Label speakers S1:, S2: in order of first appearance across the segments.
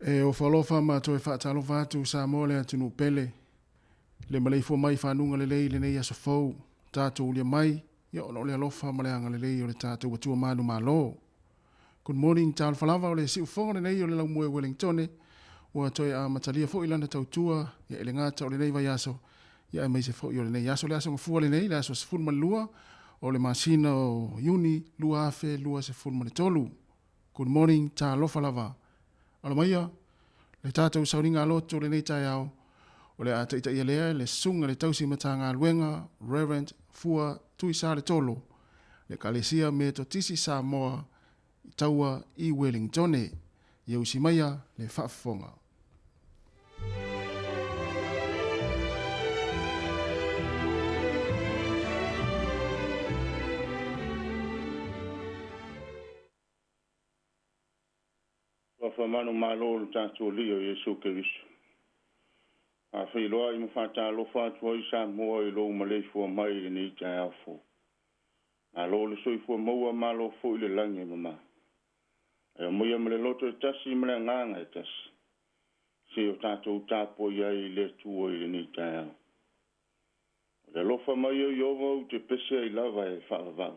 S1: E ofo alofa ma toe faatalofa atu Samoa le atunuu pele, le maleifua mai i fanuga lelei i lenei aso fou, tatou ulia mai, ia ona o le alofa ma le agalelei o le tatou Atua manumalo. Good morning, talofa lava o le siufofoga lenei o le Laumue Ueligitone, ua toe amatalia foi lana tautua ia i le gata o lenei vaiaso, ia aemaise foi o lenei aso, le aso gafua lenei, le aso 12 o le masina o Iuni 2023. Good morning, talofa lava. Alo maia le tatou sauniga a lotu o lenei taeao, o le a taitaia lea e le Susuga i le Tausi Matagaluega Rev. Fua Tuisaletolo, le Ekalesia Metotisi Samoa i Taua i Uelingitone. Ia usi maia le faafofoga.
S2: Alofa manumalo o le tatou Alii o Iesu Keriso. Faafeiloai ma faatalofa atu ai Samoa i lou maleifua mai i lenei taeao fou. Malo le soifua maua, malo foi le lagi e mama. E aumaia ma le loto e tasi ma le agaga e tasi, se o tatou tapuai ai i le Atua i lenei taeao. O le alofa mai o Ieova ou te pese ai lava e faavavau.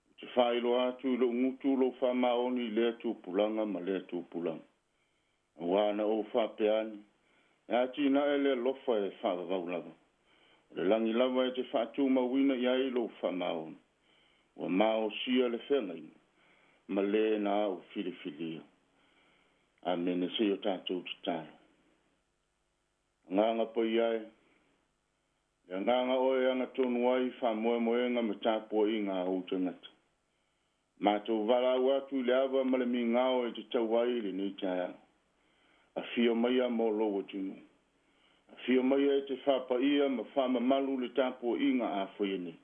S2: Ou te faailoa atu i lou gutu lou faamaoni i lea tupulaga ma lea tupulaga. Aua na ou faapea ane, e atinae le alofa e faavavau lava. O le lagi lava e te faatumauina i ai lou faamaoni. Ua maosia le feagaiga ma le na au filifilia. Amene. Se i o tatou tatalo. Agaga Paia e, le agaga oe e agatonu ai faamoemoega ma tapuaiga a ou tagata. Matou valaau atu i le ava ma le migao e te tau ai i lenei taeao. Afio maia mo lou atunuu. Afio maia e te faapaia ma faamamalu le tapuaiga a faia nei,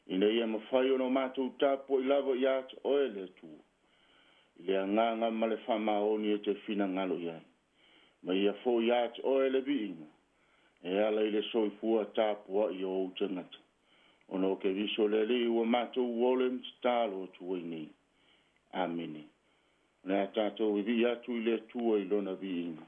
S2: ina ia mafai ona matou tapuai lava ia te oe le Atua, i le agaga ma le faamaoni e te finagalo i ai. Ma ia foi ia te oe le viiga e ala i le soifua tapuai o ou tagata. Ona o Keriso le Alii ua matou ole ma tatalo atu ai nei. Amene. O le a tatou vivii atu i le Atua i Lona viiga.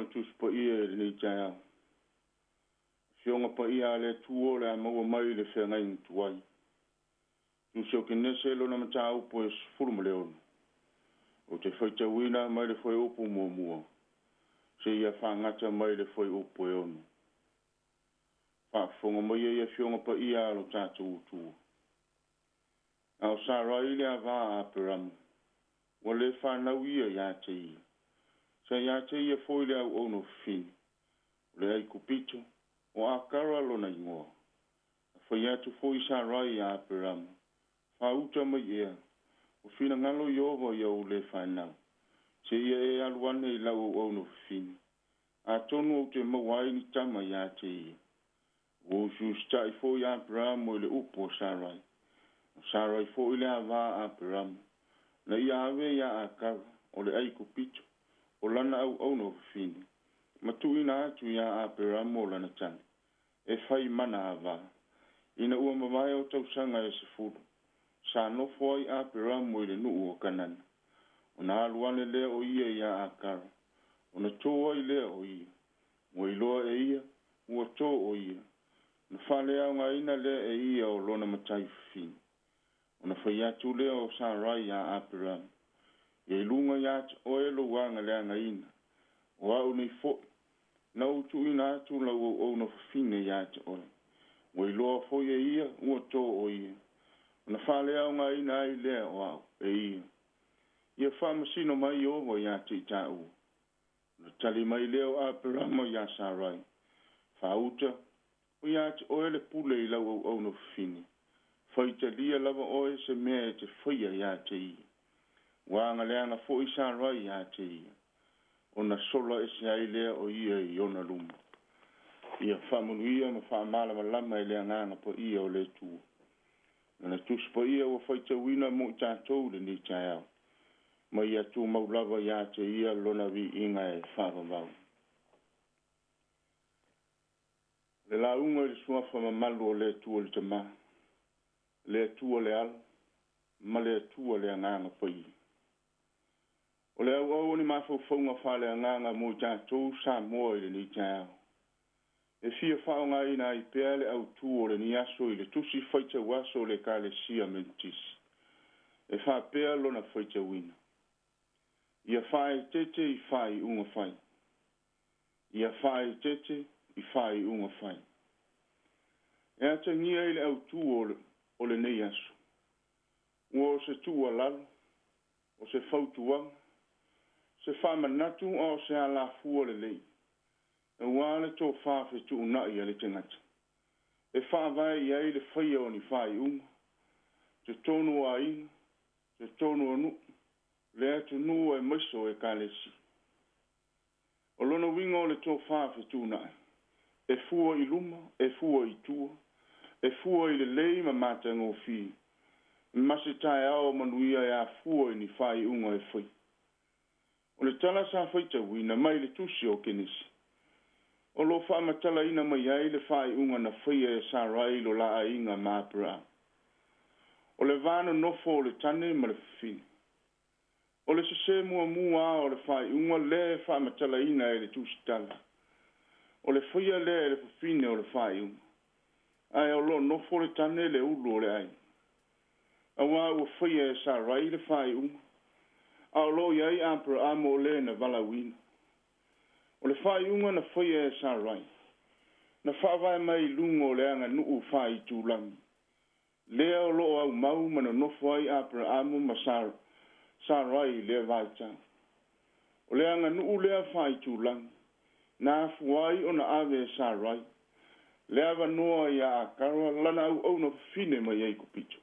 S2: le Tusi Paia i lenei taeao. Afioga Paia a le Atua o le a maua mai le feagaiga tuai. Tusi o Kenese lona mataupu e 16. Ou te faitauina mai le fuaiupu muamua seia faagata mai le fuaiupu e 6. Faafofoga mai ai Afioga Paia a lo tatou Atua. A o Sarai le ava a Aperamo, ua le fanau ia ia te ia. Sa ia te ia foi le auauna fafine, o le Aikupito, o Akara lona igoa. Na fai atu foi Sarai ia Aperamo, Faauta mai ea, ua finagalo Ieova ia ou le fanau, seia e alu ane i lau auauna fafine, atonu ou te maua ai ni tama ia te ia. Ua usiusitai foi Aperamo i le upu a Sarai. O Sarai foi le ava a Aperamo, na ia ave ia Akara, o le Aikupito, o lana auauna fafine, ma tuuina atu ia Aperamo lana tane, e fai mana ava. Ina ua mavae o tausaga e 10, sa nofo ai Aperamo i le nuu o Kanana. Ona alu ane lea o ia ia Akara, ona tō ai lea o ia. Ua iloa e ia, ua tō o ia. Na faaleaogaina lea e ia o lona matai fafine. Ona fai atu lea o Sarai ia Aperamo, Ia i luga ia te oe lou agaleagaina, o au nei foi, na ou tuuina atu lau auauna fafine ia te oe. Ua iloa foi e ia, ua tō o ia. Ona faaleaogaina ai lea o au e ia. Ia faamasino mai Ieova ia te i tāua. Ona tali mai lea o Aperamo ia Sarai, Faauta, o ia te oe le pule i lau auauna fafine. Faitalia lava oe se mea e te faia ia te ia. Ua agaleaga foi Sarai ia te ia. Ona sola ese ai lea o ia i ona luma. Ia faamanuia ma faamalamalama e le agaga paia o le Atua. Lana Tusi Paia ua faitauina mo i tatou lenei taeao. Ma ia tumau lava ia te ia lona viiga e faavavau. Le lauga i le suafa mamalu o le Atua le Tama, le Atua le Alo, ma le Atua le Agaga Paia. O le auau o ni mafaufauga faaleagaga mo i tatou Samoa i lenei taeao. E fia faaaogaina ai pea le autū o lenei aso i le tusi faitau aso o le Ekalesia Metotisi. E faapea lona faitauina. Ia faaeteete i faaiuga fai. Ia faaeteete i faaiuga fai. E atagia i le autū o lenei aso. Ua o se tuualalo, o se fautuaga, se faamanatu a o se alafua lelei, aua le tofā fetuunai a le tagata. E faavae i ai le faia o ni faaiuga, totonu o aiga, totonu o nuu, le atunuu aemaise o Ekalesia. O lona uiga o le tofā fetuunai, e fua i luma, e fua i tua, e fua i lelei ma matagofie, ma se taeao manuia e afua i ni faaiuga e fai. O le tala sa faitauina mai le tusi o Kenesi, o lo o faamatalaina mai ai le faaiuga na faia e Sarai lo la aiga ma Aperamo. O le va nonofo o le tane ma le fafine. O le sesē muamua a o le faaiuga lea e faamatalaina e le tusitala. O le faia lea e le fafine o le faaiuga, ae o lo o nofo le tane le ulu o le aiga. Auā ua faia e Sarai le faaiuga, a o lo o i ai Aperamo o le na valaauina. O le faaiuga na faia e Sarai, na faavae mai i luga o le aganuu faaitulagi, lea o lo o aumau ma nonofo ai Aperamo ma Sarai i lea vaitau. O le aganuu lea faaitulagi, na afua ai ona ave e Sarai le avanoa ia Akara lana auauna fafine mai Aikupito,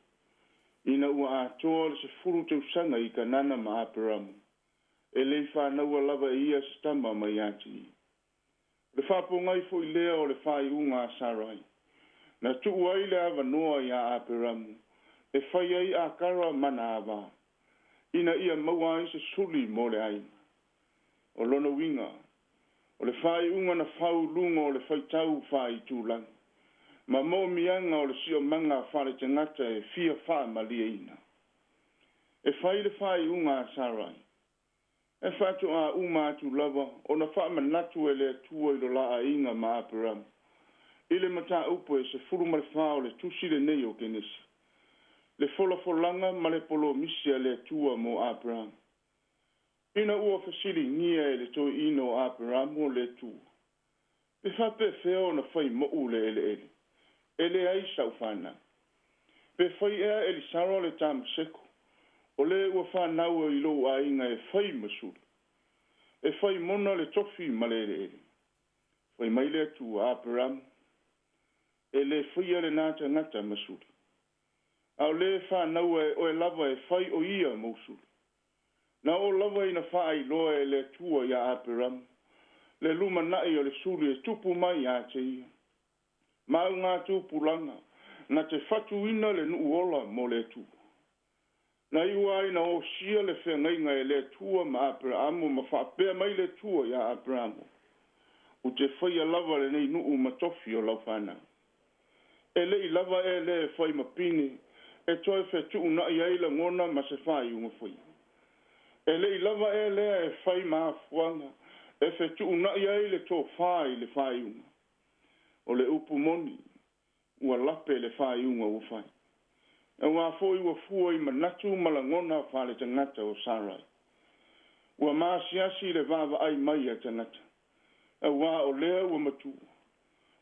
S2: ina ua atoa le 10 tausaga i Kanana ma Aperamo, e le i fanaua lava e ia se tama mai ia te ia. O le faapogai foi lea o le faaiuga a Sarai, na tuu ai le avanoa ia Aperamo e fai ai Akara mana ava, ina ia maua ai se suli mo le aiga. O lona uiga, o le faaiuga na fau i luga o le faitau faaitulagi, ma moomiaga o le siomaga faaletagata e fia faamalieina. E fai le faaiuga a Sarai. E faatoā uma atu lava ona faamanatu e le Atua i lo la aiga ma Aperamo i le mataupu e 14 o le tusi lenei o Kenesi, le folafolaga ma le polomisi a le Atua mo Aperamo. Ina ua fesiligia e le toeaina o Aperamo le Atua, pe faapefea ona fai mo'u le eleele, e leai sa'u fanau. Pe fai ea Elisara le Tamaseko, o lē ua fanau i lou aiga e fai ma suli, e fai mona le tofi ma le eleele. Fai mai le Atua, Aperamo, e lē faia lenā tagata ma suli, a o lē fanaua e oe lava e fai o ia mou suli. Na oo lava ina faailoa e le Atua iā Aperamo le lumanaʻi o le suli e tupu mai iā te ia ma augatupulaga na te fatuina le nuu ola mo le Atua. Na iu ai na osia le feagaiga e le Atua ma Aperamo ma faapea mai le Atua iā Aperamo, ou te faia lava lenei nuu ma tofi o lau fanau. E leʻi lava e lē fai ma pine e toe fetuunaʻi ai lagona ma se faaiuga faia. E leʻi lava e lea e fai ma afuaga e fetuunaʻi ai le tofā i le faaiuga. O le upu moni, ua lape le faaiuga ua fai. Auā foi ua fua i manatu ma lagona faaletagata o Sarai. Ua maasiasi le vaavaai mai a tagata, auā o lea ua matua.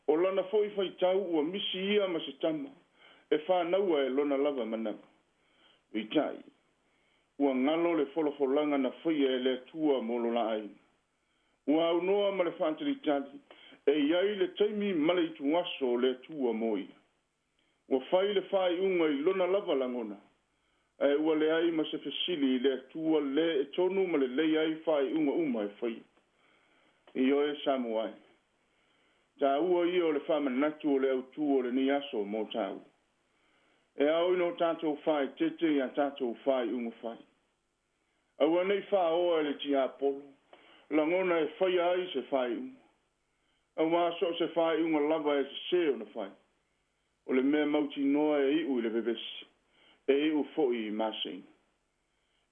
S2: O lana foi faitau ua misi ia ma se tama e fanaua e lona lava manawa. Peitai, ua galo le folafolaga na faia e le Atua mo lo la aiga. Ua aunoa ma le faatalitali e i ai le taimi ma le ituaso o le Atua mo ia. Ua fai le faaiuga i lona lava lagona, ae ua leai ma se fesili i le Atua lē e tonu ma lelei ai faaiuga uma e faia. Ioe Samoa e, taua ia o le faamanatu o le autū o lenei aso mo tāua. E ao ina o tatou faaeteete iā tatou faaiuga fai. Aua nei fāoa e le tiapolo lagona e faia ai se faaiuga. Auā so o se faaiuga lava e sesē ona fai, o le mea mautinoa e iʻu i le vevesi, e iʻu foi i maseiga.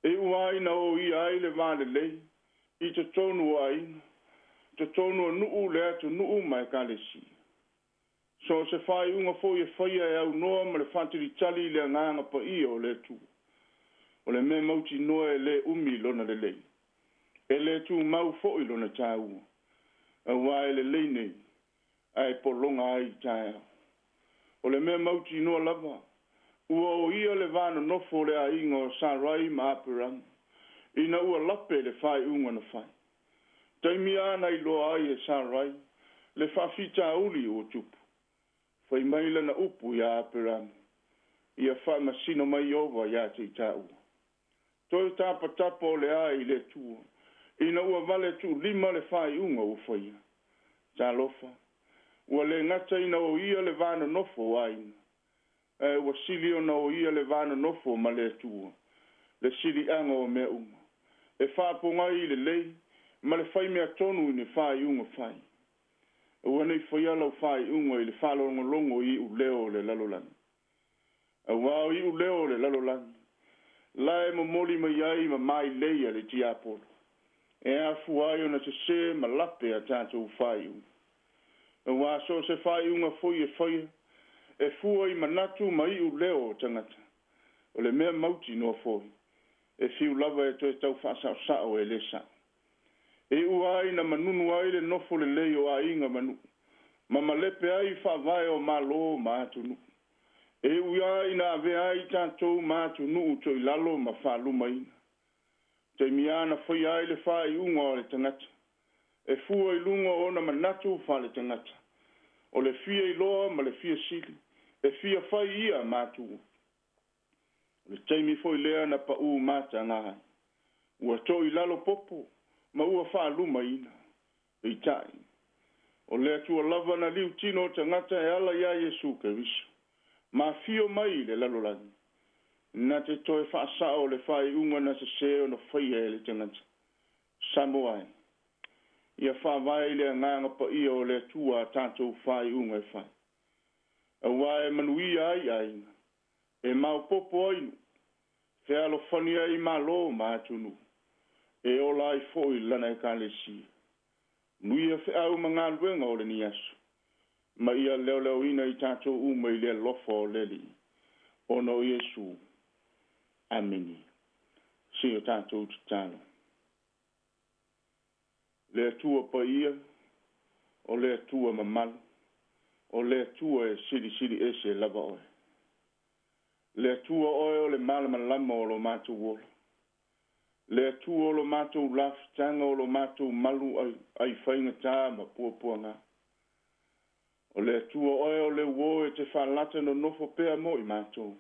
S2: E iu lava ina oia ai le va lelei i totonu o aiga, totonu o nuu, le atunuu ma ekalesia. So o se faaiuga foi e faia e aunoa ma le faatalitali i le agaga paia o le Atua, o le mea mautinoa e lē umi lona lelei, e lē tumau foi lona tāua, auā e lelei nei ae pologa ai i taeao. O le mea mautinoa lava, ua oia le va nonofo o le aiga o Sarai ma Aperamo ina ua lape le faaiuga na fai. Taimi lava na iloa ai e Sarai le faafitauli ua tupu, fai mai lana upu iā Aperamo, ia faamasino mai Ieova iā te i tāua. Toe tapatapa o le a i le Atua ina ua vale tuulima le faaiuga ua faia. Talofa, ua le gata ina oia le va nonofo o aiga, ae ua sili ona oia le va nonofo ma le Atua, le siliaga o mea uma, e faapogai i lelei ma le faimea tonu i ni faaiuga fai. Aua nei faia lau faaiuga i le faalogologo i iuleo o le lalolagi. Auā o iuleo o le lalolagi, la e momoli mai ai ma mailei a le tiapolo, e afua ai ona sesē ma lape a tatou faaiuga. Auā so o se faaiuga foi e faia, e fua i manatu ma iuleo o tagata, o le mea mautinoa foi, e fiu lava e toe tau faasaosao e lē sao. E iu ai na manunu ai le nofo lelei o aiga ma nuu, ma malepe ai faavae o Malo ma atunuu. E iu ai ina avea ai tatou ma atunuu toilalo ma faalumaina. Taimi lava na faia ai le faaiuga o le tagata, e fua i luga o ona manatu faaletagata, o le fia iloa ma le fia sili, e fia fai ia matua. O le taimi foi lea na paʻū mataga ai, ua toilalo popo ma ua faalumaina. Peitai, o le Atua lava na liutino o tagata e ala iā Iesu Keriso, ma afio mai i le lalolagi, na te toe faasao le faaiuga na sesē ona faia e le tagata. Samoa e, ia faavae i le agaga paia o le Atua a tatou faaiuga e fai, auā e manuia ai aiga, e maopoopo ai nuu, fealofani ai Malo ma atunuu. E ola ai foʻi lana ekalesia. Manuia feʻau ma galuega o lenei aso, ma ia leoleoina i tatou uma i le alofa o le Alii, ona o Iesu. Amene. Se o tatou tatalo. Le Atua paia, o le Atua mamalu, o le Atua e silisili ese lava oe. Le Atua oe o le malamalama o lo matou ola. Le Atua o lo matou lafutaga o lo matou malu ai faigata ma puapuaga. O le Atua oe o le uo e te faalata nonofo pea mo i matou,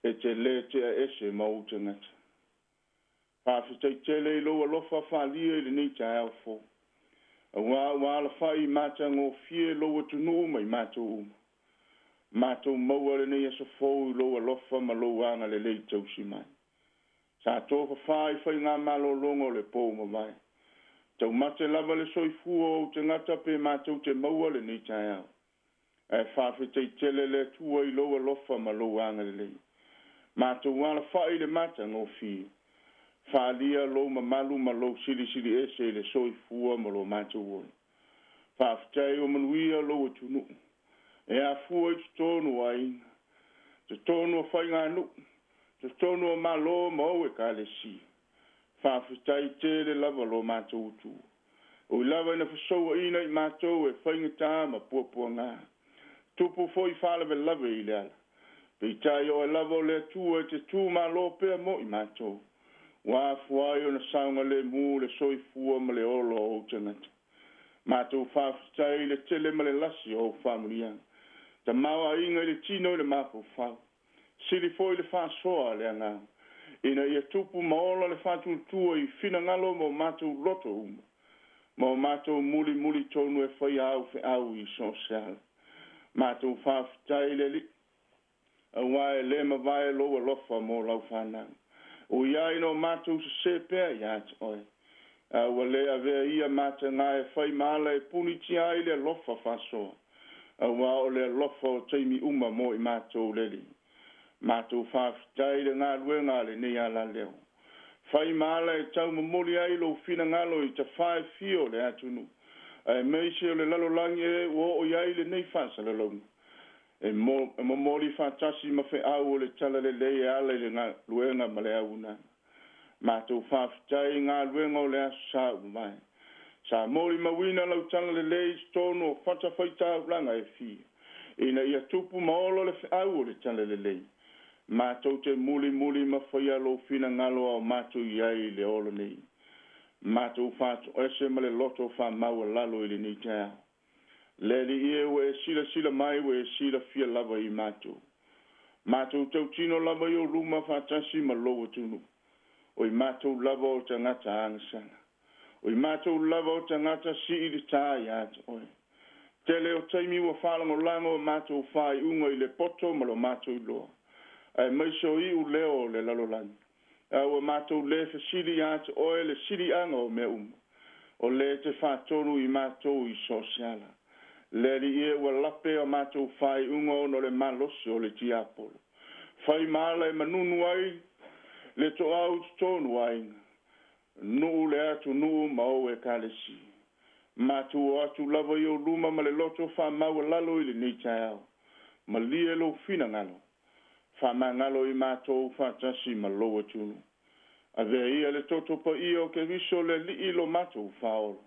S2: e te lē tea ese ma ou tagata. Faafetai tele i lou alofa faaalia i lenei taeao fou, auā ua alafaʻi matagofie lou atunuu ma i matou uma. Matou maua lenei aso fou i lou alofa ma lou agalelei tausi mai. Sa tofafā i faigamalologa o le po ua mavae. Taumate lava le soifua o ou tagata pe matou te maua lenei taeao. Ae faafetai tele le Atua i lou alofa ma lou agalelei. Matou alafaʻi i le matagofie. Faaalia lou mamalu ma lou silisili ese i le soifua ma lo matou ola. Faafetai ua manuia lou atunuu. E afua i totonu o aiga, totonu o faiganuu, totonu o Malo ma ou ekalesia. Faafetai tele lava lo matou Atua. Ui lava ina fesouaina i matou e faigata ma puapuaga. Tupu foi faalavelave i le ala. Peitai oe lava o le Atua e te tu malo pea mo i matou. Ua afua ai ona saogalemu le soifua ma le ola o ou tagata. Matou faafetai i le tele ma le lasi o ou faamanuiaga. Tamaoaiga i le tino i le mafaufau. Sili foi le faasoa a le Agaga, ina ia tupu ma ola le faatuatua i finagalo ma o matou loto uma, ma o matou mulimuli tonu e faia au feau i so o se ala. Matou faafetai i le Alii, auā e lē mavae lou alofa mo lau fanau. Ui ai ina o matou sesē pea iā te oe, a ua lē avea ia matagā e fai ma ala e punitia ai le alofa faasoa, auā o le alofa o taimi uma mo i matou le Alii. Matou faafetai i le galuega a lenei alaleo. Fai ma ala e taumomoli ai lou finagalo i tafā e fia o le atunuu, aemaise o le lalolagi ē ua oo i ai lenei faasalalauga. E momoli faatasi ma feau o le Talalelei e ala i le galuega ma le auaunaga. Matou faafetai i galuega o le Aso Sa ua mavae. Sa molimauina lau talalelei i totonu o fatafaitaulaga e fia, ina ia tupu ma ola le feau o le talalelei. Matou te mulimuli ma faia lou finagalo a o matou i ai i le ola nei. Matou faatoese ma le loto faamaualalo i lenei taeao. Le Alii e, ua e silasila mai, ua e silafia lava i matou. Matou tautino lava i ou luma faatasi ma lou atunuu. O i matou lava o tagata agasala. O i matou lava o tagata sii le tā iā te oe. Tele o taimi ua faalagolago a matou faaiuga i le poto ma lo matou iloa, aemaise o iu leo o le lalolagi. A ua matou lē fesili iā te oe le siliaga o mea uma, o lē te faatonu i matou i so o se ala. Le Alii e, ua lape a matou faaiuga ona o le malosi o le tiapolo. Fai ma ala e manunu ai le toau i totonu o aiga, nuu le atunuu ma ou ekalesia. Matou o atu lava i ou luma ma le loto faamaualalo i lenei taeao. Malie lou finagalo, faamagalo i matou faatasi ma lou atunuu. Avea ia le toto paia o Keriso le Alii lo matou Faaola.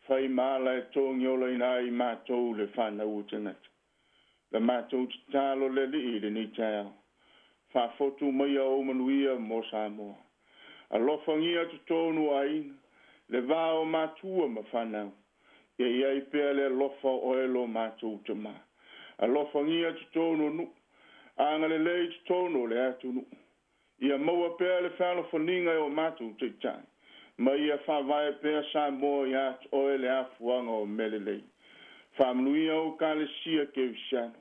S2: Fai ma ala e togiolaina ai matou le fanau o tagata. La matou tatalo le Alii i lenei taeao. Faafotu maia ou manuia mo Samoa. Alofagia totonu o aiga, le va o matua ma fanau. Ia i ai pea le alofa o oe lo matou Tamā. Alofagia totonu o nuu, agalelei totonu o le atunuu. Ia maua pea le fealofaniga e o matou taitai, ma ia faavae pea Samoa iā te oe le afuaga o mea lelei. Faamanuia ou Ekalesia Kerisiano.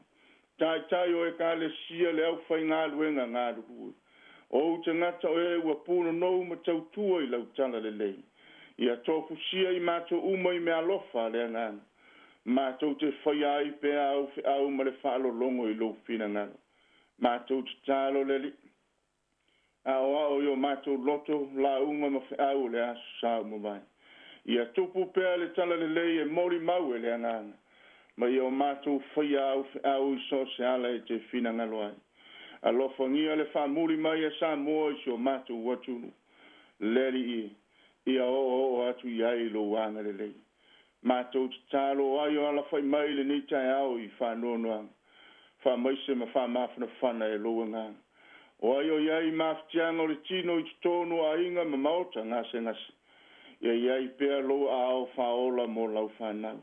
S2: Taitai o Ekalesia le aufaigaluega galulue. O ou tagata o e ua punonou ma tautua i lau talalelei. Ia tofusia i matou uma i meaalofa a le Agaga. Matou te faia ai pea au feau ma le faalologo i lou finagalo. Matou tatalo le Alii. Aoao i o matou loto, lauga ma feau o le Aso Sa ua mavae. Ia tupu pea le talalelei e molimau e le Agaga, ma ia o matou faia au feau i so o se ala e te finagalo ai. Alofagia le faamuli mai a Samoa i si o matou atunuu. Le Alii e, ia oooo atu i ai lou agalelei. Matou tatalo ai o alafai mai lenei taeao i faanoanoaga, faamaise ma faamafanafana e lou Agaga. O ai o i ai i mafatiaga o le tino i totonu o aiga ma maota gasegase, ia i ai pea lou aao faaola mo lau fanau.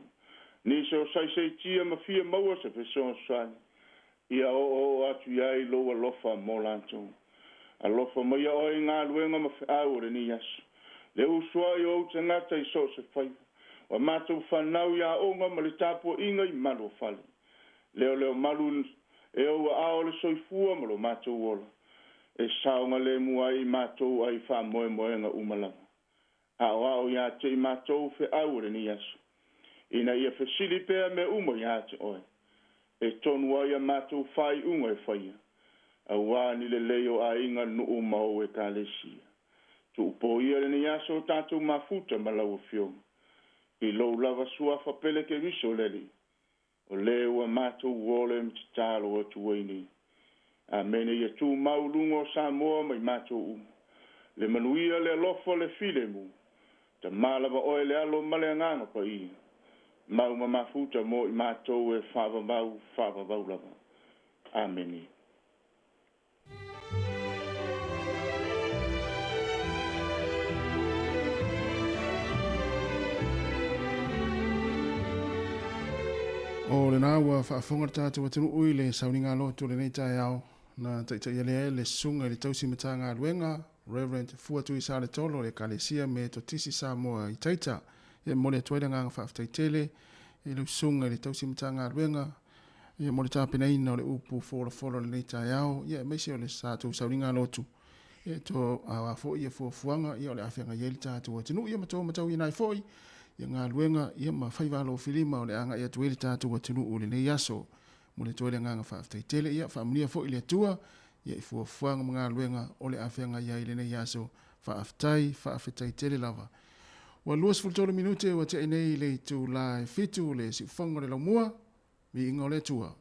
S2: Nisi o saisaitia ma fia maua se fesoasoani, ia oooo atu i ai lou alofa mo latou. Alofa maia oe i galuega ma feau o lenei aso. Le usu ai o ou tagata i so o se faiva, ua matou fanau i aoga ma le tapuaiga i malu o fale. Leoleomalu e ou aao le soifua ma lo matou ola, e saogalemu ai i matou ai faamoemoega uma lava. Aoao ia te i matou feau o lenei aso, ina ia fesili pea mea uma ia te oe, e tonu ai a matou faaiuga e faia, auā ni lelei o aiga, nuu ma ou Ekalesia. Tuupoia lenei aso o tatou mafuta ma lau Afioga, i lou lava suafa pele Keriso le Alii, o lē ua matou ole ma tatalo atu ai nei. Amene. Ia tumau luga o Samoa ma i matou uma le manuia, le alofa, le filemu. Tama lava oe le Alo ma le Agaga Paia, mau ma mafuta mo i matou e faavavau, faavavau lava. Amene.
S1: O lena ua faafofoga le tatou atunuu i le sauniga lotu o lenei taeao na taitaia lea e le Susuga i le Tausi Matagaluega Reverend Fuatui Saletolo o le Ekalesia Metotisi Samoa i Taita. E momoli atu ai le agaga faafetai tele i lau Susuga i le Tausi Matagaluega ia mo le tapenaina o le upu folafola o lenei taeao, ia aemaise o le tatou sauniga lotu e to aua foi ia fuafuaga ia o le a feagai ai le tatou atunuu ia ma to matauina ai foi ia galuega ia ma faiva alofilima o le a agai atu ai le tatou atunuu i lenei aso. Momoli atu ai le agaga faafetai tele ia faamanuia foi le Atua ia i fuafuaga ma galuega o le a feagai ai i lenei aso. Faafetai, faafetai tele lava. Ua 23 minute ua tea nei i le itula e 7 le siufofoga o le laumua. Viiga o le Atua.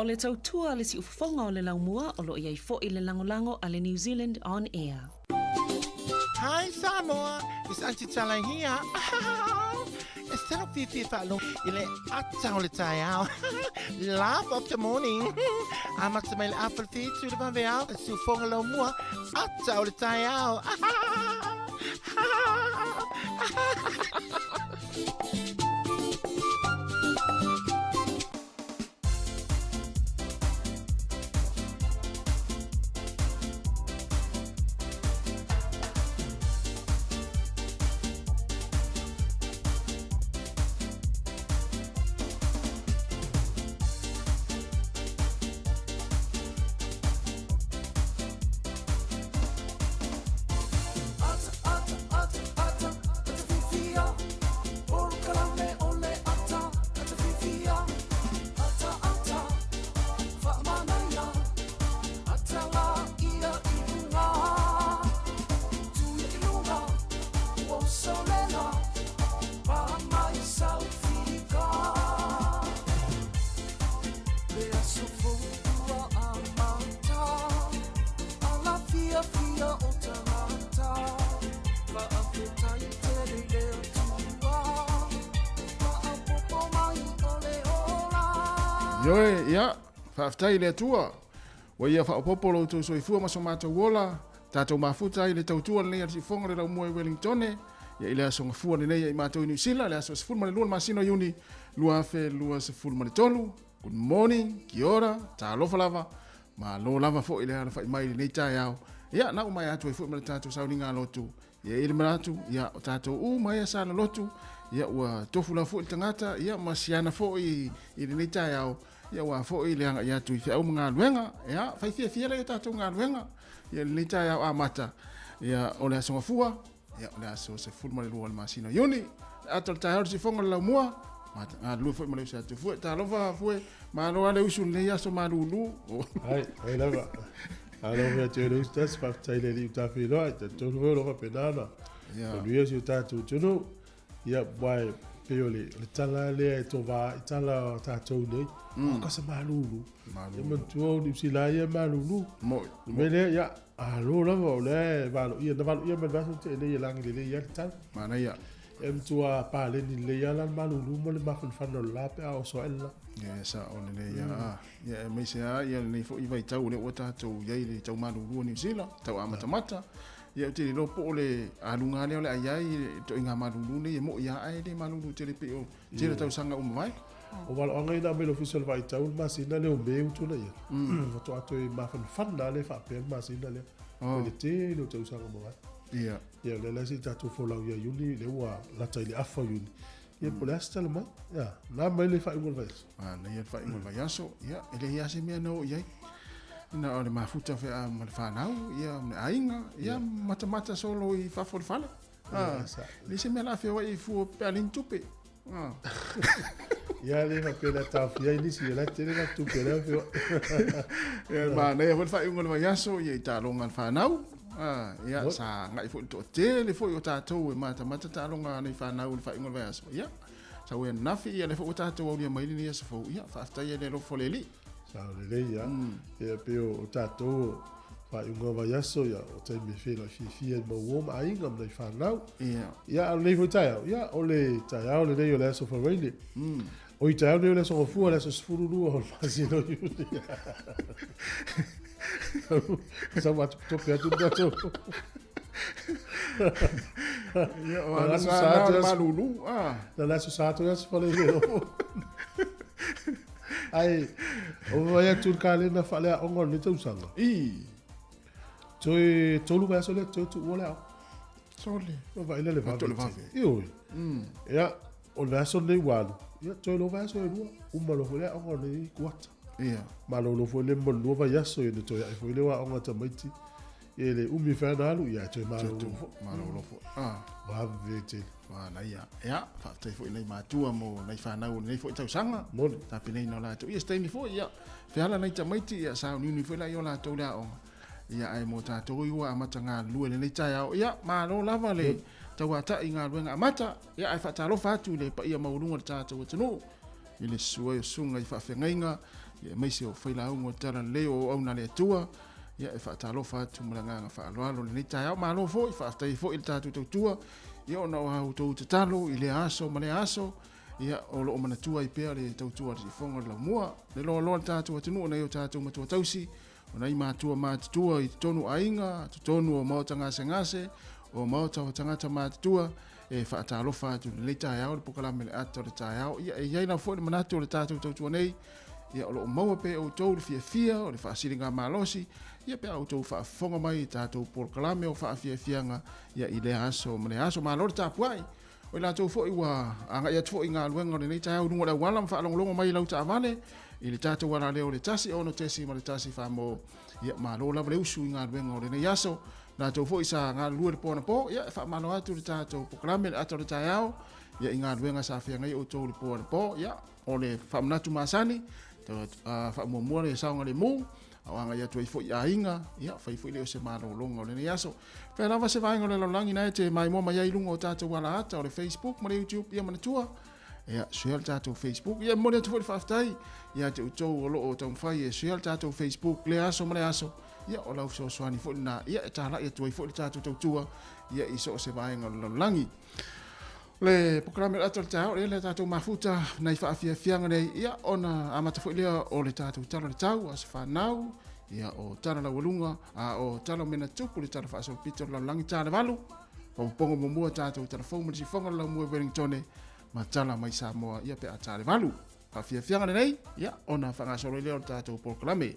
S3: le tautua a le siufofoga o le laumua o lo o i ai foi le lagolago a le New Zealand On Air.
S4: Hi Samoa, it's Aunty Tala here. E selo fiafia faalogo i le ata o le taeao. Laugh of the morning. Amata mai le afa le whitu le vaveao, e siufoga lau mua, ata o le taeao.
S1: Ioe, ia, faafetai i le Atua, ua ia faaopoopo lo outou soifua ma so matou ola, tatou mafuta ai i le tautua lenei a le Siufofoga o le Laumua i Wellingtone, ia i le aso Gafua lenei ia i matou i Niu Sila, le aso 12 le masina o Iuni 2023. Good morning, kia ora, talofa lava, malo lava foi i le alafai mai i lenei taeao. Ia, na uma atu ai foi ma le tatou sauniga lotu. Ia i le manatu, ia, o tatou uma ia sa lolotu, ia ua tofu lava foi le tagata, ia ma siana foi i lenei taeao, ia ua foi le agai atu i feau ma galuega, ia, fai fiafia lea i tatou galuega, ia lenei taeao amata, ia, o le aso Gafua, ia, o le aso 12 o le masina o Iuni, le ata o le taeao le sifoga o le laumua, galulue foi ma le uso atu fue, talofa fue, malo ale usu lenei aso malulu.
S5: Ai, ai lava. Alo mea te le usu tasi, faafetai le alii ua tafeiloai, talitonu foi o lo o faapena ona manuia si o tatou atunuu. Ia, aua e pei o le tala lea e tova i tala o tatou nei, o ka se malulu. Ia manatua o Niu Sila ia e malulu. O le mea lea, ia, alo lava o lea e valoia, na valoia mai le vaiaso na tea nei e lagi lelei ai le tala.
S1: Manaia.
S5: E matua paleni lelei lava la le malulu ma le mafanafana o le la pe a oso ae le la.
S1: Ia, e sao lelei lava. Ia, aemaise lava ia lenei foi vaitau o lea ua tatou i ai i le tau malulu o Niu Sila, tau amatamata. Ia, ou te le iloa po o le aluga lea o le a i ai i le ituaiga malulu nei, e moni lava ae le malulu tele pei o le tele o tausaga ua mavae.
S5: O valoaga ia na aumai i le Ofisa o le Vaitau i le masina lea o Me ua tulai atu, faatoa toe mafanafana lava lea faapea le masina lea, i le tele o tausaga ua mavae.
S1: Ia.
S5: Ia, o lea la se i tatou folau ia Iuni, lea ua lata i le afa o Iuni. Ia, po o le a se tala mai? Ia, na mai le faaiuga o le vaiaso.
S1: Manaia le faaiuga o le vaiaso. Ia, e leai lava se mea na oo i ai. Na o le mafuta fea ma le fanau, ia, ma le aiga, ia, matamata solo i fafo o le fale. Ah, leai se mea la feoai i fua pe a leai ni tupe. Ah.
S5: Ia, le faapea le a taofia ai nisi, o la e tele la tupe o lea feoai.
S1: Ia, manaia foi le faaiuga o le vaiaso, ia, i taaloga a le fanau. Ah, ia, sa agai foi le toatele foi o tatou e matamata taaloga a nai fanau i le faaiuga o le vaiaso. Ia, sau e ananafi, ia, lea foi ua tatou aulia mai lenei aso fou. Ia, faafetai ai le alofa o le Alii.
S5: Sao lelei lava. Ia, pei o tatou faaiuga o vaiaso, ia, o taimi e feiloai fiafia ai ma uo ma aiga ma nai fanau.
S1: Ia.
S5: Ia, a o lenei foi taeao, ia, o le taeao lenei o le aso Faraile. O i taeao nei o le aso Gafua, le aso 12 o le masina o Iuni. Sau atu tope atu le tatou.
S1: Ia, o aluga na o le malulu. Ah.
S5: Na le aso sa atu le aso Faraile. Ai, o vai atu le kalena faaleaoga o lenei tausaga.
S1: I.
S5: Toe tolu vaiaso lea toe tuua le aoga.
S1: Sole.
S5: O vai le vave.
S1: Le vave.
S5: Ioe. Ia, o le vaiaso lenei ua alu. Ia, toe lua vaiaso e lua. Uma loa foi le aoga o lenei kuata.
S1: Ia.
S5: Malolo foi le ma le lua vaiaso, ia na toe ae foi le aoga a tamaiti. Ia le umi foi ona alu, ia toe malolo foi.
S1: Malolo foi. Ah.
S5: Vave tele.
S1: Manaia. Ia, faafetai foi i nai matua mo nai fanau o lenei foi tausaga.
S5: Moni.
S1: Tapenaina o latou. Ia, se taimi foi, ia, feala nai tamaiti, ia, sauniuni foi laia o latou le aoga. Ia, ae mo tatou i ua amata galulue i lenei taeao. Ia, malo lava le tauatai i galuega amata. Ia, ae faatalofa atu i le paia maualuga o le tatou atunuu, i le susu ai o susuga i faafeagaiga, Ia aemaise o failauga o le Talalelei o auauna a le Atua. Ia e faatalofa atu ma le agaga faaaloalo i lenei taeao. Malo foi, faafetai ai foi i le tatou tautua, ia ona o a outou tatalo i lea aso ma lea aso, ia o lo o manatua ai pea le tautua a le siufofoga o le laumua. Le loaloa le tatou atunuu o nai o tatou matua tausi, o nai matua matutua i totonu o aiga, totonu o maota gasegase, o maota o tagata matutua, e faatalofa atu i lenei taeao le pokalame le ata o le taeao. Ia e i ai lava foi le manatu o le tatou tautua nei, ia o lo o maua pea e outou le fiafia o le faasiligamalosi, ia pe a outou faafofoga mai i tatou polokalame o faafiafiaga ia i lea aso ma lea aso. Malo le tapuai. O i latou foi ua agai atu foi i galuega o lenei taeao i luga o le auala ma faalogologo mai i lau taavale i le tatou alaleo o le 1 6.1 Famo, ia malo lava le usu i galuega o lenei aso. Latou foi sa galulue le po anapo, ia e faamalo atu le tatou polokalame le ata o le taeao, ia i galuega sa feagai outou le po anapo. Ia o le faamanatu masani, faamuamua le saogalemu, a o agai atu ai foi i aiga, ia fai foi lea o se malologa o lenei aso. Fea lava se vaega o le lalolagi na e te maimoa mai ai i luga o tatou alaata o le Facebook ma le YouTube, ia manatua, ia share le tatou Facebook. Ia e momoli atu foi le faafetai ia te outou o lo o taumafai e share le tatou Facebook lea aso ma lea aso. Ia o lau fesoasoani foi lena, ia e talai atu ai foi le tatou tautua ia i so o se vaega o le lalolagi. O le polokalame o le ata o le taeao, lea le tatou mafuta nai faafiafiaga nei, ia ona amata foi lea o le tatou tala o le tau, aso fanau, ia o tala laualuga, a o tala o mea na tupu, le tala faasolopito o le lalolagi, ta le 8, papopoga muamua tatou tala fou ma le sifoga o le laumua i Wellingtone, ma tala mai Samoa, ia pe a ta le 8. Faafiafiaga lenei, ia ona faagasolo ai lea o le tatou polokalame.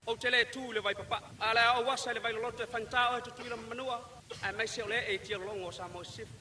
S6: Ou te le tu i le vaipapaa, a o le a ou asa i le vailoloto e faigata oe Tutuila ma Manua, aemaise o le ee i tialologo o Samoa i Sisifo.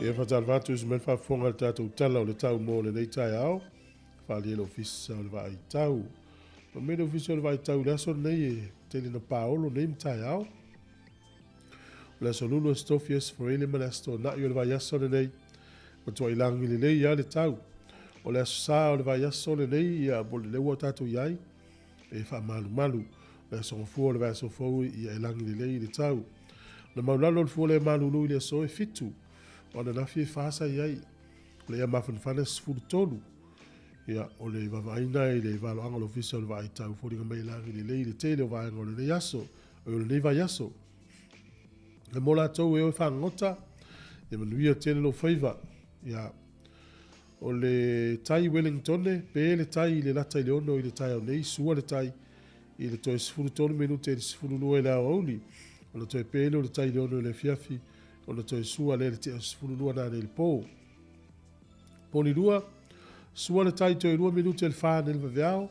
S5: Ia faatalofa atu usi mai le faafofoga i le tatou Tala o le Tau mo lenei taeao, faaalia e le Ofisa o le Vaai Tau. Fai mai le Ofisa o le Vaai Tau i le aso lenei e tele ina paolo nei ma taeao. O le aso Lulu, Aso Tofi, Aso Faraile ma le Aso Toonai o le vaiaso lenei, matuai lagi lelei lava le tau. O le Aso Sa o le vaiaso lenei, ia mo le lea ua tatou i ai, e faamalumalu. O le Aso Gafua o le vaiaso fou, ia e lagi lelei le tau. Na maulalo le fua le malulu i le aso e 7, o ananafi e 4 sa i ai. O le ea mafanafana e 13. Ia, o le vaavaaiga i le valoaga o le Ofisa o le Vaai Tau, foliga mai e lagi lelei le tele o vaega o lenei aso, o lenei vaiaso. E mo latou e o e fagogota, ia manuia tele lou faiva. Ia, o le tai Wellingtone, pe le tai i le lata i le 6 i le taeao nei, sua le tai i le toe 13 minute i le 12 i le aoauli, ona toe pe lea o le tai i le 6 i le afiafi, ona toe sua lea i le tea o le 12 nanei i le po. Poli 2, sua le tai toe 2 minute i le 4 nei le vaveao,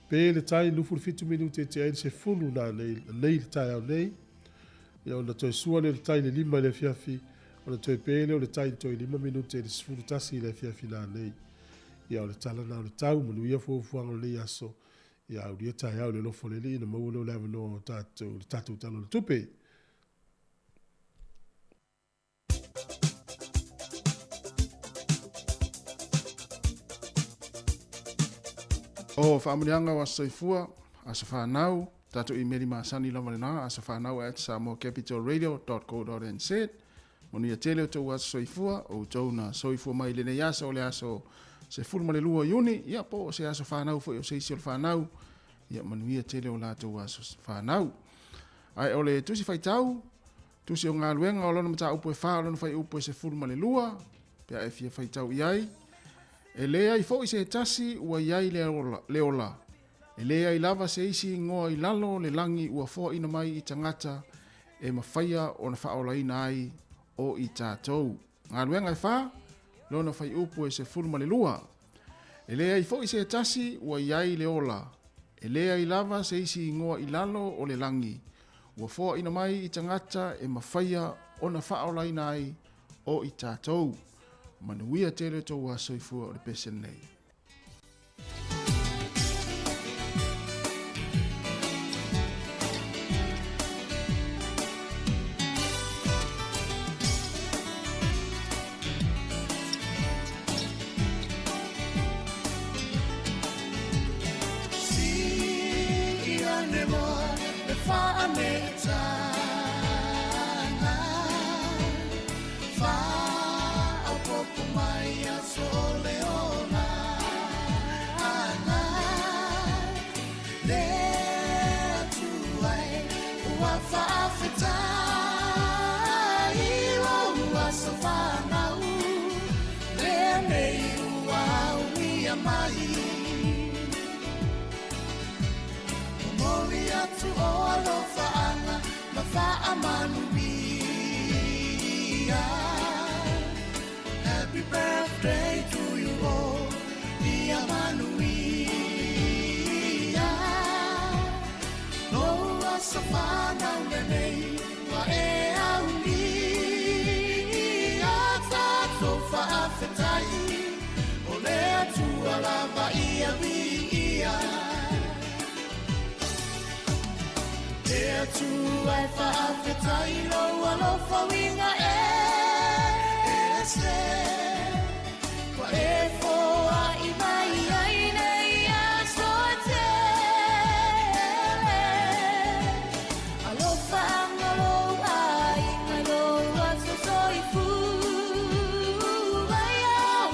S5: pe le tai 27 minute e tea ai le 10 nanei nei le taeao nei, ia ona toe sua lea o le tai i le 5 i le afiafi, ona toe pe lea o le tai i le toe 5 minute i le 11 i le afiafi nanei. Ia o le tala na o le tau, manuia fuafuaga o lenei aso, ia aulia taeao i le alofa o le Alii ona maua lea o le avanoa o tatou, le tatou Tala o le Tupe.
S1: O faamanuiaga o aso soifua, aso fanau, tatou imeli masani lava lena, asofanau@samoacapitalradio.co.nz. Manuia tele o tou aso soifua, o outou na soifua mai lenei aso o le aso 12 Iuni, ia po o se aso fanau foi o se isi o le fanau, ia manuia tele o latou aso fanau. Ae o le tusi faitau, tusi o galuega o lona mataupu e 4 o lona fuaiupu e 12, pe a e fia faitau i ai, e leai foi se tasi ua i ai le ola, e leai lava se isi igoa i lalo o le lagi ua foaina mai i tagata e mafaia ona faaolaina ai o i tatou. Galuega e 4, lona fuaiupu e 12. E leai foi se tasi ua i ai le ola, e leai lava se isi igoa i lalo o le lagi ua foaina mai i tagata e mafaia ona faaolaina ai o i tatou. Manuia tele tou aso soifua o le pese nei.
S4: Happy birthday to you all, ia manuia. Lou aso fanau lenei, ua e aulia. Tatou faafetai, o le Atua lava ia viia. Le Atua e faafetai lou alofa uiga e ese. Ua e foai mai ai nei aso e tele. Alofa anga lou aiga, lou aso soifua. Ia o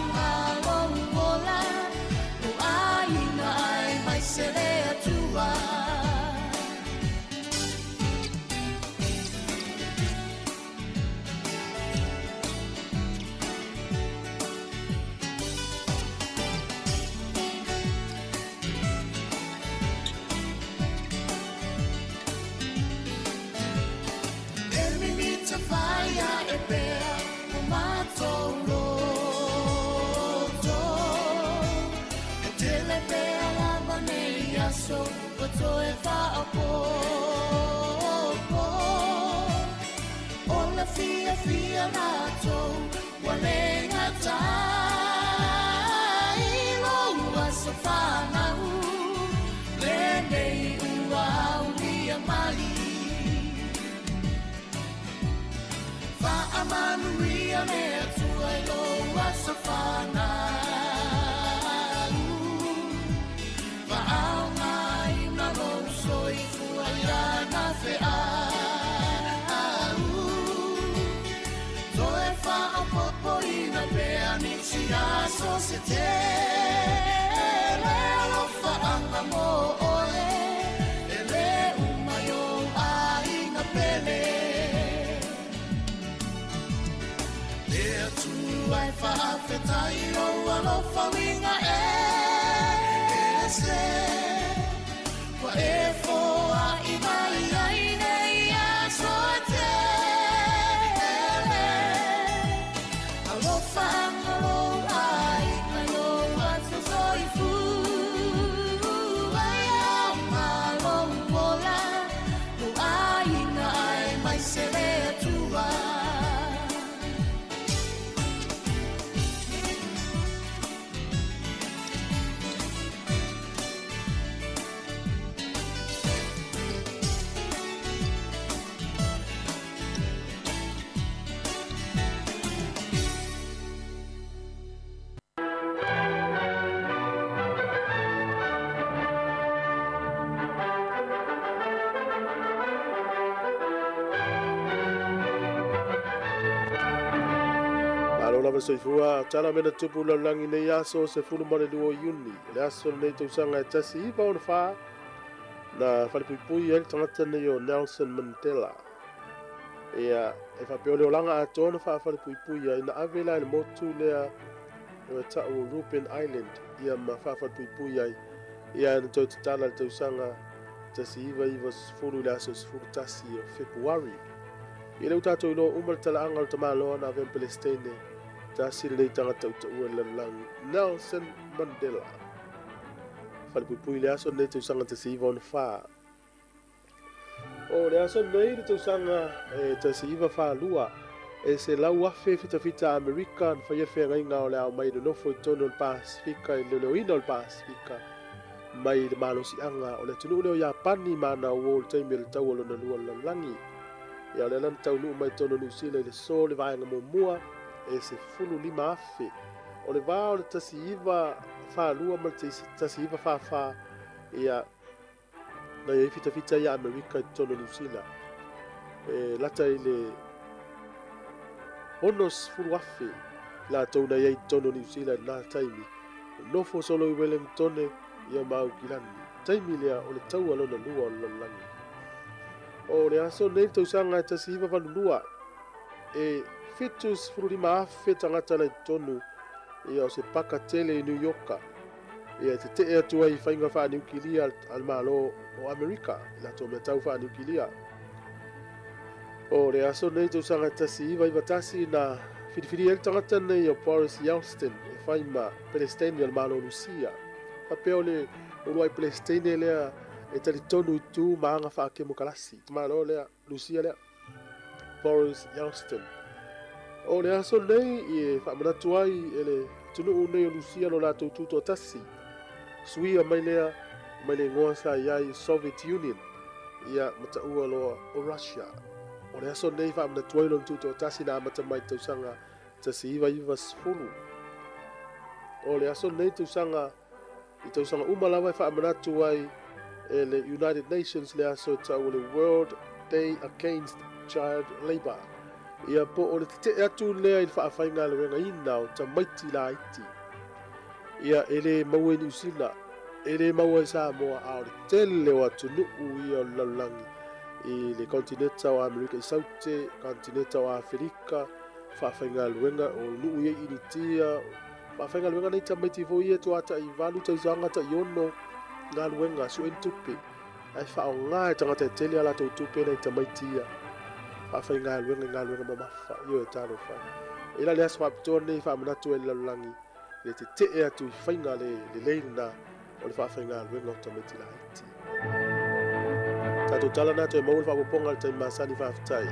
S4: lou ola, lou aiga ai mai se le Atua. E mimita whaia e pea o mātou loto. E tele pea lava nei aso ua toe whaopopo. O le fia fia mātou
S7: Ua le gata i lou aso fanau lenei ua aulia mai. Faamanuia le Atua i lou aso fanau. Faaaogaina lou soifua ia na feau. Toe faaopoopoina pea nisi aso se tele alofaaga mo oe. E le uma i ou aiga pele. Le Atua e faafetai lou alofa uiga ese. Ua e foai mai ai nei aso e tele. Alofaga lou aiga i lou aso soifua. Ia aoga lou ola, lou aiga aemaise le Atua.
S5: Malo lava soifua, tala mena tupu lalagi nei aso 12 o Iuni. Le aso lenei tausaga e 1964 na falepuipui ai le tagata nei o Nelson Mandela. Ia, e faapea o le olaga atoa na faafalepuipui ai na ave la i le motu lea o e tau o Robben Island ia ma faafalepuipui ai. Ia na toe tatala i le tausaga 1990 i le aso 11 o Fepuari. Ia lea ua tatou iloa uma le talaaga o le tamaloa na avea ma Pelesiteine, tasi lenei tagata utaua i le lalolagi, Nelson Mandela. Falepuipui i le aso lenei tausaga 1964. O le aso lenei le tausaga e 1942, e 100,000 fitafita a Amerika na faia feagaiga o le a omai e nonofo i totonu o le Pasefika i le leoleoina o le Pasefika mai le malosiaga o le atunuu lea o Iapani ma ana uo i le taimi o le Taua Lona Lua o le Lalolagi. Ia o lea la na taunuu mai totonu o Niu Sila i le so le vaega muamua e 15,000. O le va o le 1942 ma le 1944, ia, na i ai fitafita ia Amerika i totonu o Niu Sila. E lata i le 60,000 latou na i ai i totonu o Niu Sila i lena taimi. Nofo solo i Wellingtone ia ma Aukilani. Taimi lea o le taua lona lua o le lalolagi. O le aso nei le tausaga e 1982, e 75,000 tagata na i totonu ia o se paka tele i New Yorka. Ia e tetee atu ai i faiga faaniukilia a le Malo o Amerika i latou mea tau faaniukilia. O le aso nei tausaga e 1991 na filifili ai le tagata nei o Boris Yeltsin e fai ma Pelesiteine o le Malo o Lusia. Faapea o le uluai Pelesiteine lea e talitonu i tu ma aga faakemokalasi. Malo lea, Lusia lea. Boris Yeltsin. O le aso nei e faamanatu ai e le atunuu nei o Lusia lo latou tutoatasi. Suia mai lea mai le igoa sa i ai Soviet Union ia ma taua loa o Russia. O le aso nei faamanatu ai lona tutoatasi na amata mai i le tausaga 1990. O le aso nei tausaga i tausaga uma lava e faamanatu ai e le United Nations le aso e tau o le World Day Against Child Labour. Ia po o le tetee atu lea i le faafaigaluegaina o tamaiti laiti. Ia e le maua i Niu Sila, e le maua i Samoa, a o le tele o atunuu ia o le lalolagi i le kontineta o Amerika i Saute, kontineta o Aferika, faafaigaluega o nuu ia i Initia, faafaigaluega nei tamaiti foi ia tuata'i 8 tausaga ta'i 6 galuega sue ni tupe ae faaaoga e tagata e tele a latou tupe nai tamaiti ia faafaigaluega i galuega mamafa. Ioe, talofa e la le aso faapitoa lenei faamanatu ai le lalolagi le tetee atu i faiga le lelei lena o le faafaigaluega o tamaiti laiti. Tatou tala na toe maua le faaopoopoga i le taimi masani. Faafetai.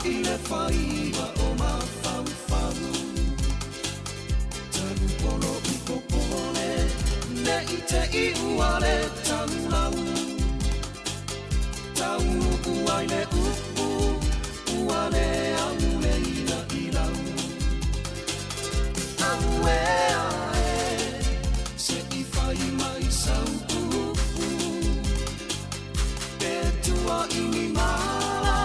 S7: i le faiva o mafaufau. Talu polo i popole, ne i te i ua le tagulau. Taunuu ai le upu, ua le aule ina i lau. Auē ae, se i fai mai sau upu. Pe tua i ni mala,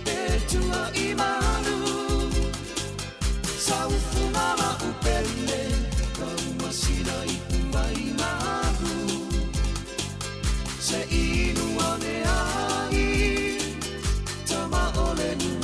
S7: pe tua i malu. Sau fuga la'u pele, taumasina i uai malu. Se inu ane ai, tama o le nuu.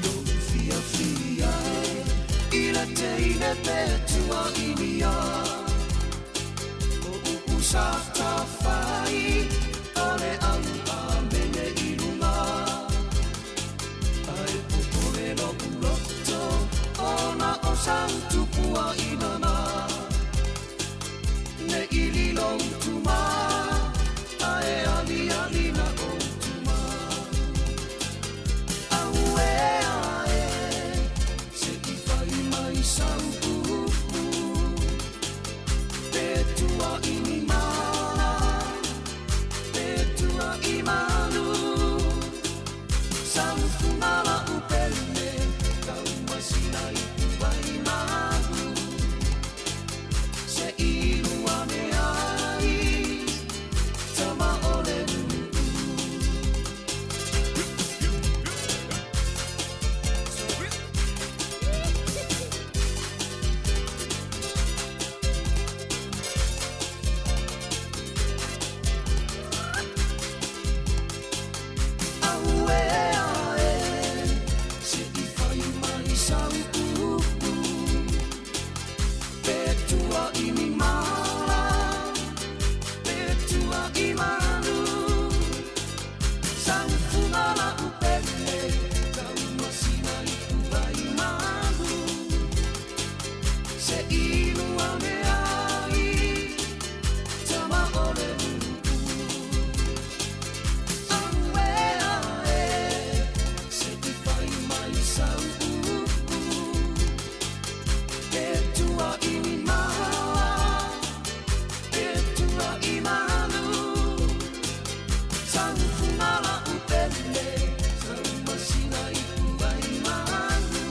S7: Lou fiafia e i le teine pe tua i nia. O upu sa tafai, o le au amene i luga. Ae popole lo'u loto, ona o sau tupuaʻinana. Ne i lilo utuma, ae aliali na outuma. Auē ae, se i fai mai sau upu. Pe tua i ni mala, pe tua i malu. Sau fuga la'u pele, taumasina i uai malu. Se inu ane ai, tama o le nuu. Auē ae, se i fai mai sau upu. Pe tua i ni mala, pe tua i malu. Sau fuga la'u pele, taumasina i uai malu. Se inu ane ai, tama o le nuu. Auē ae, se i fai mai sau upu. Pe tua i ni mala, pe tua i malu. Sau fuga la'u pele, taumasina i uai malu.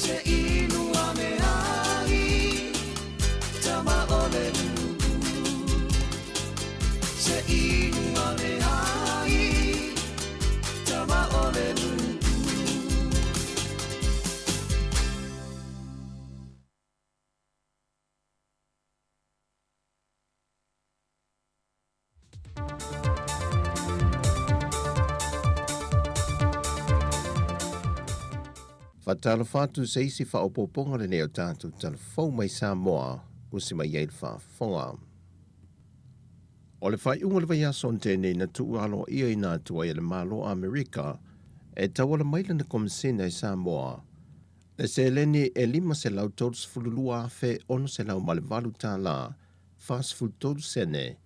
S7: Se inu ane ai, tama o le nuu. Se inu ane ai, tama o le nuu.
S8: Faatalofa atu se isi faaopoopoga lenei o tatou talafou mai Samoa usi mai ai le faafofoga. O le faaiuga o le vaiaso na tea nei na tuu aloaia atu ai e le Malo o Amerika e tauala mai lana Komisena i Samoa le seleni e $532,608 tala 43 sene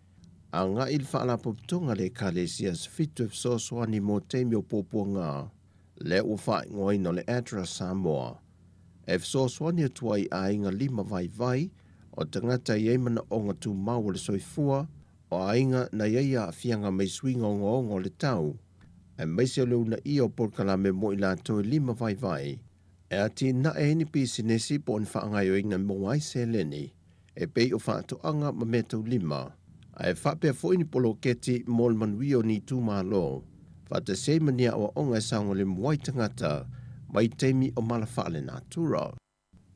S8: agai i le Faalapotopotoga a le Ekalesia Sefito e fesoasoani mo taimi o puapuaga lea ua faaigoaina o le ADRA Samoa e fesoasoani atu ai i aiga lima vaivai o tagata e i ai manaoga tumau o le soifua, o aiga na i ai aafiaga mai suiga ogaoga o le tau, aemaise o le uunaia o polokalame mo i latou e lima vaivai e atinae ai ni pisinesi po o ni faagaoioiga e maua ai seleni e pei o faatoaga ma meataulima, ae faapea foi ni poloketi mo le manuia o ni itumalo, faatasi ai ma ni aoaoga e saogalemu ai tagata mai taimi o mala faalenatura.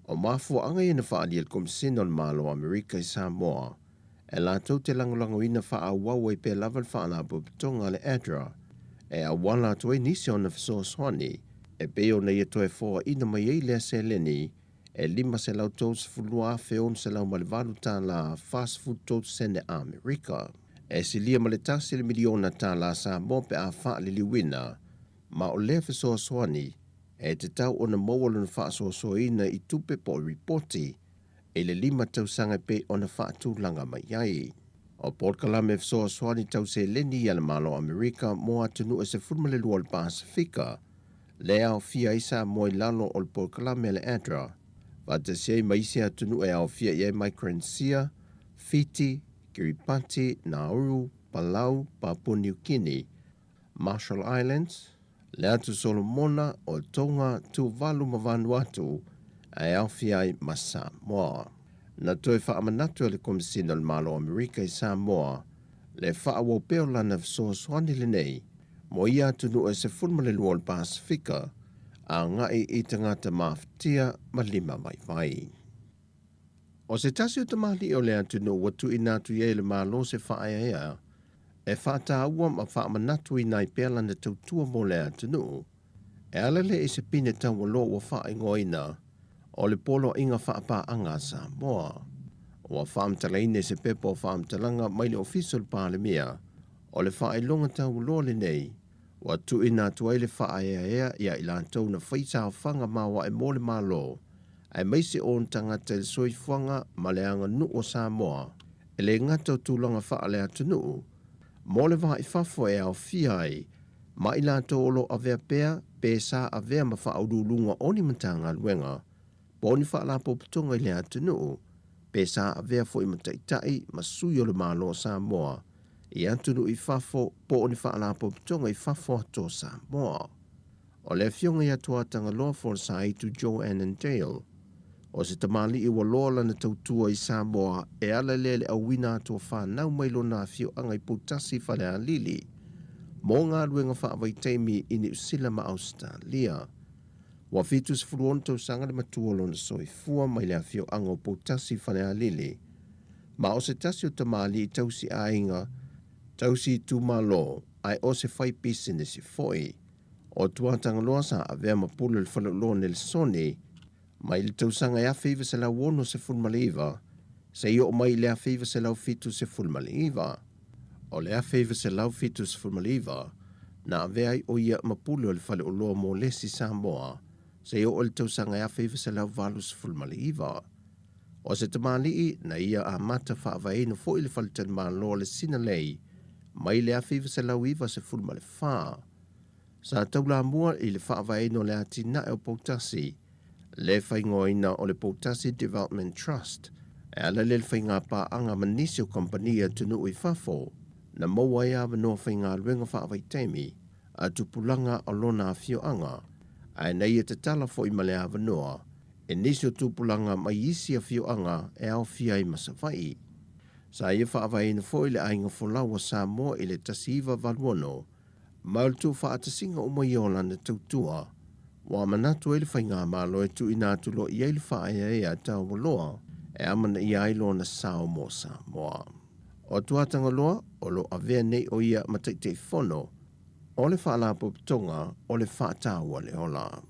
S8: O mafuaaga ia na faaalia e le Komisena o le Malo o Amerika i Samoa, e latou te lagolagoina faaauau ai pea lava le Faalapotopotoga a le ADRA e auala atu ai nisi o ana fesoasoani e pei ona ia toe foaina mai ai lea seleni e $532,608 tala 43 sene Amerika. E silia ma le tasi le miliona tālā Samoa pe a faaliliuina, ma o lea fesoasoani e tatau ona maua lona faasoasoaina i tupe po o ripoti i le lima tausaga e pei ona faatulaga mai ai. O polokalame fesoasoani tau seleni a le Malo o Amerika mo atunuu e 12 o le Pasefika, le aofia ai Samoa i lalo o le polokalame a le ADRA, faatasi ai ma isi atunuu e aofia i ai Micronesia, Fiti, Kiribati, Nauru, Palau, Papua New Guinea, Marshall Islands, le Atu Solomona, o Tonga, Tuvalu ma Vanuatu, ae aofia ai ma Samoa. Na toe faamanatu e le Komesina o le Malo o Amerika i Samoa le faaauau pea o lana fesoasoani lenei mo ia atunuu e 12 o le Pasefika agai i tagata mafatia ma lima vaivai. O se tasi o tamalii o le atunuu ua tuuina atu i ai e le Malo se faaeaea e faataua ma faamanatuina ai pea lana tautua mo le atunuu, e ala lea i se pine taualoa ua faaigoaina o le Poloaiga Faapaaga a Samoa. Ua faamatalaina i se pepa o faamatalaga mai le Ofisa o le Palemia, o le faailoga taualoa lenei ua tuuina atu ai le faaeaea ia i latou na fai saofaga maoae mo le Malo, aemaise o ona tagata i le soifuaga ma le aganuu o Samoa, e le gata o tulaga faale-atunuu, mo le va i fafo e aofia ai ma i latou o lo o avea pea pe sa avea ma faauluuluga o ni Matagaluega po o ni faalapotopotoga i le atunuu, pe sa avea foi ma taitai ma sui o le Malo o Samoa i atunuu i fafo po o ni faalapotopotoga i fafo atu o Samoa. O le afioga ia Tuatagaloa Folosaitu Joe Annandale, o se tamalii ua loa lana tautua i Samoa e ala lea i le auina atu o fanau mai lona afioaga i Poutasi Falealili mo galuega faavaitaimi i Niu Sila ma Ausetalia. Ua 76 tausaga le matua o lona soifua mai le afioaga o Poutasi Falealili, ma o se tasi o tamalii tausi aiga, tausi itumalo, ae o se fai pisinisi foi. O Tuatagaloa sa avea ma pule o le faleoloa o Nelisoni mai le tausaga e 1969 seia oo mai i le 1979. O le 1979 na avea ai o ia ma pule o le faleoloa mo Lesi Samoa seia oo i le tausaga e 1989. O se tamalii na ia amata faavaeina foi le faletalimalo o le Sinalei mai le 1994. Sa taulamua i le faavaeina o le atinae o Poutasi, le faaigoaina o le Poutasi Development Trust, e ala lea i le faigapaaga ma nisi o kamupani i atunuu i fafo, na maua ai avanoa faigaluega faavaitaimi a tupulaga o lona afioaga, ae na ia tatala foi ma le avanoa e nisi o tupulaga mai isi afioaga e aofia ai ma Savaii. Sa ia faavaeina foi le Aiga Folau a Samoa i le 1986, ma o le tuufaatasiga uma ia o lana tautua, ua manatu ai le Faigamalo e tuuina atu loa i ai le faaeaea taualoa e amanaia ai lona sao mo Samoa. O Tuatagaloa o lo o avea nei o ia ma Taitaifono o le Faalapotopotoga o le Faataua le Ola.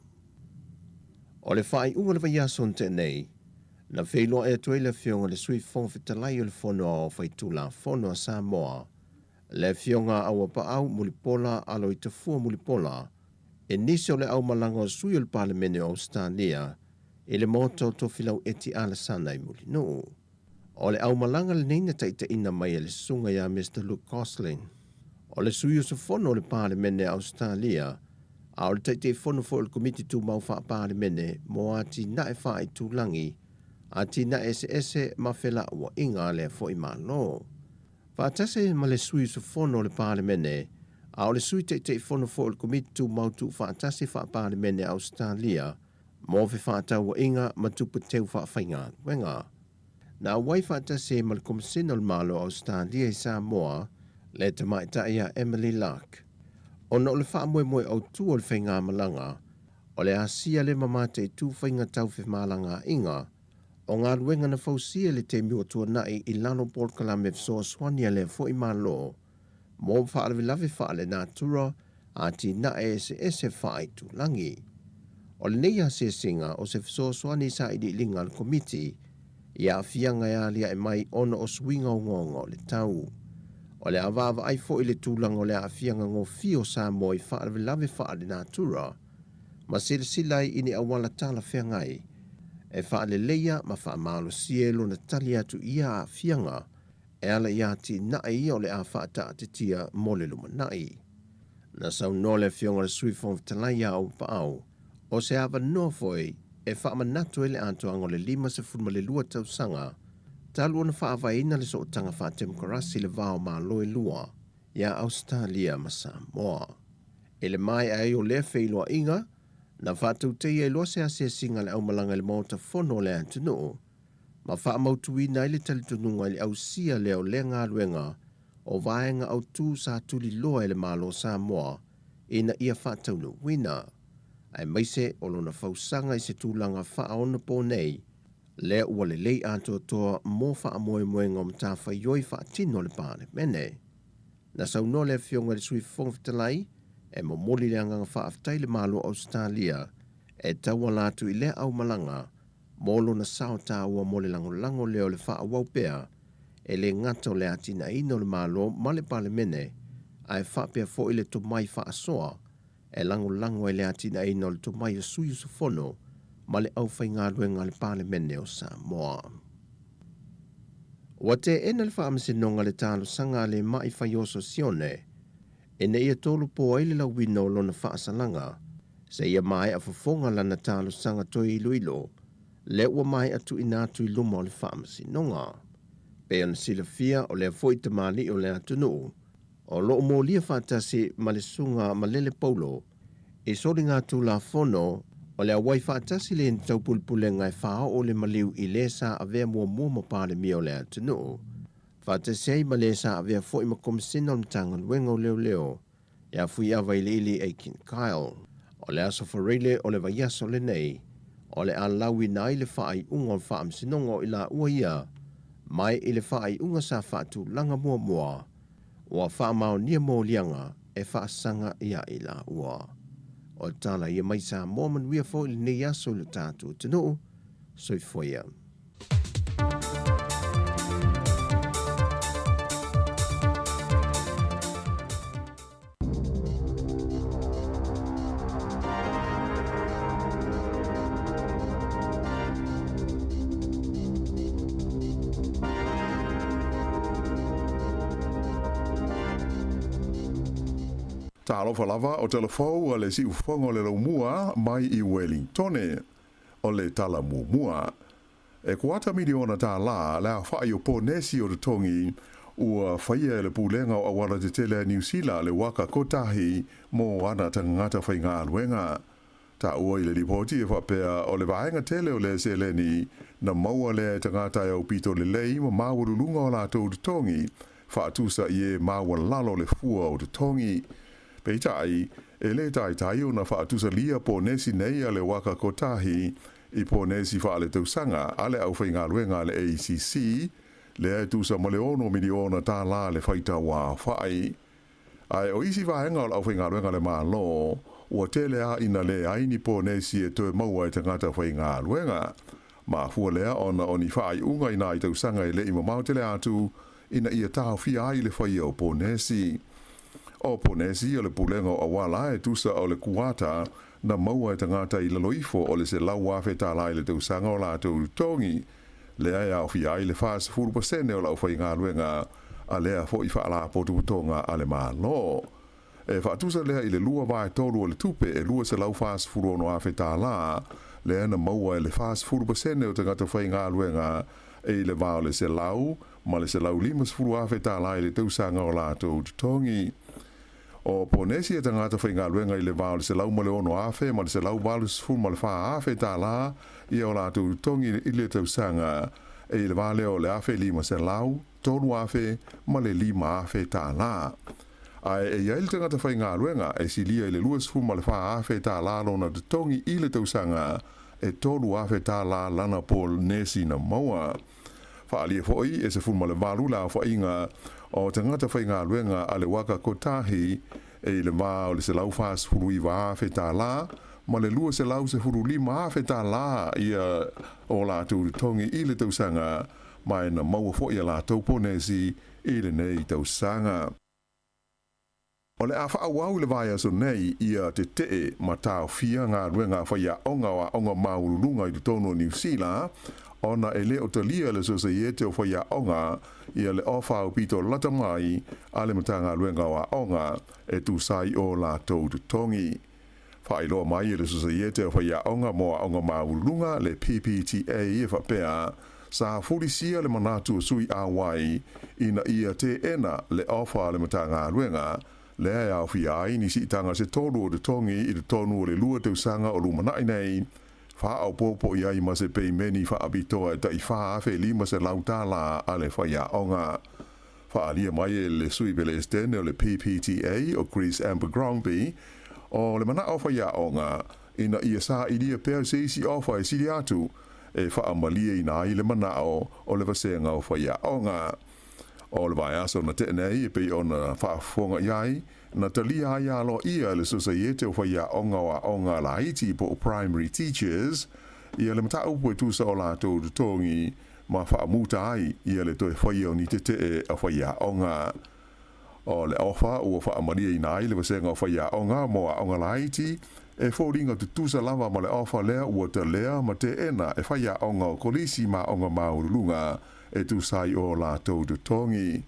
S8: O le faaiuga o le vaiaso na tea nei, na feiloai atu ai le Afioga i le Sui Fofoga Fetalai o le Fono Aoao Faitulafono a Samoa, le Afioga a Auapaau Mulipola Aloitafua Mulipola, e nisi o le aumalaga o sui o le Palemene o Ausetalia i le Maota o Tofilau Eti Alesana i Mulinuu. O le aumalaga lenei na taitaiina mai e le susuga ia Mister Luke Gosling, o le sui usufono o le Palemene a Ausetalia, a o le Taitaifono foi o le Komiti Tumau Faa-Palemene mo Atinae Faaitulagi, Atinae Eseese ma Felauaiga a lea foi Malo. Faatasi ai ma le sui usufono o le Palemene, a o le Sui Taitaifono foi o le Komiti Tumau Tuufaatasi Faa-Palemene a Ausetalia mo Fefaatauaiga ma Tupe Teu Faafaigaluega. Na auai faatasi ai ma le Komesina o le Malo o Ausetalia i Samoa, le tamaitai ia Emily Lark. Ona o le faamoemoe autu o le faigamalaga, o le asia le ma mataitu faiga tau femalagaaiga o galuega na fausia i le taimi ua tuanai i lalo o polokalame fesoasoani a lea foi Malo mo faalavelave faalenatura atinae eseese faaitulagi. O lenei asiasiga o se fesoasoani i sailiiliga a le Komiti i aafiaga e aliae mai ona o suiga ogaoga o le tau. O le a vaavaai foi le tulaga o le aafiaga gofie o Samoa i faalavelave faalenatura ma silasila ai i ni auala talafeagai e faaleleia ma faamalosia ai lona tali atu i ia aafiaga e ala i atinae ia o le a faataatitia mo le lumanai. Na saunoa le Afioga i le Sui Fofoga Fetalai ia Auuapaau, o se avanoa foi e faamanatu ai le atoaga o le 52 tausaga talu ona faavaeina le sootaga faatemokarasi i le va o Malo e lua ia Ausetalia ma Samoa. I le maea ai o lea feiloaiga, na faatauteia ai loa se asiasiga a le aumalaga i le Maota Fono o le atunuu ma faamautuina ai le talitonuga i le ausia lea o lea galuega o vaega autu sa tuliloa e le Malo o Samoa ina ia faataunuuina, aemaise o lona fausaga i se tulaga faaonapo nei lea ua lelei atoatoa mo faamoemoega o matafaioi faatino a le Palemene. Na saunoa le Afioga i le Sui Fofoga Fetalai e momoli le agaga faafetai i le Malo o Ausetalia e tauala atu i lea aumalaga mo lona sao taua mo le lagolago lea o le faaauau pea e le gata o le atinaeina o le Malo ma le Palemene ae faapea foi le tomai faasoa e lagolago ai le atinaeina o le tomai o sui usufono ma le aufaigaluega a le Palemene o Samoa. Ua teena le Faamasinoga le talosaga a le ma'i faioso Sione ina ia tolopo ai le lauina o lona faasalaga seia maea fofoga lana talosaga toe iloilo lea ua maea tuuina atu i luma o le Faamasinoga. Pei ona silafia o lea foi tamalii o le atunuu o lo o molia faatasi ma le Susuga Malele Paulo i soligatulafono o le auai faatasi le taupulepulega e faaoo le maliu i le sa avea muamua ma Palemia o le atunuu, faatasi ai ma le sa avea foi ma Komesina o le Matagaluega o Leoleo ia Fuiava Iliili Aiken Kyle. O le aso Faraile o le vaiaso lenei o le a lauina ai le faaiuga o le Faamasinoga o i laua ia mai i le faaiuga sa faatulaga muamua ua faamaonia moliaga e faasaga iā i laua. O tala ia mai Samoa manuia foi lenei aso i lo tatou atunuu. Soifua ia.
S9: Talofa lava o telefou a le siufofoga o le laumua mai i Welingtone. O le tala muamua. E kuata miliona tālā le aofa'i o ponesi o totogi ua faia e le Pulega o Auala Tetele a Niu Sila le waka kotahi mo ana tagata faigaluega. Taua i le lipoti e faapea o le vaega tele o lea seleni na maua lea e tagata e aupito lelei ma maualuluga o latou totogi faatusa i e maualalo le fua o totogi. Peitai, e le taitai ona faatusalia ponesi nei a le waka kotahi i ponesi faaletausaga a le aufaigaluega a le ACC, lea e tusa ma le ono miliona tālā le faitau aofa'i. Ae o isi vaega o le aufaigaluega a le Malo, ua tele lava ina leai ni ponesi e toe maua e tagata faigaluega. Mafua lea ona o ni faaiuga i nai tausaga e le i mamao tele atu ina ia taofia ai le faia o ponesi. O ponesi o le pulega o auala e tusa o le kuata na maua e tagata i lalo ifo o le $100,000 tālā i le tausaga o latou totogi, lea e aofia ai le 40% o le aufaigaluega a lea foi faalapotopotoga a le Malo. E faatusa lea i le lua vaetolu o le tupe e $246,000 tālā lea na maua e le 40% o tagata faigaluega i le va o le 100 ma le $150,000 tālā i le tausaga o latou totogi. O ponesi e tagata faigaluega i le va o le $106,000 ma le $184,000 tālā ia o latou totogi i le tausaga, e i le va lea o le $1,500, $3,000 ma le $5,000 tālā. Ae e i ai le tagata faigaluega e silia i le $24,000 tālā lona totogi i le tausaga, e $3,000 tālā lana ponesi na maua. Faaalia foi e 18 le aofaiga o tagata faigaluega a le waka kotahi e i le va o le $149,000 tālā ma le $215,000 tālā ia o latou totogi i le tausaga, ma e na maua foi a latou ponesi i lenei tausaga. O le a faaauau i le vaiaso nei ia tetee ma taofia galuega a faiaoga o aoga maualuluga i totonu o Niu Sila, ona e le o talia e le Sosaiete o Faiaoga ia le ofa aupito lata mai a le Matagaluega o Aoga e tusa ai o latou totogi. Faailoa mai e le Sosaiete o Faiaoga mo Aoga Maualuluga, le PPTA, e faapea, sa fulisia le manatu o sui auai ina ia teena le ofa a le Matagaluega, lea e aofia ai ni siitaga se tolu o totogi i totonu o le 2 tausaga o lumanai nei, faaopoopo i ai ma se peimeni faapitoa e tai $4,500 a le faiaoga. Faaalia mai e le sui Pelesetene o le PPTA o Chris Abercrombie, o le manao o faiaoga ina ia sailia pea se isi ofa e sili atu e faamalieina ai le manao o le vasega o faiaoga. O le vaiaso na tea nei e pei ona faafofoga i ai, na talia ai aloaia e le Sosaiete o Faiaoga o Aoga Laiti po o Primary Teachers ia le mataupu e tusa o latou totogi ma faamuta ai ia le toe faia o ni tetee a faiaoga. O le ofa ua faamalieina ai le vasega o faiaoga mo aoga laiti e foliga tutusa lava ma le ofa lea ua talea ma teena e faiaoga o kolisi ma aoga maualuluga e tusa ai o latou totogi.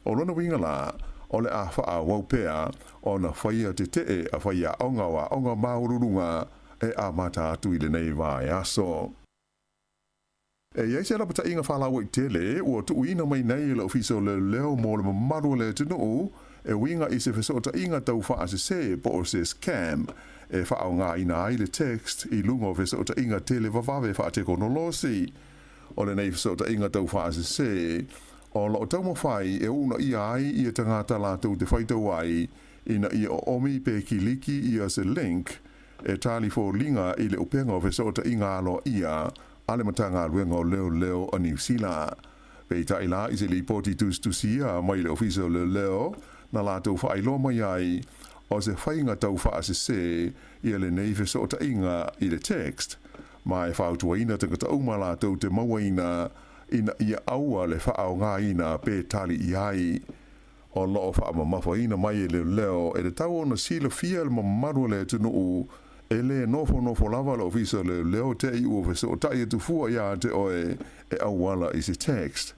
S9: O lona uiga la, o le a faaauau pea ona faia tetee a faiaoga o aoga maualuluga e amata atu i lenei vaiaso. E i ai se lapataiga faalauaitele ua tuuina mai nei e le Ofisa o Leoleo mo le mamalu o le atunuu e uiga i se fesootaiga tau faasese po o se scam e faaaogaina ai le text i luga o fesootaiga televavave faatekonolosi. O lenei fesootaiga tau faasese o loo taumafai e uunaia ai ia tagata latou te faitau ai ina ia oomi pe kiliki ia se link e tali foliga i le upega o fesootaiga aloaia a le Matagaluega o Leoleo a Niu Sila. Peitai la i se lipoti tusitusia mai le Ofisa o Leoleo na latou faailoa mai ai o se faiga tau faasese ia lenei fesootaiga i le text ma e fautuaina tagata uma latou te mauaina ina ia aua le faaaogaina pe tali i ai. O loo faamamafaina mai e leoleo e tatau ona silafia e le mamalu o le atunuu e le nofonofo lava le Ofisa o Leoleo te i ua fesootai atu fua iā te oe e auala i se text.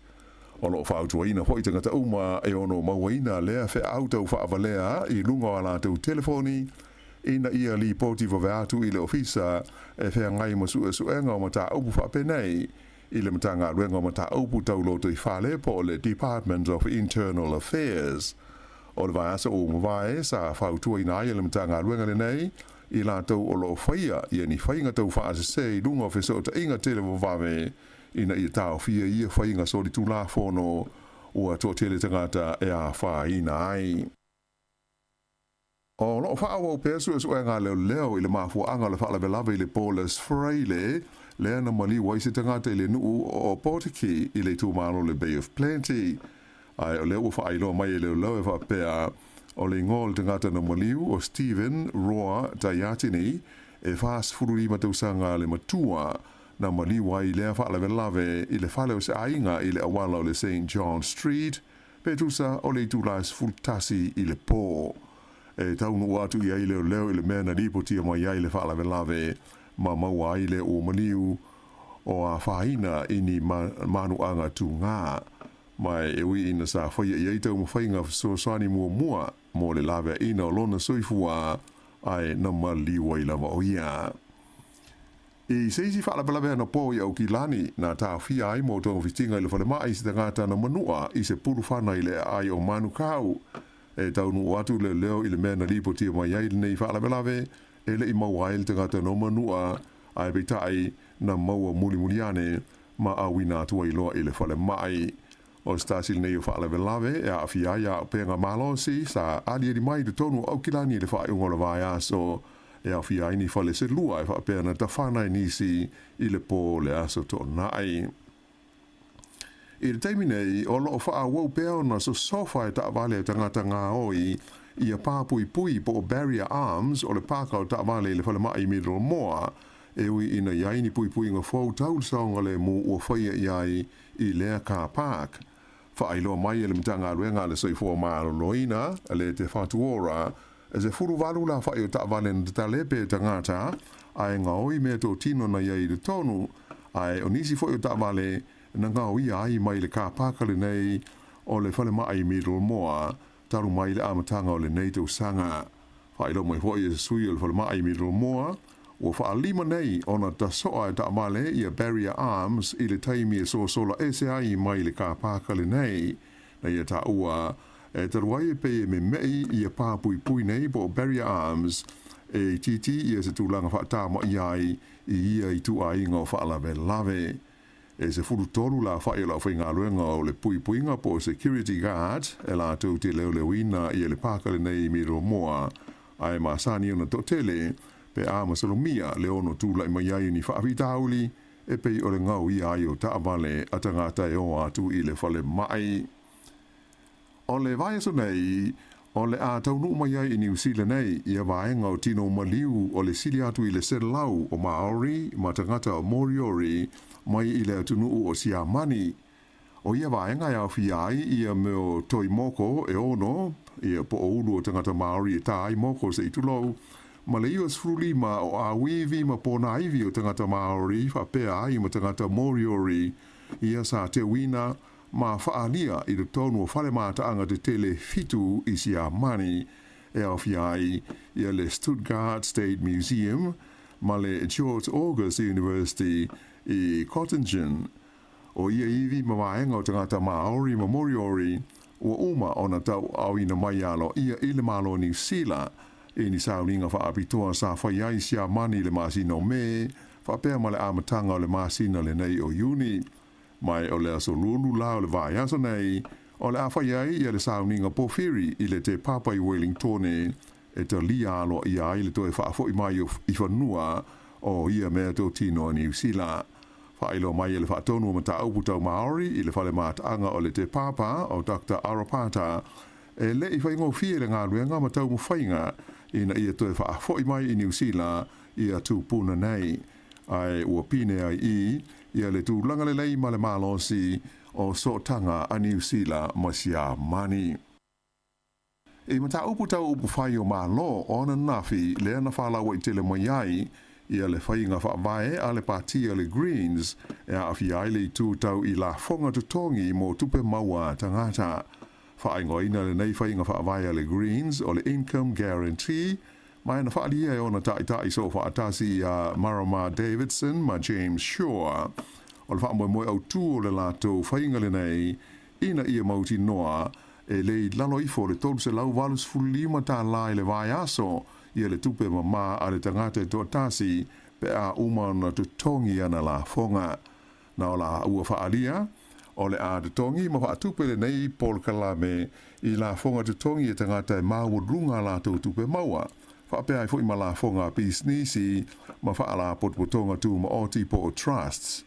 S9: O loo fautuaina foi tagata uma e ono mauaina lea feau tau faavalea i luga o a latou telefoni ina ia lipoti vave atu i le Ofisa e feagai ma suesuega o mataupu faapenei i le Matagaluega o Mataupu Tau Lotoifale po o le Department of Internal Affairs. O le vaiaso ua mavae sa fautuaina ai e le Matagaluega lenei i latou o loo faia ia ni faiga tau faasese i luga o fesootaiga televavave ina ia taofia ia faiga solitulafono ua toatele tagata e afaina ai. O loo faaauau pea suesuega a leoleo i le mafuaaga o le faalavelave i le po Les Fraile lea na maliu ai se tagata i le nuu o Opotiki i le itumalo o le Bay of Plenty. Ae o lea ua faailoa mai e leoleo e faapea, o le igoa o le tagata na maliu o Steven Roa Taiatini e 45 tausaga le matua na maliu ai i lea faalavelave i le fale o se aiga i le auala o le Saint John Street pe tusa o le itula e 11 i le po. E taunuu atu i ai leoleo i le mea na lipotia mai ai le faalavelave ma maua ai le ua maliu o afaina i ni manuaga tugā. Ma e ui ina sa faia i ai taumafaiga fesoasoani muamua mo le laveaiina o lona soifua ae na maliu ai lava o ia. I se isi faalavelave anapo i Aukilani, na taofia ai mo togafitiga i le falemai se tagata na manua i se pulufana i le aai o Manukau. E taunuu atu leoleo i le mea na lipotia mai ai lenei faalavelave, e le i maua ai le tagata no manua, ae peitai na maua mulimuli ane ma auina atu ai loa i le falemai. O se tasi lenei o faalavelave e aafia ai auupega malosi sa aliali mai i totonu o Aukilani i le faaiuga o le vaiaso e aofia ai ni fale se lua e faapea na tafana e nisi i le po o le aso Toonai. I le taimi nei, o loo faaauau pea ona sosofa e taavale a tagata gaoi ia pā puipui po o barrier arms o le pāka o taavale i le falemai i Middlemoa, e ui ina i ai ni puipuiga fou tau le saogalemu ua faia i ai i lea car park. Faailoa mai e le Matagaluega a le Soifua Maloloina le Te Whatu Ora, e 18 le aofa'i o taavale na tatalepe e tagata ae gaoi meatotino na i ai i totonu, ae o nisi foi o taavale na gaoia ai mai le car paka lenei o le falemai i Middlemore talu mai le amataga o lenei tausaga. Faailoa mai foi e se sui o le falemai i Middlemore, ua faalima nei ona tasoa e taavale ia Barrier Arms i le taimi e sosola ese ai mai le car paka lenei. Na ia taua e talu ai e pei e meme'i ia pa puipui nei po o Barrier Arms e itiiti ia se tulaga faatama'i ai i ia ituaiga o faalavelave. E 13 le aofa'i o le aufaigaluega o le puipuiga po o security guard e latou te leoleoina ia le paka lenei i Middlemore, ae masani ona toatele pe a masalomia le ono tulai mai ai o ni faafitauli e pei o le gaoia ai o taavale a tagata e o atu i le falemai. O le vaiaso nei, o le a taunuu mai ai i Niu Sila nei ia vaega o tino maliu o le sili atu i le 100 o Maori ma tagata o Moriori mai i le atunuu o Siamani. O ia vaega e aofia ai ia mea o toi moko e ono, ia po o ulu o tagata Maori e tā ai moko se i tulou, ma le 95 o āuivi ma pōnāivi o tagata Maori faapea ai ma tagata Moriori ia sa teuina ma faaalia i totonu o fale mataaga tetele fitu i Siamani e aofia ai ia le Stuttgart State Museum ma le George August University i Göttingen. O ia ivi ma vaega o tagata Maori ma Moriori ua uma ona tauaaoina mai aloaia i le Malo o Niu Sila i ni sauniga faapitoa sa fai ai Siamani i le masina o Me faapea ma le amataga o le masina lenei o Iuni. Mai o le aso Lulu la o le vaiaso nei, o le a fai ai ia le sauniga pōwhiri i le Te Papa i Wellingtone e talia aloaia ai le toe faafo'i mai i fanua o ia meatotino a Niu Sila. Faailoa mai e le Faatonu o Mataupu Tau Māori i le Fale Mataaga o le Te Papa o Doctor Arapata, e le i faigofie le galuega ma taumafaiga ina ia toe faafo'i mai i Niu Sila ia tupuna nei. Ae ua pine ai i ia le tulaga lelei ma le malosi o sootaga a Niu Sila ma Siamani. I mataupu tau upufai o Malo o ananafi lea na faalauaitele mai ai ia le faiga faavae a le Pati a le Greens e aafia ai le itu tau i lafoga totogi mo tupe maua a tagata. Faaigoaina lenei faiga faavae a le Greens o le Income Guarantee Ma na faaalia e ona ta'ita'i soofaatasi iā Marama Davidson ma James Shaw. O le faamoemoe autū o le latou faiga lenei ina ia mautinoa e le i lalo ifo o le $385 tālā i le vaiaso ia le tupe mamā a le tagata e toatasi pe a uma ona totogi ana lafoga. Na o la ua faaalia, o le a totogi ma faatupe lenei polokalame i lafoga totogi e tagata e maualuga a latou tupe maua, faapea ai foi ma lafoga a pisinisi ma faalapotopotoga tumaoti po o trusts.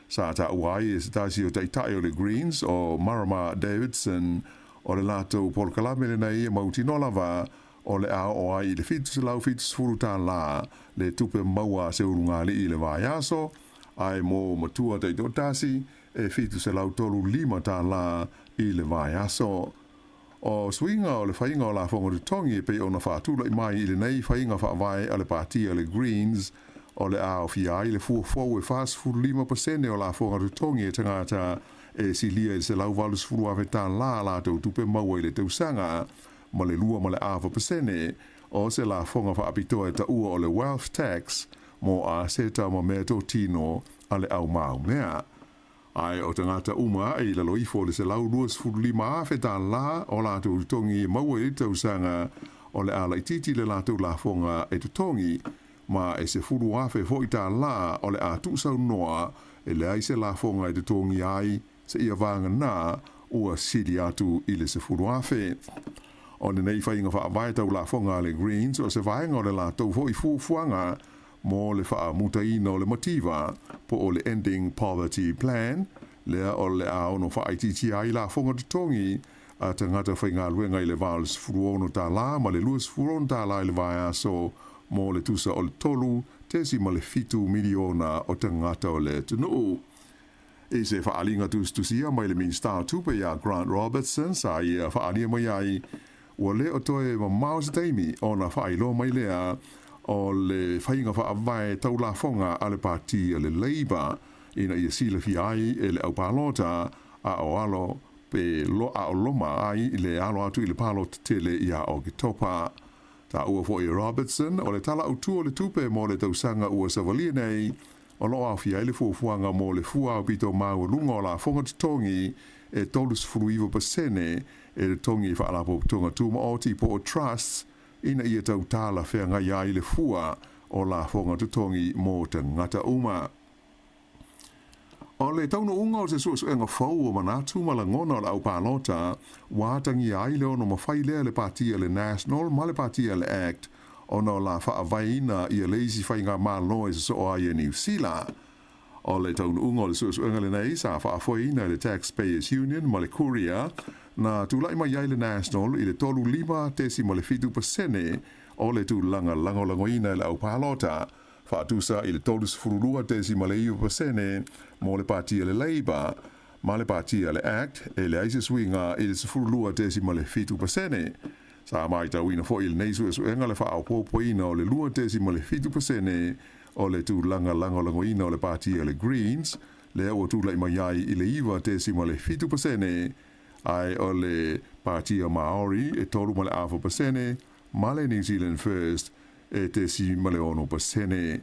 S9: Sa taua ai e se tasi o taitai o le Greens o Marama Davidson o le latou polokalame lenei e mautinoa lava o le a oo ai i le $770 tālā le tupe maua a se ulugalii i le vaiaso, ae mo matua taitoatasi e $735 tālā i le vaiaso. O suiga o le faiga o lafoga totogi e pei ona faatula'i mai i lenei faiga faavae a le Pati a le Greens, o le a aofia ai le fua fou e 45% o lafoga totogi e tagata e silia i le $180,000 tālā a latou tupe maua i le tausaga, ma le 2.4% o se lafoga faapitoa e taua o le wealth tax mo aseta ma meatotino a le au maumea. Ae o tagata uma ae i lalo ifo o le $125,000 tālā o latou totogi e maua i le tausaga, o le a laitiiti le latou lafoga e totogi, ma e $10,000 foi tālā o le a tuusaunoa e leai se lafoga e totogia ai seia vagana ua sili atu i le $10,000. O lenei faiga faavae tau lafoga a le Greens o se vaega o le latou foi fuafuaga mo le faamutaina o le mativa po o le Ending Poverty Plan, lea o le a ono faaitiitia ai lafoga totogi a tagata faigaluega i le va o le $16 ma le $26 i le vaiaso mo le tusa o le 3.7 miliona o tagata o le atunuu. I se faaaliga tusitusia mai le Minisita o Tupe ia Grant Robertson sa ia faaalia mai ai, ua le o toe mamao se taimi ona faailoa mai lea o le faiga faavae tau lafoga a le Pati a le Labour ina ia silafia ai e le aupalota a o alo pe lo a o loma ai le alo atu i le palota tele ia Oketopa. Taua foi e Robertson o le Tala Autu o le Tupe mo le tausaga ua savalia nei, o lo o aofia ai le fuafuaga mo le fua aupito maualuga o lafoga totogi e 39% e totogi i Faalapotopotoga Tumaoti po o Trusts ina ia tau talafeagai ai le fua o lafoga totogi mo tagata uma. O le taunuuga o se suesuega fou o manatu ma lagona o le aupalota ua atagia ai le ono mafai lea e le Pati a le National ma le Pati a le Act ona o la faavaeina ia le isi faigamalo e sosoo ai e Niu Sila. O le taunuuga o le suesuega lenei sa faafoeina e le Taxpayers Union ma le Courier na tulai mai ai le National i le 35.7% o le tulaga lagolagoina e le aupalota, faatusa i le 32.9% mo le Pati a le Labour ma le Pati a le Act e leai se suiga i le 12.7%. Sa matauina foi i lenei suesuega le faaopoopoina o le 2.7% o le tulaga lagolagoina o le Pati a le Greens, lea ua tulai mai ai i le 9.7%, ae o le Pati a Maori e 3.5% ma le New Zealand First e 0.6%.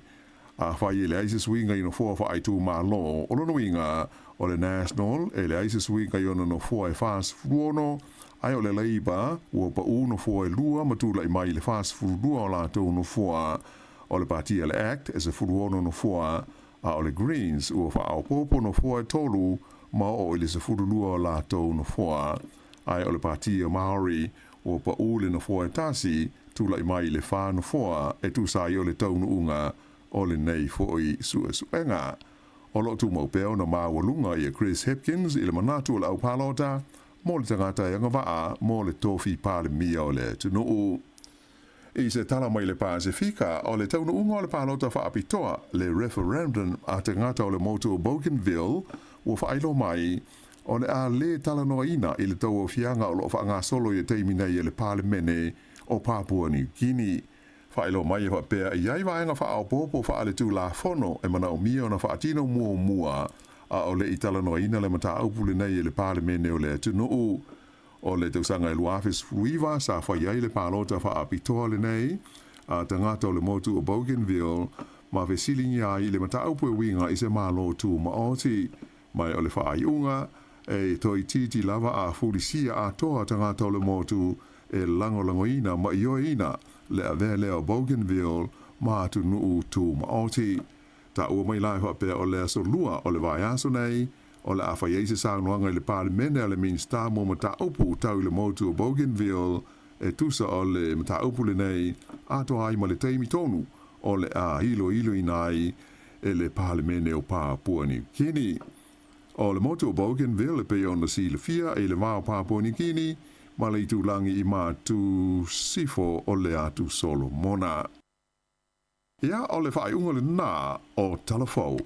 S9: Afai e leai se suiga i nofoa faaitumalo, o lona uiga, o le National e leai se suiga i ona nofoa e 46, ae o le Labour ua pau nofoa e lua ma tulai mai i le 42 o latou nofoa. O le Pati a le Act e 16 nofoa, a o le Greens ua faaopoopo nofoa e tolu ma oo i le 12 o latou nofoa. Ae o le Pati a Maori ua pau le nofoa e tasi, tulai mai i le fa nofoa e tusa ai o le taunuuga o lenei foi suesuega. O lo o tumau pea ona maualuga ia Chris Hipkins i le manatu o le aupalota mo le tagata e agavaa mo le tofi Palemia o le atunuu. I se tala mai le Pasefika, o le taunuuga o le palota faapitoa, le referendum a tagata o le motu o Bougainville, ua faailoa mai, o le a le talanoaina i le tauaofiaga o lo o faagasolo i le taimi nei e le Palemene o Papua New Guinea. Faailoa mai e faapea e i ai vaega faaopoopo faaletulafono e manaomia ona faatino muamua a o le i talanoaina le mataupu lenei e le Palemene o le atunuu. O le tausaga e 2019 sa fai ai le palota faapitoa lenei a tagata o le motu o Bougainville ma fesiligia ai i le mataupu e uiga i se Malo Tumaoti. Mai o le faaiuga, e toeitiiti lava a fulisia atoa tagata o le motu e lagolagoina ma ioeina le avea lea o Bougainville ma atunuu tumaoti. Taua mai la e faapea o le aso Lua o le vaiaso nei, o le a fai ai se saunoaga i le Palemene a le Minisita mo Mataupu tau i le motu o Bougainville e tusa o le mataupu lenei, atoa ai ma le taimi tonu o le a iloiloina ai e le Palemene o Papua Niu Kini. O le motu o Bougainville e pei ona silafia i le va o Papua Niu Kini ma le itulagi i matu sifo o le Atu Solomona. Ia, o le faaiuga lena o Talafou.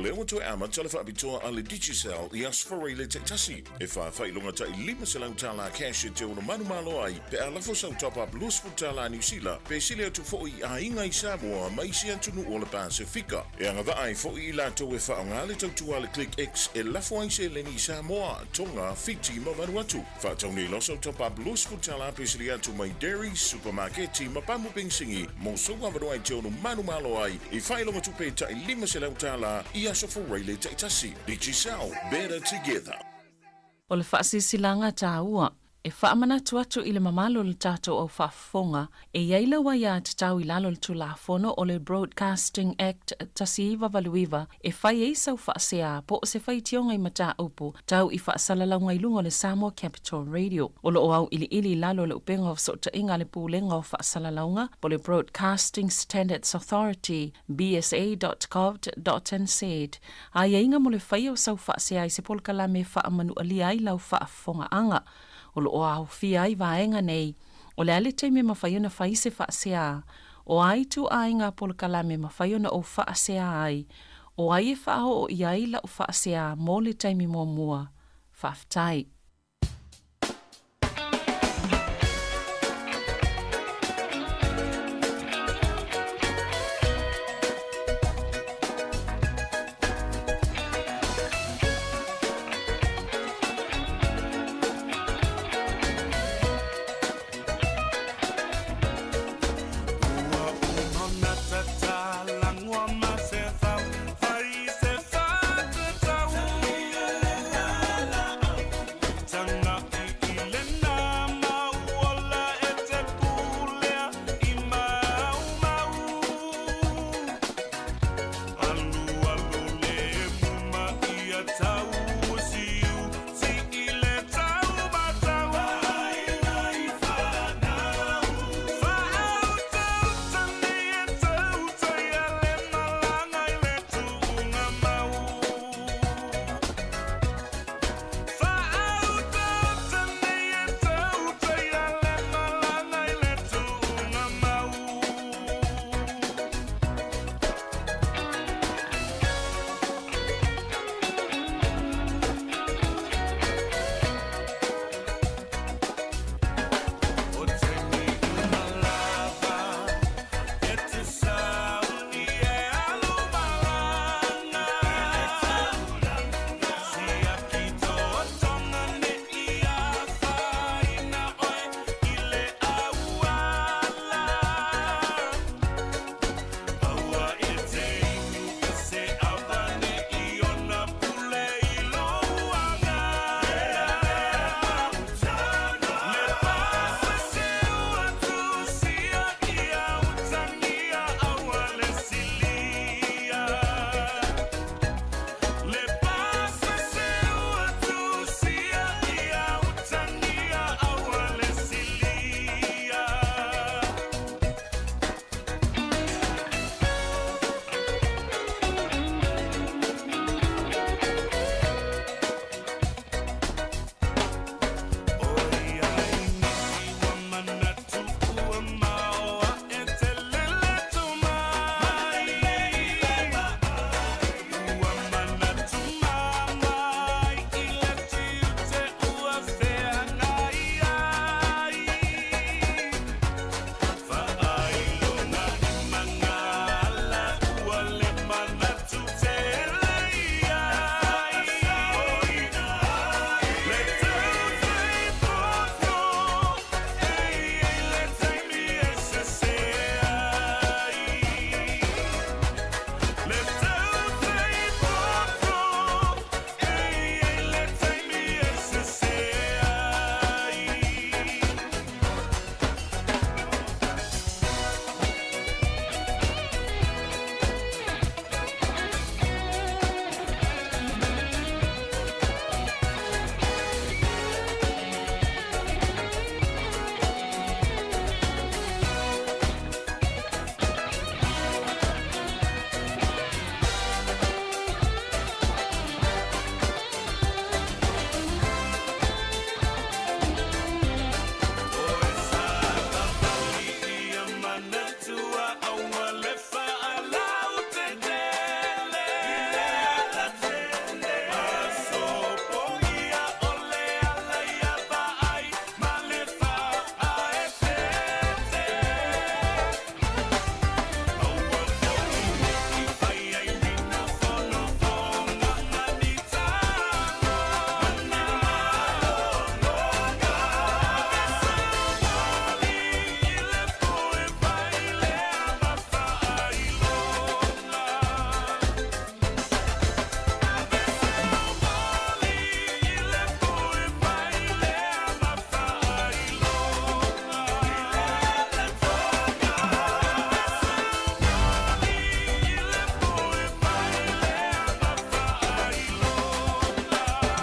S10: O lea ua toe amata le faapitoa a le Digicel i Aso Faraile taitasi, e faafailoga tai $500 cash e te ono manumalo ai pe a lafo sau top-up $20 Niu Sila pe sili atu foi i aiga i Samoa ma isi atunuu o le Pasefika. E agavaa ai foi i latou e faaaoga le tautua a le ClickX e lafo ai seleni i Samoa, Tonga, Fiti ma Vanuatu. Faatau nei loa sau top-up $20 pe sili atu mai Dairies, supamaketi ma pamu penisini mo sou avanoa e te ono manumalo ai i faailoga tupe tai $500 i Aso Faraile taitasi. Digicel, better together.
S3: O le faasilasilaga taua e faamanatu atu i le mamalu o le tatou au faafofoga, e i ai lau aiatatau i lalo o le Tulafono o le Broadcasting Act 1989 e fai ai sau faasea po o se faitioga i mataupu tau i faasalalauga i luga o le Samoa Capital Radio. O lo o auiliili i lalo o le upega o fesootaiga a le Pulega o Faasalalauga po o le Broadcasting Standards Authority, bsa.govt.nz, aiaiga mo le faia o sau faasea i se polokalame e faamanualia ai lau faafofogaaga. O lo o aofia ai vaega nei, o le a le taimi e mafai ona fai se faasea, o a ituaiga polokalame e mafai ona ou faasea ai, o ai e faaoo i ai lau faasea mo le taimi muamua. Faafetai.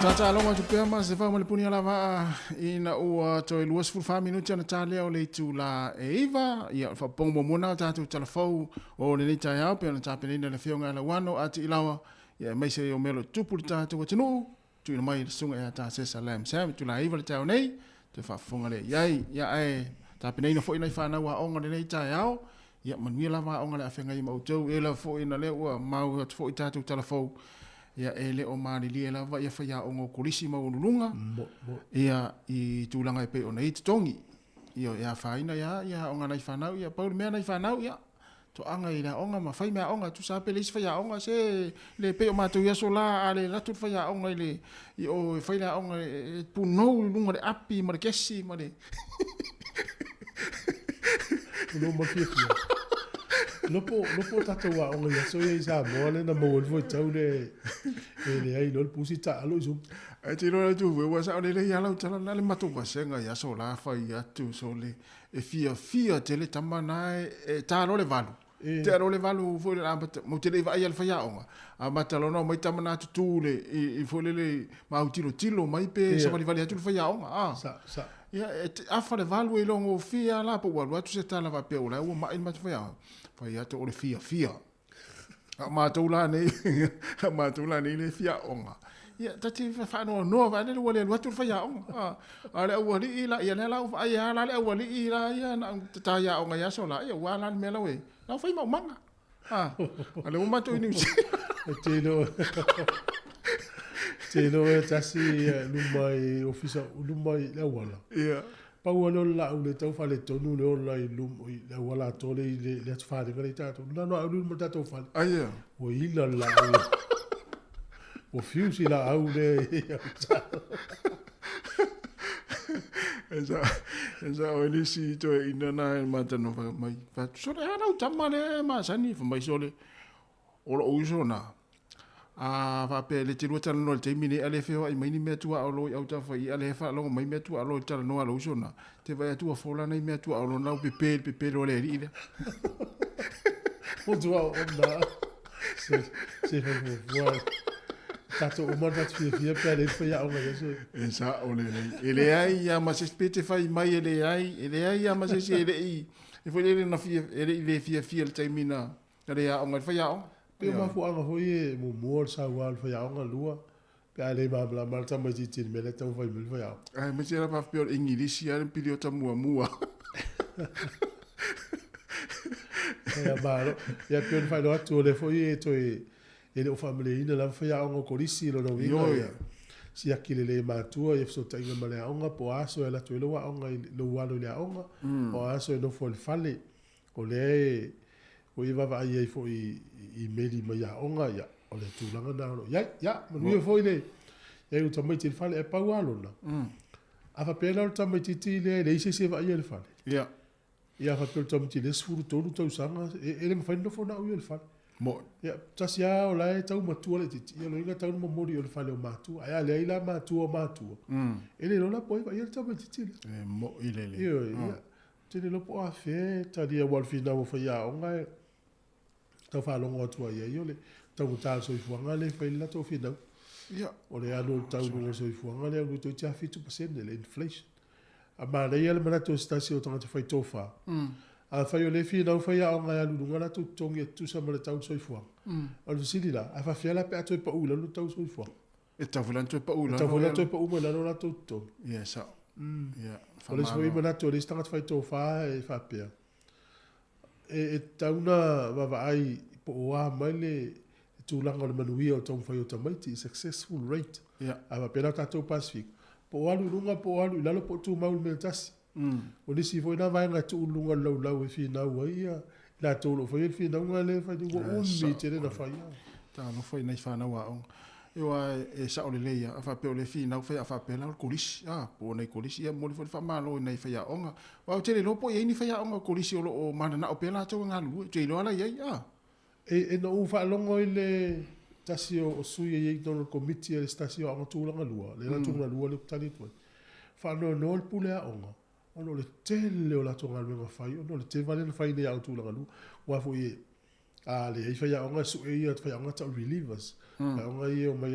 S1: Tatalogo atu pea ma se fau ma le puni alavaa ina ua toe 24 minuti ona ta lea o le itulā e 9. Ia, o le faapopoga muamua lena o tatou talafou o lenei taeao pei ona tapenaina e le Afioga ia Lauano a Tiilawa, ia aemaise o mea o lo o tutupu i le tatou atunuu, tuuina mai e le Susuga ia Tasesa Lam Sam i itulā e 9 le taeao nei, toe faafofoga lea i ai. Ia ae tapenaina foi nai fanau aoga o lenei taeao, ia manuia lava aoga o le a feagai ai ma outou. E lava foi ina lea ua mau atu foi tatou talafou, ia e le o malilie lava ia faiaoga o kolisi maualuluga ia i tulaga e pei ona i ai totogi. Ia e afaina ia ia aoga a nai fanau, ia pau le mea nai fanau ia toaga i le aoga ma fai meaaoga, tusa lava pe leai se faiaoga, se le pei o matou i aso la, a le alu atu le faiaoga i le i o e fai le aoga e punou i luga o le api ma le kesi ma le
S5: Punou ma le fiafia. Lopo, lopo o tatou aoga i aso ia i Samoa lea na maua ai le fuaitau lea e leai loa le pusi taalo i suma.
S1: Ae te iloa le atu ua sao lelei lava lau tala na le matou vasega i aso la fai atu sole e fiafia tele tama na e ta loa le valu. E tea loa le valu foi lele amata matou te le i vaaia le faiaoga amata loa ona omai tama na tutu le i foi lele ma autilotilo mai pe savalivali atu le faiaoga a.
S5: Sa sa.
S1: Ia e afa le valu e iloa gofie lava la po ua alu atu se tala faapea o la ua mai le matou faiaoga. Fai atu o le fiafia. A o matou la nei, a o matou la nei le fia aoga. Ia, ta te faanoanoa vaai lele ua le alu atu le faiaoga. A, a le aualii la, ia lea la ua vaai a la le aualii la ia na o ta aoga i aso la, ia ua la le mea lau e, lau fai maumaga. A, a le ua matou i Niu Sila.
S5: E te iloa, te iloa e tasi luma i ofisa, luma i le auala.
S1: Ia.
S5: Pau lava lea o le laau le tau faaletonu le ola i luma i le auala atoa lea i le atu falega lea i tatou. Na ona alu i luma o le tatou fale.
S1: Aia.
S5: Ua ila le laau. Ua fuse i laau lea i au
S1: E sao e le isi toeaina na e matalanoa mai. Fai atu, sole a lau tama lea e masani. Fai mai sole, o lou uso na, a faapea le te lua talanoa i le taimi nei a le feoai mai ni mea tuaolo i autafa i i a le faalogo mai mea tuaolo i le talanoa a lou uso na, te vaai atu ua fola nai mea tuaolo na ua pepe i le pepelo a le alii lea.
S5: O tuaolo na. Se, se fai fuafua. Tatou uma tatou fiafia pe a leai le faiaoga i aso.
S1: E sao lelei. E leai lava ma se isi pe te fai mai e leai, e leai lava ma se isi e le i, e foi lele na fia, e le i le fiafia i le taimi na Na le aoga i le faiaoga.
S5: Pei o mafuaaga foi e muamua o le saua o le faiaoga lua pe a le malamalama le tamaitiiti i le mea lea e taumafai mai le faiaoga.
S1: Aemaise lava faapea o le Igilisi lava le piliota muamua.
S5: Ia malo. Ia pei ona faailoa atu o lea foi e toe e le o faamalieina lava faiaoga o Kolisi i lona uiga ia siaki lelei e matua ia fesootaiga ma le aoga po o a aso e alu atu ai lou aoga i lou alo i le aoga, o a aso e nofo ai i le fale. O lea e, ua ia vaavaai ai foi i meli mai aoga, ia, o le tulaga lena o lo o i ai. Ia, manuia foi le i ai o tamaiti i le fale, ae pau lava lona, a faapea la o le tamaitiiti lea e leai se isi e vaaia i le fale, ia, a faapea o le tamaitiiti lea e 13 tausaga, e le mafai ona nofo na o ia i le fale.
S1: Moni.
S5: Ia, tasi lava o la e tau matua laitiiti, ia lona uiga e tatau ona momoli i le fale o matua. Ae a leai la matua o matua, e le iloa la po o ai e vaaia le tamaitiiti
S1: lea. E moni lelei.
S5: Ioe, ia. Ou te le iloa po o afea e talia aua o le finau o faiaoga e tau faalogo atu ai i ai o le taugata o le soifuaga lea e fai ai le latou finau.
S1: Ia.
S5: O le alu o le tau i luga o le soifuaga lea ua toeitiiti lava 7% le inflation. A manaia le manatu o se tasi o tagata fai tofa, afai o lea e finau faiaoga e alu i luga latou totogi e tutusa ma le tau o le soifuaga. O le fesili la, a faafefea la pe a toe pau i lalo le tau o le soifuaga?
S1: E tatau foi la ona toe pau i
S5: lalo. E tatau foi la ona toe pau mai lalo latou totogi.
S1: Ia, e sao. Ia,
S5: O le isi foi manatu o le isi tagata fai tofa e faapea, e tatau ona vaavaai po o a mai le tulaga o le manuia o taumafai o tamaiti, successful rate.
S1: Ia.
S5: A faapea la o tatou Pasefika, po o alu i luga po o alu i lalo po o tumau i le mea e tasi. O nisi foi na vaega e tuu i luga o le laulau e finau ai ia i latou o lo o faia le finauga lea e fai nei, ua umi tele na fai.
S1: Talofa i nai fanau aoga. Aua e sao lelei lava, a faapea o lea e finau fai a faapea la o le kolisi, a, po o nai kolisi, ia momoli foi le faamalo i nai faiaoga. Aua ou te le iloa po o i ai ni faiaoga o kolisi o lo o mananao pea latou e galulue, ou te iloa la i ai, a.
S5: E na ou faalogo i le tasi o sui e i ai i totonu o le Komiti a le se tasi o Aoga Tulaga Lua, lea la Tulaga Lua lea ou te tali atu ai, faanoanoa le pule aoga ona o le tele o latou galuega fai ona o le teva lea na fai nei i Aoga Tulaga Lua. Aua foi e, A leai faiaoga e sue ia faiaoga tau relievers. Faiaoga ia e omai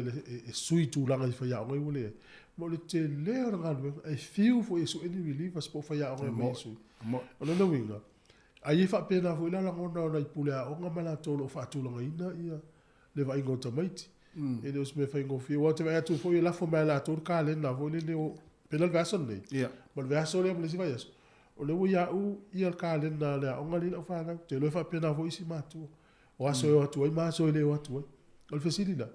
S5: e sui tulaga i faiaoga ia ua leai. Ma o le tele o le galuega, e fiu foi e sue ni relievers po o faiaoga e omai e sui. O lona uiga, ai e faapena foi la lagona o nai pule aoga ma latou o lo o faatulagaina ia le vaaiga o tamaiti. E le o se mea faigofie. Aua ou te vaai atu foi e lafo mai e latou le kalena foi lele o, pei la le vaiaso lenei, ma le vaiaso lea ma le isi vaiaso. O lea ua ia au ia le kalena a le aoga lea i lau fanau. Ou te iloa e faapena foi isi matua. O aso e o atu ai ma aso e le o atu ai. O le fesili la,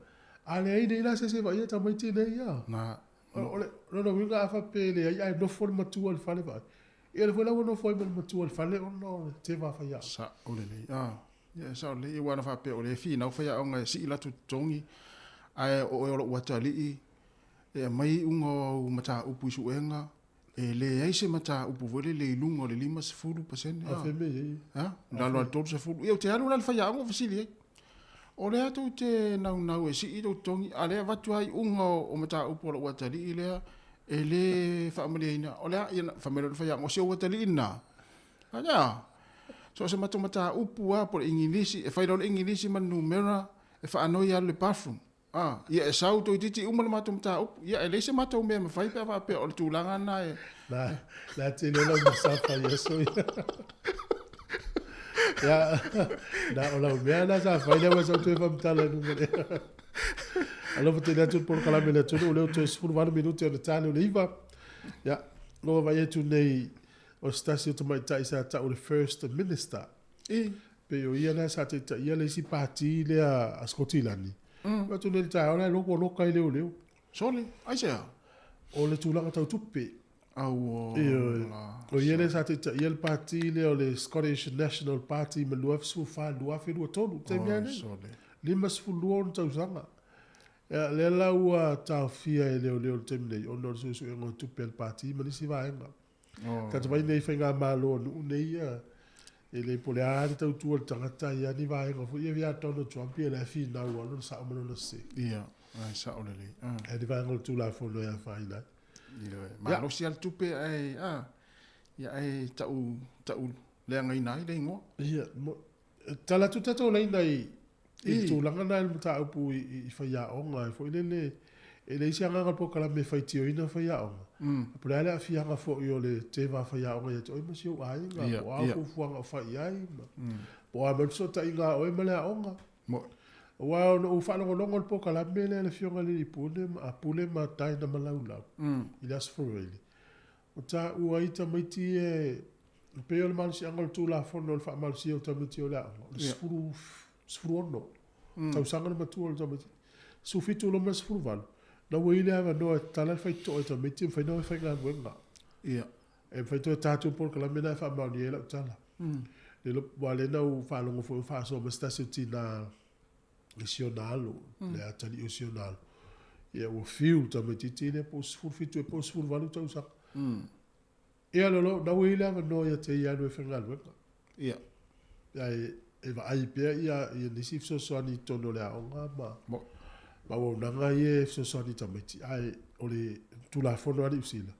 S5: a leai nei la se isi e vaaia tamaiti nei ia?
S1: Na.
S5: O le lona uiga a faapea e leai ae nofo le matua i le fale vaai. Ia o lea foi la ua nofo ai ma le matua i le fale ona o le teva faiaoga.
S1: Sao lelei. A, ia e sao lelei. Aua na faapea o lea e finau faiaoga e sii latou totogi, ae o oe o lou atalii e aumai iuga o au mataupu i suega, E leai se mataupu foi lele i luga o le 50%.
S5: A fai mea i ai.
S1: A, lalo lava i le 30. Ia, ou te alu la i le faiaoga ou fesili ai. O le a tou te naunau e sii lou totogi, a o lea e avatu lava iuga o mataupu a lou atalii lea e le faamalieina. O le a? Ia, fai mai loa le faiaoga, o si ou atalii lena. A lea, so o se matou mataupu lava po o le Igilisi, e fai loa le Igilisi ma le numera e faanoi e alu i le bathroom. A, ia e sau toeitiiti uma le matou mataupu. Ia e leai se matou mea e mafai pe a faapea o le tulaga lena e...
S5: Na, na tele lau masafa i aso ia. Ia, na o lau mea na sa fai lea ua sau toe faamatala i luga lea. Alofa tele atu le polokalame le atunuu lea ua toe 18 minute ona tali o le 9. Ia, ua vaai atu nei o se tasi o tamaitai sa tau le First Minister.
S1: I.
S5: Pei o ia lea sa taitaia le isi pati lea a Sikotilani. Mm. Atu nei le taeao la e logo loka i leoleo.
S1: Sole, aisea?
S5: O le tulaga tau tupe.
S1: Auo.
S5: Ioe. O ia lea sa taitaia le pati lea o le Scottish National Party ma 2014 2023. Taimi lava nei.
S1: Sole.
S5: 52 ona tausaga. Ia, lea la ua taofia e leoleo i le taimi nei ona o le suesuega o tupe a le pati ma nisi vaega. Oh. Tatou vai nei faigamalo a nuu nei ia, e le po le a le tautua le tagata ia ni vaega foi ia via Donald Trump ia le finau a lona sao ma lona sese.
S1: Ia, ai sao lelei. Ah.
S5: E ni vaega o le Tulafono e afaina ai.
S1: Ia, malosi lava le tupe ae a ia ae tau tau leagaina ai le igoa.
S5: Ia, tala atu tatou laina i i le tulaga lena i le mataupu i faiaoga e foi lele e leai se agaga o le polokalame e faitioina faiaoga. Po o le a le aafiaga foi o le teva faiaoga ia te oe ma si ou aiga, po o a fuafuaga o fai i ai, ma, po o a mai le fesootaiga a oe ma le aoga. Aua ona ou faalogologo i le polokalame lea a le Afioga i le Alii Pule, a Pule ma Dinah Malaulau i le Aso Faraile, O taua ai tamaiti e pei o le malosiaga o le Tulafono o le faamalosia o tamaiti o le aoga, o le 16 tausaga le matua o le tamaiti, 17 loa ma le 18, na ua i ai le avanoa e tatala le faitotoa i tamaiti e mafai ona o e faigaluega. E mafai toe ta atu le polokalame lena e faamaonia ai lau tala. Le iloa, aua o lea na ou faalogo foi o faasoa mai se tasi o tina i si ona alo, le atalii o si ona alo. Ia ua fiu le tamaitiiti lea po o 17 ea po o 18 tausaga. Ia lolo, na ua i ai le avanoa ia te ia e alu ai e faigaluega.
S1: Ia.
S5: Ae e vaai pea ia, ia nisi fesoasoani i totonu o le aoga ma, ma auaunaga ia e fesoasoani i tamaiti. Ae o le Tulafono a Niu Sila,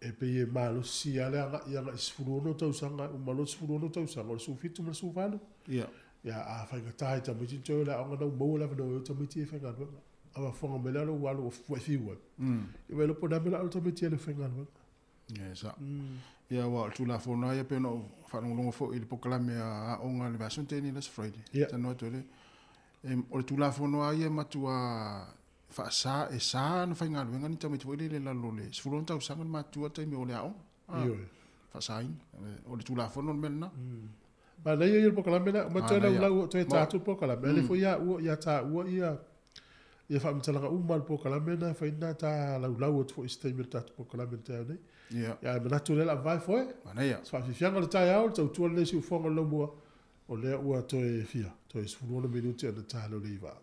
S5: e pei e malosi lava le agai agai 16 tausaga, uma loa le 16 tausaga, o le 17 ma le 18.
S1: Ia.
S5: Ia, a faigata i tamaiti ona toe o le aoga, na ua maua le avanoa e o tamaiti ia e faigaluega. A faafofoga mai la lou alo ua e fiu ai. Ia ua iloa po o le a le mea o le a alu tamaiti e alu e faigaluega.
S1: Ia, e sao. Ia, aua o le Tulafono lava ia pei ona ou faalogologo foi i le polokalame a aoga i le vaiaso na tea nei i le Aso Faraile.
S5: Ia.
S1: Talanoa atu ai le, o le Tulafono lava ia e matua faasa, e sa ona faigaluega ni tamaiti foi lele i lalo o le 16 tausaga le matutua taimi o le aoga. Ah,
S5: Ioe.
S1: Faasaina. O le Tulafono le mea lena.
S5: Manaia ia o le polokalame lea. Uma toe
S1: Manaia.
S5: laulau toe ta atu le polokalame. A lea foi ia ua ia taua ia ia faamatalaga uma o le polokalame lena e fai lena ta laulau atu foi i se taimi o le tatou polokalame i le taeao nei.
S1: Ia.
S5: Ia ae manatu o lea o le a vavae foe.
S1: Manaia.
S5: Se faafiafiaga o le taeao, le tautua lenei siufofoga o le laumua, o lea ua toe fia, toe 16 minute ona ta lea o le iva.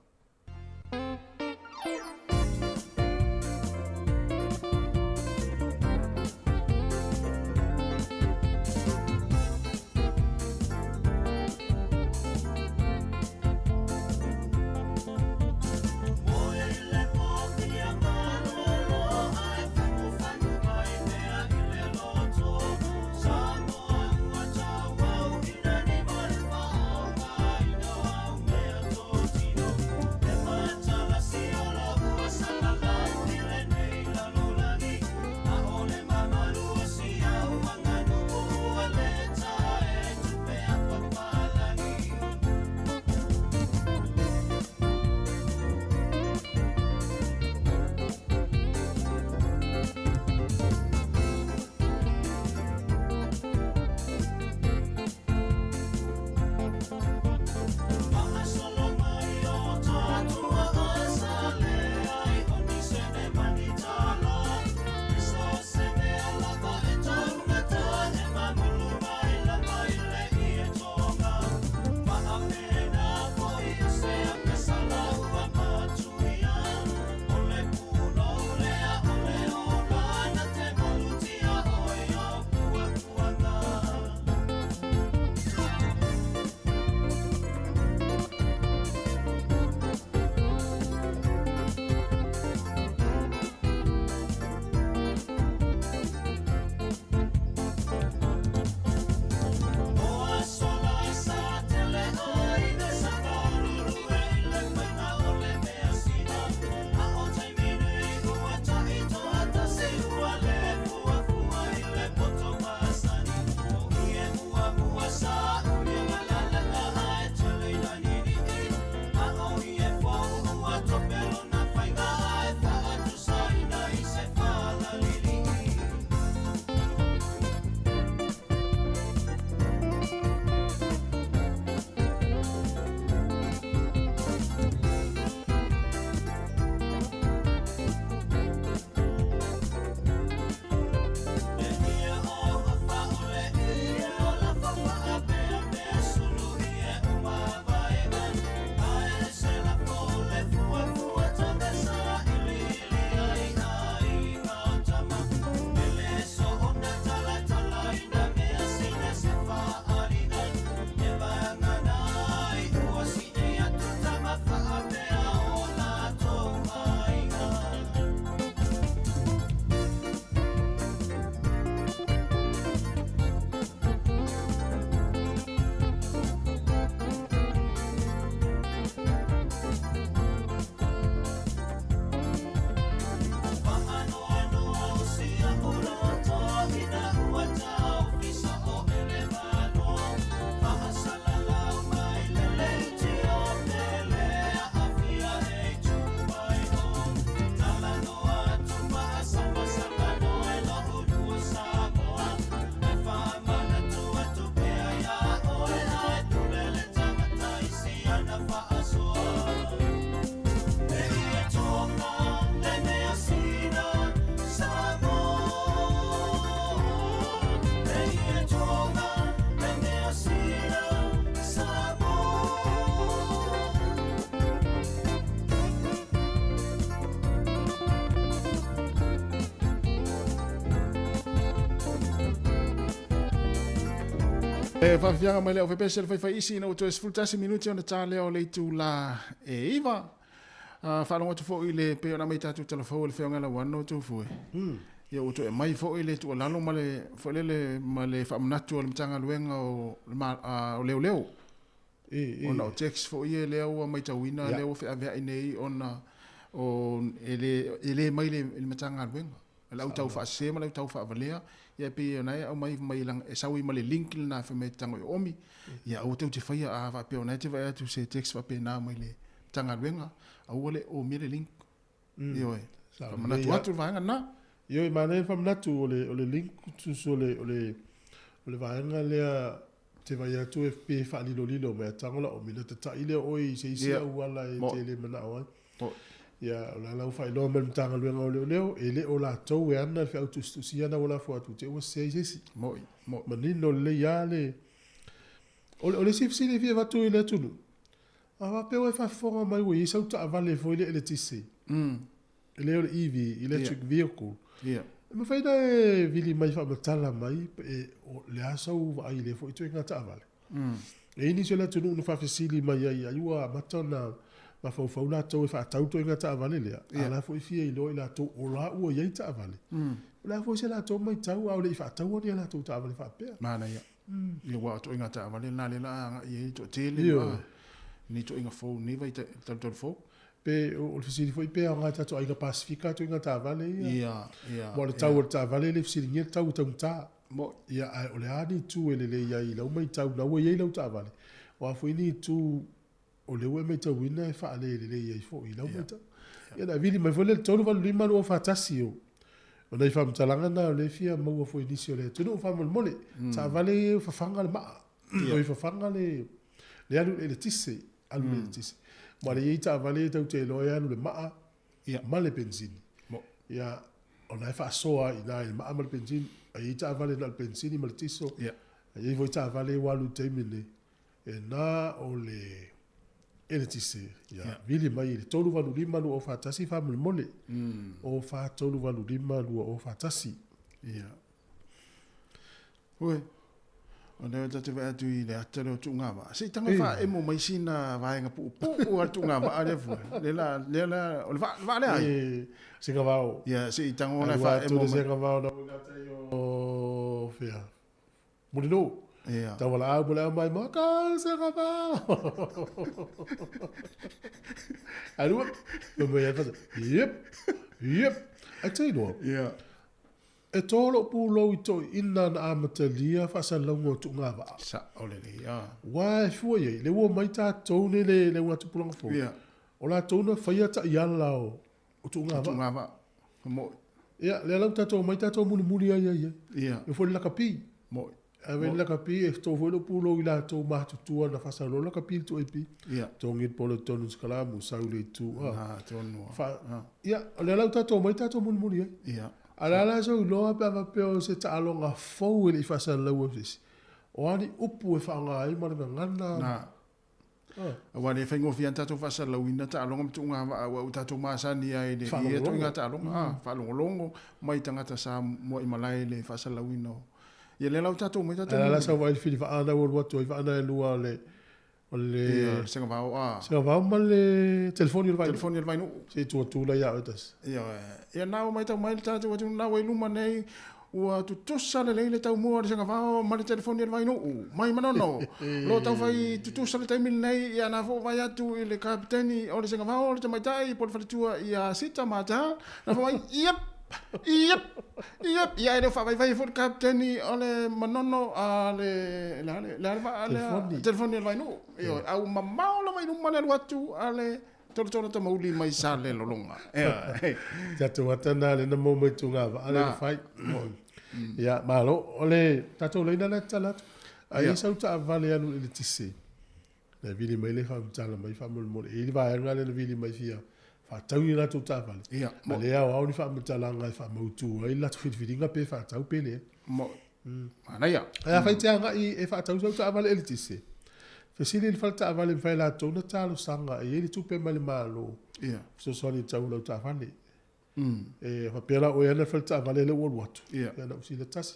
S1: E faafiafiaga mai le aufaipeese le faifaiisi ina ua toe 11 minute ona ta lea o le itula e 9. Faalogo atu foi i le pei ona aumai tatou talafou e le Feagaiga Lauano Tufue. Ia ua toe aumai foi le tuualalo ma le foi lele ma le faamanatu a le Matagaluega o o Leoleo. Ona o tax foi ia lea ua matauina lea ua feaveai nei ona o e le mai le Matagaluega. Le au tau faasese ma le au tau faavalea, ia e pei ona e aumai mai e sau ai ma le link lena fai mai e te tago i oomi, ia aua tou te faia a faapea o na e te vaai atu se text faapena mai le Matagaluega, aua le omia le link. Ioe. Faamanatu atu le vaega lena.
S5: Ioe, manaia le faamanatu o le, o le link tusa o le, o le, o le vaega lea te vaai atu e pe faalilolilo mai a tago la oomi, ona tatai lea o oe i se isi auala e te le manao ai. Ia, o le ala ua faailoa mai e le Matagaluega o Leoleo, e le o latou e ana le feau tusitusia na ua lafo atu te i ua sese ai se isi.
S1: Mo'i,
S5: mo'i. Manino lelei lava le... O le, o le isi fesili e fia avatu i le atunuu, a faapea ua e faafofoga mai ua i ai sau taavale foi lea eletise, e le o le EV, electric vehicle, e mafai ona e vili mai faamatala mai pe o le a sau vaai i lea foi ituaiga taavale? E i ai nisi o le atunuu na faafesili mai ai, ai ua amata ona mafaufau latou e faatau le ituaiga taavale lea, a o la foi e fia iloa i latou o la ua i ai taavale. O le a foi se latou matau a o le i faataua ni a latou taavale faapea?
S1: Manaia. Ia aua o ituaiga taavale na lea o le a agai i ai le toatele ma ni ituaiga fou i lenei vaitaluitalu fou.
S5: Pe o le fesili foi pe aoga i tatou aiga Pasefika ituaiga taavale
S1: ia? Ia, ia.
S5: Aua o le tau o le taavale e le fesiligia le tau e taugata. Moni. Ia, ae o le a ni itu e lelei ai i lau matau na ua i ai lau taavale? O a foi ni itu o lea ua e matauina e faalelelei ai foi i lau matau? Ia, ona e vili mai foi lea i le 385 241 o o nai faamatalaga na o lea e fia maua foi i nisi o le atunuu faamolemole. Taavale ia e fafaga le maa, oi fafaga le le alu i le eletise, alu i le eletise. Ma o lea e i ai taavale ia tatou te iloa e alu i le maa ma le penisini. Ia, ona e faasoa ai i ina i le maa ma le penisini. A i ai taavale na o le penisini ma le tiso. A i ai foi taavale ua alu i le taimi lenei, e na o le eletise. Ia, vili mai i le 385 2041 faamolemole. O 4385 2041.
S1: Ia. Oi. O lea ta te vaai atu i le ata lea o Tuugavaa. Se i taga faaemo mai sina vaega puupuu a le Tuugavaa lea fua. Lea la, lea la, o le vaa, le vaa lea ai?
S5: E, Sengavao.
S1: Ia, se i tago la faaemo mai.
S5: Sengavao na ui tai o fea. Mulinuu.
S1: Ia.
S5: Tau valaau mo le au mai maka Sengavao. Alu, mo mai ai fasa. Yep. Yep. Ai te iloa.
S1: Ia.
S5: E tō lou pulou i toeaina na amatalia faasalalauga o tuugavaa.
S1: Sao lelei a.
S5: Ua e fua i ai, le ua omai tatou nei le le augatupulaga fou.
S1: Ia.
S5: O latou na faia taiala o o tuugavaa.
S1: Tuugavaa. Mo'i.
S5: Ia, lea la ua tatou omai tatou mulimuli ai ai ai.
S1: Ia.
S5: E foi le lakapi.
S1: Mo'i.
S5: Ave le lakapi e tō foi lou pulou i latou matutua na faasalolo lakapi i le 2AP.
S1: Ia.
S5: Togi le polo tonu sikalamu sau i le itu a.
S1: Ah, tonu.
S5: Fa, ia, o lea la ua tatou omai tatou mulimuli ai.
S1: Ia.
S5: A o le a la sou iloa pe a faapea o se taaloga fou e le i faasalalaua e se isi? O a ni upu e faaaoga ai ma le gagana?
S1: Na. Aua e le faigofie lava ona tatou faasalalauina taaloga ma tuugavaa aua ua tatou masani lava i le ia ituaiga taaloga, a, faalogologo mai tagata sa muaimalae i le faasalalauina o ia lea la ua tatou omai tatou.
S5: Ae la sau vaai le fili vaa na ua alu atu ai vaa na e lua o le o le
S1: Ia, Sengavao a.
S5: Sengavao ma le telefoni o le Vainuu.
S1: Telefoni o le Vainuu.
S5: Se i tuu atu la ia oe tasi.
S1: Ioe. Ia na ua matau mai le tatou atunuu na ua i luma nei Ua tutusa lelei le taumua o le Sengavao ma le telefoni a le Vainuu mai Manono. O lo o taufai tutusa le taimi lenei ia na foi vaai atu i le kapeteni o le Sengavao le tamaitai po o le faletua ia Sita Mata na fai mai, Yep! Yep! Yep! Ia e le o faavaivai foi le kapeteni o le Manono a le, le a le, le a le vaa lea? Telefoni a le Vainuu. Ioe, a ua mamao lava i luma le alu atu a le Tolotolo tamauli mai Salelologa.
S5: Tatou ata na le na mo mai tunga va ale fai. Ia malo o le tatou leina le tala atu. Ai yeah. sau taavale alu i le tise. Na vili mai le faamatala mai faamolemole. E i le vaega le na vili mai fia faatau i latou taavale.
S1: Ia.
S5: Ma le ao ao ni faamatalaga e faamautu ai latou filifiliga pe faatau pe leai.
S1: Mo. Manaia.
S5: Ae afai te agai e faatau sau taavale eletise, fesili i le fale taavale e mafai e latou ona talosaga e i ai le tupe mai le Malo
S1: e
S5: fesoasoani i le tau o lau taavale. E faapea la o oe ana le fale taavale lea ua alu atu,
S1: ia
S5: na ou fesili tasi.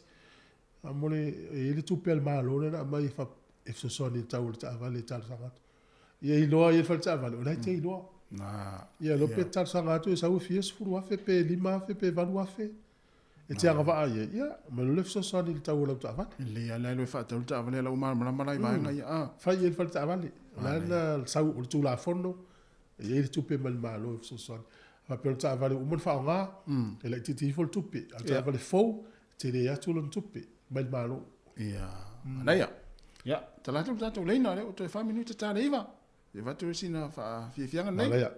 S5: Faamolemole e i ai le tupe a le Malo lea na aumai e e fesoasoani i le tau o le taavale e talosaga atu. Ia iloa ai e le fale taavale, o la e te iloa. Ia iloa pe talosaga atu e sau e fia 10,000 pe 5,000 pe 8,000 e te agavaa i ai, ia aumai loa le fesoasoani i le tau o lau taavale.
S1: Lelei lava la e iloa e faatau le taavale a lau malamalama la i vaega ia a.
S5: Fai i ai le fale taavale. O la na sau o le Tulafono, e i ai le tupe mai le Malo e fesoasoani. A faapea o le taavale ua uma ona faaaoga, e laitiiti ifo le tupe, a o le taavale fou, e tele atu lona tupe mai le Malo.
S1: Ia, manaia. Ia, tala atu le tatou laina, lea ua toe 4 minute ta le 9. E avatu sina faafiafiaga lenei.
S5: Manaia.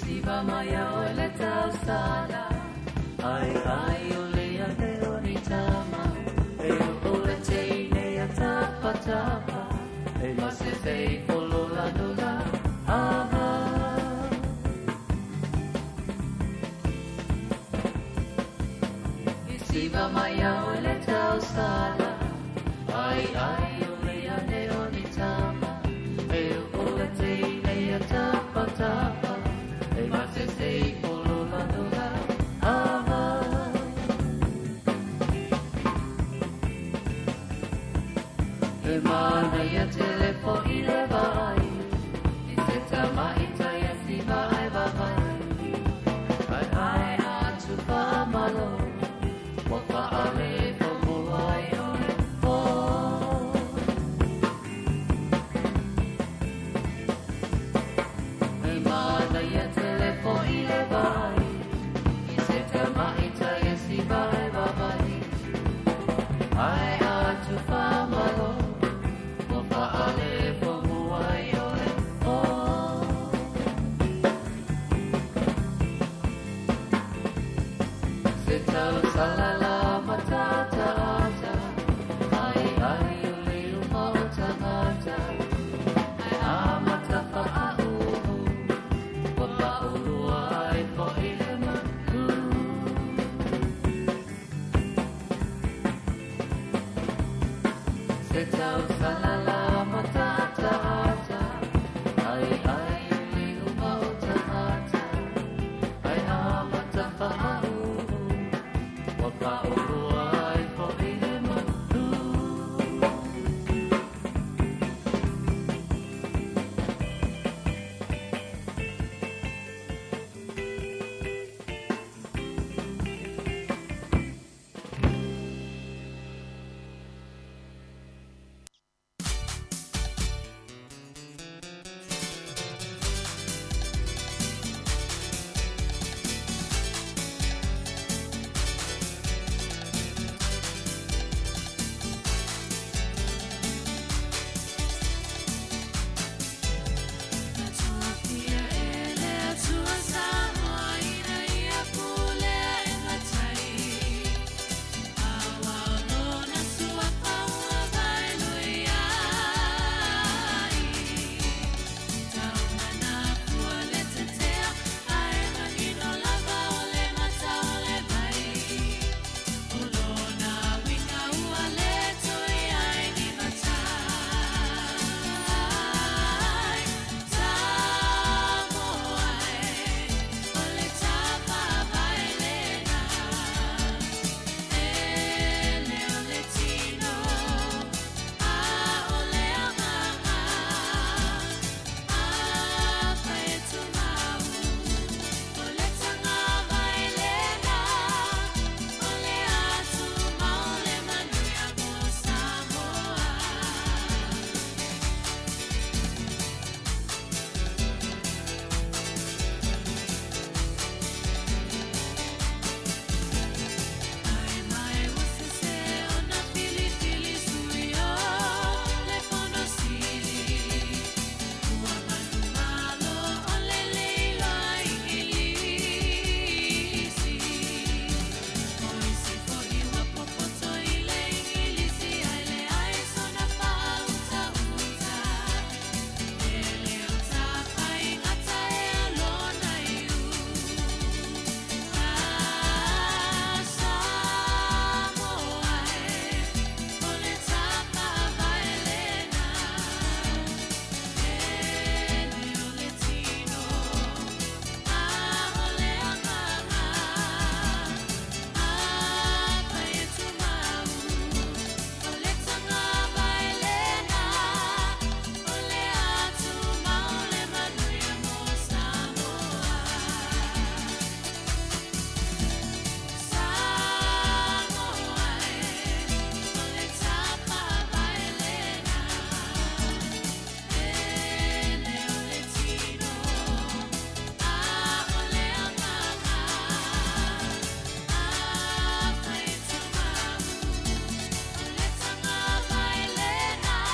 S7: Siva mai a oe le tausala Ai ai o le ane o ni tama E o le teine a tapa tapa E ma se fei folola nola Aha I siva mai a oe le tausala Ai ai o le ane o ni tama E o le teine a tapa tapa E ma se sei folola nola Aha He manaia tele fo'i le vaai I se tamaita ia siva ai vavai Ai ai atu whaamalo Ua whaale whamua ai o le pō He manaia tele fo'i le vaai I se tamaita ia siva ai vavai Ai atu whaamalo Ua whaale whamua ai o le pō Se tau salala matata ata Ai ai o le uma o tangata Ai a matafa a uhu Ua paulua ai fo'i le manu Se tau salala matata ata Ai ai o le uma o tangata Ai a matafa a uhu Ua paulua ai fo'i le manu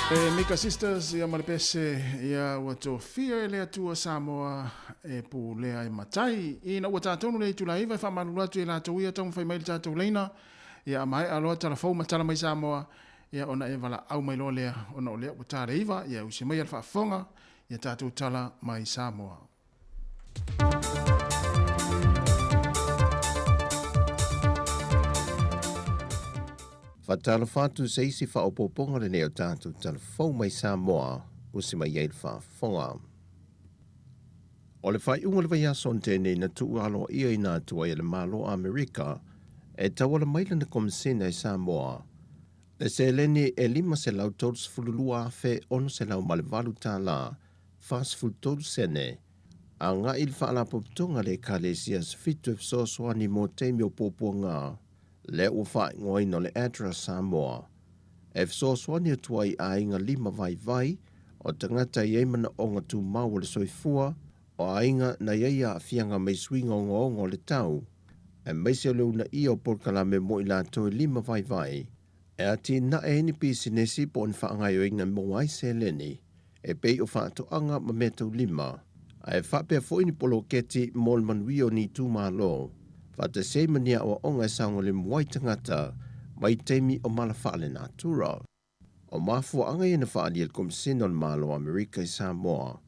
S1: E Mika Sisters ia ma le pese ia ua tofia e le Atua Samoa e pulea e matai. Ina ua tatonu le itula 9 e faamalulu atu i latou ia taumafai mai le tatou laina ia a maea loa tala fou ma tala mai Samoa ia ona e valaau mai loa lea ona o lea ua ta le 9 ia usi mai le faafofoga ia tatou tala mai Samoa.
S8: Faatalofa atu se isi faaopoopoga lenei o tatou tala fou mai Samoa, usi mai ai le faafofoga. O le faaiuga o le vaiaso na tea nei na tuu aloaiaina atu ai e le Malo o Amerika e tauala mai lana Komesina i Samoa le seleni e $532,608 tala 43 sene agai i le Faalapotopotoga a le Ekalesia Sefito e fesoasoani mo taimi o puapuaga lea ua faaigoaina o le ADRA Samoa e fesoasoani atu ai i aiga lima vaivai o tagata e i ai manaoga tumau o le soifua, o aiga na i ai aafiaga mai suiga ogaoga o le tau, aemaise o le uunaia o polokalame mo i latou e lima vaivai e atinae ai ni pisinesi po o ni faagaoioiga e maua ai seleni e pei o faatoaga ma meataulima, ae faapea foi ni poloketi mo le manuia o ni itumalo, faatasi ai ma ni aoaoga e saogalemu ai tagata mai taimi o mala faalenatura. O mafuaaga ia na faaalia e le Komesina o le Malo o Amerika i Samoa,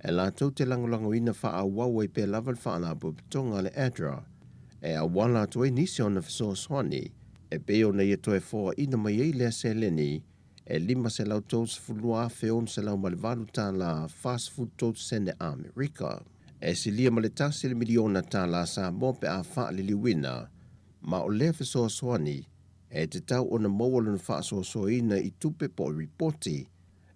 S8: e latou te lagolagoina faaauau ai pea lava le Faalapotopotoga a le ADRA e auala atu ai nisi o ana fesoasoani e pei ona ia toe foaina mai ai lea seleni e $532,608 tala 43 sene Amerika. E silia ma le tasi le miliona tala Samoa pe a faaliliuina, ma o lea fesoasoani e tatau ona maua lona faasoasoaina i tupe po o ripoti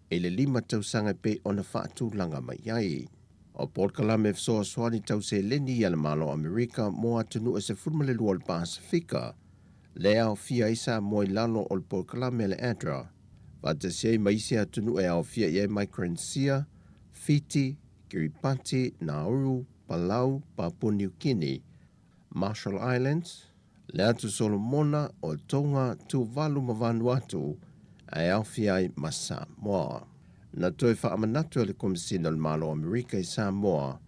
S8: i le 5 tausaga e pei ona faatulaga mai ai. O polokalame fesoasoani tau seleni a le Malo o Amerika mo atunuu e 12 o le Pasefika, le aofia ai Samoa i lalo o le polokalame a le ADRA, faatasi ai ma isi atunuu e aofia i ai Micronesia, Fiti, Kiribati, Nauru, Palau, Papua New Guinea, Marshall Islands, le Atu Solomona, o Tonga, Tuvalu ma Vanuatu, ae aofia ai ma Samoa. Na toe faamanatu e le Komesina o le Malo o Amerika i Samoa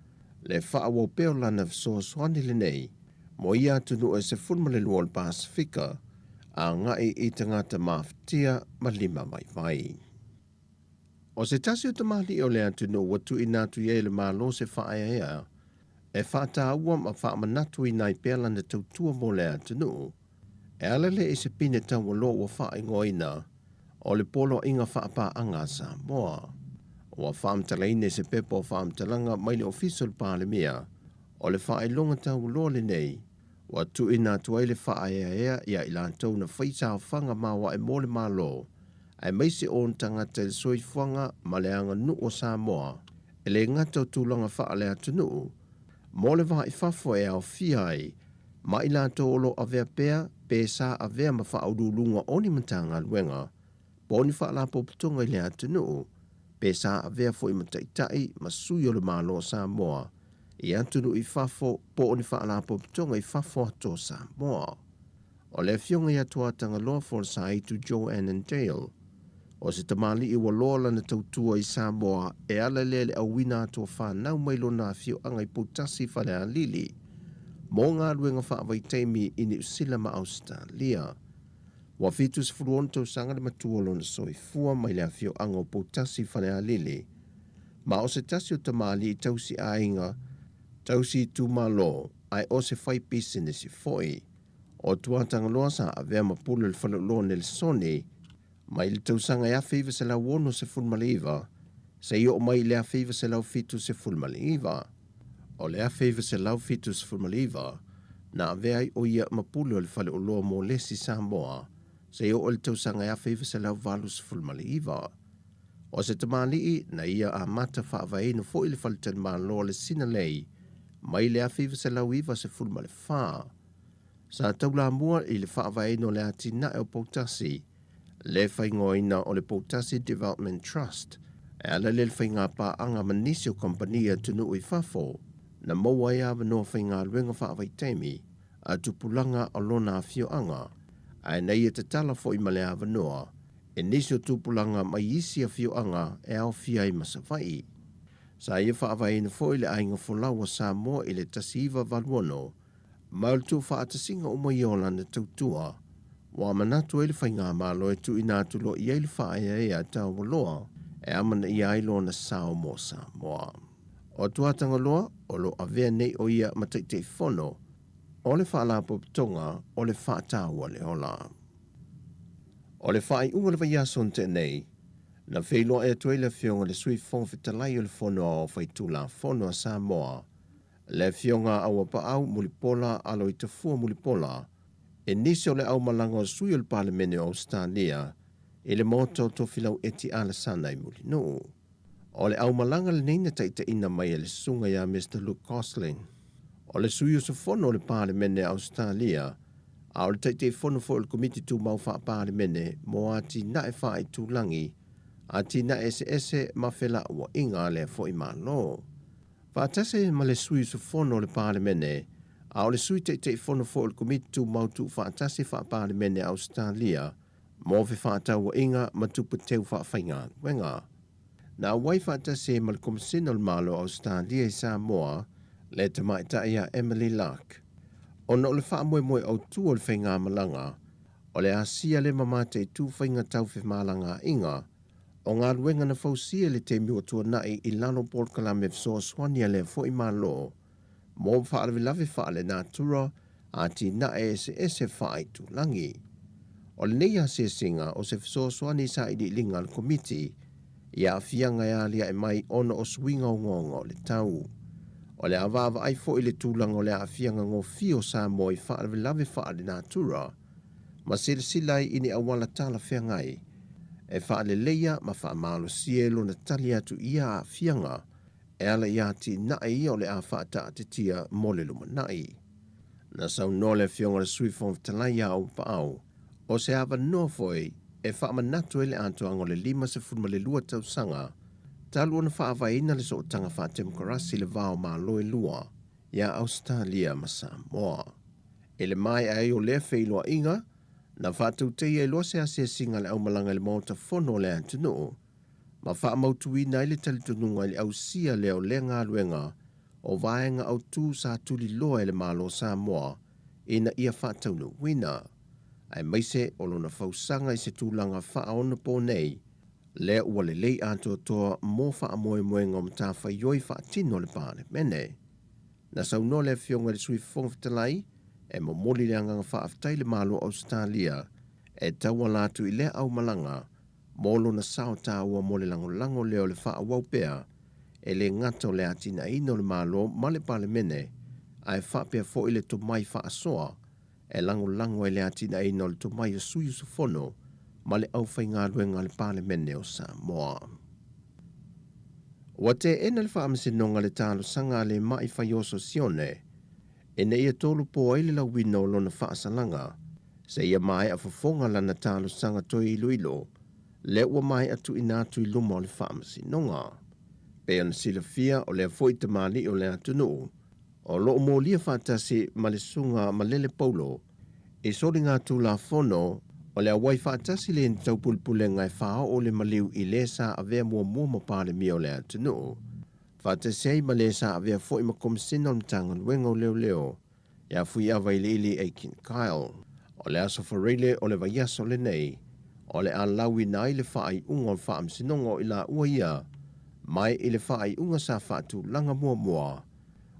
S8: le faaauau pea o lana fesoasoani lenei mo ia atunuu e 12 o le Pasefika agai i tagata mafatia ma lima vaivai. O se tasi o tamalii o le atunuu ua tuuina atu i ai e le Malo se faaeaea e faataua ma faamanatuina ai pea lana tautua mo le atunuu, e ala lea i se pine taualoa ua faaigoaina o le Poloaiga Faapaaga a Samoa. Ua faamatalaina i se pepa o faamatalaga mai le Ofisa o le Palemia, o le faailoga taualoa lenei ua tuuina atu ai le faaeaea iā i latou na fai saofaga maoae mo le Malo, aemaise o ona tagata i le soifuaga ma le aganuu o Samoa, e le gata o tulaga faale-atunuu, mo le va i fafo e aofia ai ma i latou o lo o avea pea pe sa avea ma faauluuluga o ni Matagaluega po o ni Faalapotopotoga i le atunuu, pe sa avea foi ma taitai ma sui o le Malo o Samoa i atunuu i fafo po o ni Faalapotopotoga i fafo atu o Samoa. O le afioga ia Tuatagaloa Folosaitu Joe Annandale, o se tamalii ua loa lana tautua i Samoa e ala lea i le auina atu o fanau mai lona afioaga i Poutasi Falealili mo galuega faavaitaimi i Niu Sila ma Ausetalia. Ua 76 tausaga le matua o lona soifua mai le afioaga o Poutasi Falealili, ma o se tasi o tamalii tausi aiga, tausi itumalo, ae o se fai pisinisi foi. O Tuatagaloa sa avea ma pule o le faleoloa o Nelesoni mai le tausaga e 1969 seia oo mai i le 1979. O le 1979 na avea ai o ia ma pule o le faleoloa mo lesi Samoa seia oo i le tausaga e 1989. O se tamalii na ia amata faavaeina foi le faletalimalo o le Sinalei mai le 1994. Sa taulamua i le faavaeina o le atinae o Poutasi, le faaigoaina o le Poutasi Development Trust, e ala lea i le faigapaaga ma nisi o kamupani i atunuu i fafo, na maua ai avanoa faigaluega faavaitaimi a tupulaga o lona afioaga, ae na ia tatala foi ma le avanoa e nisi o tupulaga mai isi afioaga e aofia ai ma Savaii. Sa ia faavaeina foi le Aiga Folau a Samoa i le 1986, ma o le tuufaatasiga uma ia o lana tautua ua manatu ai le Faigamalo e tuuina atu loa i ai le faaeaea taualoa e amanaia ai lona sao mo Samoa. O Tuatagaloa o lo o avea nei o ia ma Taitaifono o le Faalapotopotoga o le Faataua le Ola. O le faaiuga o le vaiaso na tea nei, na feiloai atu ai le Afioga i le Sui Fofoga Fetalai o le Fono Aoao Faitulafono a Samoa, le Afioga a Auapaau Mulipola Aloitafua Mulipola, e nisi o le aumalaga o sui o le Palemene o Ausetalia i le Maota o Tofilau Eti Alesana i Mulinuu. O le aumalaga lenei na taitaiina mai e le susuga ia Mister Luke Gosling. O le sui usufono o le Palemene a Ausetalia, a o le Taitaifono foi o le Komiti Tumau Faa-Palemene mo Atinae Faaitulagi, Atinae Eseese ma Felauaiga a lea foi Malo. Faatasi ai ma le sui usufono o le Palemene, a o le Sui Taitaifono foi o le Komiti Tumau Tuufaatasi Faa-Palemene a Ausetalia mo Fefaatauaiga ma Tupe Teu Faafaigaluega. Na auai faatasi ai ma le Komesina o le Malo o Ausetalia i Samoa, le tamaitai ia Emily Lark. Ona o le faamoemoe autu o le faigamalaga, o le asia le ma mataitu faiga tau femalagaaiga o galuega na fausia i le taimi ua tuanai i lalo o polokalame fesoasoani a lea foi Malo mo faalavelave faalenatura atinae eseese faaitulagi. O lenei asiasiga o se fesoasoani i sailiiliga a le Komiti i aafiaga e aliae mai ona o suiga ogaoga o le tau. O le a vaavaai foi le tulaga o le aafiaga gofie o Samoa i faalavelave faalenatura ma silasila ai i ni auala talafeagai e faaleleia ma faamalosia ai lona tali atu i ia aafiaga e ala i atinae ia o le a faataatitia mo le lumanai. Na saunoa le Afioga i le Sui Fofoga Fetalai ia Auapaau, o se avanoa foi e faamanatu ai le atoaga o le 52 tausaga talu ona faavaeina le sootaga faatemokarasi i le va o Malo e lua ia Ausetalia ma Samoa. I le maea ai o lea feiloaiga, na faatauteia ai loa se asiasiga a le aumalaga i le Maota Fono o le atunuu, ma faamautuina ai le talitonuga i le ausia lea o lea galuega o vaega autu sa tuliloa e le Malo o Samoa ina ia faataunuuina, aemaise o lona fausaga i se tulaga faaonapo nei lea ua lelei atoatoa mo faamoemoega o matafaioi faatino a le Palemene. Na saunoa le Afioga i le Sui Fofoga Fetalai e momoli le agaga faafetai i le Malo o Ausetalia e tauala atu i lea aumalaga mo lona sao taua mo le lagolago lea o le faaauau pea e le gata o le atinaeina o le Malo ma le Palemene ae faapea foi le tomai faasoa e lagolago ai le atinaeina o le tomai o sui usufono ma le aufaigaluega a le Palemene o Samoa. Ua teena le Faamasinoga le talosaga a le ma'i faioso Sione ina ia tolopo ai le lauina o lona faasalaga seia maea fofoga lana talosaga toe iloilo lea ua maea tuuina atu i luma o le Faamasinoga. Pei ona silafia o lea foi tamalii o le atunuu o lo o molia faatasi ma le Susuga Malele Paulo i soligatulafono o le auai faatasi le taupulepulega e faaoo le maliu i le sa avea muamua ma Palemia o le atunuu, faatasi ai ma le sa avea foi ma Komesina o le Matagaluega o Leoleo ia Fuiava Iliili Aiken Kyle. O le aso Faraile o le vaiaso lenei o le a lauina ai le faaiuga o le Faamasinoga o i laua ia mai i le faaiuga sa faatulaga muamua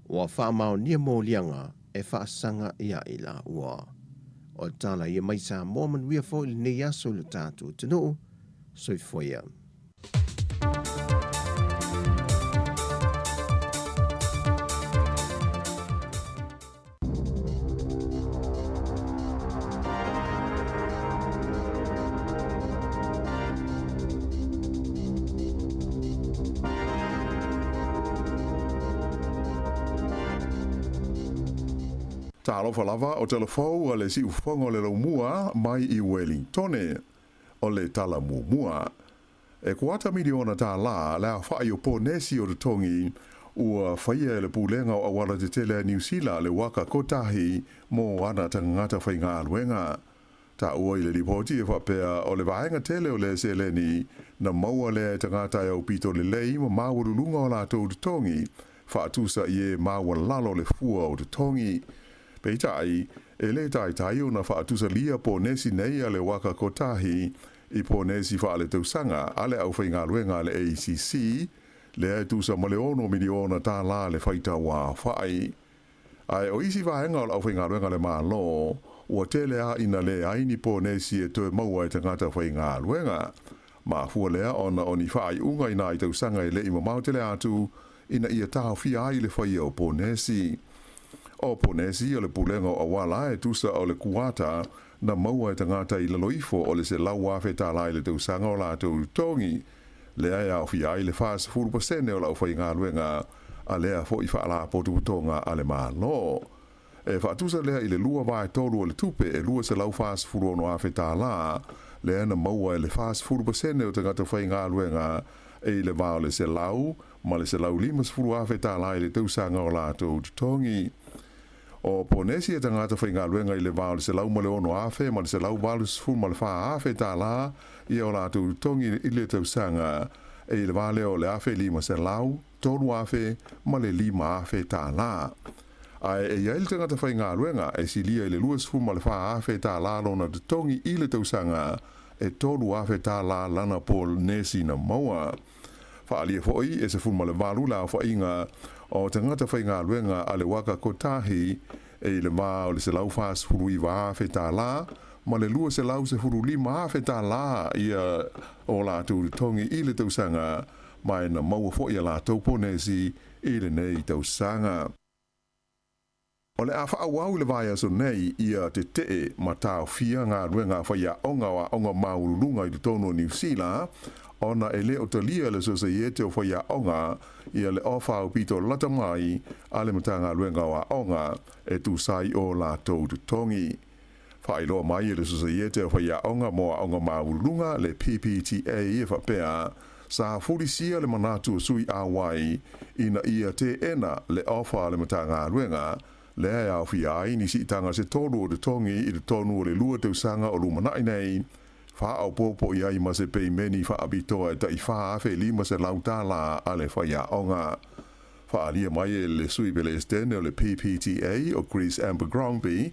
S8: ua faamaonia moliaga e faasaga ia i laua. O tala ia mai Samoa manuia foi lenei aso i lo tatou atunuu. Soifua ia.
S9: Talofa lava o telefou a le siufofoga o le laumua mai i Welingtone. O le tala muamua. E kuata miliona tālā le aofa'i o Ponesi o totogi ua faia e le Pulega o Auala Tetele a Niu Sila le waka kotahi mo ana tagata faigaluega. Taua i le lipoti e faapea o le vaega tele o lea seleni na maua lea e tagata e aupito lelei ma maualuluga o latou totogi, faatusa i e maualalo le fua o totogi. Peitai, e le taitai ona faatusalia ponesi nei a le waka kotahi i ponesi faaletausaga a le aufaigaluega a le ACC, lea e tusa ma le $6 miliona tālā le faitauaofai. Ae o isi vaega o le aufaigaluega a le Malo, ua tele lava ina leai ni ponesi e toe maua e tagata faigaluega. Mafua lea ona o ni faaiuga i nai tausaga e le i mamao tele atu ina ia taofia ai le faia o ponesi. O ponesi o le Pulega o Auala e tusa o le kuata na maua e tagata i lalo ifo o le $100,000 i le tausaga o latou totogi, lea e aofia ai le 40% o le aufaigaluega a lea foi Faalapotopotoga a le Malo. E faatusa lea i le lua vaetolu o le tupe e $246,000 lea na maua e le 40% o tagata faigaluega e i le va o le $100,000 ma le $150,000 i le tausaga o latou totogi. O ponesi a tagata faigaluega i le va o le $106,000 ma le $184,000 ia o latou totogi i le tausaga, e i le va lea o le $1,500, $3,000 ma le $5,000. Ae e i ai le tagata faigaluega e silia i le $24,000 lona totogi i le tausaga, e $3,000 lana ponesi na maua. Faaalia foi e 18 le aofaiga o tagata faigaluega a le waka kotahi e i le va o le $149,000 ma le $215,000 ia o latou totogi i le tausaga, ma e na maua foi a latou ponesi i lenei tausaga. O le a faaauau i le vaiaso nei ia tetee ma taofia galuega a faiaoga o aoga maualuluga i totonu o Niu Sila, ona e le o talia e le Sosaiete o Faiaoga ia le ofa aupito lata mai a le Matagaluega o Aoga e tusa ai o latou totogi. Faailoa mai e le Sosaiete o Faiaoga mo Aoga Maualuluga, le PPTA, e faapea, sa fulisia le manatu o sui auai ina ia teena le ofa a le Matagaluega, lea e aofia ai ni siitaga se tolu o totogi i totonu o le 2 tausaga o lumanai nei, faaopoopo i ai ma se peimeni faapitoa e tai $4,500 a le faiaoga. Faaalia mai e le sui pelesetene o le PPTA o Chris Abercrombie,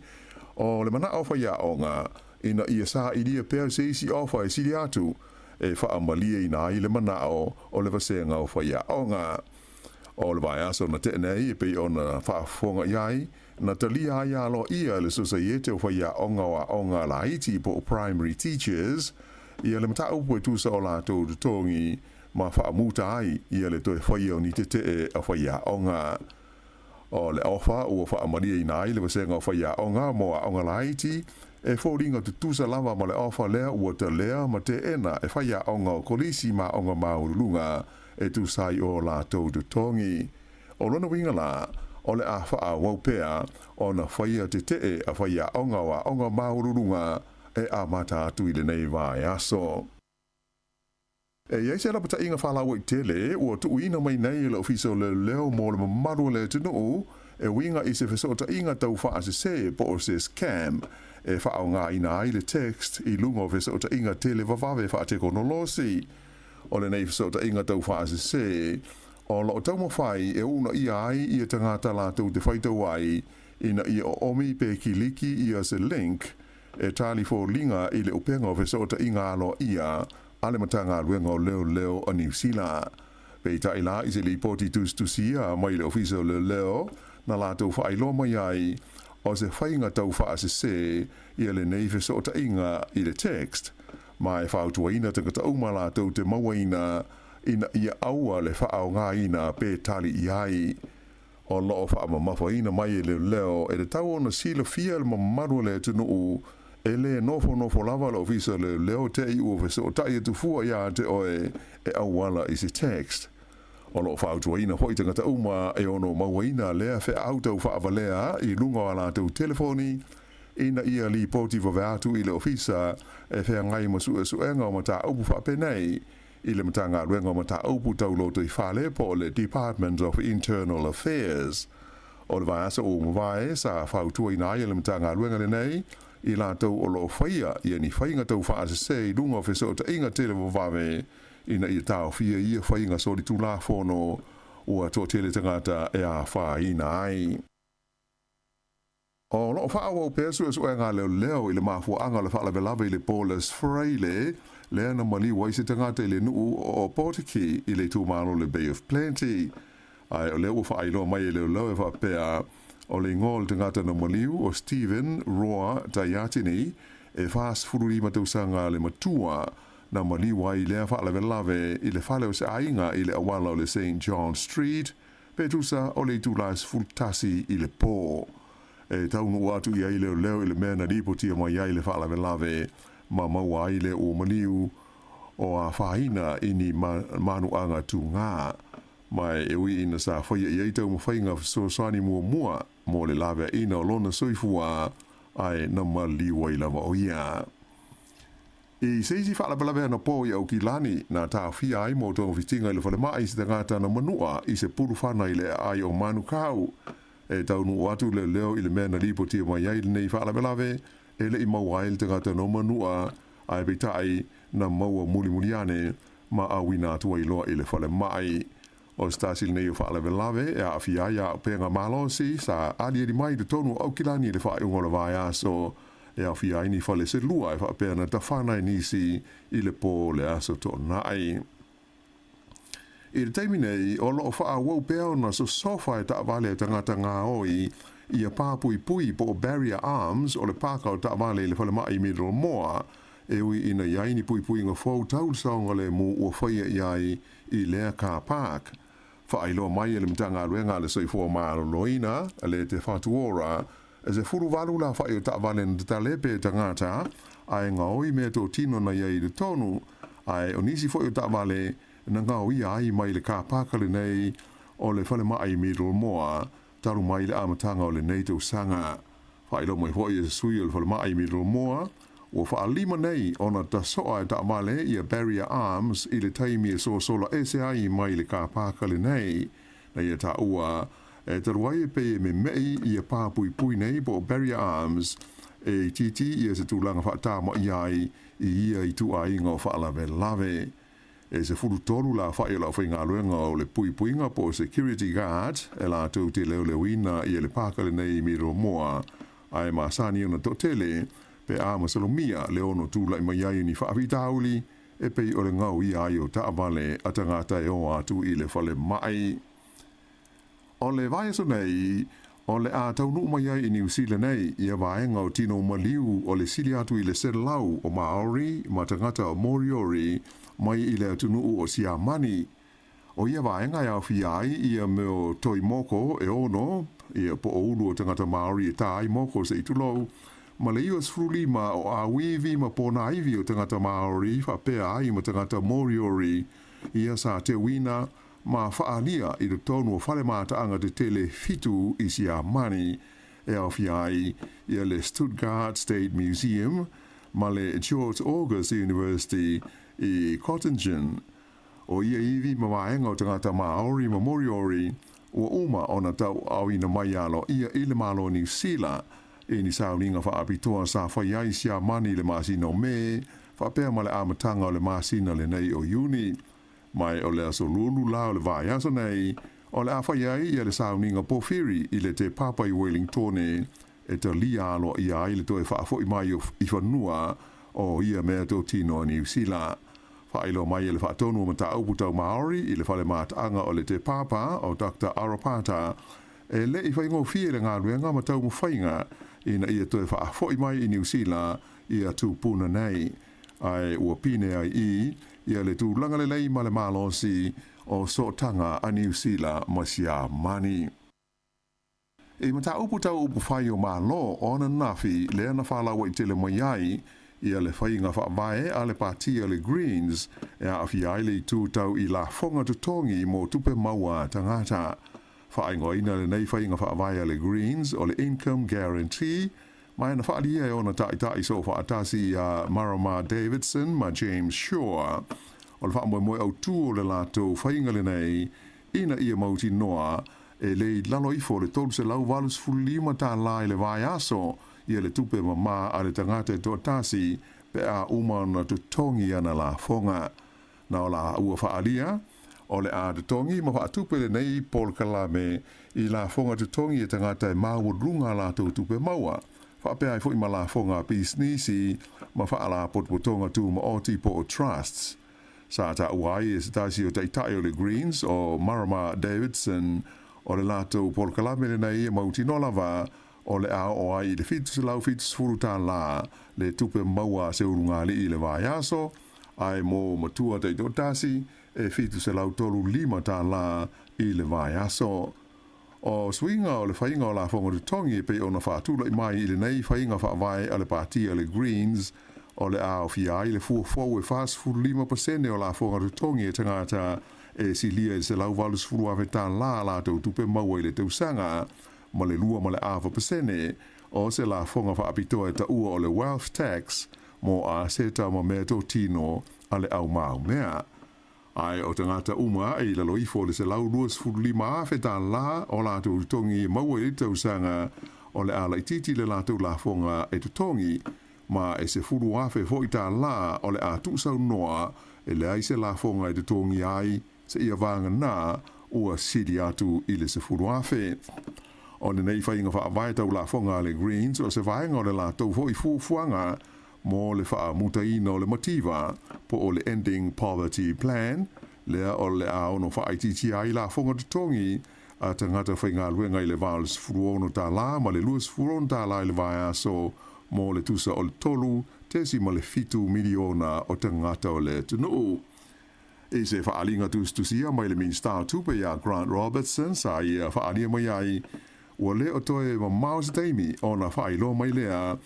S9: o le manao o faiaoga ina ia sailia pea se isi ofa e sili atu e faamalieina ai le manao o le vasega o faiaoga. O le vaiaso na tea nei e pei ona faafofoga i ai, na talia ai aloaia e le Sosaiete o Faiaoga o Aoga Laiti po o Primary Teachers ia le mataupu e tusa o latou totogi ma faamuta ai ia le toe faia o ni tetee a faiaoga. O le ofa ua faamalieina ai le vasega o faiaoga mo aoga laiti e foliga tutusa lava ma le ofa lea ua talea ma teena e faiaoga o kolisi ma aoga maualuluga e tusa ai o latou totogi. O lona uiga la, o le a faaauau pea ona faia tetee a faiaoga o aoga maualuluga e amata atu i lenei vaiaso. E i ai se lapataiga faalauaitele ua tuuina mai nei e le Ofisa o Leoleo mo le mamalu o le atunuu e uiga i se fesootaiga tau faasese po o se scam e faaaogaina ai le text i luga o fesootaiga televavave faatekonolosi. O lenei fesootaiga tau faasese o loo taumafai e uunaia ai ia tagata latou te faitau ai ina ia oomi pe kiliki ia se link e talifoliga i le upega o fesootaiga aloaia a le Matagaluega o Leoleo a Niu Sila. Peitai la i se lipoti tusitusia mai le Ofisa o Leoleo na latou faailoa mai ai o se faiga tau faasese ia lenei fesootaiga i le text, ma e fautuaina tagata uma latou te mauaina ina ia aua le faaaogaina pe tali i ai. O loo faamamafaina mai e leoleo e tatau ona silafia le mamalu o le atunuu e le nofonofo lava le Ofisa o Leoleo te i ua fesootai atu fua iā te oe e auala i se text. O loo fautuaina foi tagata uma e ono mauaina lea feau tau faavalea i luga o a latou telefoni ina ia lipoti vave atu i le ofisa e feagai ma suesuega o mataupu faapenei i le Matagaluega o Mataupu Tau Lotoifale po o le Department of Internal Affairs. O le vaiaso ua mavae sa fautuaina ai e le Matagaluega lenei i latou o lo o faia ia ni faiga taufaasese i luga o fesootaiga televavave ina ia taofia ia faiga solitulafono ua toatele tagata e afaina ai. O lo o faaauau pea suesuega a leoleo i le mafuaaga o le faalavelave i le po le Fraile lea na maliu ai se tagata i le nuu o Opotiki i le itumalo o le Bay of Plenty. Ae o lea ua faailoa mai e leoleo e faapea, o le igoa o le tagata na maliu o Steven Roa Taiatini, e 45 tausaga le matua, na maliu ai i lea faalavelave i le fale o se aiga i le auala o le Saint John Street, pe tusa o le itula e 11 i le po. E taunuu atu i ai leoleo i le mea na lipotia mai ai le faalavelave ma maua ai le ua maliu o afaina i ni manuaga tugā. Ma e ui ina sa faia i ai taumafaiga fesoasoani muamua mo le laveaiina o lona soifua, ae na maliu ai lava o ia. I se isi faalavelave anapo i Aukilani, na taofia ai mo togafitiga i le falemai se tagata na manua i se pulu fana i le aai o Manukau. E taunuu atu leoleo i le mea na lipotia mai ai lenei faalavelave, e le i maua ai le tagata no manua, ae peitai na maua mulimuli ane ma auina atu ai loa i le falemai. O se tasi lenei o faalavelave e aafia ai auupega malosi sa aliali mai i totonu o Aukilani i le faaiuga o le vaiaso e aofia ai ni fale se lua e faapea na tafana e nisi i le pō o le Aso Toonai. I le taimi nei, o lo o faaauau pea ona sosofa e taavale a tagata gaoi ia pā puipui po o barrier arms o le pāka o taavale i le falemai i Middlemoa, e ui ina i ai ni puipuiga fou tau le saogalemu ua faia i ai i lea car park. Faailoa mai e le Matagaluega a le Soifua Maloloina, le Te Whatu Ora, e 18 la whai o taavale na tatalepe e tagata, ae gaoi mea totino na i ai i totonu, ae o nisi foi o taavale na gaoia ai mai le car park lenei o le falemai i Middlemoa talu mai le amataga o lenei tausaga. Faailoa mai foi e se sui o le falemai i Middlemoa, ua faalima nei ona tasoa e taavale ia Barrier Arms i le taimi e sosola ese ai mai le car park lenei. Na ia taua e talu ai e pei e meme'i ia pā puipui nei po o Barrier Arms e itiiti ia se tulaga faatama'i ai i ia ituaiga o faalavelave. E 13 la afa'i o le aufaigaluega o le puipuiga po o security guard e latou te leoleoina ia le pāka lenei i Middlemoa, ae masani ona toatele pe a masalomia le ono tula'i mai ai o ni faafitauli e pei o le gaoia ai o taavale a tagata e o atu i le falemai. O le vaiaso nei, o le a taunuu mai ai i Niu Sila nei ia vaega o tino maliu o le sili atu i le 100 o Maori ma tagata o Moriori mai i le atunuu o Siamani. O ia vaega e aofia ai ia mea o toi moko e ono, ia po o ulu o tagata Maori e tā ai moko se i tulou, ma le 95 o āuivi ma pōnāivi o tagata Maori faapea ai ma tagata Moriori ia sa teuina ma faaalia i totonu o fale mataaga tetele fitu i Siamani e aofia ai ia le Stuttgart State Museum ma le George August University i Göttingen. O ia ivi ma vaega o tagata Maori ma Moriori ua uma ona tauaaoina mai aloaia i le Malo o Niu Sila i ni sauniga faapitoa sa fai ai Siamani i le masina o Me faapea ma le amataga o le masina lenei o Iuni. Mai o le aso Lulu la o le vaiaso nei, o le a fai ai ia le sauniga pōwhiri i le Te Papa i Wellingtone e talia aloaia ai le toe faafoi mai i fanua o ia mea totino a Niu Sila. Faailoa mai e le Faatonu o Mataupu Tau Māori i le Fale Mataaga o le Te Papa o Doctor Arapata, e le i faigofie le galuega ma taumafaiga ina ia toe faafoi mai i Niu Sila ia tupuna nei. Ae ua pine ai i ia le tulaga lelei ma le malosi o sootaga a Niu Sila ma Siamani. I mataupu tau upufai o Malo o ananafi lea na faalauaitele mai ai ia le faiga faavae a le Pati a le Greens e aafia ai le itu tau i lafoga totogi mo tupe maua a tagata. Faaigoaina lenei faiga faavae a le Greens o le Income Guarantee Ma na faaalia e ona ta'ita'i soofaatasi iā Marama Davidson ma James Shaw. O le faamoemoe autū o le latou faiga lenei ina ia mautinoa e le i lalo ifo o le $385 i le vaiaso ia le tupe mamā a le tagata e toatasi pe a uma ona totogi ana lafoga. Na o la ua faaalia, o le a totogi ma faatupe lenei polokalame i lafoga totogi e tagata e maualuga a latou tupe maua, faapea ai foi ma lafoga a pisinisi ma faalapotopotoga tumaoti po o trusts. Sa taua ai e se tasi o taitai o le Greens, o Marama Davidson, o le latou polokalame lenei e mautinoa lava o le a oo ai i le $770 le tupe maua a se ulugalii i le vaiaso, ae mo matua taitoatasi e $735 i le vaiaso. O suiga o le faiga o lafoga totogi e pei ona faatulai mai i lenei faiga faavae a le Pati a le Greens, o le a aofia ai le fua fou e 45% o lafoga totogi e tagata e silia i le $180,000 a latou tupe maua i le tausaga, ma le 2.5% o se lafoga faapitoa e taua o le wealth tax mo aseta ma meatotino a le au maumea. Ae o tagata uma e i lalo ifo o le $125,000 o latou totogi e maua i le tausaga, o le a laitiiti le latou lafoga e totogi, ma e $10,000 foi o le a tuusaunoa e leai se lafoga e totogia ai seia vagana ua sili atu i le $10,000. O lenei faiga faavae tau lafoga a le Greens o se vaega o le latou foi fuafuaga mo le faamutaina o le mativa po o le Ending Poverty Plan, lea o le a ono faaitiitia ai lafoga totogi a tagata faigaluega i le va o le $16 ma le $26 i le vaiaso mo le tusa o le 3.7 miliona o tagata o le atunuu. I se faaaliga tusitusia mai le Minisita o Tupe ia Grant Robertson sa ia faaalia mai ai, ua le o toe mamao se taimi ona faailoa mai lea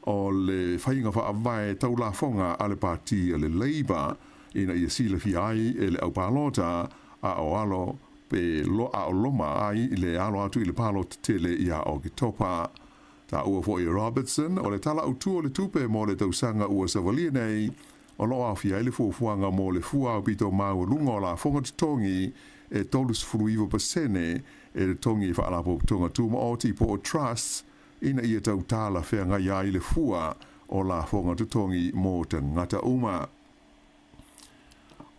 S9: o le faiga faavae tau lafoga a le Pati a le Labour ina ia silafia ai e le aupalota a o alo pe a o loma ai le alo atu i le palota tele ia Oketopa. Taua foi e Robertson o le Tala Autu o le Tupe mo le tausaga ua savalia nei o lo o aofia ai le fuafuaga mo le fua aupito maualuga o lafoga totogi e 39% e totogi i faalapotopotoga tumaoti po o trusts ina ia tau talafeagai ai le fua o lafoga totogi mo tagata uma.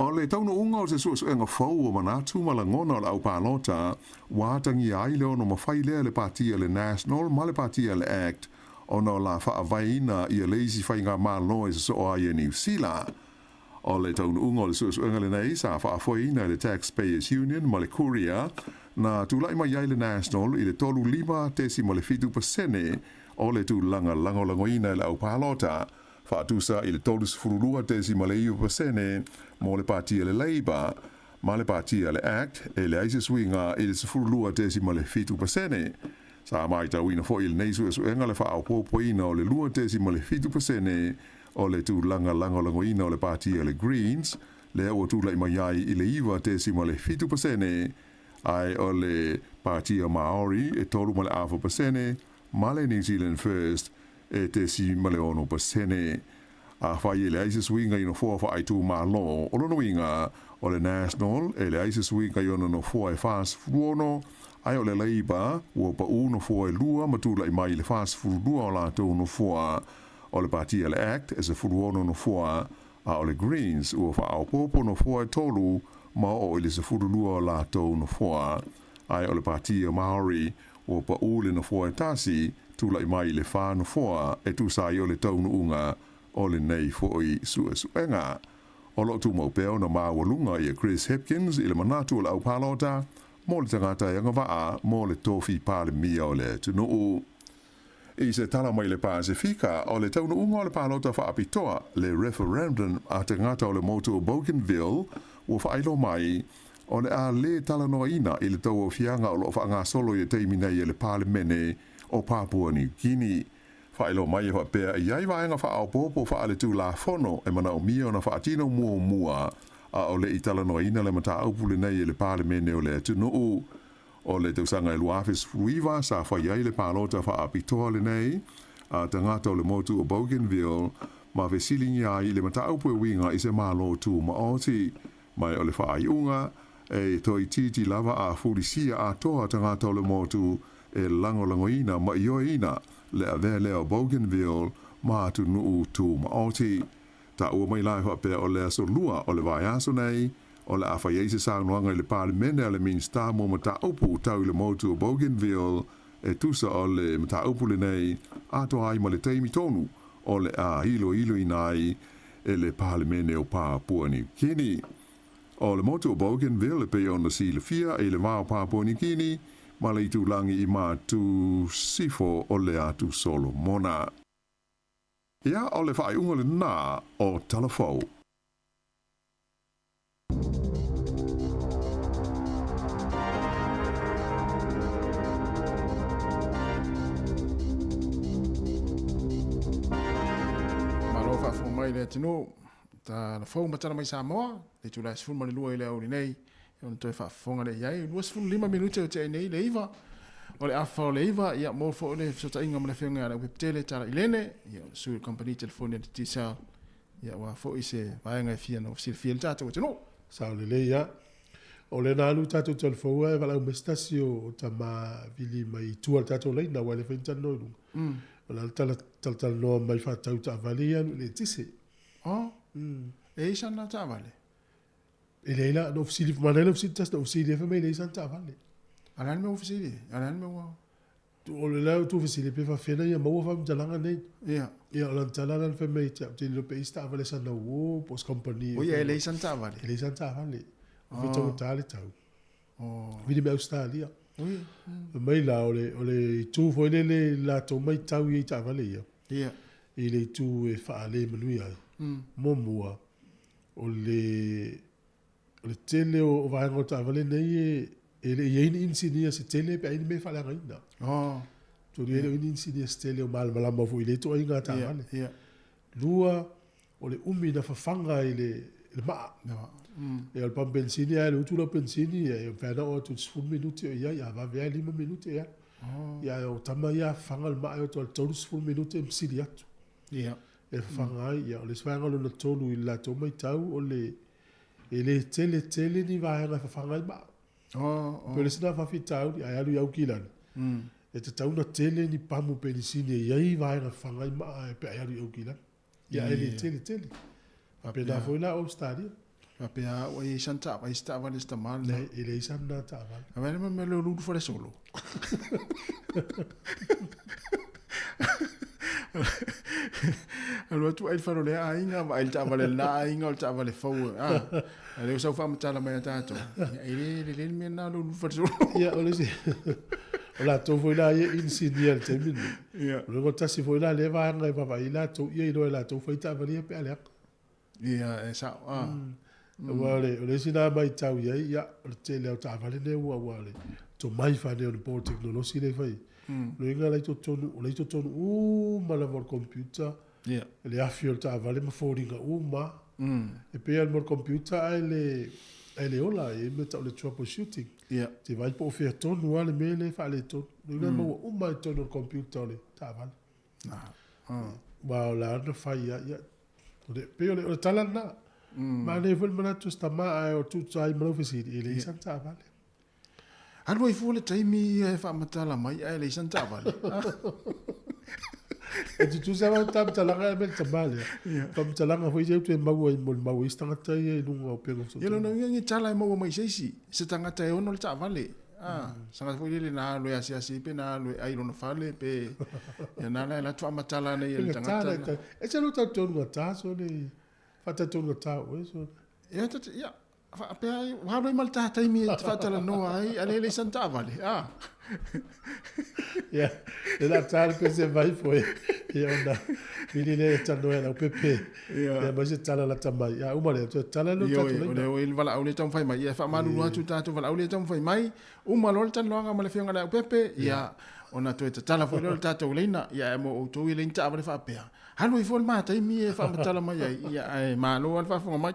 S9: O le taunuuga o se suesuega fou o manatu ma lagona o le aupalota ua atagia ai le ono mafai lea e le Pati a le National ma le Pati a le Act ona o la faavaeina ia le isi faigamalo e sosoo ai e Niu Sila. O le taunuuga o le suesuega lenei sa faafoeina e le Taxpayers Union ma le Courier, na tulai mai ai le National i le 35.7% o le tulaga lagolagoina e le aupalota, faatusa i le 32.9% mo le Pati a le Labour ma le Pati a le Act e leai se suiga i le 12.7%. Sa matauina foi i lenei suesuega le faaopoopoina o le 2.7% o le tulaga lagolagoina o le Pati a le Greens, lea ua tulai mai ai i le 9.7%, ae o le Pati a Maori e 3.5% ma le New Zealand First e 0.6%. Afai e leai se suiga i nofoa faaitumalo, o lona uiga, o le National e leai se suiga i ona nofoa e 46, ae o le Labour ua pau nofoa e lua ma tulai mai i le 42 o latou nofoa. O le Pati a le Act e 16 nofoa, a o le Greens ua faaopoopo nofoa e tolu ma oo i le 12 o latou nofoa. Ae o le Pati a Maori ua pau le nofoa e tasi, tulai mai i le fa nofoa e tusa ai o le taunuuga o lenei foi suesuega. O lo o tumau pea ona maualuga ia Chris Hipkins i le manatu o le aupalota mo le tagata e agavaa mo le tofi Palemia o le atunuu. I se tala mai le Pasefika, o le taunuuga o le palota faapitoa, le referendum a tagata o le motu o Bougainville, ua faailoa mai, o le a lē talanoaina i le tauaofiaga o lo o faagasolo i le taimi nei e le Palemene o Papua New Guinea. Faailoa mai e faapea e i ai vaega faaopoopo faaletulafono e manaomia ona faatino muamua a o le i talanoaina le mataupu lenei e le Palemene o le atunuu. O le tausaga e 2019 sa fai ai le palota faapitoa lenei a tagata o le motu o Bougainville ma fesiligia ai i le mataupu e uiga i se Malo Tumaoti. Mai o le faaiuga, e toeitiiti lava a fulisia atoa tagata o le motu e lagolagoina ma ioeina Le avea lea o Bougainville ma atunuu tumaoti. Taua mai la e faapea o le aso Lua o le vaiaso nei, o le a fai ai se saunoaga i le Palemene a le Minisita mo Mataupu Tau i le Motu o Bougainville e tusa o le mataupu lenei, atoa ai ma le taimi tonu o le a iloiloina ai e le Palemene o Papua Niu Kini. O le motu o Bougainville e pei ona silafia i le va o Papua Niu Kini ma le itulagi i Matu Sifo o le Atu Solomona. Ia, o le faaiuga lena o Tala Fou.
S1: Malo faafofoga mai le atunuu. Tala fou ma tala mai Samoa, le itula e 12 i le aoauli nei, ona toe faafofoga lea i ai. 25 minute o tea nei le 9, o le afa o le 9, ia mo foi le fesootaiga ma le afioga ia Leaupepetele Tala Ilene, ia o le sui o le kamupani telefoni a le Digicel, ia aua foi se vaega e fia na silafia le tatou atunuu.
S5: Sao lelei a. O lea na alu tatou telefoni ae valaau mai se tasi o tama vili mai i tua o le tatou laina aua e le fai ni talanoa i luga. O le a le tala talatalanoa mai faatatau taavale ia alu i le eletise.
S1: Oh, e i ai sana taavale?
S5: E leai la, na ou fesili, manaia le fesili tasi na ou fesili ai, fai mai e leai sana taavale.
S1: A o le a le mea ua fesili ai? A o le a le mea ua...
S5: O le la ua fesili pe faafefea na ia maua faamatalaga nei.
S1: Ia.
S5: Ia, o lana tala la na fai mai ia te au, ou te le iloa pe i ai se taavale sana uo po o se kamupani.
S1: Oi, e leai sana taavale?
S5: E leai sana taavale. O fea taugata le tau.
S1: Oh.
S5: Vili mai Ausetalia.
S1: Oi.
S5: Fai mai la, o le, o le itu foi lele i le latou matau i ai i taavale ia.
S1: Ia.
S5: I le itu e faale manuia ai. Muamua, o le, o le tele o vaega o taavale nei e, e le i ai ni inisinia se tele pe a i ai ni mea e faaleagaina.
S1: Oh.
S5: Tolu e le o i ni inisinia se tele o malamalama foi i lea ituaiga taavale.
S1: Yeah, yeah.
S5: Lua, o le umi na fafaga i le, le maa. Ia, o le pamu penisini, a le utu lau penisini, ia, e mafai lava ona oo atu i le 10 minute o i ai, a vave lava e 5 minute e alu.
S1: Oh.
S5: Ia, ae o tama ia a fafaga le maa e oo atu lava i le 30 minute e masili atu.
S1: Ia.
S5: E fafaga ai. Ia, o le isi vaega lona tolu i le latou matau, o le, e le tele tele ni vaega e fafaga ai maa.
S1: Oh, oh.
S5: Pei o le isi lena faafitauli, ae alu i Aukilani, e tatau ona tele ni pamu penisini e i ai vaega e fafaga ai maa pe a e alu i Aukilani. Ia, ae le tele tele. Faapena foi la Ausetalia.
S1: Faapea ua i ai sana taavale, se taavale a se tama lena.
S5: Leai, e leai sana taavale.
S1: A vaai le mea lea o lulu falesolo. Alu atu ai le fale o lea aiga, vaai le taavale a lena aiga, o le taavale fou. Ah, a lea ua sau faamatala mai ia tatou. Ia, e le lelei le mea lena o le lulu falesolo.
S5: Ia, o le isi, o latou foi la ia inisinia i le taimi lenei.
S1: Ia.
S5: O le tasi foi la lea vaega e vaavaai ai latou, ia iloa e latou fai taavale ia pe a leaga.
S1: Ia, e sao. Ah.
S5: Aua o le, o le isi lena matau i ai, ia, o le tele lava o taavale nei ua, ua le tomai faaneionapo o le tekonolosi lea e fai ai. O lona uiga o la e i totonu, o la e i totonu uma lava o le computer, le afi o le taavale ma foliga uma lava. E pei lava o le mea o le computer ae le, ae le ola, e i ai le mea e tau o le troubleshooting.
S1: E
S5: te vaai po o fea tonu lava le mea lea e faaletonu. O lona uiga e maua uma lava i totonu o le computer o le taavale. Aua o la na fai lava, ia, O le, pei o le, o le tala lena. Manaia foi le manatu o se tama ae o tutusa ai ma lau fesili, e leai sana taavale.
S1: Alu ai fua le taimi ia e faamatala mai ae leai sana taavale.
S5: E tutusa lava le faamatalaga ae le tama lea. Faamatalaga foi ia ou te maua i molimau a isi tagata ia i luga o upega
S1: Ia lona uiga ni tala e maua mai se isi, se tagata e ono le taavale. Ah, se tagata foi lele na alu e asiasi ai pe na alu e ai i lona fale pe ia na la e alu atu faamatala ana ia i le tagata.
S5: E se lou tau gata sole faatalitonu gata o oe sole.
S1: Ia ta ia faapea ai ua alu ai ma le ta taimi e te faatalanoa ai a le le sana taavale. Ah.
S5: Ia, le la ta le pese vai foi. Ia ona vili le e talanoa ia Leaupepe. Ia ma se tala lata mai. Ia uma lea, toe tala lea o tatou
S1: laina. Ioe, o le valaau lea e taumafai mai. Ia e faamalulu atu le tatou valaau lea e taumafai mai. Uma loa le talanoaga ma le Afioga ia Leaupepe, ia ona toe tatala foi lea o le tatou laina. Ia ae mo outou e leai ni taavale faapea, alu ifo le ma taimi e faamatala mai ai, ia ae malo lava le faafofoga mai.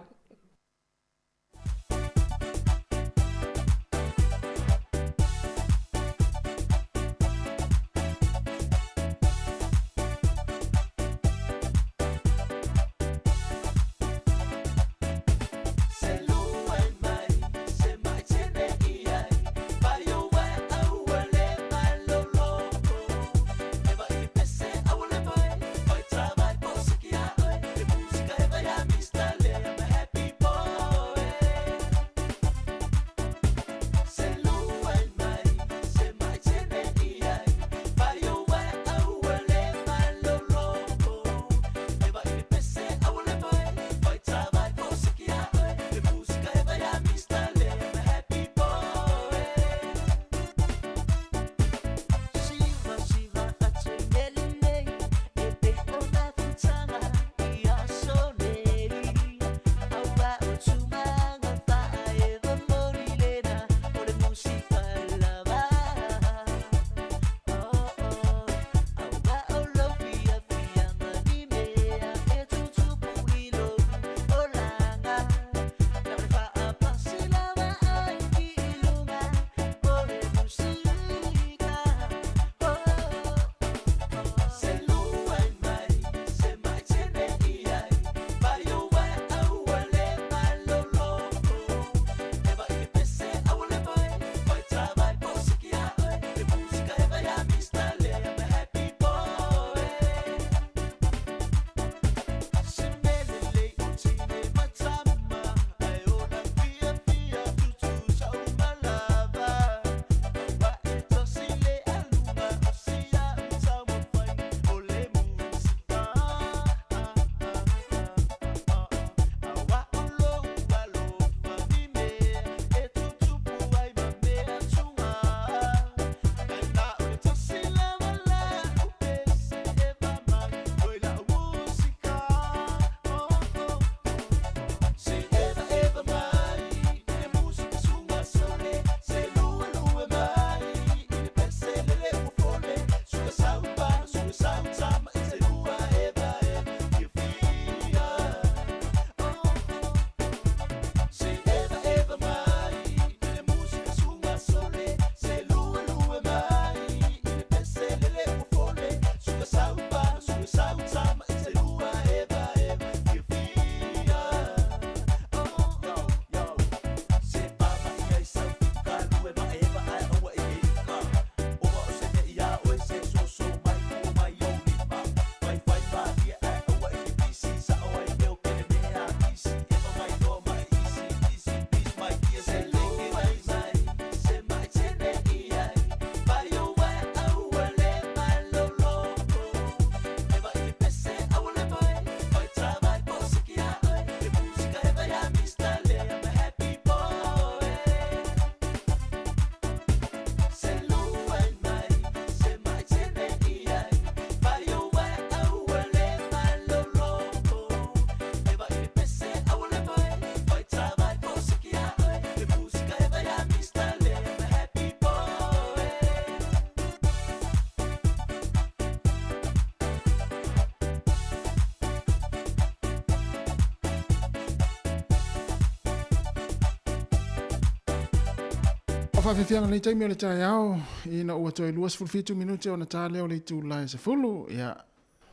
S1: faafiafiaga lenei taimi o le taeao ina ua toe 27 minute ona ta lea o le itula e 10, ia,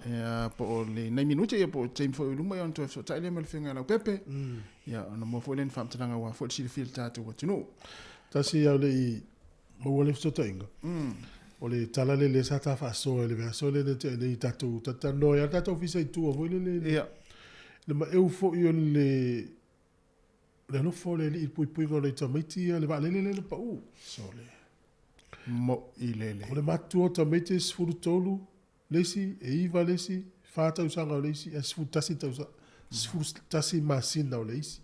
S1: ia po o le nai minute ia po o taimi foi o i luma ia ona toe fesootai lea ma le Afioga ia Leaupepe, ia ona maua foi lea ni faamatalaga aua foi le silafia e le tatou atunuu.
S5: Tasi a o le i maua le fesootaiga, o le tala lea lea sa ta faasoa i le vaiaso lea na tea nei i tatou talatalanoa ai lava le tatou ofisa i tua foi lele, le maeu foi o le le alofa o le Alii i le puipuiga o nai tamaiti ia, le vaalele lea na pau.
S1: Sole. Mo'i lele.
S5: O le matutua o tamaiti e 13 le isi, e 9 le isi, 4 tausaga o le isi, ae 11 tausaga, 11 masina o le isi.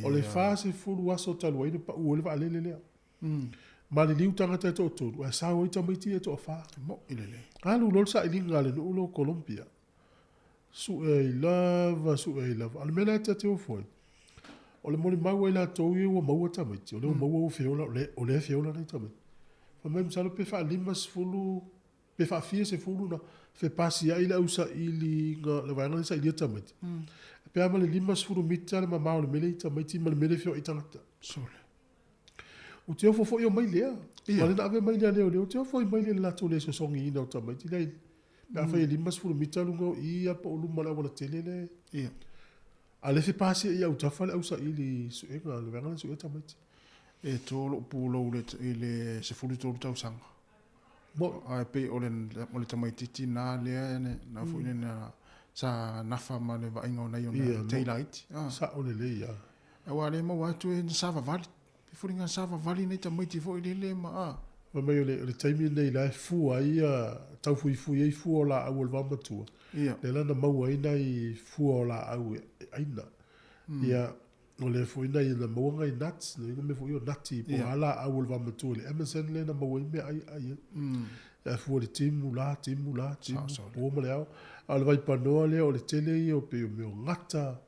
S5: O le 40 aso talu ai na pau ai le vaalele lea. Maliliu tagata e toatolu, ae sao ai tamaiti ia e toafa.
S1: Mo'i lele.
S5: Alu loa le sailiga a le nuu lea o Colombia. Sue ai lava, sue ai lava. A o le mea la e ta te ofo ai, o le molimau a i latou ia ua maua tamaiti, o lea ua maua ua feola, o lea e feola nai tamaiti. Fai mai masalo pe faa-50 pe faafia sefulu na fepasiai le ausailiga, le vaega lea e sailia tamaiti, pe a ma le 50 mita le mamao o le mea lea i tamaiti ma le mea lea e feoai tagata.
S1: Sole.
S5: Ou te ofo foi o mai lea. Ia. O lea na ave mai lea leoleo, ou te ofo i mai lea i le latou le sosogiina o tamaiti lea i, pe afai e 50 mita luga o i ia po o luma o le aualatele lea.
S1: Ia.
S5: A o lea e fepasiai i autafa le ausaili suega, le vaega lea e suea tamaiti.
S1: E to lou pulou i le 13 tausaga. Ae pei o le o le tamaitiiti na lea na foi lena sa nafa ma le vaaiga o nai ona tei laiti.
S5: Sao lelei lava.
S1: Aua o lea e maua atu e na savavali. E foliga na savavali nai tamaiti foi lele ma a.
S5: Fai mai o le taimi lenei la e fua ai ia, tau fuifui ai fua o laau o le vaomatua. Lea la na maua ai nai fua o laau e aina. Ia O lea foi na ia na maua nai nuts, le mea foi o nati po o a laau o le vaomatua i le Amazon lea na maua ai mea ai ai ai. Ae fua i le timu la, timu la, timu, po ma le ao. A o le vaipanoa lea o le tele ia o pei o mea o gata,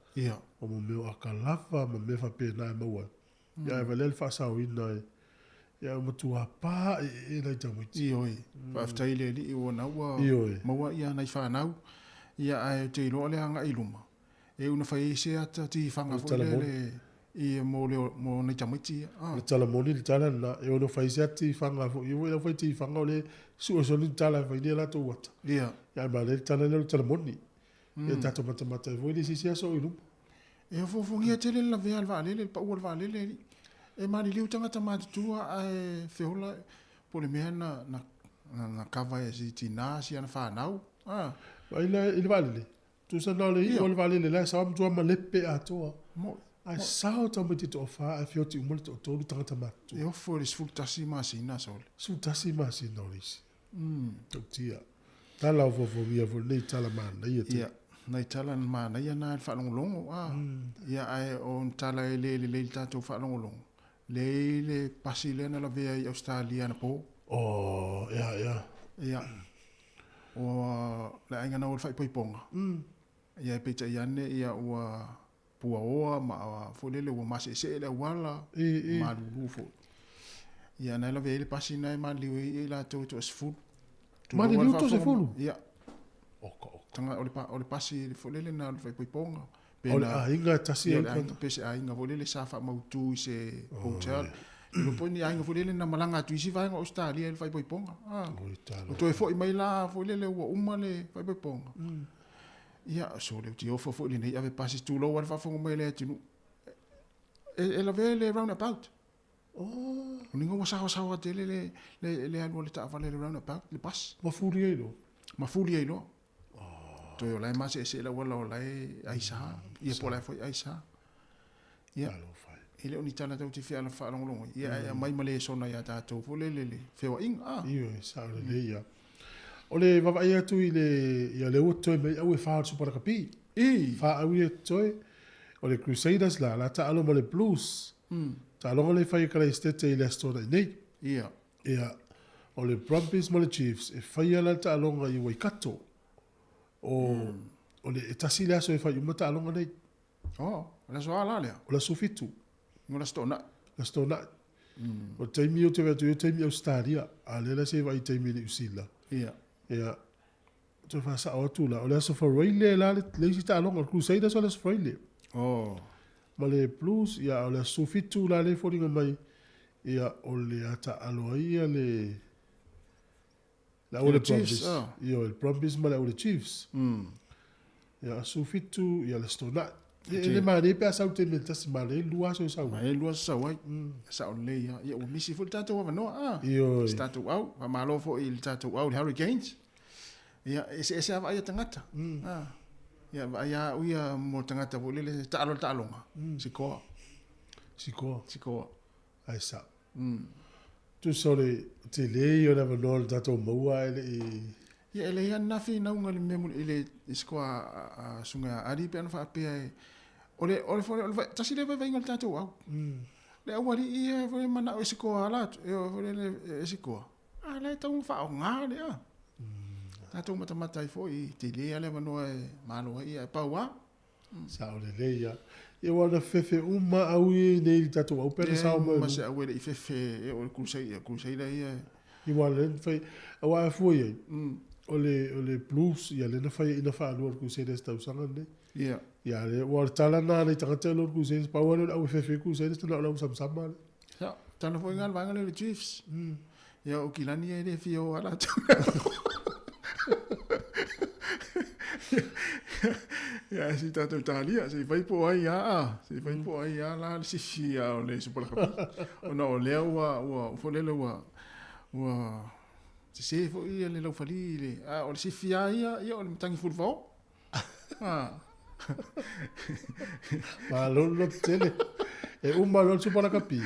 S5: o mea o akalava ma mea faapena e maua ai. Ia ae valea le faasaoina e, ia ua matua pa e e nai tamaiti.
S1: Ioe, faafetai i le Alii ua na ua maua ia nai fanau, ia ae ou te iloa le agai i luma. E una fai ai se ata tifaga foi lele i mo le mo nai tamaiti ia.
S5: O le tala moni le tala lena, e ono fai se ata tifaga foi, e ui fai tifaga o le sue soli le tala e fai nei latou ata.
S1: Ia.
S5: Ia ma le tala lea o le tala moni. Ia tatou matamata ai foi le isi aso o i luma.
S1: E ofoofogia tele le lavea o le vaalele, le pau o le vaalele. E maliliu tagata matutua ae feola po o le mea na na na kava e si tina si ana fanau.
S5: Vaai la i le vaalele, Tusa na o le iu o le vaalele la e sao matua malepe atoa. Ae sao tamaiti toafa ae feoti uma le toatolu tagata matutua.
S1: E ofo i le 11 masina sole.
S5: 11 masina o le isi. Tautia. Tala ofoofogia foi lenei tala manaia tele.
S1: Ia, nai tala manaia na i le faalogologo a. Ia ae o ni tala e le lelei i le tatou faalogologo, lea e i le pasi lea na lavea i Ausetalia anapo.
S5: Oh, ia, ia.
S1: Ia. Ua le aiga na o le faaipoipoga, ia peitai ane ia ua puaoa ma foi lele ua maseesee le auala, malulu foi. Ia na lavea ai le pasi na e maliliu ai i latou e toasefulu.
S5: Maliliu toasefulu?
S1: Ia.
S5: Oka oka.
S1: Tanga o le, o le pasi foi lele na o le faaipoipoga.
S5: O le aiga e tasi
S1: ai le Pe se aiga foi lele sa faamautu i se hotel. Iloa po o ni aiga foi lele na malaga atu i isi vaega o Ausetalia i le faaipoipoga. Ua toe foi mai la foi lele ua uma le faaipoipoga. Ia, sole ou te ofo foi i lenei ave pasi tulou lava le faafofoga mai a le atunuu. E lavea le roundabout.
S5: Oh.
S1: O lona ua saoasaoa tele le, le, le alu a le taavale i le roundabout, le pasi.
S5: Mafuli ai loa.
S1: Mafuli ai loa. Toe o la e maseese le auala o la e aisa, ia po o la e foi aisa. Ia, e le o ni tala tatou te fia faalogologo ai, ia ae aumai ma lesona ia tatou foi lele le feoaiga.
S5: Ah. Ioe, sao lelei ia. O le vaavaai atu i le, ia lea ua totoe mai au e fa o le Super Rakapi.
S1: I.
S5: Fa au ia totoe. O le Crusaders la, la taalo ma le Blues. Taaloga lea e fai e Kalaistete i le Aso Toonai nei.
S1: Ia.
S5: Ia, o le Brumbies ma le Chiefs e faia la le taaloga i Waikato. O, o le, e tasi le aso e fai uma taaloga nei.
S1: Oh, o le aso a la lea?
S5: O le aso 7.
S1: O le aso Toonai.
S5: Le aso Toonai. O le taimi ou te vaai atu i ai, o le taimi Ausetalia, a o lea la se i vaai i le taimi Niu Sila.
S1: Ia.
S5: Ia, toe faasao atu la, o le aso Faraile la le, le isi taaloga, o le Crusaders o le aso Faraile.
S1: Oh.
S5: Ma le Blues, ia, o le aso 17 la lea e foliga mai. Ia, o le a taalo ai ia le le au o le Brumbies. Ia, o le Brumbies ma le au o le Chiefs. Ia, aso 7, ia le Aso Toonai. Ia, e le manaia pe a sau i le taimi e tasi, manaia le lua aso e sau ai.
S1: Manaia le lua aso e sau ai. E sao lelei lava. Ia, ua misi foi le tatou avanoa, a?
S5: Ioe.
S1: Si tatou au. Faamalo foi i le tatou au, le Hurricanes. Ia, e eseese lava vaai a tagata. A? Ia, vaai lava au ia mo le tagata foi lele e taalo i le taaloga, sikoa.
S5: Sikoa.
S1: Sikoa.
S5: Ae sao. Tusa o le tele ia o le avanoa o le tatou maua ae le i...
S1: Ia e leai lava ni finauga i le mea i le sikoa a Susuga ia Ali pe ana faapea e o le o le o le tasi lea vaivaiga o le tatou au. Le aualii ia foi e manao e sikoa latou e foi lele e sikoa a la e tatau ona faaaoga lea. Tatou matamata ai foi tele lava le avanoa e malo ai ae pau lava.
S5: Sao lelei lava. Ia aua na fefe uma au ia i nei i le tatou au pe ana sao mai.
S1: Leai ma se au e le i fefe e oo i le Crusader, Crusader ia e.
S5: Ia aua lea na fai, aua a fua i ai, o le, o le Blues, ia lea na fai ina faalua e le Crusaders i le tausaga lenei.
S1: Ia.
S5: Ia lea, aua o le tala lena a nai tagata e iloa le Crusaders, pau lava lea o le au e fefe ai Crusaders na o le au samsama lea.
S1: Ia, tala foi lena le vaega lea o le Chiefs. Ia, o Kilani ia e le fia o lava latou. Ia, ae se i tatou talia, se i fai po o ai lava, a, se i fai po o ai lava la le sifi o le Super Lakapi. Ona o lea ua, ua, foi lele ua, ua sese foi le laufali i le, a o le sifi lava ia, ia o le matagi fulufao.
S5: Malo le loto tele. E uma loa le Supa Lakapi,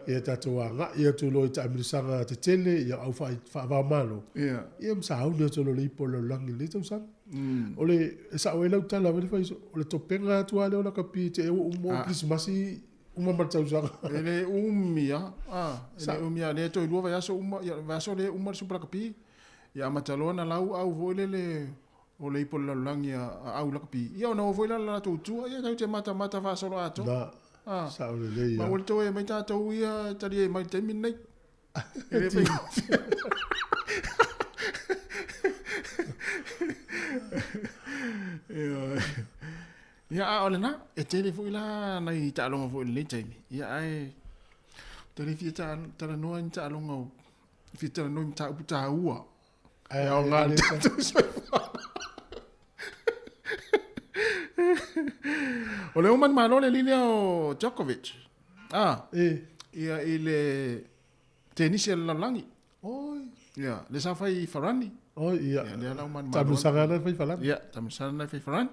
S5: ia tatou agai atu loa i taamilosaga tetele ia au faava-o-Malo, ia ma sauni atu loa le ipu o le lalolagi i lenei tausaga. O le, e sao ai lau tala foi lea fai, o le topega atu lava lea o lakapi te i ua uma o Kerisimasi uma ma le tausaga.
S1: E le umi lava, e le umi lava, lea toe lua vaiaso uma, ia vaiaso lea uma le Supa Lakapi, ia amata loa ona lauau foi lele O le ipu o le lalolagi a au lakapi. Ia ona o foi la le latou tua, ia tatou te matamata faasoloatoa.
S5: Na, sao lelei
S1: Ma
S5: lava.
S1: ua le toe mai tatou ia e talie mai i le taimi lenei. E le faigofie. Ioe. Ia a o lena, e tele foi la nai taaloga foi i lenei taimi. Ia ae ou te le fia talanoa i ni taaloga, fia talanoa i mataupu taua. E aoga le tatou soifuaga. O le uma malo le lili o Djokovic. Ah.
S5: E.
S1: Ia i le tenisi a le lalolagi.
S5: Oi.
S1: Ia, le sa fai farani.
S5: Oi, ia.
S1: Ia, lea la uma malo.
S5: Taamilosaga na fai farani.
S1: Ia, taamilosaga na fai farani.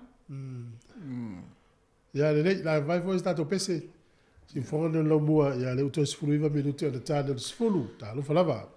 S5: Ia, lelei, la vai foi se tatou pese. Siufofoga nei o le laumua, ia lea ua toe 19 minute ona ta lea o le 10. Talofa lava.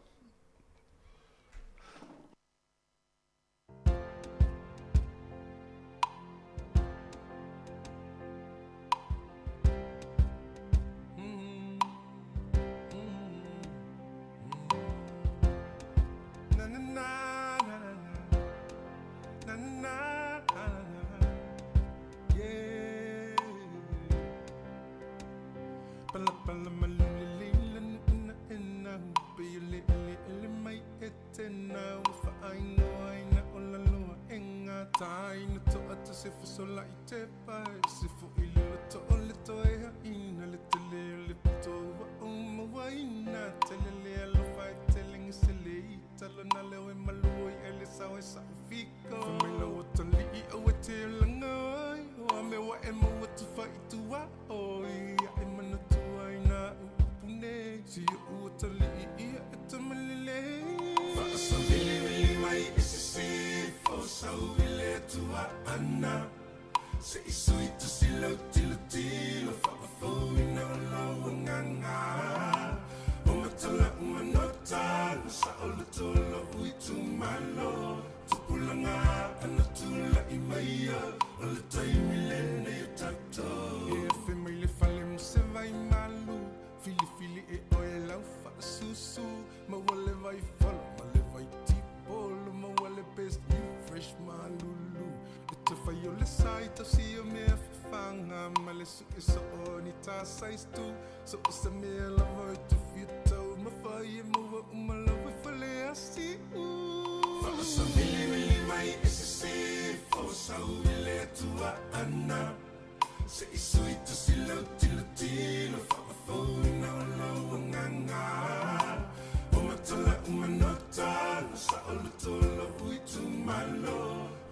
S7: Saʻoloto lou itumalo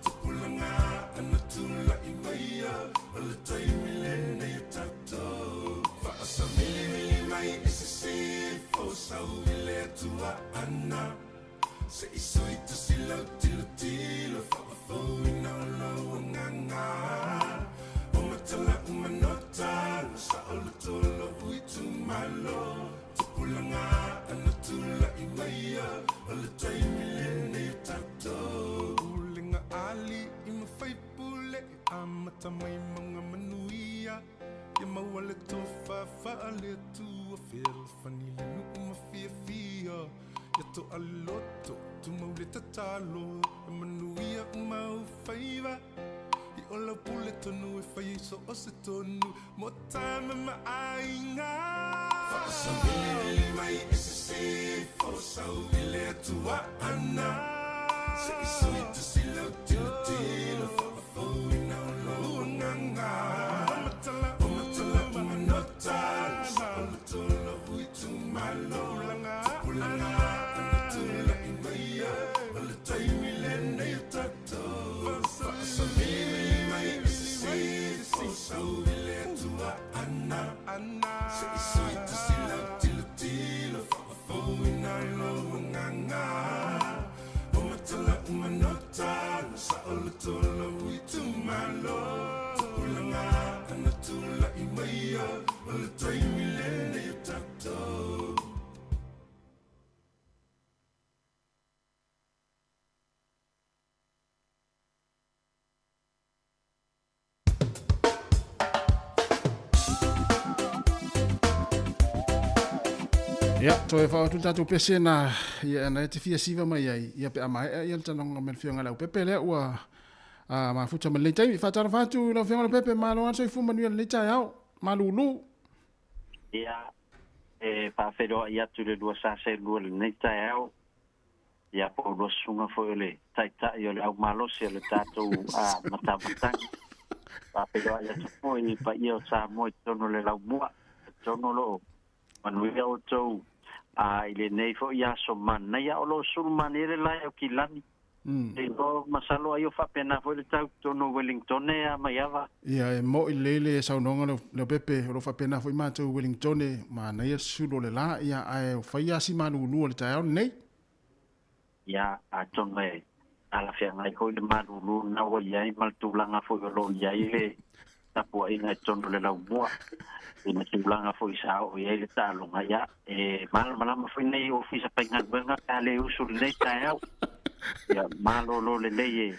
S7: Tupulaga ana tula'i maia O le taimi lenei o tatou Faasavilivili mai i sisifo Sau i le Atua ana Se i sui tasi lau tilotilo Faafouina o lou agaga O matala'u manota Saʻoloto lou itumalo Tupulaga ana tula'i maia O le taimi lenei o tatou Pulega a alii ma faipule E amata mai mauga manuia Ia maua le tofa faale-Atua Fealofani le nuu ma fiafia Ia to'a le loto tumau le tatalo E manuia uma ou faiva I o lau pule tonu e fai ai so o se tonu Mo tama ma aiga Faasavilivili mai i sisifo Sau i le Atua ana Se i sui tasi lau tilotilo Faafouina o lou agaga O matala'u manota Saʻoloto lou itumalo Tupulaga ana tula'i maia O le taimi lenei o tatou Faasavilivili mai i sisifo Sau i le Atua ana Se i sui tasi lau tilotilo Faafouina lou agaga O matala'u manota Saʻoloto lou itumalo Tupulaga ana tula'i maia O le taimi lenei o tatou.
S1: Ia, toe fao atu le tatou pese na, ia, na e te fia siva mai ai, ia pe a maea ia le talanoaga ma le Afioga i le Leaupepe lea ua a, mafuta ma lenei taimi. Faatalofa atu i lau Afioga Leaupepe, malo lava le soifua manuia i lenei taeao. Malulu.
S11: Ia, e faafeiloai atu i le lua sa seelua i lenei taeao, ia po o lua susuga foi o le Taitai o le au malosi o le tatou matamatagi. Faafeiloai atu foi i paia o Samoa i totonu o le laumua, totonu o lo o manuia outou i lenei foi aso manaia. O lo o sulu manaia le lae o Kilani. Te iloa masalo ai o faapena foi le tau i totonu o Wellingtone a Maiava.
S1: Ia, e mo'i lelei le saunoaga Leaupepe, o lo o faapena foi matou i Wellingtone, manaia le sulu o le la, ia, ae o fai lava si malulu o le taeao lenei.
S11: Ia, atonu e talafeagai foi le malulu lena ua i ai ma le tulaga foi o lo o i ai le tapuaiga i totonu o le laumua, i le tulaga foi sa oo i ai le taaloga, ia, e malamalama foi nei ofisa faigaluega pe a le usu i lenei taeao. Ia, malolo lelei e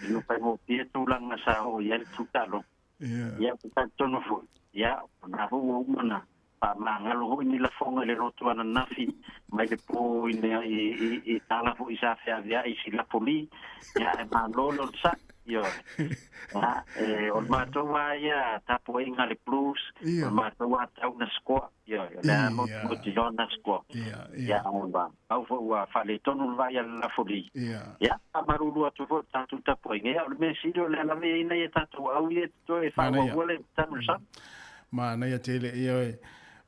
S11: le faigofie tulaga sa oo i ai le tutaaloga. Ia, ou te talitonu foi, ia, o lena foi ua uma ona faamagalo foi ni lafoga i le lotu ananafi mai le po i, i, i, i tala foi sa feaveai i Silapoli, ia, ae malo le onosai. Ioe. Ia, e, o le matou lava ia tapuaiga a le Blues, o le matou lava tau na score. Ioe, o le a mautinoa na score. Ia, ua pau foi ua faaletonu le vaai a le Lafoli. Ia, faamalulu atu foi i le tatou tapuaiga. Ia, o le mea sili o le alaveina ia tatou au ia e totoe e faaauaua le tanu i le sami.
S1: Manaia tele, ioe.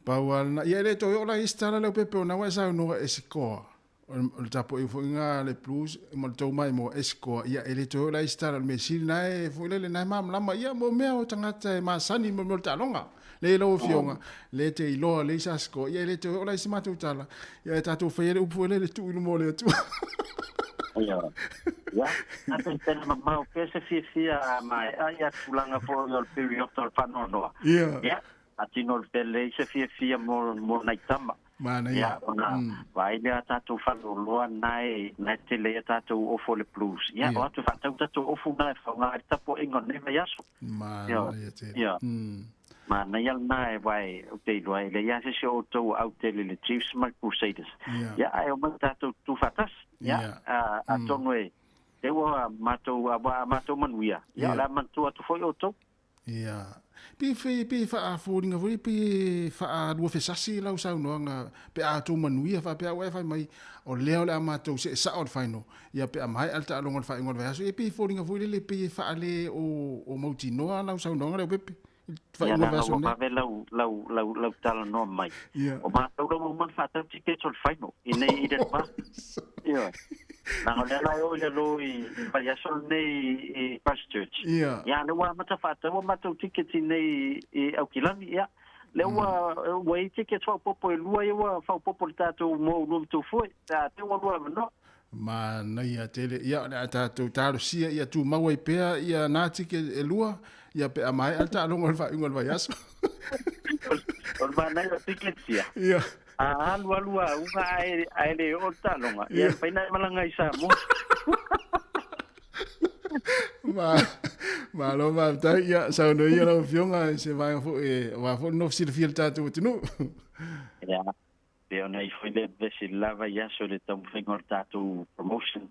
S1: Pau lava lena. Ia, e le toe oo la i isi tala Leaupepe o na ua e saunoa e sikoa. O le tapuaiga foi lena a le Blues ma le tou maimoa e sikoa, ia e le toe oo la i isi tala. O le mea sili na e foi lele na e malamalama ia mo mea o tagata e masani mo mea o le taaloga. Le lau afioga, le te iloa le sa sikoa, ia e le toe oo la i se matou tala. Ia e tatou faia le upu foi lele tuu i luma o le Atua.
S11: Ia, ia, a tena mamao pea se fiafia a maea ia tulaga foi o le piriota o le faanoanoa.
S1: Ia.
S11: Ia, atino le pea leai se fiafia mo, mo nai tama.
S1: Manaia.
S11: Ia, ona vaai lea a tatou faleoloa na e, na e tele ai a tatou ofo le blues. Ia, o atu faatau tatou ofu na e faaaoga ai le tapuaiga o lenei vaiaso.
S1: Manaia tele.
S11: Ia. Manaia lena e wae ou te iloa e leai lava se isi o outou ua au tele i le Chiefs ma le Crusaders. Ia, ae omai tatou tutu faatasi. Ia, atonu e te ua matou, ua a matou manuia. Ia, o le a manatua atu foi outou.
S1: Ia. Pe pe pe faafoliga foi pe faaluafesasi lau saunoaga pe a outou manuia faapea ua e fai mai o lea o le a matou see sao i le final ia pe a maea le taaloga o le faaiuga o le vaiaso ia pei e foliga foi lele pei e faale o o mautinoa lau saunoaga Leaupepe i le
S11: Ia
S1: faaiuga o le
S11: leaga
S1: vaiaso
S11: ua
S1: nei.
S11: vave lau lau lau lau talanoa mai.
S1: Ia.
S11: O matou la ua uma ona faatau tickets o le final i nei i le va. Ioe. Leaga o lea la e oo i lalo i le vaiaso lenei i Christchurch. Ia, lea ua amata faataua matou tiketi nei i Aukilani. Ia, lea ua ua i ai tickets faaopoopo e lua ia ua faaopoopo i le tatou mo ulua ma Tufue pe a te ua lua avanoa.
S1: Manaia tele. Ia, o le a tatou talosia ia tumau ai pea ia na ticket e lua, ia pe a maea le taaloga o le faaiuga o le vaiaso.
S11: O le manaia o tickets ia. A alu alu a uga ae le oo le taaloga, ia mafai ona e malaga i Samoa.
S1: Ma, malo faafetai. Ia, saunoa ia lau Afioga i se vaega foi aua foi le nofo silafia i le tatou atunuu.
S11: Ia, pei ona i ai foi le vevesi i le la vaiaso i le taumafaiga o le tatou promotion,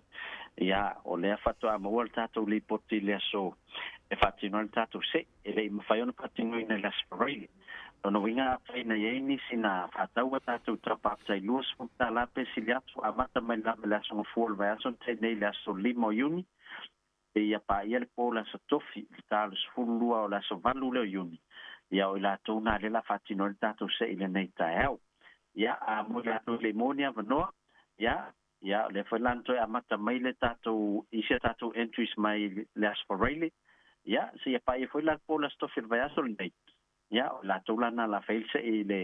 S11: ia, o lea faatoa maua le tatou lipoti i le aso e faatino ai le tatou se. E le i mafai ona faatinoina i le Aso Faraile. Lona uiga afai na i ai nisi na faatau a tatou top-up tai $20 pe sili atu, amata mai lava i le Aso Gafua o le vaiaso na tea nei i le aso 5 o Iuni, seia paia le po o le Aso Tofi i le ta o le 12 o le aso 8 lea o Iuni, ia o i latou na lea o le a faatino ai le tatou se'i i lenei taeao. Ia, a mo i latou e le i maua ni avanoa, ia, Ia, o lea foi la na toe amata mai le tatou, isi a tatou entries mai le Aso Faraile, ia, seia paia foi la le po o le Aso Tofi o le vaiaso lenei. Ia, o i latou la na la fai le see i le,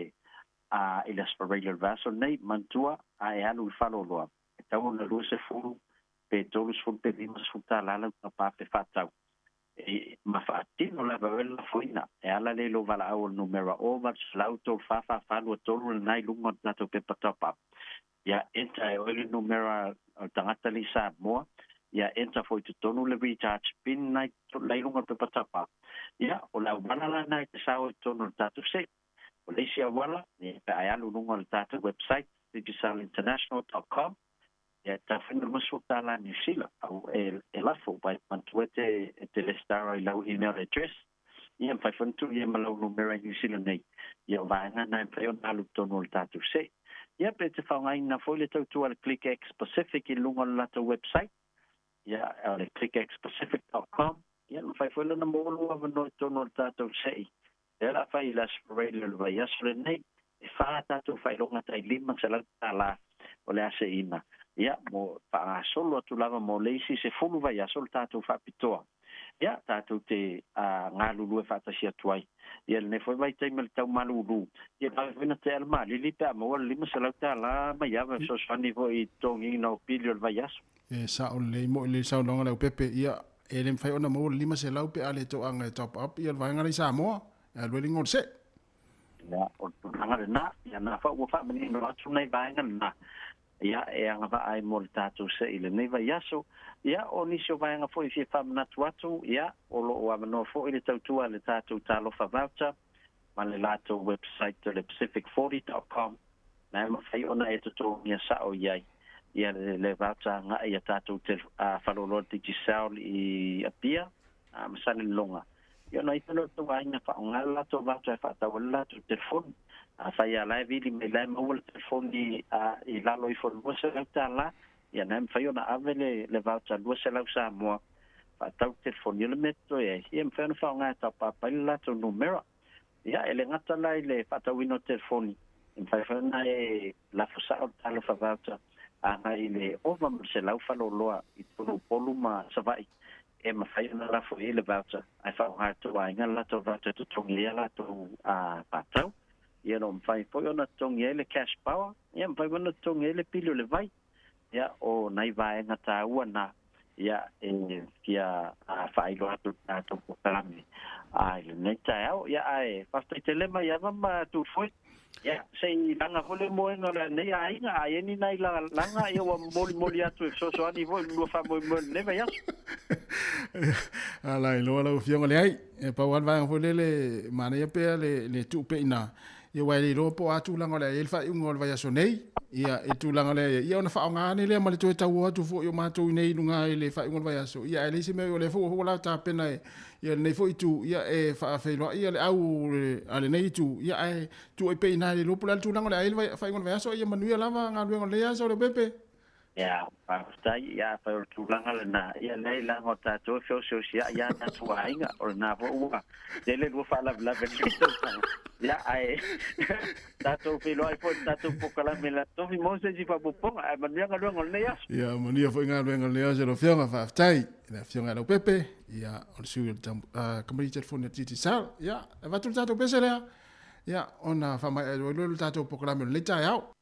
S11: a, i le Aso Faraile o le vaiaso lenei, manatua, a e alu i le faleoloa, e tatau ona 20 pe 30 pe 50 tala lau tapa pe faatau. E, ma faatino lava oe le lafoina, e ala lea i lou valaau o le numera 0800 344 423 lena i luga o le tatou pepa top up. Ia enter e oe le numera o le tagata lea i Samoa, ia enter foi i totonu le recharge pin na i luga o le pepa tapa. Ia, o le auala la lena e te sao i totonu o le tatou sec. O le isi auala, ia, pe a e alu i luga o le tatou website, digicelinternational.com, ia e tatau foi ona $20 Niu Sila, au e, e lafo, ua e manatua e te, e te resitala i lau email address, Ia, mafai foi ona tuu i ai ma lau numera i Niu Sila nei. Ia, o vaega na e mafai ona alu i totonu o le tatou se. Ia, pe te faaaogaina foi le tautua a le ClickX Pacific i luga o le latou website, ia, o le clickxpacific.com, ia, mafai foi lona maua lou avanoa i totonu o le tatou se'i. Lea o le a fai i le Aso Faraile o le vaiaso lenei, e fa tatou faailoga tai $500 o le a se'ina, ia, mo faagasolo atu lava mo le isi 10 vaiaso le tatou faapitoa. Ia, tatou te galulue faatasi atu ai. Ia, lenei foi vaitaimi o le tau malūlū, ia vave foi ona tea le malili pe a maua le $500 mai ava e fesoasoani foi i totogiina o pili o le vaiaso.
S1: E sao lelei moi le saunoaga a Leaupepe, ia, e le mafai ona maua le 500 pe a le toaga e top up ia le vaega lea i Samoa, e alu ai le igoa o le see.
S11: Ia, o le tulaga lena, ia na ua faamanino atu nai vaega lena. Ia, e agavaa ai mo le tatou se i lenei vaiaso. Ia, o nisi o vaega foi e fia faamanatu atu, ia, o lo o avanoa foi le tautua a le tatou Talofa Voucher ma le latou website o le pacific40.com, na e mafai ona e totogia sao i ai ia le voucher agai i a tatou faleoloa Digicel i Apia ma Salelologa. Ia ona ita lea o le tou aiga faaaoga le latou voucher e faatau ai le latou telefoni. Afai lava la e vili mai la e maua le telefoni i lalo ifo o le $200, ia na e mafai ona ave le voucher 200 Samoa faatau le telefoni. O le mea totoe ai, ia e mafai ona faaaoga e taupapa ai le latou numera. Ia e le gata la i le faatauina o telefoni, e mafai foi ona e lafo sao le talofa voucher agai i le ova ma le 100 faleoloa i totonu o Upolu ma Savaii e mafai ona lafo i ai le voucher ae faaaoga e tou aiga le latou voucher e totogi ai a latou faatau. Ia o lo o mafai foi ona totogi ai le cash power, ia mafai foi ona totogi ai le pili o le vai. Ia o nai vaega taua na ia e fia faailoa atu i le tatou polokalame i lenei taeao. Ia ae faafetai tele mai ava ma Tufoe. Ia, se i laga foi le moega o lenei aiga, a i ai ni nai lagalaga, ia ua molimoli atu e fesoasoani foi i le lua faamoemoe i lenei vaiaso.
S1: Ala iloa lau Afioga, leai, e pau lava le vaega foi lele, manaia pea le tuu pea i ina, Ia aua e le iloa po o a tulaga o le a i ai le faaiuga o le vaiaso nei, ia, i tulaga lea, ia ona faaaoga ane lea ma le toe tauo atu foi o matou i nei i luga i le faaiuga o le vaiaso, ia ae leai se mea, o lea foi ua la tapena e ia lenei foi itu, ia e faafeiloai ia le au a lenei itu, ia ae tuu ai pea i ina e le iloa po o le a le tulaga o le a i ai le faaiuga o le vaiaso, ia manuia lava galuega o lenei aso Leaupepe.
S11: Ia, faafetai, ia afai o le tulaga lena, ia leai leaga o tatou e feoseoseai lava tatou aiga, o lena foi ua tele lua faalavelave i lenei tausaga. Ia, ae tatou feiloai foi i le tatou polokalame le Aso Tofi mo se isi faaopoopoga, ae manuia galuega o lenei aso.
S1: Ia, manuia foi galuega o lenei aso lau Afioga, faafetai i le Afioga ia Leaupepe, ia, o le sui o le kamupani telefoni a le Digicel. Ia, e avatu le tatou pese lea, ia, ona faamaea ai loa le tatou polokalame o lenei taeao.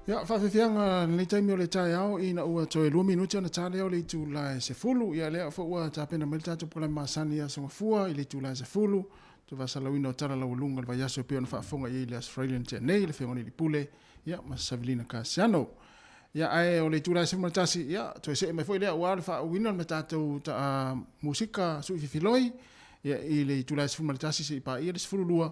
S1: Ia, faafiafiaga lenei taimi o le taeao ina ua toe 2 minute ona ta lea o le itula e 10. Ia lea foi ua tapena mai le tatou polokalame masani i Aso Gafua i le itula e 10. Toe faasalauina o tala laualuga o le vaiaso e pei ona faafofoga i ai i le Aso Faraile na tea nei, le Afioga i le Alii Pule, ia, ma Savilina Kasiano. Ia, ae o le itula e 11, ia, toe see mai foi lea aua le faauuina o le tatou musika suififiloi, ia, i le itula e 11 seia paia le 12,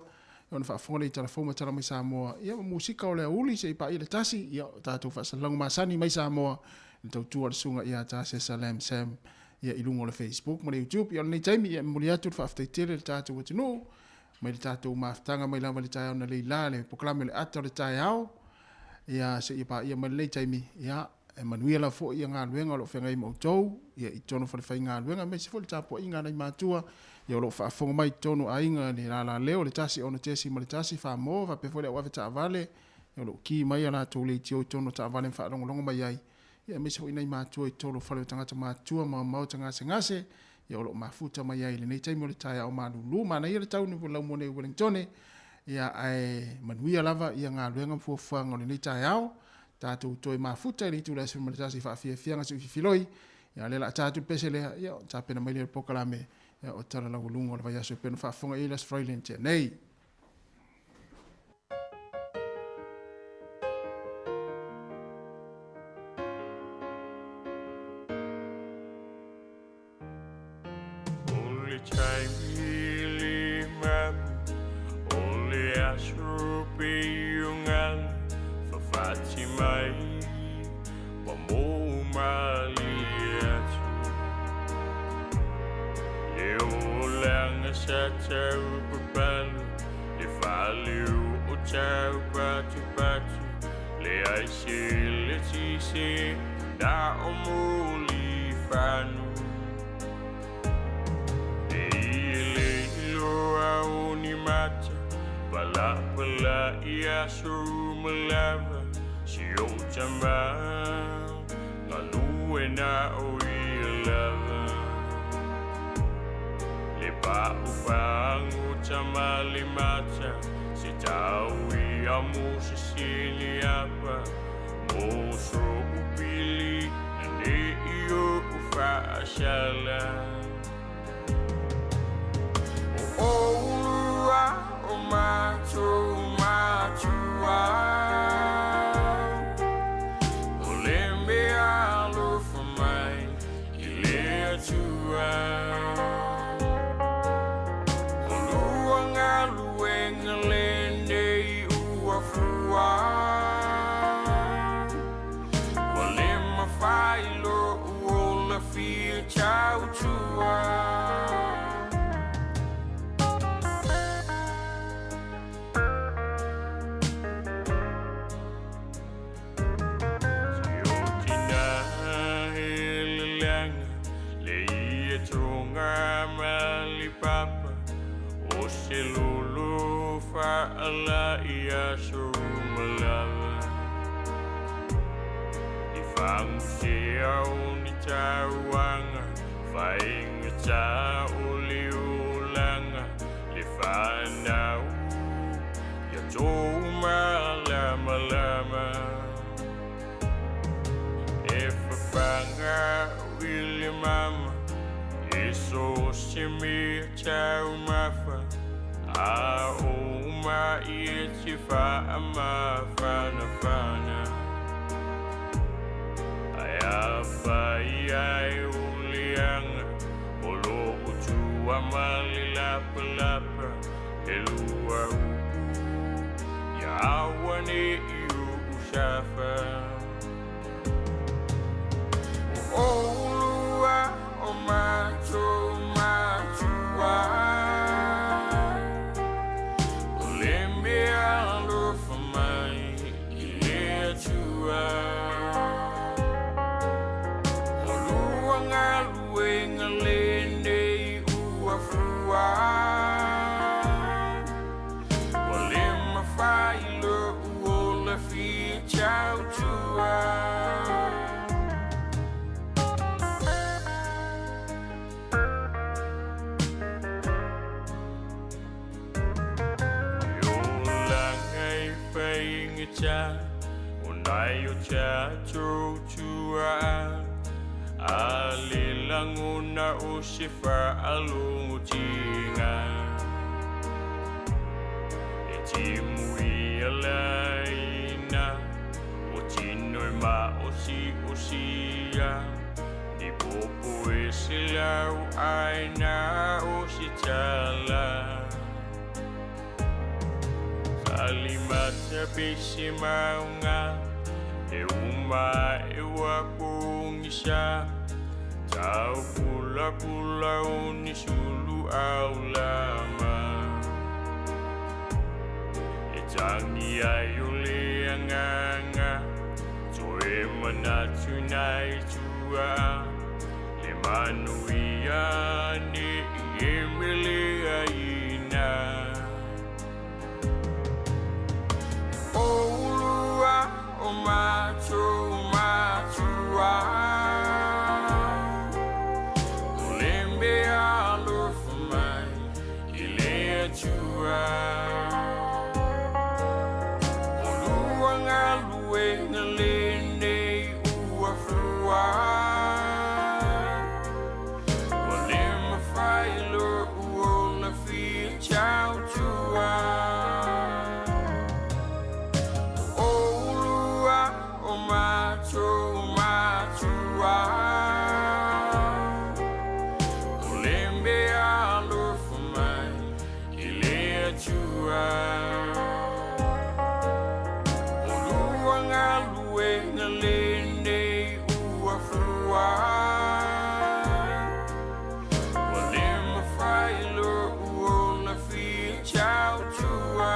S1: ona faafofoga lea i tala fou ma tala mai Samoa, ia ma musika o le aoauli seia paia le 1, ia, o tatou faasalalauga masani mai Samoa, i le tautua a le susuga ia Tasesa Lam Sam, ia, i luga o le Facebook ma le YouTube. Ia, o lenei taimi, ia, e momoli atu le faafetai tele i le tatou atunuu, mai le tatou mafutaga mai lava i le taeao na leila le polokalame o le ata o le taeao, ia, seia paia mai lenei taimi, ia, e manuia lava foi ia galuega o lo o feagai ma outou, ia, i totonu o falefaigaluega, aemaise foi le tapuaiga a nai matua, ia, o lo o faafofoga mai i totonu o aiga, le lala leo, le 1 6.1 Samoa, faapea foi le au ave taavale, ia, o lo o ki mai a latou leitio i totonu o taavale ma faalogologo mai ai, ia, aemaise foi nai matua i totonu o fale o tagata matutua ma maota gasegase, ia, o lo o mafuta mai ai i lenei taimi o le taeao malulu. Manaia le tauni ua laumua nei i Wellingtone, ia, ae manuia lava ia galuega ma fuafuaga o lenei taeao. Tatou toe mafuta i le itula e 11 i faafiafiaga suififiloi. Ia, o lea o le a ta atu le pese lea, ia, tapena mai lea le polokalame, ia, o tala laualuga o le vaiaso e pei ona faafofoga i ai le Aso Faraile na tea nei.
S2: O le taimi le mapu, o le aso pei o galu fafati mai, ua mou malie atu. Le olaga sa tau papalu, le faaleu o tau patupatu, leai se eletise na o mulifanu. E i le iloa o ni mata, palapala i aso uma lava, si o tama, galue na o ia lava. Le pa'u tama le mata, se tau ia mo se sili apa, mo so upili, na ne i o ufaasala. O olua o matou matua, o le mea alofa mai i le Atua. O lua galuega lenei ua fua, ua le mafai lou ola fia tautua. Si o tina heleleaga, le ia tonga ma le papa, o se lolo faala i aso uma lava. I fagusea o ni tauaga, faigata o le olaga, le fanau, ia tou malamalama. E fafaga i le mama, e so se mea taumafa, a o mai e te faamafanafana. Ae afai ai o leaga, o loo tua ma le lapalapa, e lua upu, ia aua ne i uu safa. O olua o matou matua, o le mea alofa mai i le Atua. O lua galuega lenei ua fua, ua le mafai lou ola fia tautua. E olaga e faigata, o
S12: Nai o tatou tuaa A le lagona o se fa'alogotiga E timuia laina O tino e ma'osi'osia Ni popo e se lau aina o se tala Salimata pe se mauga E uma e ua pogisa Tau pulapula o ni sulu aulama E tangi ai o le agaga Toe manatu nai tua Le manuia ne i e mele aina O ulua o matou matua O le mea alofa mai i le Atua O lua galuega lenei ua fua Ua le mafai lo'u ola fia tautua O ulua o matou matua O le mea alofa mai i le Atua O lua galuega lenei ua fua Ua le mafai lo'u ola fia tautua.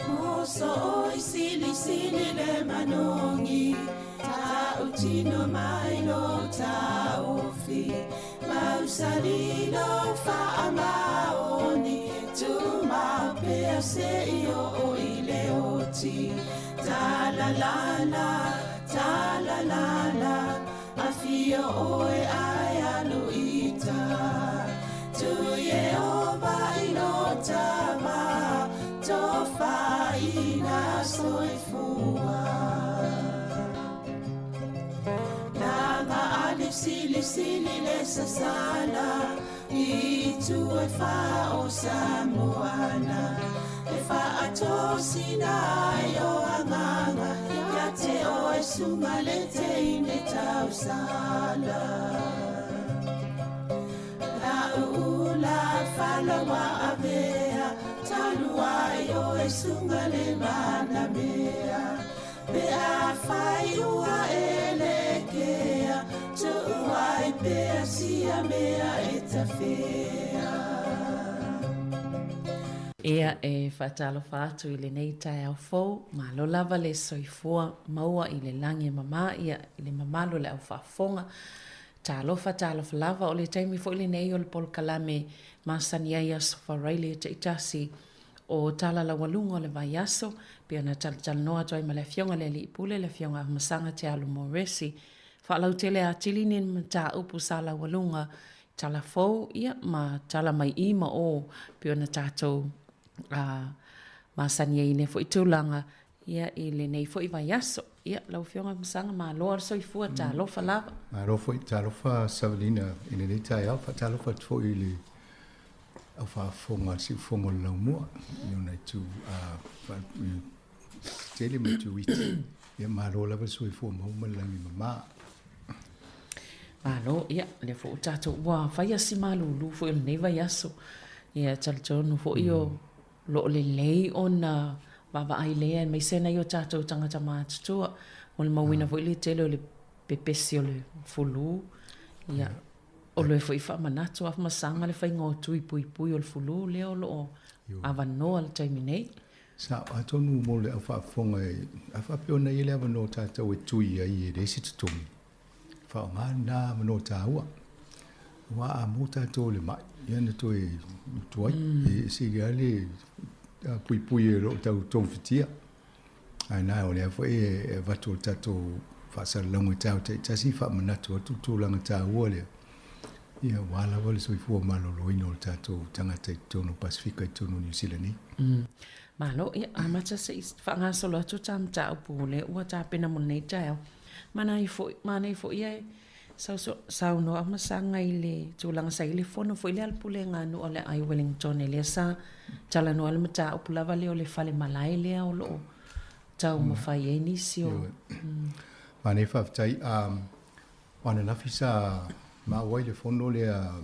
S7: Moso oi sili sili le manogi Ta'utino mai lo ta'ofi Mausali lo fa'amaoni Tumau pea se'i o'o i le oti Talalala, talalala Afio oe ae alu ita Tu Ieova i lo tama Tofaina soifua Laga ali sili sili le sasala I tu e fa o Samoana E fa'atosina ai o agaga Ia te oe suga le teine tausala La'u'ula falaua avea Talu ai oe suga le manamea Pe afai ua e lekea Tu'u ai pea sia mea e tafea.
S3: Ia, e faatalofa atu i lenei taeao fou, malo lava le soifua maua i le lagi e mama, ia, i le mamalu o le au faafofoga. Talofa, talofa lava, o le taimi foi lenei o le polokalame masani ai Aso Faraile taitasi o tala laualuga o le vaiaso, pei ona talatalanoa atu ai ma le Afioga i le Alii Pule, le Afioga Afamasaga Te Alo Moresi. Faalautele atili ni mataupu sa laualuga i tala fou, ia, ma tala mai i ma o, pei ona tatou masani ai i nei foi tulaga, ia, i lenei foi vaiaso. Ia, lau Afioga Afamasaga, malo lava le soifua, talofa lava.
S13: Malo foi, talofa Savalina i lenei taeao, faatalofa atu foi i le au faafofoga a le Siufofoga o le Laumua i ona itu tele ma itu iti. Ia malo lava le soifua maua ma le lagi mama.
S3: Malo, ia, lea foi ua tatou, ua fai lava si malulu foi o lenei vaiaso. Ia, e talitonu foi o lo o lelei ona vaavaai lea aemaise nai o tatou tagata matutua. Molimauina foi le tele o le pepesi o le fulu. Ia, o le foi faamanatu Afamasaga le faiga o tui puipui o le fulu lea o lo o avanoa i le taimi nei.
S13: Sao, atonu mo le au faafofoga e, a faapea ona i ai le avanoa o tatou e tui ai e leai se totogi, faaaoga lena avanoa taua. Aua a maua tatou i le mai, ia na toe tuai, e sili lava le puipui e loo tau togafitia. Ae na o lea foi e avatu o le tatou faasalalauga i taeao taitasi faamanatu atu le tulaga taua lea, ia aua lava le soifua maloloina o le tatou tagata i totonu o Pasefika i totonu o Niu Sila nei.
S3: Malo, ia amata se i faagasolo atu ta mataupu o lea ua tapena mo lenei taeao. Manaia foi, manaia foi e saunoa ma saga i le tulaga sa i ai le fono foi lea a le Pulega a Nuu o le Aai Wellington lea sa talanoa le mataupu lava lea o le fale malae lea o lo o taumafai ai nisi o.
S13: Manaia faafetai. O ananafi sa maua ai le fono lea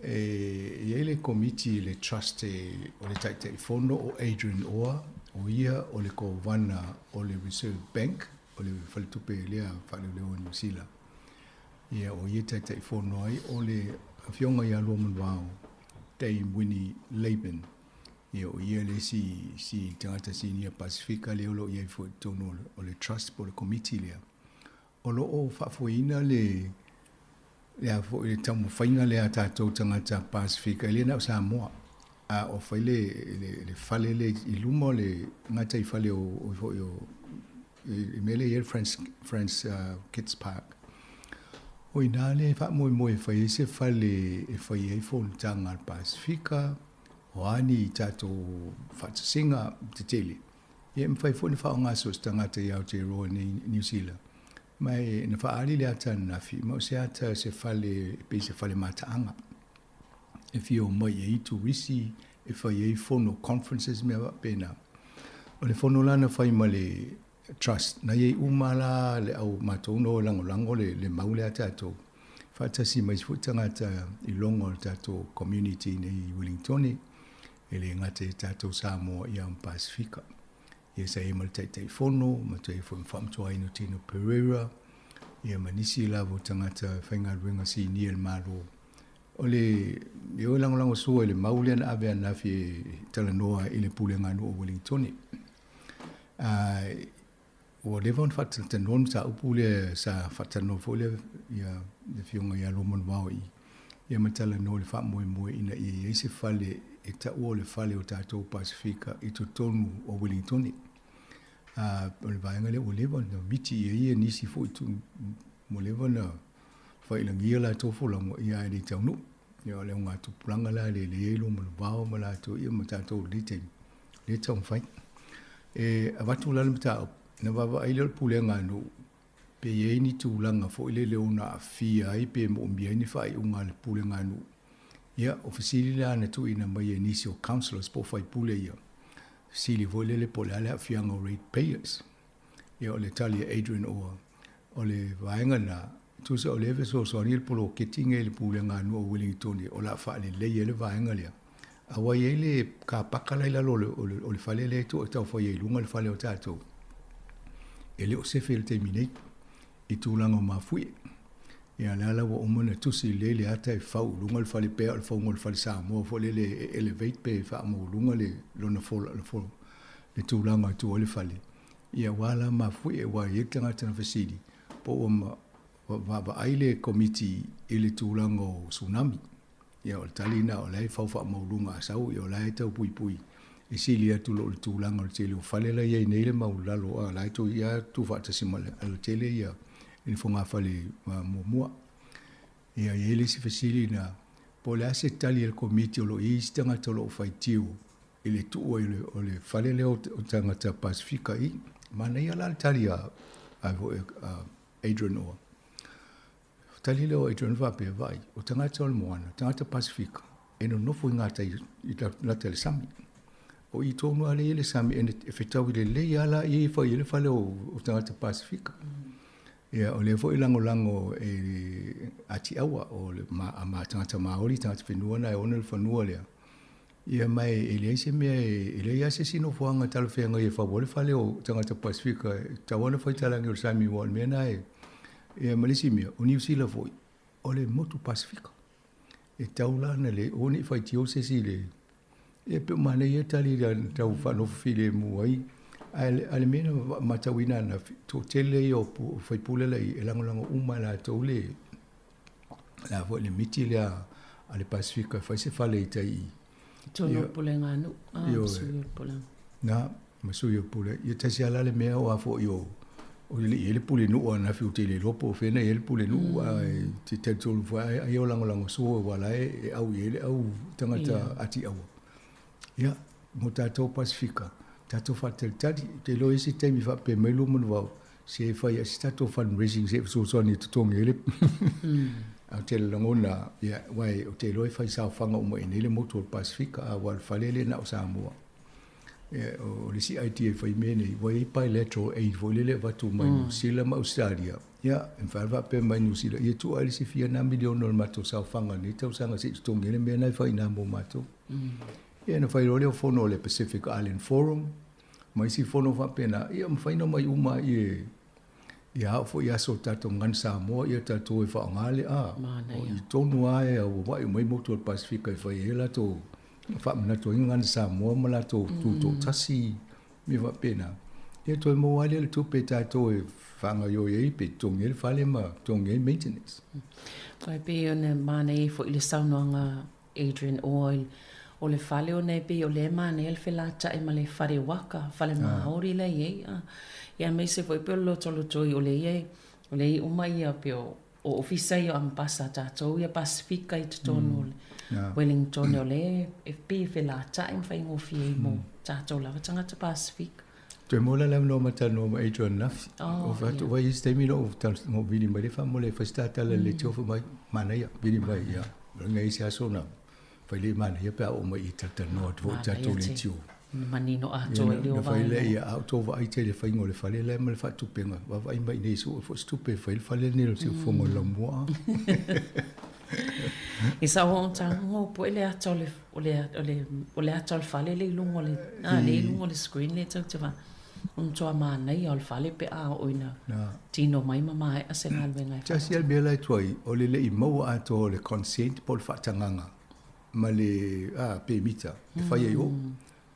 S13: e i ai le komiti le trust o le Taitaifono o Adrian Orr, o ia o le Kovana o le Reserve Bank o le faletupe lea faaleoleo o Niu Sila. Ia o ia e Taitaifono ai o le Afioga ia Luamanuvao Dame Winnie Laban. Ia o ia le isi si tagata sinia Pasefika lea o lo o i ai foi i totonu o le trust po o le komiti lea. O lo o faafoeina le le a foi le taumafaiga lea a tatou tagata Pasefika, e le na o Samoa, a o fai le, le, le fale le i luma o le gataifale o, o foi o i mea lea i ai le Friends, Friends Kids Park. O i nā le faamoemoe e fai ai se fale e fai ai fonotaga a le Pasefika, o a ni tatou faatasiga tetele. Ia e mafai foi ona faaaoga so o se tagata i Aotearoa nei Niu Sila. Ma e na faaali le ata ananafi, ma o se ata se fale e pei se fale mataaga. E fia omai i ai turisi, e fai ai fono conferences mea faapena. O le fono la na fai ma le trust, na i ai uma la le au matou na o e lagolago le, le mau lea a tatou. Faatasi ma isi foi tagata i logo o le tatou community nei i Wellingtone. E le gata i tatou Samoa ia ma Pasefika. Ia sa i ai ma le Taitaifono, ma toe foi ma Faamatuaina Tino Pereira, ia ma nisi lava o tagata faigaluega sinia i le Malo. O le e o e lagolago sua i le mau lea na ave ananafi e talanoa i le Pulega a Nuu o Wellingtone. Ua leva ona faatalatalanoa le mataupu lea sa faatalanoa foi le ia le Afioga ia Luamanuvao i ia ma talanoa i le faamoemoe ina ia i ai se fale e taua o le fale o tatou Pasefika i totonu o Ueligitone. O le vaega lea ua leva ona miti i ai nisi foi tu ua leva ona failagia latou folauga ia ae le i taunuu. Ia o le augatupulaga la lea e i ai Luamanuvao ma latou ia ma tatou i lenei taimi, lea e taumafai. E avatu la le mataupu, na vaavaai lea o le pulega a nuu, pe i ai ni tulaga foi lele ono aafia ai pe moomia ai ni faaiuga a le pulega a nuu. Ia, o fesili la na tuuina mai e nisi o councillors po o faipule ia, fesili foi lele po o le a le aafiaga o rate payers. Ia, o le tali a Adrian Orr, o le vaega lena, tusa o lea e fesoasoani le poloketi lenei i le pulega a nuu o Ueligitone o le a faalelei ai le vaega lea. Aua e i ai le kapaka la i lalo o le fale lea e tau fai ai i luga le fale o tatou. E le o sefe i le taimi nei i tulaga o mafuie. Ia lea la ua uma ona tusi lelei le ata e fau i luga le fale pea o le fauga o le fale Samoa foi lele e elevate pe faamaualuga le lona fola le tulaga e tu ai le fale. Ia aua la mafuie aua e i ai le tagata na fesili po ua vaavaai le komiti i le tulaga o tsunami. Ia, o le tali lena, o la e fau faamaualuga a sau, ia o la e tau puipui e sili atu i lo le tulaga o le tele o fale la e i ai nei le mau lalo, a o la e toe ia tuufaatasi ma le alatele ia i le fogafale muamua. Ia, e i ai le isi fesili na, po o le a se tali a le Komiti o lo o i ai isi tagata o lo o faitio i le tuu ai o le fale lea o tagata Pasefika i. Manaia la le tali a Adrian Orr. Tali lea o Adrian faapea, Vaai, o tagata o le moana, tagata Pasefika, e nonofo i gatai i lata i le sami. O i tonu lava lea e i ai le sami, e fetaui lelei lava la i e fai ai le fale o tagata Pasefika. Ia, o lea foi e lagolago e Ati Aua, o le ma, tagata Maori, tagata whenua na e ona le fanua lea. Ia, ma e leai se mea e leai lava se isi nofoaga talafeagai e fau ai le fale o tagata Pasefika e tatau lava ona fai talage o le sami aua o le mea lena e ia ma le isi mea, o Niu Sila foi, o le motu Pasefika. E tatau la ona le aua ne i faitio se isi i le ia pei o manaia ia tali na tau faanofo filemu ai. Ae a le mea na matauina ananafi, toatele ia o faipule la i ai e lagolago uma e latou le. Le a foi le miti lea a le Pasifika e fai se fale i tai i.
S3: Tonu o le pulega nuu, a, ma sui o le pulega.
S13: Na, ma sui o le pulega. Ia tasi lava la le mea o a foi o, o le i ai le pulenuu ananafi ou te le iloa po o fea na i ai le pulenuu, ae te talitonu foi ai ai o lagolagosua aua la e au i ai le au tagata atiaua. Ia, mo tatou Pasifika, tatou faatalitali, ou te iloa i isi taimi faapea mai lua manuvao, se e fai ai se tatou fundraising se i fesoasoani e totogi ai le Ae ou te lagona, ia, aua ou te iloa e fai saofaga uma i inei le motu o le Pasifika, a aua o le fale lea na o Samoa. Ia, o le isi idea e fai mea nei, ua i ai bilateral aid foi lele e avatu mai Niu Sila ma Ausetalia. Ia, e mafai ona faapea mai Niu Sila, ia tuu ae le isi fia na miliona o le matou saofaga i lenei tausaga se i totogi ai le mea lena e fai i ina mo matou. Ia ona fai loa lea o fono o le Pacific Island Forum ma isi fono faapena, ia mafai ona omai uma ai ia ao foi i aso o tatou Gun Samoa ia tatou e faaaoga le a. O i tonu lava e auauai mai motu o le Pasefika e fai ai a latou faamanatu ai Gun Samoa ma latou tutoatasi mea faapena. Ia toe maua ai lea o le tupe tatou e faagaoioi ai pe totogi ai le fale ma totogi ai maintenance.
S3: Aua e pei ona manaia ai foi le saunoaga Adrian Oil, o le fale ona e pei o lea e manaia le felataʻi ma le fale waka, fale Māori la e i ai a. Ia aemaise foi pei o le lotolotoi o lea e o lea e i uma ia pei o o ofisa ia o Ambasa a tatou ia Pasifika i totonu o le Wellington o lea e pei e felataʻi ma faigofie ai mo tatou lava tagata Pasifika.
S13: Toe maua la le avanoa ma talanoa ma Adrian ananafi. O fai atu, wai isi taimi na ou vili mai le faamolemole e fai se tatala i le leitio fai mai, manaia, vili mai, ia. Nai isi aso na fai le manaia pe a oo mai i talatalanoa atu foi i tatou leitio.
S3: Manino atoa i leo
S13: vaega. Na fai lea, ia, a o tou vaai tele i le faiga o le fale la ma le faatupega, vaavaai mai i inei sue foi se tupe e fai le fale lenei o le siufofoga o le laumua.
S3: I sa o tago po le ata o le o le o le o le ata o le fale le i luga o le a le i luga o le screen le tou te va o matua manaia o le fale pe a oo ina tino mai ma maea se galuega e
S13: Tasi a le mea la e tuai, o le le i maua atoa o le consent po o le faatagaga ma le a pemita e fai ai o.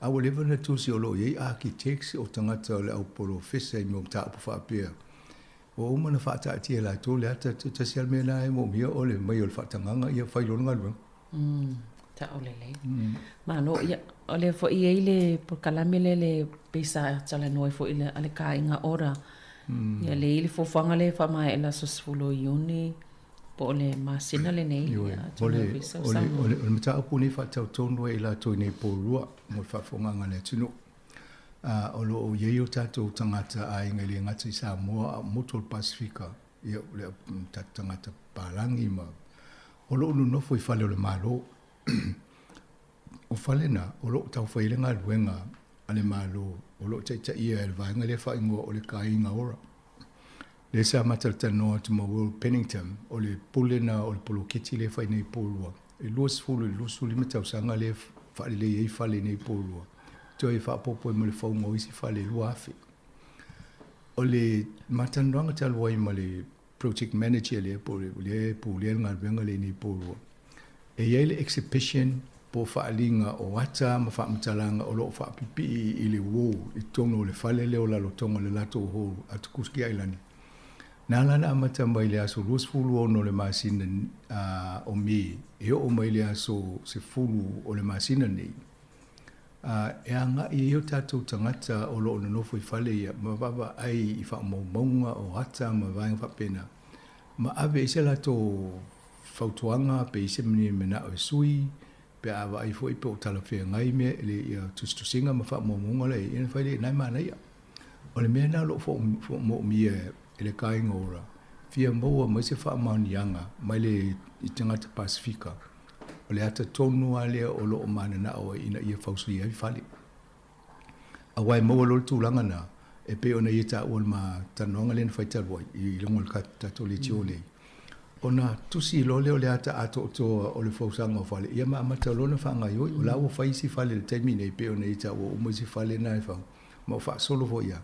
S13: A ua leva ona tusi o lo o i ai architects o tagata o le au polofesa i mea o mataupu faapea. Ua uma ona faataatia e latou le ata, tasi lava le mea lena e moomia o le aumai o le faatagaga ia fai loa le galuega.
S3: Sao lelei. Malo, ia, o lea foi e i ai le polokalame lea le pei sa talanoa ai foi a le Kāiga Ora. Ia, lea e i ai le fuafuaga lea e faamaea i le aso 10 o Iuni po o le masina lenei.
S13: Ioe, o le, o le, o le mataupu lenei e faatatau tonu ai i latou i nei Pourua mo le faafofogaaga a le atunuu. A, o lo o i ai o tatou tagata aiga e le gata i Samoa a o motu o le Pasefika, ia, o le tatou tagata palagi ma o lo o nonofo i fale o le Malo. O fale na, o lo o taufai ai le galuega a le Malo o lo o taitaia e le vaega lea e faaigoa o le Kāiga Ora. Lea sa matalatalanoa atu ma Will Pennington, o le pule na o le poloketi lea e fai nei i Pourua. E 20 i le 25 tausaga lea e faalelei ai fale nei i Pourua, toe faaopoopo ai ma le fauga o isi fale e 2,000. O le matalanoaga talu ai ma le project manager lea po o lea e pulea le galuega lea i nei Pourua, E i ai le exhibition po o faaaliga o ata ma faamatalaga o lo o faapipii i le wall i totonu o le fale lea o Lalotoga o le latou hall a Tukuski Ailani. Na ala ona amata mai i le aso 26 o le masina o Me e oo mai i le aso 10 o le masina nei, e agai ai o tatou tagata o lo o nonofo i fale ia ma vaavaai i faamaumauga o ata ma vaega faapena ma ave i se latou fautuaga pe i se manao e sui, pe a vaai foi pe o talafeagai mea i le ia tusitusiga ma faamaumauga la e i ai, ona fai lea, na e manaia. O le mea lena o lo o moomia e le Kāinga Ora, fia maua mai se faamaoniaga mai le i tagata Pasefika, o le ata tonu lava lea o lo o mananao ai ina ia fausia ai fale. Aua e maua loa le tulaga lena, e pei ona ia taua i le ma talanoaga lea na fai talu ai i luga o le tatou leitio nei, ona tusi loa lea o le ata atoatoa o le fausaga o fale, ia ma amata loa ona faagaoioi. O la ua fai isi fale i le taimi nei, pei ona ia taua ua uma isi fale na e fau, ma ua faasolo foi lava.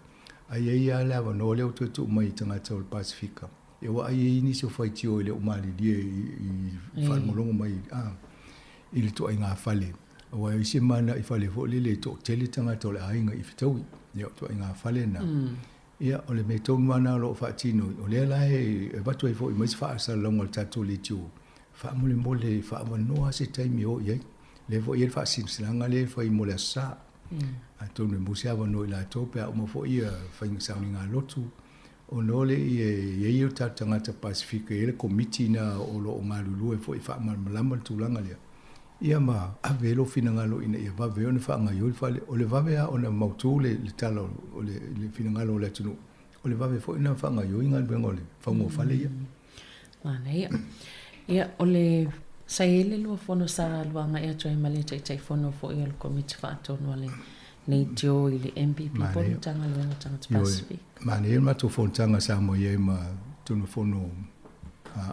S13: Ae i ai lava le avanoa lea ua toe tuu mai i tagata o le Pasefika, ia ua ai ai nisi o faitio e le o malilie i faalogologo mai i le ituaiga fale. Aua e isi mana i fale foi lele e toatele tagata o le aiga i fetaui. Ia o ituaiga fale na. Ia o le mea tonu lava na o lo o faatino, o lea la e avatu ai foi mai se faasalalauga a le tatou leitio. Faamolemole faaavanoa se taimi e oo i ai. Lea foi e i ai le faasilasilaga lea e fai mo le Aso Sa. Atonu e maua se avanoa i latou pe a uma foi ia faiga sauniga lotu, ona o le e i ai o tatou tagata Pasefika e i ai le Komiti na o lo o galulue foi e faamalamalama le tulaga lea, ia ma ave ai lou finagalo ina ia vave ona faagaoioi le fale. O le vave lava ona mautu le tala o le finagalo o le atunuu, o le vave foi ona faagaoioi galuega o le fauga o fale ia.
S3: Manaia. Ia, o le sa i ai le lua fono sa lua agai atu ai ma le Taitaifono foi o le Komiti Faatonu a le Leitio i le MPP po o le Matagaluega o Tagata Pasefika.
S13: Manaia le matou fonotaga sa aumai ai ma Tunumafono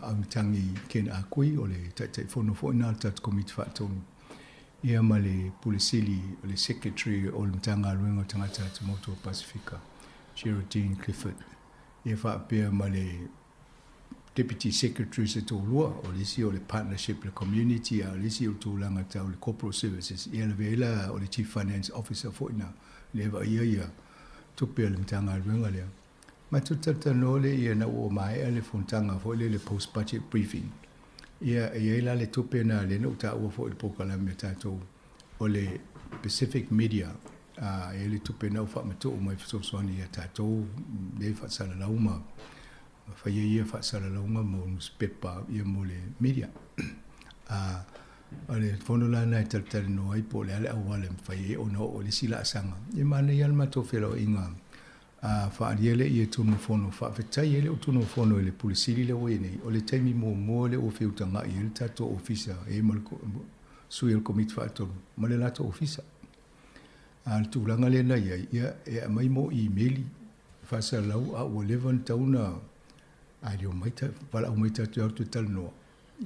S13: Auimatagi Ken Akui, o le Taitaifono foi lena o le tatou Komiti Faatonu, ia ma le Pule Sili o le Secretary o le Matagaluega o Tagata Atumotu o Pasefika, Geraldine Clifford, ia faapea ma le Deputy Secretary se toalua, o le isi o le Partnership le Community a o le isi o le tulaga tau le Corporate Services, ia lavea ai la o le Chief Finance Officer foi na lea e vaaia ia tupe a le Matagaluega lea. Matou talatalanoa lea ia ina ua maea le fonotaga foi lea le post budget briefing. Ia e i ai la le tupe na lea na ou taua foi i le polokalame a tatou o le Pacific Media a e i ai le tupe na ua faamatuu mai fesoasoani ia tatou lea e faasalalau ma faia ia faasalalauga mo nusipepa ia mo le media. A o le fono la lena e talatalanoa ai po o le a le auala e mafai ai ona oo i le isi laasaga. E manaia lava le matou felauaiga a faaalia lea ia Tunumafono. Faafetai ai le Tunumafono i le Pule Sili lea ua i ai nei. O le taimi muamua lea ua feutagai ai le tatou Ofisa e i ai ma le sui o le Komiti Faatonu ma le latou Ofisa. A o le tulaga lea na i ai, ia e aumai mo imeli faasalalau a ua leva ona tatau ona aelio mai, valaau mai tatou e o atu e talanoa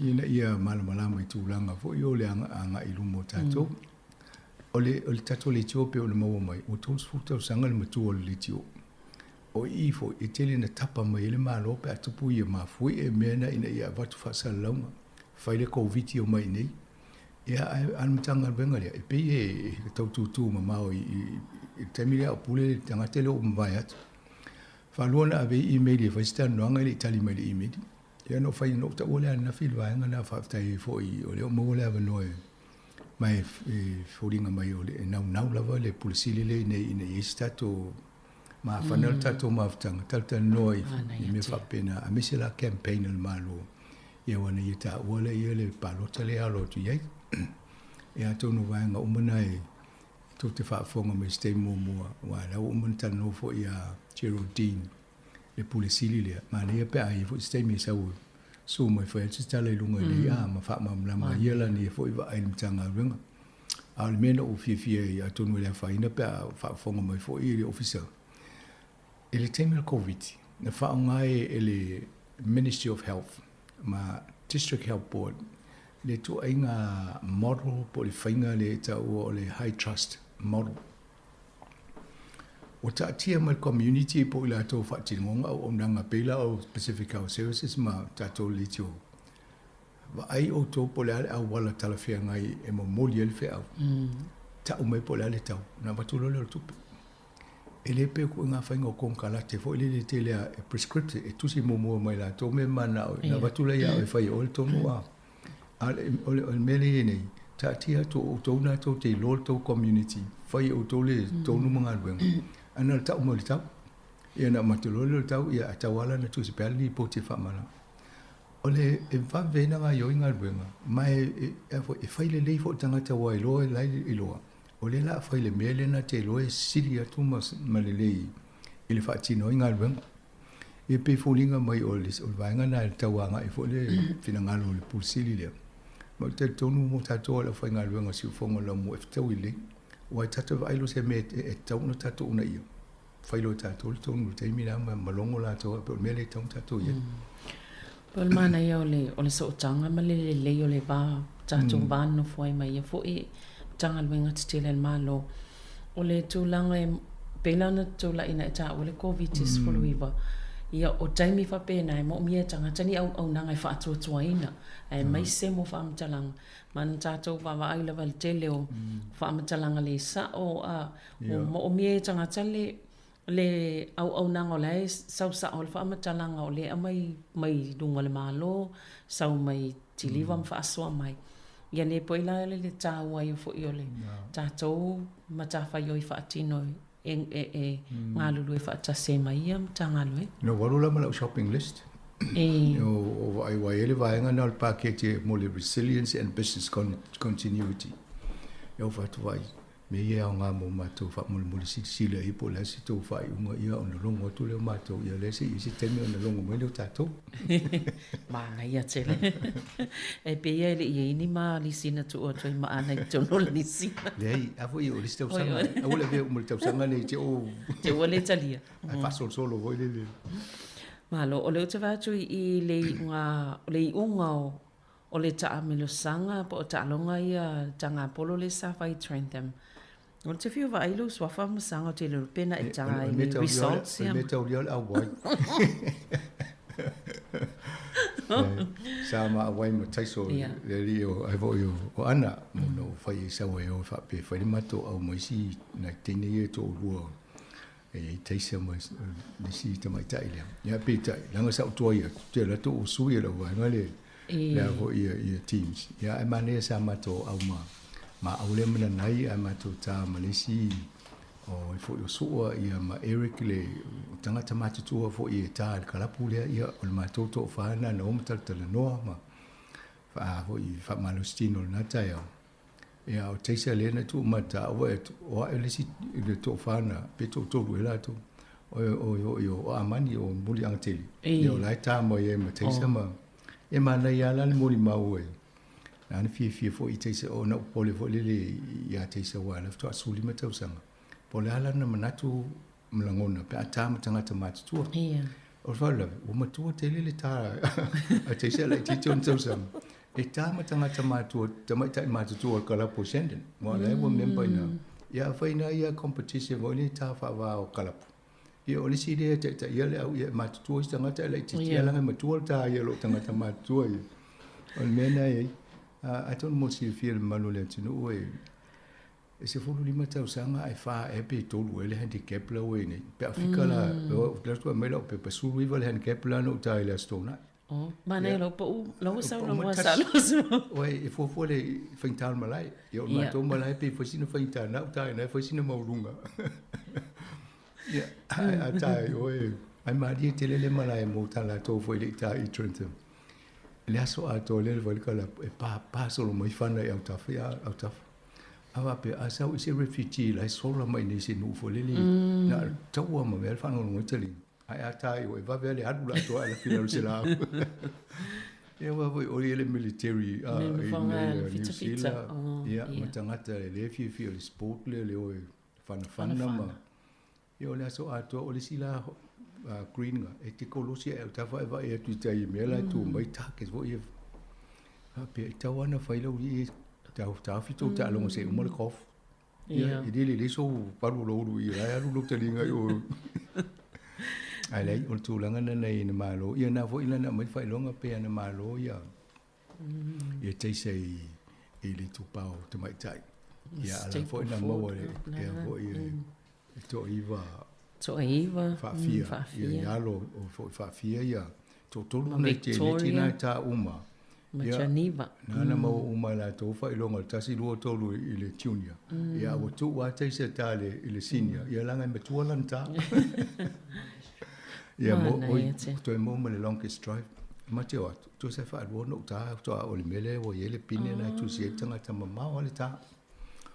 S13: ina ia malamalama i tulaga foi o le agai i luma o tatou. O le, o le tatou leitio pei ona maua mai, ua 30 tausaga le matua o le leitio. O i foi, e tele ina tapa mai ai le Malo pe a tupu ia mafuie mea na ina ia avatu faasalalauga. Fai le Koviti omai i inei. Ia, ae a le Matagaluega lea, e pei e tau tūtū mamao i le taimi lea a o pule le tagata lea ua mavae atu. Faalua ona ave ai email e fai se talanoaga e le i tali mai i le email. Ia na ou fai, na ou taua lea ananafi i le vaega lena, faafetai ai foi o lea ua maua le avanoa e, ma e foliga mai o le, e naunau lava le Pule Sili lea ina ia i ai se tatou mafana le tatou mafutaga, talatalanoa i mea faapena, aemaise la campaign a le Malo. Ia aua ne i taua lea ia le palota lea e alo atu i ai. Ia atonu o vaega uma na e tou te faafofoga mai i se taimi muamua, aua o la ua uma ona talanoa foi ia Geraldine, le Pule Sili lea, manaia pe a i ai foi se taimi e sau e susu mai e fai atu se tala i luga i nei a ma faamalamalama ai ia lana ia foi vaai i le Matagaluega. A o le mea na ou fiafia ai, atonu e le afaina pe a faafofoga mai foi le Ofisa, I le taimi o le Koviti, na faaaoga ai e le Ministry of Health ma District Health Board le ituaiga model po o le faiga lea e taua o le High Trust Model. Ua taatia mai le community po o i latou faatinoga auaunaga pei la o Pacific Health Services ma tatou leitio. Vaai outou po o le a le auala talafeagai e momoli ai le feau, tau mai po o le a le tau, ona avatu loa lea o le tupe. E le pei o ngā whainga o konokarate foi lele tele a e prescripted, e tusi muamua mai latou mea manao, na avatu lea ia oe fai e oe le tonu a. A o le, o le mea lea e i ai nei, taatia atu o outou na tou te iloa le tou community, fai e outou le tonu ma galuega, ae na o le tau mai o le tau. Ia na avatu loa lea o le tau, ia ae tau lava la na tusi pea le lipoti e faamalama. O le e vave ai na gaoioi galuega, ma e, e, e fai lelei foi le tagata ua iloa la e iloa, O lea la a fai le mea lea na te iloa e sili atu ma, ma lelei i le faatino ai galuega. E pei foliga mai o le, o le vaega na e tau agai foi le finagalo o le Pule Sili lea. Ma ou te talitonu mo tatou le aufaigaluega o Siufogo o Laumua e fetaui lelei. Aua e tatou vaai loa se mea e tatau ona tatou uunaia, fai loa e tatou le tonu i le taimi lena ma ma logo latou faapea o le mea lea e tatau ona tatou i ai.
S3: Pei o le manaia o le, o le sootaga ma le lelei o le va, tatou va nonofo ai ma ia foi Matagaluega tetele a le Malo. O le tulaga e pei la ona tulai ina e taua le Koviti-19, ia o taimi faapena e moomia e tagata ni auaunaga e faatuatuaina, aemaise mo faamatalaga. Ma na tatou vaavaai lava i le tele o faamatalaga le sao, a ua moomia e tagata le. Le auaunaga o la e sau sa'o le faamatalaga o lea e aumai mai luga o le Malo, sau mai Tiliva ma faasoa mai. Ia le poi la le taua ia foi o le tatou matafaioi faatino e e e galulue faatasi ai ma ia Matagaluega.
S13: Na ou alu la ma lau shopping list.
S3: E.
S13: O vaai ua i ai le vaega lena o le paketi mo le resilience and business continuity. Ia ou fai atu vaai, mea ia e aoga mo matou faamolemole silasila i ai po o le a se tou faaiuga ia ona logo atu lea o matou ia lea se i ai se taimi ona logo mai lea o tatou.
S3: Manaia tele. E pei e le i ai ni ma lisina tuu atu ai ma ana i totonu o le lisina.
S13: Leai, a foi o le isi tausaga, aua le avea uma i le tausaga nei te o.
S3: Te ua le talia.
S13: Ae faasolosolo foi lele.
S3: Malo, o lea ou te vaai atu i le iuga, o le iuga o O le taamilosaga po o taaloga ia tagapolo lea sa fai i Trentham. O te fiu vaai lou suafa ma saga o te lelo pe na e ta i le results
S13: ia. O le mea taulia o le auai. Sa ma auai ma Taiso le alii o ai foi o Ana mo na ou fai ai sau ai o faapea e fai le matou au ma isi nai teine ia e toalua e i ai Taisa ma le isi tamaitai lea. Ia peitai, leaga sa ou tuai atu, te alu atu ou sui e lau vaega le lea foi ia, ia teams. Ia ae manaia sa matou au ma ma au lea ma Nanai ae matou ta ma le isi o ai foi o Sua ia ma Eric le tagata matutua foi e ta i le kalapu lea ia o le matou toafa lena na o ma talatalanoa ma faa foi faamalositino i lena taeao. Ia o Taser lea na tuu ma taua e o ae le isi le toafa na pe toatolu ea latou. O o o o Amani o Muliagatele. Ia o la e ta mai ai ma Taser ma e manaia lava la le molimau e na ana fiafia foi i Taser o na popole foi lele ia Taser aua o la e faatoa 15 tausaga. Po o le a lana manatu ma lagona pe a ta ma tagata matutua.
S3: Ia.
S13: O le faalavelave, ua matua tele le ta a Taser laitiiti ona tausaga. E ta ma tagata matua, tamaitai matutua o le kalapu o Shandon. Aua o la e ua member ina. Ia a fai na ia competition foi lea ta faava o kalapu. Ia o le isi lea e taitaia le au ia e matutua isi tagata ae laitiiti yeah. leaga e matua le ta ia i loo tagata matutua ia. O le mea lena e i ai. Atonu mo le silafia e le mamalu o le atunuu e E 15 tausaga ae fa ea pe tolu ea le handicap la ua i ai nei. Pe a fika la, la faatoa aumai lau pepa, 19 le handicap la na ou ta i le Aso Toonai.
S3: Oh, manaia lau pau, lau sau lau ua sa lau.
S13: Oi, e fuafua le faigata o le malae. Ia o le matou malae pei fai sina faigata na ou ta i ina e fai sina maualuga. Ia, ae a ta ai oe, ai malie tele le malae mo ta latou foi le i ta i Trentham. Le aso atoa lea na fai le kalapu, e pāpā solo mai fana i autafa, ia autafa. A faapea, a sau i se refugee la e sola mai nei i se nuu foi lele, na o le taua ma mea le faalogologo ai taliga. Ae a ta i o, e vave lava le alu la atoa ae lafi i lalo i se laau. Ia aua foi o ia le military i nei New Zealand, ia, ma tagata e le fiafia i le sport lea o le o e fanafana ma Ia o le aso atoa o le isi la green ga e te kolosi ae o tafa e vaai atu i tai i mea la e tu mai target foi ia faapea e tatau lava ona fai lau alii e taofi tou taaloga se i uma le golf. Ia e le lelei sou palu o lou ulu i la e alu lou taliga i o. Ae leai o le tulaga lena na i ai na malo ia na foi la na aumai le faailoga pei lava na malo ia ia taisa i i le itupa o tamaitai. Ia a la foi na maua le ia foi e toaiva
S3: toaiva
S13: faafia ia i alo o foi faafia ia toatolu nai teneti na e ta uma.
S3: Ma Janiva.
S13: Na na maua uma e latou faailoga o le 1, 2, 3 i le junior. Ia ua tuu lava taisa e ta i le senior. Ia leaga e matua lana ta. Ia mo oi toe maua ma le longest drive. Ma te o atu, tusa e faalua ona ou ta faatoa o le mea lea ua i ai le pine lena e tusi ai le tagata mamao lava le ta.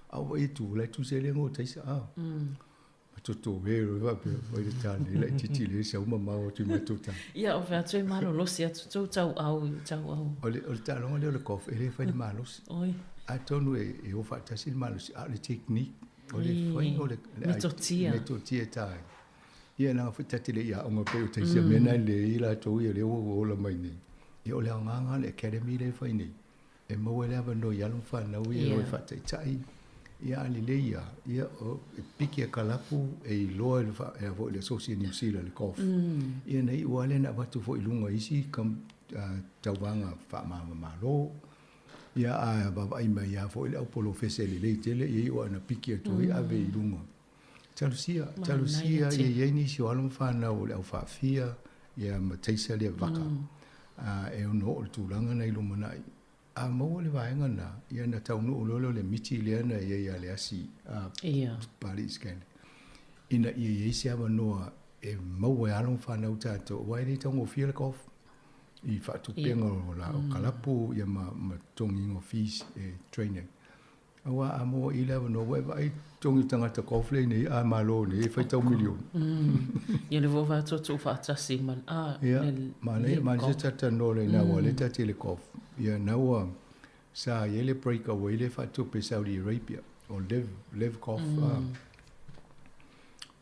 S13: A ua i tu, la e tusi ai le igoa o Taisa, a. Ma totoē loa faapea, oi le ta nei laitiiti lea e sau mamao atu i matou ta.
S3: Ia, o fea atu e malolosi atu tou tauau i tauau.
S13: O le, o le taaloga lea o le golf, e le fai le malosi.
S3: Oi.
S13: Atonu e o faatasi le malosi, a o le technique, o le faiga o le,
S3: metotia.
S13: Metotia e ta ai. Ia leaga foi ta te le i aoga pei o taisi mea na e lelei latou ia lea ua ola mai nei. Ia o le aoga lena o le academy lea e fai nei, e maua ai le avanoa i alo ma fanau ia e o e faataitai. Ia a lelei lava, ia e piki a kalapu e iloa e le foi le Asosi a Niu Sila le golf. Ia na iu lava lea na avatu foi i luga i isi tauvaga faamava-malo. Ia a vaavaai mai lava foi le au polofesa e lelei tele, ia iu lava ina piki atu ai ave i luga. Talosia, talosia ia i ai nisi o alo ma fanau o le au faafia ia ma taisa lea vaka. E ono oo le tulaga na i lumanai. A maua le vaega na, ia na taunuu loa lea o le miti lea na i ai ia le asi a Papalii Scanlon. Ina ia i ai se avanoa e maua e alo ma fanau tatou, aua e le taugofie le golf i faatupega o la o kalapu ia ma ma totogiina o fees e train ai. Aua a maua i le avanoa ua e vaai totogi o tagata golf lea nei a malo nei e faitau miliona.
S3: Ia le ua vatoa faatasi ma a
S13: Ia, manaia manaia se talatalanoa lea ina ua lea tatou i le golf. Ia na ua sa i ai le break away lea e faatupe e Saudi Arabia o LIV LIV Golf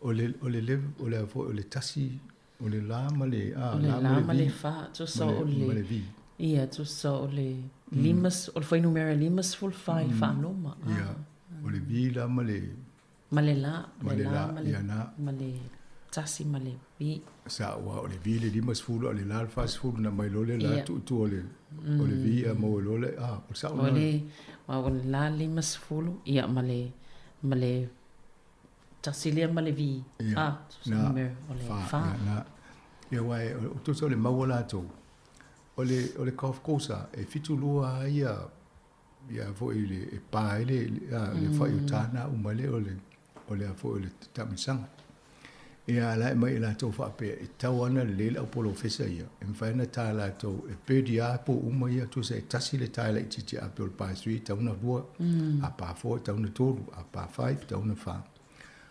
S13: o le o le LIV o le foi o le tasi o le la ma le a
S3: O le la ma le fa, tusa o le
S13: ma le V.
S3: Ia, tusa o le lima, o le fuainumera 54 i le faanoma.
S13: Ia, o le V la ma le
S3: Ma le la, ma le la, ma le, ia na. Ma le tasi ma le V.
S13: Sa ua o le V le 50 a o le la le 40 na mai loa le la tuu i tua o le o le V a maua loa le a o le sao
S3: O le, o le la 50, ia ma le, ma le tasi lea ma le V.
S13: Ia,
S3: A,
S13: na,
S3: o le
S13: fa,
S3: fa.
S13: Ia, na. Ia, aua e, o tusa o le maua latou, o le, o le golf course a, e 72 lava ia, ia foi le, e pa ai le, a, le fai o tāna uma lea o le, o le a foi o le taamilosaga. Ia, a la e aumai e latou faapea, e tatau lava ona lelei le aupolofesa ia, e mafai ona ta latou, e birdie lava po uma ia, tusa e tasi le tae laitiiti a pei o le par three e tatau ona lua, a par four e tatau ona tolu, a par five e tatau ona fa.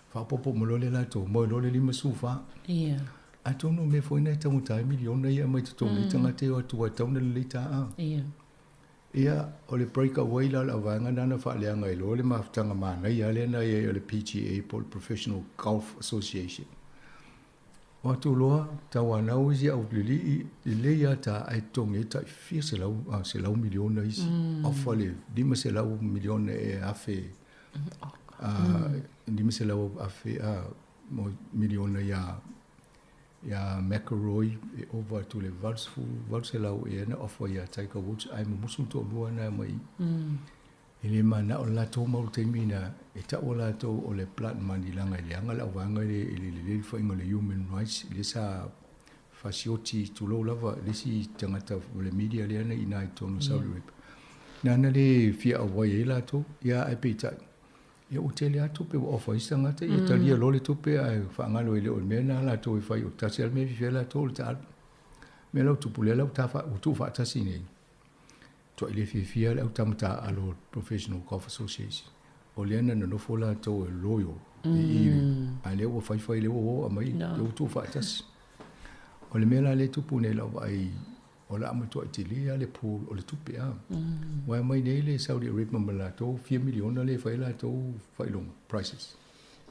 S13: Faaopoopo uma loa le latou, moe loa le 54.
S3: Ia.
S13: Atonu o mea foi na e taugata ai miliona ia e aumai totonu ai tagata ia o atu ai e tatau ona lelei ta a.
S3: Ia.
S13: Ia, o le break away la o le auvaega lena na faaleaga ai loa le mafutaga manaia lea na i ai o le PGA po o le Professional Golf Association. O atu loa, tauanau isi au lilii, lelei lava ta ae totogi ai tai fia selau, a, selau miliona isi. Offer le 500 miliona e afe, a, 500 afe, a, miliona ia Ia McIlroy e ova atu i le 80, 800 ea na offer ia Tiger Woods ae mumusu le toalua na mai i. E le manao le latou mau taimi na e taua latou o le blood money leaga e leaga le auvaega le e le lelei le faiga o le human rights lea sa fasioti tulou lava le isi tagata o le media lea na i ina i totonu o Saudi Arabia. Nana le fia auai ai latou ia ae peitai Ia ua tele lava tupe ua ofa ai isi tagata, ia talia loa le tupe ae faagalo e le o le mea lena latou e fai, o le tasi lava le mea e fifia latou o le taaalo. Mea la ua tupu lea la ua ta ua tuufaatasi nei, matuai le fiafia le au tama taaalo o le Professional Golf Association. O lea na nonofo latou e loyal i i le, a lea ua faifai lea ua o aumai, lea ua tuufaatasi. O le mea la lea e tupu nei i lau vaai O le a matuai tele lava le pool o le tupe a. Ua aumai nei le Saudi Arabia ma latou fia miliona lea e fai ai latou faailoga, prices.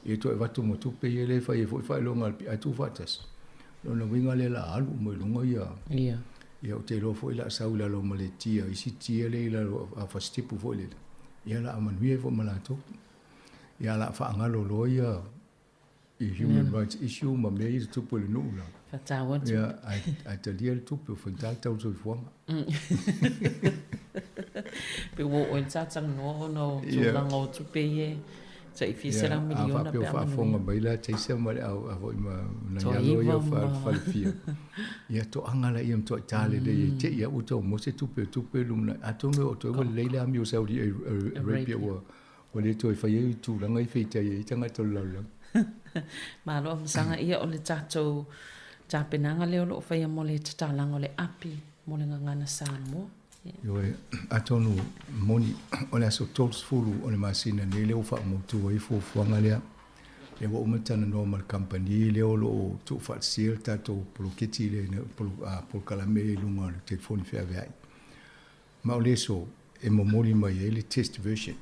S13: Ia toe avatu ma tupe ia lea e fai ai foi faailoga a le ae tuufaatasi. O lona uiga lea o le a alu uma i luga ia.
S3: Ia.
S13: Ia ou te iloa foi o le a sau i lalo ma le tier, isi tier lea i lalo a fasitepu foi lele, ia o le a manuia ai foi ma latou. Ia o le a faagalo loa ia i human rights issue ma mea ia e tutupu i le nuu la.
S3: Faataua
S13: tupe. Ia, ae talia le tupe, ua faigata le tau o le soifuaga.
S3: Pe ua oo i le talatalanoa ona o tulaga o tupe ia e tai fia selau miliona
S13: pe a manuia. A faapea o faafofoga mai la Taser ma le au a foi ma nai alo ia o falefia. Ia toaga laia ma toaita lelei e te i a ua tau maua se tupe o tupe lumanai. Atonu e oo atu ai ua lelei le amio Saudi Arabia ua Ua le toe fai ai tulaga i feitai ai tagata o le lalolagi.
S3: Malo Amasaga, ia o le tatou tapenaga lea o lo o faia mo le tatalaga o le api mo le gagana Samoa.
S13: Ioe, atonu moni o le aso 30 o le masina nei lea ua faamautu ai fuafuaga lea. Lea ua uma ona talanoa ma le kamupani lea o lo o tuufaatasia le tatou poloketi lea, polokalame i luga o le telefoni feaveai. Ma o le aso e momoli mai ai le test version,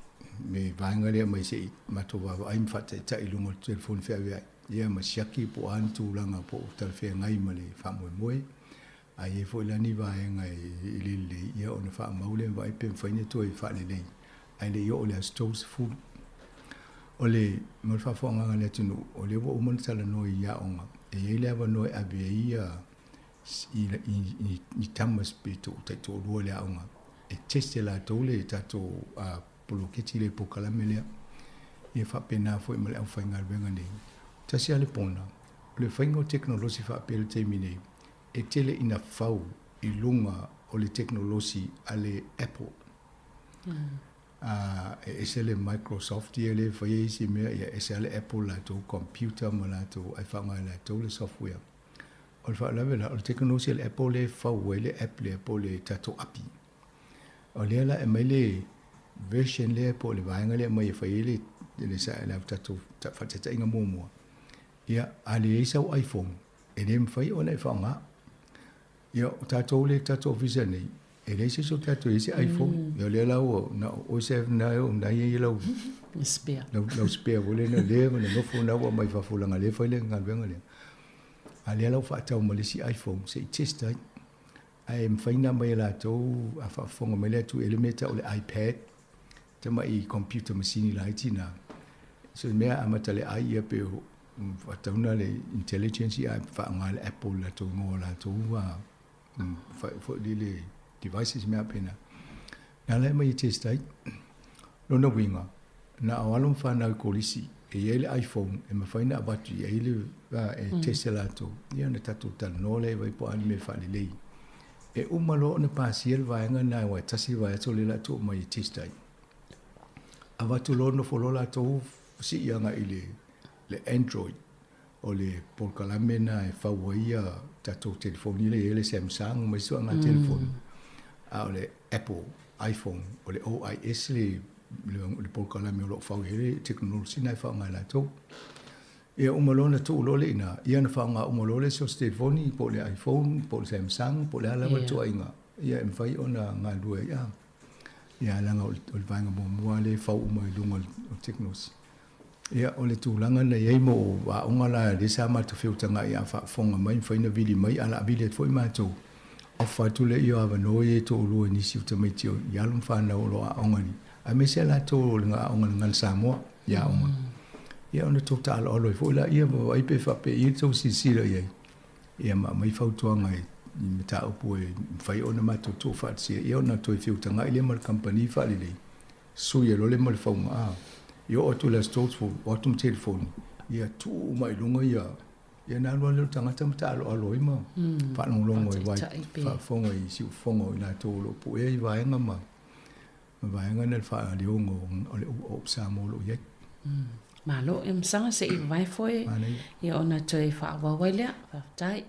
S13: le vaega lea mai se i matou vaavaai ma faataitai i luga o le telefoni feaveai, ia ma siaki po o a ni tulaga po o talafeagai ma le faamoemoe. A i ai foi la ni vaega e le lelei, ia ona faamau lea ma vaai pe mafai ona toe faalelei, ae le i oo i le aso 30. O le, mo le faafofogaaga a le atunuu, o lea ua uma ona talanoa i aoga, e i ai le avanoa e ave ai ia i tama pe taitoalua i le aoga e test e latou le tatou poloketi lea polokalame lea. Ia faapena foi ma le aufaigaluega nei. Tasi lava le pona, o le faiga o tekonolosi faapea i le taimi nei, e tele ina fau i luga o le tekonolosi a le Apple. A e ese le Microsoft ia lea e faia isi mea, ia ese lava le Apple latou computer ma latou ae faaaoga e latou le software. O le faalavelave la, o le tekonolosi a le Apple lea e fau ai le app lea po o le tatou api. O lea la e aumai le version lea po o le vaega lea e aumai e fai ai le le le tatou faataitaiga muamua. Ia, a leai sau iPhone, e le mafai ona e faaaoga. Ia, o tatou lea i le tatou ofisa nei, e leai se isi o tatou e i ai se iPhone. Mm. Ia, o lea la ua, na o oe Sev na e o na i ai lau
S3: spare.
S13: Lau, lau spare foi lea na leva na nofo na ua mai fafo leaga lea e fai le galuega lea. A lea la ua faatau ma le isi iPhone se i test ai. Ae mafai ona aumai e latou a faafofoga mai le atu e le mea e tau o le iPad, tamai computer masini laiti na. So i mea amata le ai ia pe faatauna le intelligence ia ae faaaoga le Apple latou igoa latou a foi lele devices mea faapena. Na ala e aumai e test ai. Lona uiga, na o alo ma fanau i kolisi e i ai le iPhone e mafai ona avatu i ai le e test e latou, ia ona tatou talanoa lea i po o a ni mea faalelei. E uma loa ona pasia le vaega lena aua e tasi le vaiaso lea o le a tuu mai e test ai. Avatu loa nofo loa latou sii agai i le Android o le polokalame lena e fau ai ia tatou telefoni lea e i ai le Samsung ma isi ituaiga telefoni. A o le Apple iPhone o le OIS le le polokalame o lo o fau ai le tekonolosi lena e faaaoga e latou. Ia uma loa ona tuu loa lea i ina, ia ona faaaoga uma loa lea o se telefoni po o le iPhone po o le Samsung po o le a lava le ituaiga, ia e mafai ona galulue ai. A, ia leaga o le vaega muamua lea e fau uma i luga o le tekonolosi. Ia, o le tulaga na i ai mo aoga la, lea sa matou feutagai a faafofoga mai, mafai ona vili mai, ae o le a vili atu foi matou, ofa atu lea o avanoa ia e toalua i nisi o tamaiti o i alo ma fanau o lo o aoga i, aemaise lava latou o le aoga i le Gana Samoa i aoga. Ia ona tou taaloalo ai foi laia ma vaai pe faapei le tou silasila i ai, ia ma aumai fautuaga i mataupu e mafai ona matou tuufaatasia, ia ona toe feutagai lea ma le kamupani faalelei Sui e lole ma le fauga a i oo atu i le aso 30, o atu ma telefoni, ia tuu uma i luga ia, ia ona alu lava lea o le tagata ma taaloalo ai ma faalogologo ai vai, faafofoga i siufofoga o i latou o lo o puea i vaega ma vaega na le faaleoga o le upu Samoa o lo o i ai.
S3: Malo e masaga se i vavae foe ia ona toe faaauau ai lea. Faafetai.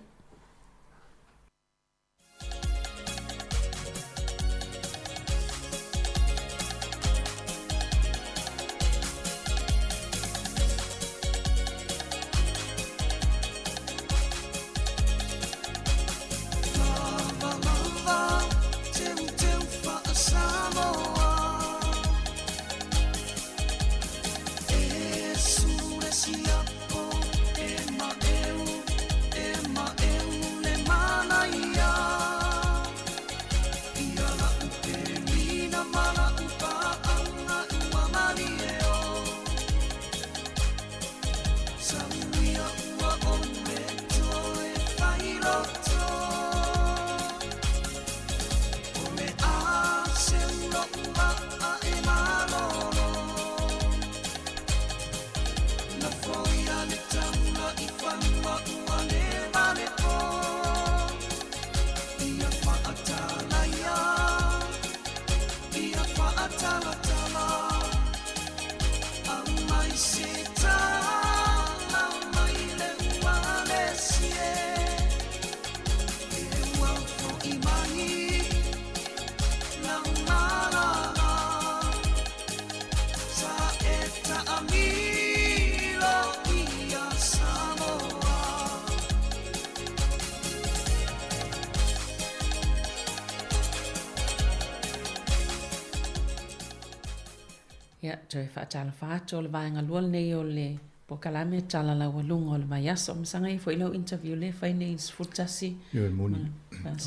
S3: Ia, toe faatalofa atu o le vaega lua lenei o le polokalame Tala Laualuga o le Vaiaso. Masaga ai foi lau interview lea e fai nei i le 11.
S13: Ioe, moni.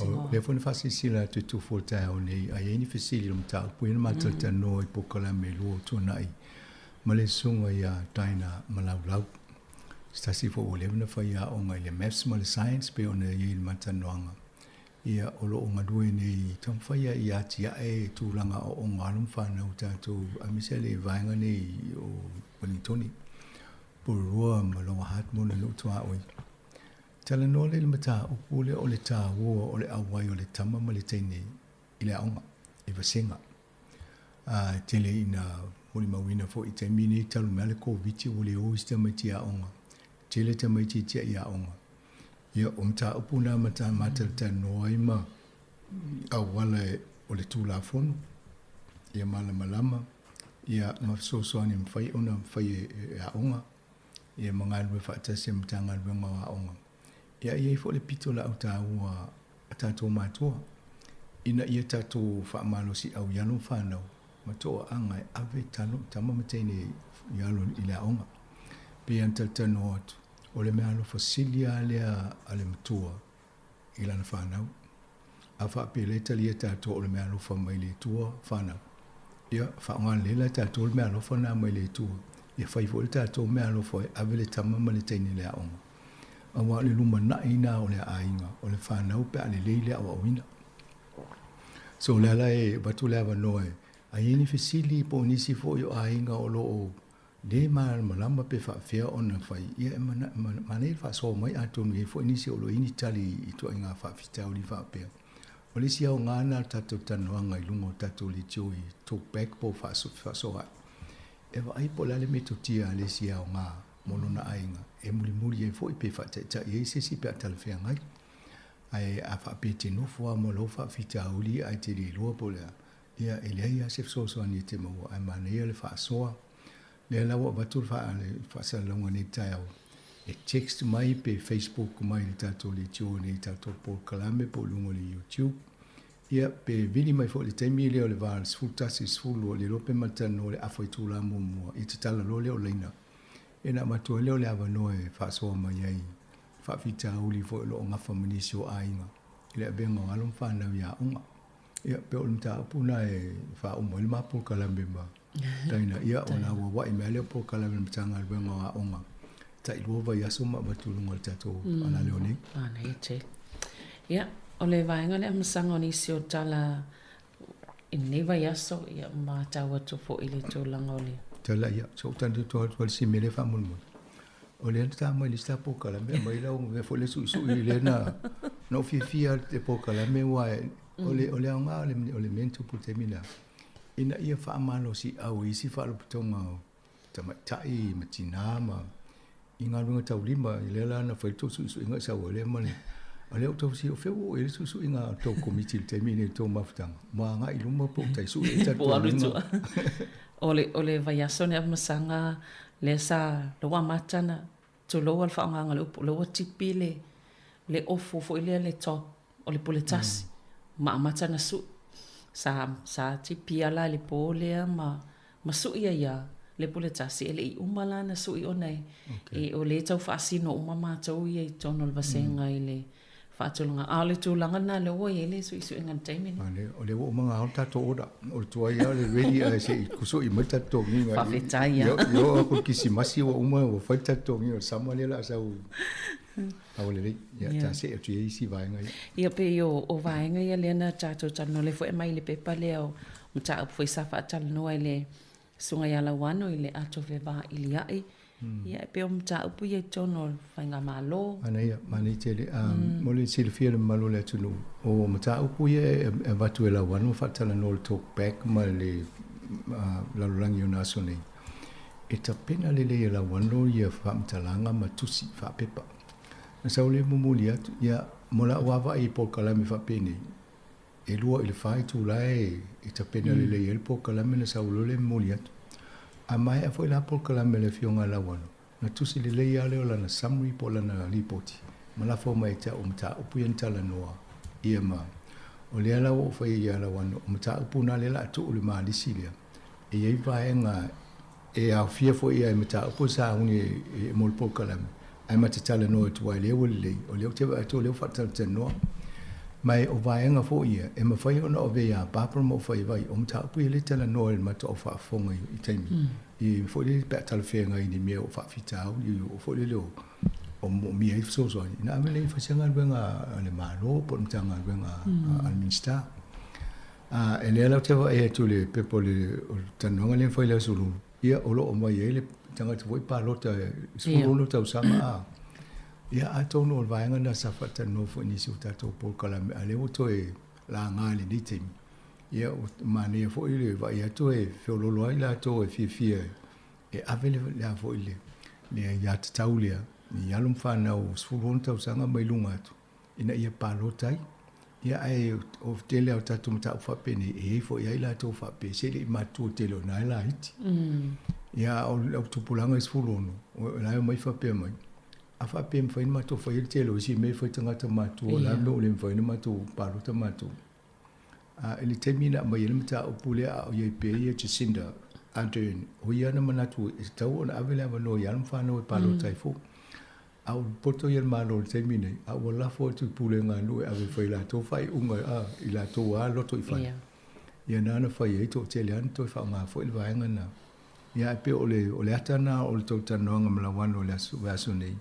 S13: O lea foi na faasilasila atu e Tufu o le taeao nei, a i ai ni fesili i le mataupu ia na matou talanoa i polokalame e lua o tuanai ma le susuga ia Dinah Malaulau. Se tasi foi ua leva ona fai aoga i le Maths ma le Science pei ona i ai i le matalanoaga. Ia, o lo o galue nei i taumafai ia i atiae tulaga aoaoga a alo ma fanau tatou aemaise le vaega nei o Welingtoni, Porirua ma Lower Hutt mo le nuu tuaoi. Talanoa lea i le mataupu lea o le taua o le auai o le tama ma le teine i le aoga, i vasega. A e tele ina molimauina foi i taimi nei talu mai lava le Koviti ua le o isi tamaiti i aoga, tele tamaiti e tiai aoga. Ia, o mataupu na ma talatalanoa ai ma auala o le Tulafono ia malamalama ia ma fesoasoani e mafai ona fai e aoga ia ma galulue faatasi e Matagaluega o Aoga. Ia e i ai foi le pitolaau taua a tatou matua ina ia tatou faamalosiau i alo ma fanau ma toaaga e ave talo, tama ma teine i alo i le aoga. Pei ona talatalanoa atu, o le meaalofa sili lava lea a le matua i lana fanau. A faapea lea e talia tatou o le meaalofa mai le Atua fanau, ia faaaoga lelei la e tatou le meaalofa lena mai le Atua, ia fai foi le tatou meaalofa e ave le tama ma le teine i le aoga. Aua o le lumanai lena o le aiga, o le fanau pe a lelei le aoaoina. So o le ala e avatu le avanoa e a i ai ni fesili po o nisi foi o aiga o lo o le malamalama pe faapefea ona fai, ia e manaia le faasoa mai atonu e i ai foi nisi o lo o i ai ni tali i ituaiga faafitauli faapea. O le isi aoga lena o le tatou talanoaga i luga o tatou leitio i talk back po o fefaasoaai, e vaai po o le a le metotia a le isi aoga mo lona aiga e mulimuli ai foi pe faataitai ai se isi pe a talafeagai. Ae a faapea e te nofo lava ma lou faafitauli ae te le iloa po o le a, Ia, e leai lava se fesoasoani e te maua, ae manaia le faasoa. Lea la ua avatu le faasalalauga nei taeao, e text mai pe Facebook mai i le tatou leitio nei i tatou polokalame po o luga o le YouTube. Ia, pe vili mai foi i le taimi lea o le va o le 11 i le 12, le iloa pe ma talanoa i le afa itula muamua, ia tatala loa lea o laina. Ia ona avatu ai lea o le avanoa e faasoa mai ai faafitauli foi o lo o gafa ma nisi o aiga i le avega o alo ma fanau i aoga. Ia, pei o le mataupu lena e faauma ai le ma polokalame ma Taina. Ia, ona ua ua'i mai lava lea o polokalame a le Matagaluega o Aoga, tailua vaiaso ma avatu i luga o le tatou alaleo nei.
S3: Manaia tele. Ia, o le vaega lea masaga o nisi o tala i lenei vaiaso, ia, matau atu foi i le tulaga o le.
S13: Tala, ia, se i ou tali atu lava i le isi mea lea faamolemole. O lea na ta mai i le isi ta polokalame aumai lau mea foi lea suisui lea na na ou fiafia i le polokalame aua o le o le aoga o le o le mea na tupu i le taimi lena ina ia faamalosiau i isi faalapotopotoga o tamaitai ma tina ma i galuega taulima i lea la na fai le tou suisuiga i sau ai lea ma le o lea ou tau fesili o fea ua oo i ai le suisuiga a le tou komiti i le taimi lenei i le tou mafutaga ua agai i luma po o tai sui ai
S3: tatou lima. O le o le vaiaso nei masaga lea sa lea ua amata ona tulou a le faaaogaina o le upu lea ua tipi le le ofu foi lea le top o le pule tasi ma amata ona sui. Sa sa tipi lava la i le po lea ma ma sui ai lava le pule tasi e le i uma la ona sui ona e o lea e tau faasino uma matou ia i totonu o le vasega i le faatulaga. A o le tulaga lena lea ua i ai le suisuiga i le taimi lenei.
S13: A o lea ua uma ona ao le tatou order. O le tuai lava o le ready ae se i kusui mai le tatou totogiga.
S3: Faafetai lava.
S13: I oo atu i le Kirisimasi ua uma ua fai le tatou totogiga o le sama lea o le a sau a ua lelei. Ia ta see atu i ai isi vaega ia.
S3: Ia pei o vaega ia lea na tatou talanoa, lea foi e aumai i le pepa lea o mataupu foi sa faatalanoa i le Susuga ia Lauano i le ato fevailia'i, ia e pei o mataupu ia i totonu o le Faigamalo.
S13: Manaia, manaia tele. Mo le silafia e le mamalu o le atunuu, o mataupu ia e avatu e Lauano ma faatalanoa i le Talk Back ma le lalolagi o ona aso nei, e tapena lelei e Lauano ia faamatalaga ma tusi faapepa. Na sau lea momoli atu, ia, mo la'u vaavaai i polokalame faapenei, E lua i le fa itula e tapena lelei ai le polokalame ona sau loa lea e momoli atu. A maea foi la polokalame a le Afioga ia Lauano, ona tusi lelei lava lea o lana summary po o lana lipoti ma lafo mai ia te au o mataupu ia na talanoa ia ma o lea la ua ou faia ia Lauano, o mataupu na lea o le a tuu i le ma lisi lea. E i ai vaega e aofia foi i mataupu e sauni e mo le polokalame, ae ma te talanoa atu ai lea ua lelei, o lea ou te vaai atu o lea ua faatalatalanoa. Ma o vaega foi ia, e mafai ona ave ia Barbara ma ou fai vai, o mataupu ia lea e talanoa i le matou au faafofoga i taimi, i foi lele pe a talafeagai i ni mea o faafitauli, o foi lele o moomia ai fesoasoani, ona ave lea e fai se galuega a le Malo po o le Matagaluega a le Minisita. A, e lea la ou te vaai atu i le pepa o le talanoaga lea na fai i le Aso Lulu, ia o lo o aumai ai le tagata foi palota e 16 tausaga a. Ia atonu o le vaega lena sa faatalanoa foi i nisi o tatou polokalame a o lea ua toe laga i lenei taimi. Ia ua manaia foi le vaai atu e feoloolo ai latou e fiafia e ave le le a foi le le aiatatau lea i alo ma fanau 16 tausaga mai luga atu ina ia palota ai. Ia ae o le tele lava o tatou mataupu faapenei e i ai foi lava i latou faapea se le i matutua tele o lena e laiti. Ia a o le au tupulaga e 16, o la e omai faapea mai, a faapea e mafai ona matou faia le tele o isi mea e fai tagata matutua, o le a le mea ua le mafai ona matou palota matou. A i le taimi na aumai ai le mataupu lea a o i ai pea ia Jacinda Ardern, o ia na manatu e tatau ona ave le avanoa i alo ma fanau e palota ai foi. A ua poto ia le Malo i le taimi nei, a ua lafo atu i pulega a nuu e ave e fai latou faaiuga a i latou a lotoifale. Ia. Ia na na fai ai toatele lava na toe faaaoga foi le vaega lena. Ia ae pei o le o le ata lena o le tou talanoaga ma Lauano i le aso vaiaso nei,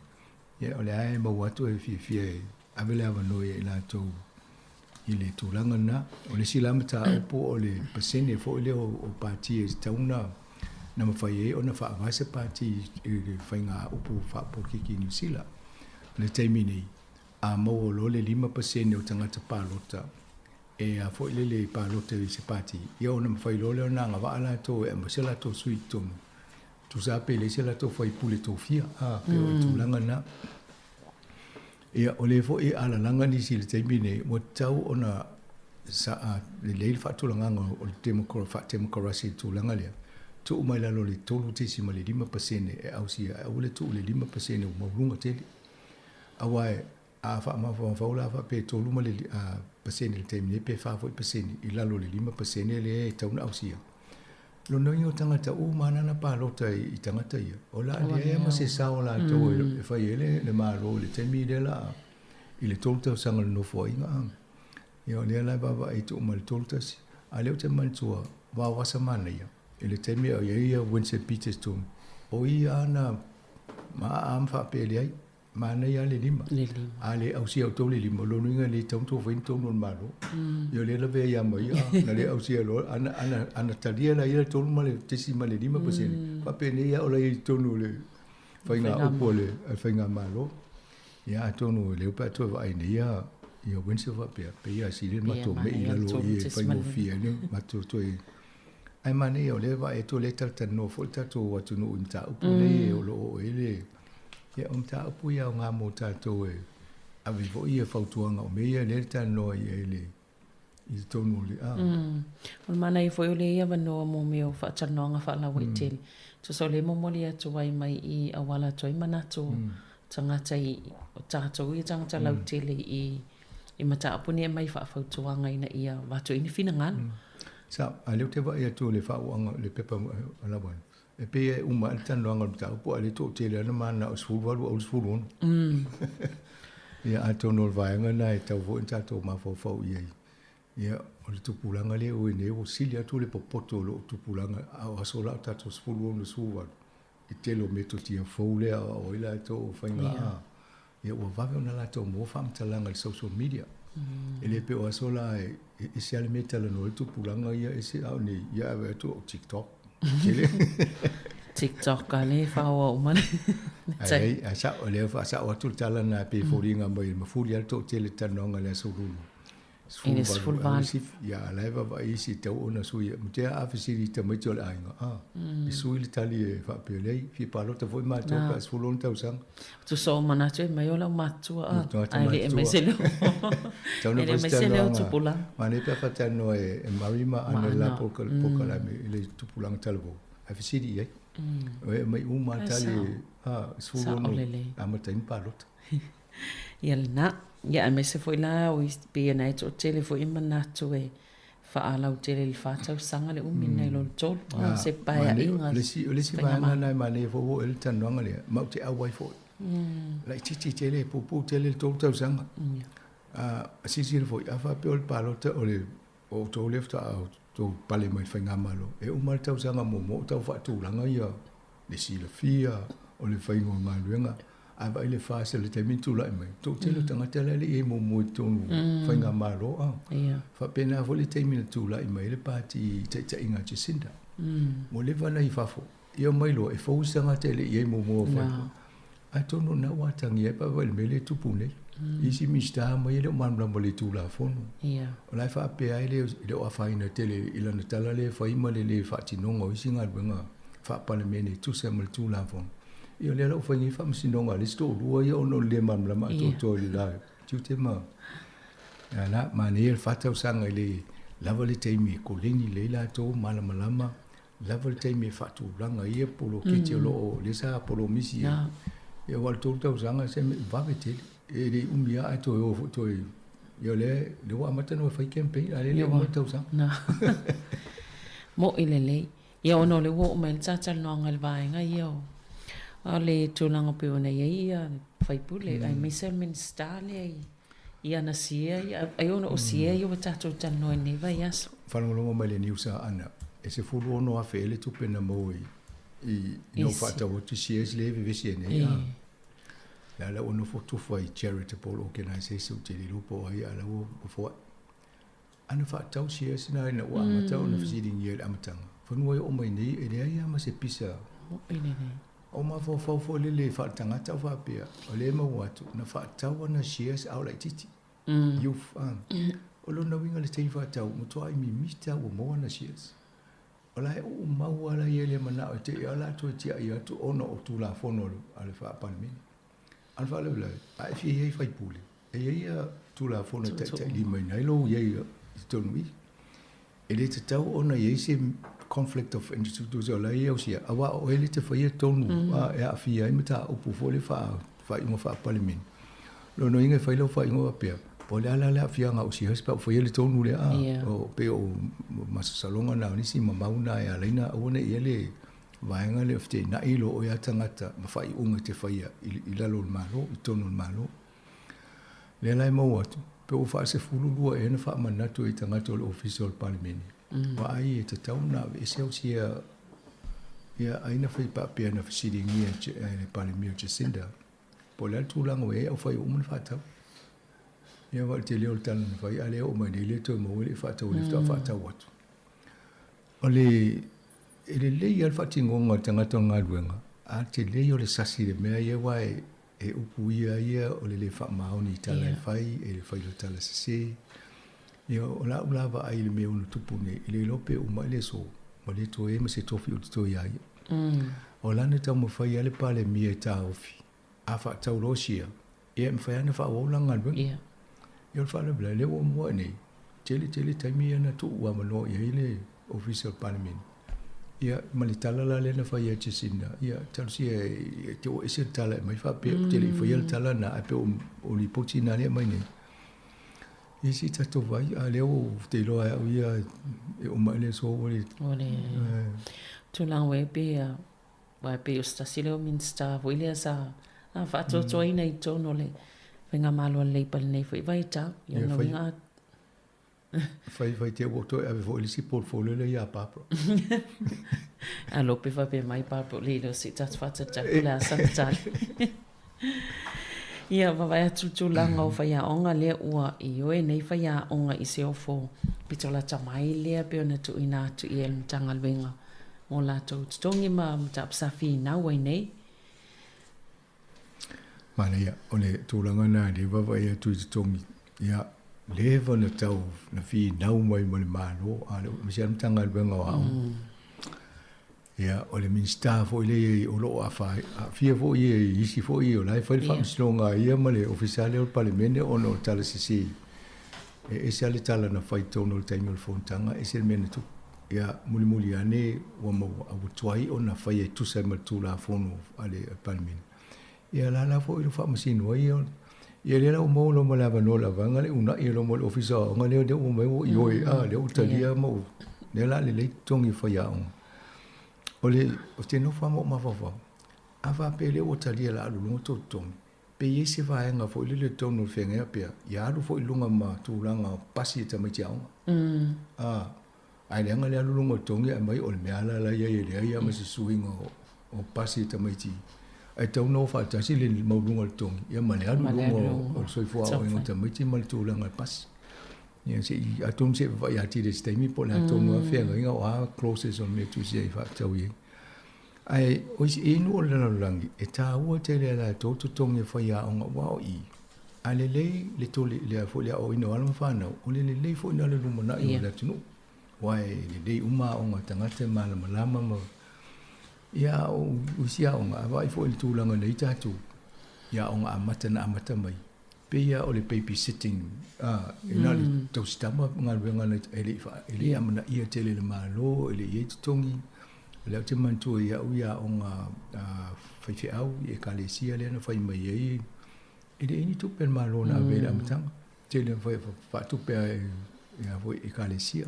S13: ia o lea e maua atu e fiafia e ave le avanoa ia i latou i le tulaga lena. O le isi la mataupu o le pasene foi lea o pati e tatau ona na mafai ai ona faavae se pati i le faiga upu faapolokiki i Niu Sila. O le taimi nei, a maua loa le 5% o tagata palota e a foi lele i palota i se pati, ia ona mafai loa lea ona agavaa latou e aumai se latou sui i totonu. Tusa lava pe leai se latou faipule tofia, a, pei o le tulaga lena. Ia, o lea foi e alalaga nisi i le taimi lenei, ua tatau ona sa, lelei le faatulagaga o le faatemokarasi i le tulaga lea, tuu mai lalo o le 3.5% e ausia ai, aua le tuu i le 5% ua maualuga tele. Aua a faamafaufau la faapea e 3% i le taimi nei pe 4 foi pasene i lalo o le 5% lea e tatau ona ausia. Lona uiga o tagata uma lava na palota i tagata ia, o le a leai lava ma se sao o latou e fai ai le Malo i le taimi lea la a, i le 3 tausaga o le Nofoaiga. Ia o lea la e vaavaai atu uma i le 31. A o lea ou te manatua, vao asa manaia i le taimi a o i ai ia Winston Peters tonu, o ia lava na maaa ma faapea e leai, Manaia lava le lima. Le lima. A le ausia outou le lima, o lona uiga e le tatau ona outou faia ni tonu a le Malo. Ia o lea lavea ia ma ia, na le ausia loa, ana, ana, ana talia la ia le 3.5%, faapenei lava o la e i totonu o le faiga upu a le faigamalo. Ia atonu e leo pe a toe vaai nei ia, ia Winston faapea, pei lava sili le matou mei i lalo i e faigofie ai le matou toe. Ae manaia o lea e vaai atu o lea e talatalanoa foi le tatou atunuu i mataupu nei o lo o oo i ai le Ia, o mataupu ia aoga mo tatou e ave foi ia fautuaga o mea ia lea e talanoa i ai le i totonu o le a.
S3: O le manaia foi o lea avanoa mo mea o faatalanoaga faalauaitele. Tusa o lea e momoli atu ai mai i auala atu ai manatu o tagata i o tatou ia tagata lautele i i mataupu nei e aumai faafautuaga ina ia avatu ai ni finagalo.
S13: Sa, a lea ou te vaai atu i le faauaga o le pepa a Lauano, E pei e uma ai le talanoaga o le mataupu, a o lea toatele lava na mananao i 18 aua le 16. Ia, atonu o le vaega lena e tatau foi ona tatou mafaufau i ai. Ia, o le tupulaga lea ua i nei, ua sili atu le popoto i lou tupulaga, a o aso la o tatou 16, 18, i le tele o metotia fou lea e aoao ai latou o faiga a, ia ua vave ona latou maua faamatalaga i le social media. E le pei o aso la e ese lava le mea e talanoa ai le tupulaga ia ese, a o nei, ia ave atu o TikTok. Tele.
S3: TikTok a le faoa uma le
S13: Ai, ai, sao, o lea faasao atu le tala lena pei e foliga mai e mafuli lava le toatele i le talanoaga i le aso Lulu.
S3: I le 18.
S13: Ia, a o la e vaavaai isi e tatau ona sui. Matea a fesili i tamaiti o le aiga, a, e sui le tali e faapea, leai, fia palota foi matou pe a 16 tausaga.
S3: Tusa o manatu e mai o lau matua, a, ae le aumai se leo. E le aumai se leo o tupulaga.
S13: Manaia pe a faatalanoa e Murray ma Ana i le la polokalame i le tupulaga talavou, ae fesili i ai. E aumai uma lava tali, a, 16, amata ai ona palota.
S3: Ia lena. Ia aemaise foi la o isi pei ona e toatele foi manatu e faalautele i le fa tausaga le umi nai lo le tolu. Ah, se paeaiga.
S13: O le isi, o le isi vaega lena e manaia foi ua oo i ai le talanoaga lea, ma ou te auai foi. Laitiiti tele, puupuu tele le tolu tausaga. Ah, silasila foi, a faapea o le palota o le o outou lea faatoa outou pale mai le faigamalo, e uma le tausaga muamua o tau faatulaga ia le silafia o le faiga o galuega, ae vaai le FAST i le taimi na tulai mai, toatele o tagata la e le i i ai muamua i totonu o faigamalo. Faapena foi le taimi na tulai mai ai le pati taitaiga a Jacinda. Ua leva ona i fafo. Ia omai loa, e fou isi tagata e le i i ai muamua o fai. Atonu o lena ua atagia ai pe a vaai i le mea lea e tupu nei. Isi Minisita mai e le o malamalama i le Tulafono. O la e faapea ai le e le o afaina tele i lana tala lea e fai ma le le faatinoga o isi galuega faa-Palemene e tusa ma le Tulafono. Ia o lea la ua fai nei faamasinoga a le isi toalua ia ona o le le malamalama atoatoa i le la tiute ma Ia la, manaia le fa tausaga i le lava le taimi e koleni lelei latou, malamalama, lava le taimi e faatulaga ai ia poloketi o lo o lea sa polomisi ai. Ia aua o le 3 tausaga se mea vave tele. E le i umi lava ae toe o foi toe ia lea lea ua amata ona fai campaign a o lea e le i uma le tausaga.
S3: Mo'i lelei. Ia ona o lea ua oo mai le talatalanoaga i le vaega ia o o le tulaga pei ona i ai ia sui usufono aemaise o le Minisita lea i i ana share ia, ai ona o share ia ua tatou talanoa i lenei vaiaso.
S13: Faalogologo mai le news a Ana, e 16,000 ea le tupe na maua i i ina ua faatau atu shares lea e vevesi ai nei a. La la ua nofo tufa i charitable organization ou te le iloa po o ai a la ua foai. Ana faatau shares na ina ua amata ona fesiligia i le amataga, fanua e oo mai nei e leai lava ma se pisa. O mafaufau foi lele faaletagata o faapea, o lea e maua atu, na faatau ana shares a o laitiiti. Youth, a. O lona uiga le taimi faatau, matuai mimita ua maua ana shares. O la e uu mau lava la ia i le manao e te i a o le a toe tiai atu ona o Tulafono a le Faa-Palemene. A o le faalavelave, a e fia i ai faipule, e i ai ia Tulafono e taitailimaina ai lou i ai i totonu i i. E le tatau ona i ai se conflict of interest tusa o la e i ausia, aua o oe lea e te faia tonu e aafia ai mataupu foi lea faa-faaiuga faa-Palemene. O lona uiga e fai lau faaiuga faapea, po o le a la le aafiaga o si pe a ua faia le tonu lea, o pei o masalosaloga na o nisi ma mau na e ala ai ona aua ne i i ai le vaega lea o feteenai lo oe a tagata ma faaiuga e te faia i lalo o le Malo, i totonu o le Malo. Lea la e maua atu, pe ua faasefululua ea na faamanatu ai i tagata o le Ofisa o le Palemene, vaai e tatau ona aveese au sia ia ai na fai faapea na fesiligia e le Palemia o Jacinda, po o le a le tulaga ua i ai a ua fai ua uma ona faatau. Ia aua o le tele o le tala na fai, a lea e oo mai nei lea toe maua e le i faatau, lea faatoa faatau atu. O le, e lelei lava le faatinoga o le tagata o le galuega, a o le tele o le sasi i le mea ia aua e, e upuia ai ia o le le faamaoni i tala e fai, e fai loa tala sese. Ia, o lau la vaai i le mea o ono tupu nei, e le iloa pe uma i le aso, ua le toe i ai ma se tofi o totoe ia ia. O lana taumafai lava le Palemia e taofi, a faatau loa sia, ia e mafai lava ona faaauau lana galuega. Ia, o le faalavelave, lea ua mua'i nei, tele tele taimi ia na tuu avanoa i ai le Ofisa o le Palemene. Ia, ma le tala la lea na fai ia Jacinda, ia, talosia e te oo ese le tala e aumai faapea, ou te le i faia le tala lena, ae pei o lipoti na lea e aumai nei. Ia se i tatou vaai, a o lea ua ou te iloa e au ia e uma i le aso ua le...
S3: Ua le... Tulaga ua i ai pei aua e pei o se tasi lea o Minisita foi lea sa faatoatoaina i totonu o le Faigamalo a le Leipa i lenei foi vaitau. Ia lona uiga
S13: Fai fai te ua toe ave foi le isi portfolio lea ia Barbara.
S3: Alo pe faapea mai Barbara o le iloa se i tatou faatalitali po o le a sana tali. Ia, vaavaai atu i le tulaga o faiaoga lea ua ioe nei faiaoga i se ofo pito lata mai lea pei ona tuuina atu i ai e le Matagaluega mo latou totogi ma mataupu sa finau ai nei.
S13: Manaia, o le tulaga lena lea e vaavaai atu i totogi, ia, leva ona tau na finau mai ma le Malo, a o le aemaise lava le Matagaluega o Aoga. Ia, o le Minisita foi lea o lo o aafia foi ia i isi foi o la e fai le faamasinoga a ia ma le Ofisa lea o le Palemene ona o le tala sese. E ese lava le tala na fai i totonu o le taimi o le fonotaga, ese le mea na tupu. Ia, mulimuli ane ua maua, a ua tuai ona fai e tusa ai ma le Tulafono a le Palemene. Ia, la la foi ua faamasino ai ia, ia lea la ua maua loa ma le avanoa o le vaega lea, uunai loa ma le Ofisa o Aoga lea, lea ua omai ua ioe, a, lea ua talia ma ua, lea o le a lelei totogi o faiaoga. O le, ou te nofo lava ma ou mafaufau, a faapea o lea ua talia o le a alu i luga tou totogi, Pe i ai se vaega foi lele i totonu o le feagaiga pea, ia alu foi i luga ma tulaga o pasi a tamaiti aoga. A, ae leaga le alu i luga o totogi ae aumai o le mea lava la e i ai e leai lava ma se suiga o pasi a tamaiti. Ae tatau ona o faatasi le maualuga o le totogi ia ma le alu i luga o le soifua aoaoina o tamaiti ma le tulaga o le pasi. Ia se i, atonu se i vaavaai atili i se taimi po o le a tonu lava feagaiga o a clauses o le mea e tusia ai faatatau i ai. Ae o isi i nuu o le lalolagi, e tāua tele a latou totogi e faiaoga aua o i, a lelei le toli le foi le aoaoina o alo ma fanau, o le lelei foi lena o le lumanai o le atunuu. Aua e lelei uma aoga a tagata e malamalama ma ia a o isi aoga, a vaai foi i le tulaga nei tatou i aoga amata na amata mai, pei lava o le baby sitting a, e na o le tausitama galuega na e le i e le i amanaia tele e le Malo, e le i i ai totogi. O lea ou te manatua i au i aoga faifeau i Ekalesia lea na fai mai ai, e leai ni tupe a le Malo na ave i le amataga. Tele na fai faatupe a e foi Ekalesia.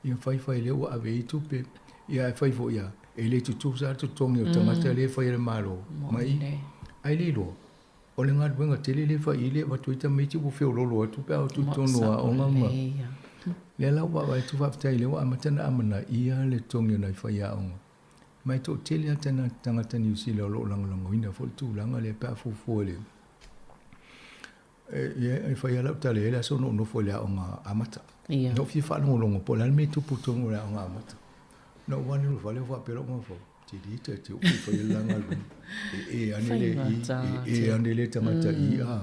S13: Ia fai fai lea ua ave ai tupe, ia ae fai foi ia, e le tutusa lava totogi o tagata lea e fai e le Malo ma i. Ae le iloa, o le galuega tele lea e fai i le avatu ai tamaiti ua feololo atu pe a o atu i totonu o aoga ma lea la ua vaavaai atu faafetai lea ua amata ona amanaia le totogi o nai faiaoga ma e toatele lava tagata Niu Sila o lo o lagolagoina foi le tulaga lea pe a fuafua i le e fai lava lau tala i ai le aso na ou nofo i le aoga amata. Na ou fia faalogologo po o le a le mea e tupu i totonu o le aoga amata. Na ou alu i le fale o faapea lou mafaufau, te li ta te upu fai le la galuega. E e ane le i, e e ane le tagata i a.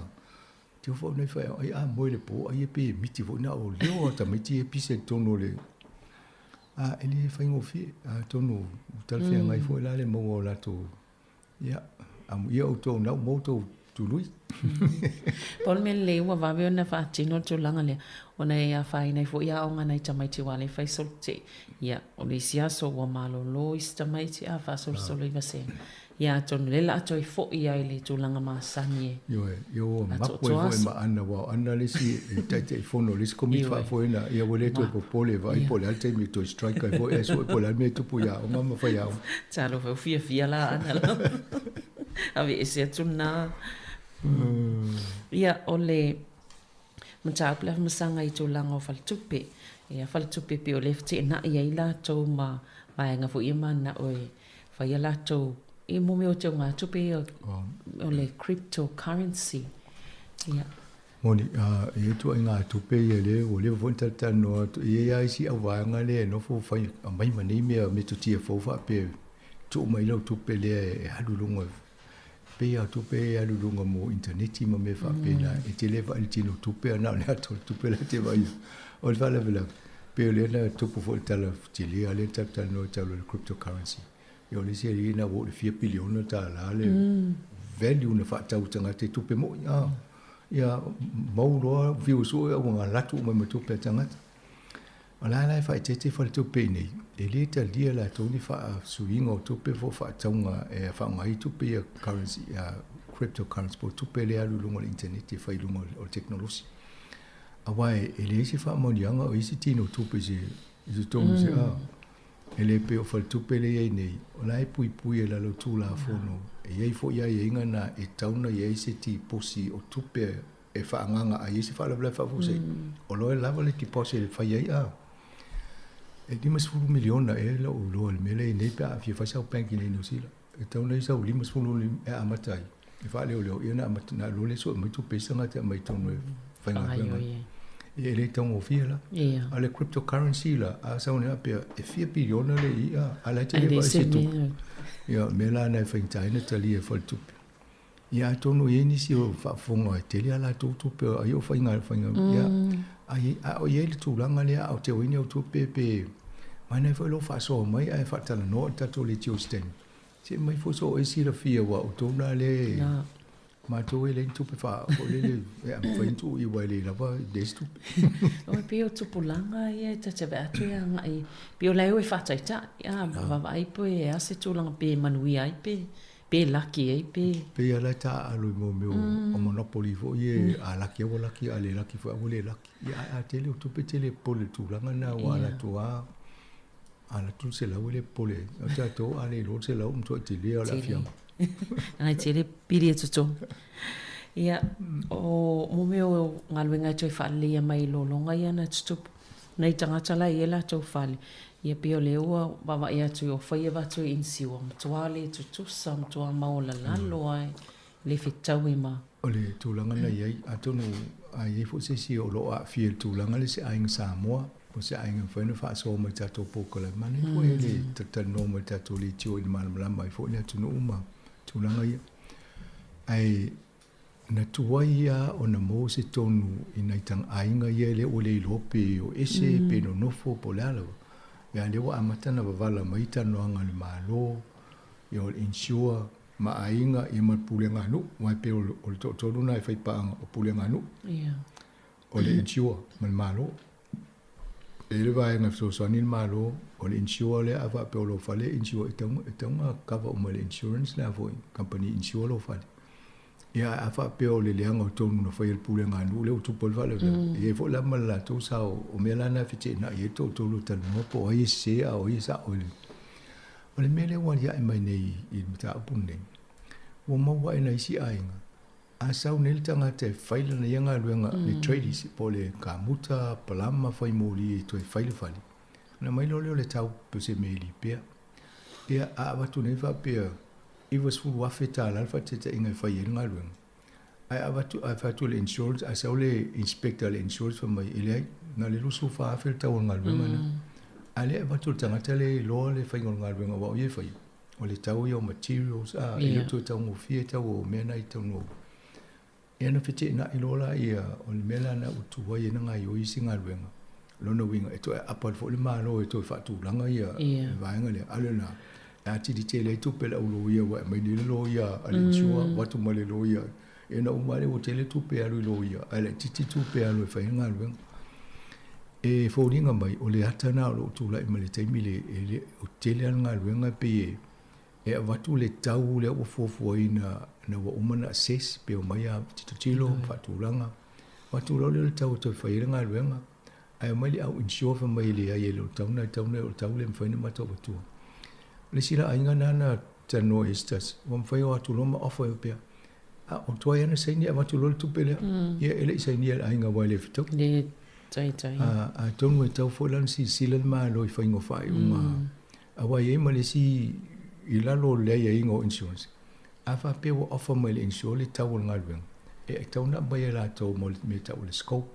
S13: Te ofa nei whai ai a moe le po ai e pe miti foi na o leo a tamaiti e pise i totonu o le a e le faigofie atonu ua talafeagai foi la le maua o latou Ia, amuia outou na ua maua outou tului.
S3: Pau le mea lelei ua vave ona faatino le tulaga lea, ona e afaina ai foi aoga a nai tamaiti aua o lea e fai solo te i. Ia, o le isi aso ua malolo isi tamaiti a faasolosolo i vasega. Ia atonu o lea o le a toe foi lava i le tulaga masani e
S13: Ioe, ia ua mapu ai foi ma Ana, aua o Ana le isi e Taitaifono o le isi Komiti Faafoe ia ua le toe popole e vaai po o le a le taimi e toe strike ai foi ae sue po o le a le mea e tupu i aoga ma faiaoga.
S3: Talofa, ua fiafia la Ana la. Aveese atu lena. Ia, o le mataupu le afamasaga i tulaga o faletupe. Ia, faletupe e pei o lea e feteenai ai latou ma vaega foi ia mananao e fai a latou i mo mea o teugatupe ia o le cryptocurrency. Ia.
S13: Moni, e i ai ituaiga tupe ia lea ua leva foi ona talatalanoa atu, e i ai lava isi auvaega lea e nofo fai aumai ma nei mea metotia fou faapea tuu mai lau tupe lea e alu i luga, pei lava o tupe ia e alu i luga mo initaneti ma mea faapena, e te le vaai i le tino tupe ae na o le ata o le tupe la e te vaai ai. O le faalavelave, pei o lea na tupu foi le tala tele lava lea na talatalanoa i tala o le cryptocurrency. Ia o le isi alii lena ua oo i le fia piliona tala le value na faatau e tagata i tupe moi a. Ia mau loa fiu sue ua galatu uma mai ma tupe a tagata. O la la e faaeteete faletupe i inei, e le talia latou ni faasuiga o tupe po o faatauga e faaaoga ai tupe ia currency, cryptocurrency po o tupe lea e alu i luga o le internet e fai i luga o le tekonolosi. Aua e leai se faamaoniaga o i ai se tino tupe i se totonu se a. E le pei o faletupe lea e i ai nei, o la e puipui e lalo Tulafono, e i ai foi aiaiga na e tatau ona i ai se tiposi o tupe e faaagaaga a i ai se faalavelave faafuasei, o lo e lava le deposit e fai ai a. E 50 miliona ea lou iloa i le mea lea e i ai nei pe a fia fai sau bank i inei i Niu Sila. E tatau ona i ai sau 50 e amata ai, e faaleoleo, ia ona amata, ona alu loa lea sue mai tupe i isi tagata e aumai i totonu e faigaluega ai. Ia e le taugofie la. A o le cryptocurrency la, a sau nei faapea e fia piliona le ia, a o la e te le vaai i se tupe. Ia o le mea la lena e faigata ai ona talia e faletupe. Ia atonu e i ai nisi o faafofoga e tele a latou tupe ai o faiga faiga ia ai a o i ai le tulaga lea a o teu ai ni au tupe pe manaia foi lou faasoa mai ae faatalanoa i le tatou leitio stand. Se aumai foi so oe silafia aua o outou na lea matou e leai ni tupe faa foi lele e mafai ona tuu i aua e le lava leai se tupe.
S3: Oi pei o tupulaga ia e ta te vaai atu e agai pei o la e o e faataitai a vaavaai po e a se tulaga pe manuia ai pe Pe laki ai pe.
S13: Pei lava la e taaalo i mea o Monopoly foi ia, a laki lava ua laki, a le laki foi ua le laki. Ia ae a tele o tupe e tele popole i le tulaga lena aua a latou lava, a alu atu le $100 e le popole ai. A o tatou a le iloa le $100 ua matuai tele lava o le aafiaga.
S3: Ae tele pili e totogi. Ia, o mo mea o galuega e toe faaleleia mai i lologa ia na tutupu. Nai tagata la e i ai latou fale, ia pei o lea ua vaavaai atu o fai avatu e insure, matua le tutusa, matua maualalalo lava, e le fetaui ma.
S13: O le tulaga na i ai, atonu a i ai foi se isi o lo o aafia i le tulaga lea, se aiga Samoa. Po o se aiga e mafai ona faasoa mai i tatou polokalame. Manaia foi le talatalanoa mai i le tatou leitio ina malamalama ai foi le atunuu ma tulaga ia. Ae na tuai lava ona maua se tonu i nai aiga ia lea ua le iloa pe o ese pe nonofo po o le a lava. Ia a lea ua amata ona vavala mai talanoaga a le Malo, ia o le insure ma aiga ia ma le pulega a nuu, aua e pei o le toatolu lena e faipaaga o pulega a nuu, o le insure ma le Malo. E i ai le vaega e fesoasoani le Malo, o le insure lea a faapea o lou fale e insure, e tatau ona cover uma e le insurance le a foi, kamupani insure lou fale. Ia ae a faapea o le leaga o tonu na faia e le pulega a nuu lea ua tupu ai le faalavelave, e i ai foi la ma le latou sao, o mea la na e feteenai ai le toatolu e talanoa po o ai e sese a o ai e sao i le. O le mea lea ua aliae mai nei i le mataupu lenei, ua maua e nai isi aiga, a sau nei le tagata e fai lana ia galuega, le tradies, po o le kamuta, palama, fai moli e toe fai le fale, ona aumai loa lea o le tau pe o se mea e lipea. Ia, a avatu nei faapea $90,000 le faataitaiga e fai ai le galuega, ae avatu, ae fai atu le insurance, ae sau le inspector a le insurance fai mai, e leai, na o le $24,000 le tau o le galuega lena. A o lea e avatu e le tagata lea e iloa le faiga o le galuega aua o ia e faia, o le tau ia o materials, a, e le o toe taugofie tau o mea na i totonu o. Ia ona feteenai loa laia, o le mea la lena ua tuai ai ona gaoioi isi galuega. O lona uiga, e toe aapa atu foi le Malo e toe faatulaga ia le vaega lea. A o lena, e atili tele ai tupe a le au loia aua e aumai nei le loia a le insure, avatu ma le loia. Ia ona uma lava lea ua tele tupe e alu i loia, ae laitiiti tupe e alu e fai ai le galuega. E foliga mai, o le ata lena o lo o tulai mai i le taimi lea, e le o tele lava le galuega e pei e E avatu le tau lea ua fuafuaina ina ua uma ona assess pe omai a tilotilo ma faatulaga. Avatu loa lea o le tau e toe fai ai le galuega, ae omai le au insure fai mai e leai e le o tatau ona e tatau ona o le tau lea e mafai ona matou avatua. O le isi la aiga lena na talanoa i ai se tasi, ua mafai ona o atu loa ma offer e faapea, a o tuai lava ona saini avatu loa le tupe lea. Ia e le i sainia e le aiga aua e le fetaui.
S3: Le taitai.
S13: Atonu e tatau foi la ona silasila le Malo i faiga o faaiuga Aua e i ai ma le isi i lalo o le aiaiga o insurance, a faapea ua offer mai e le insure le tau o le galuega, e tatau ona aumai e latou mo le mea e tau o le scope,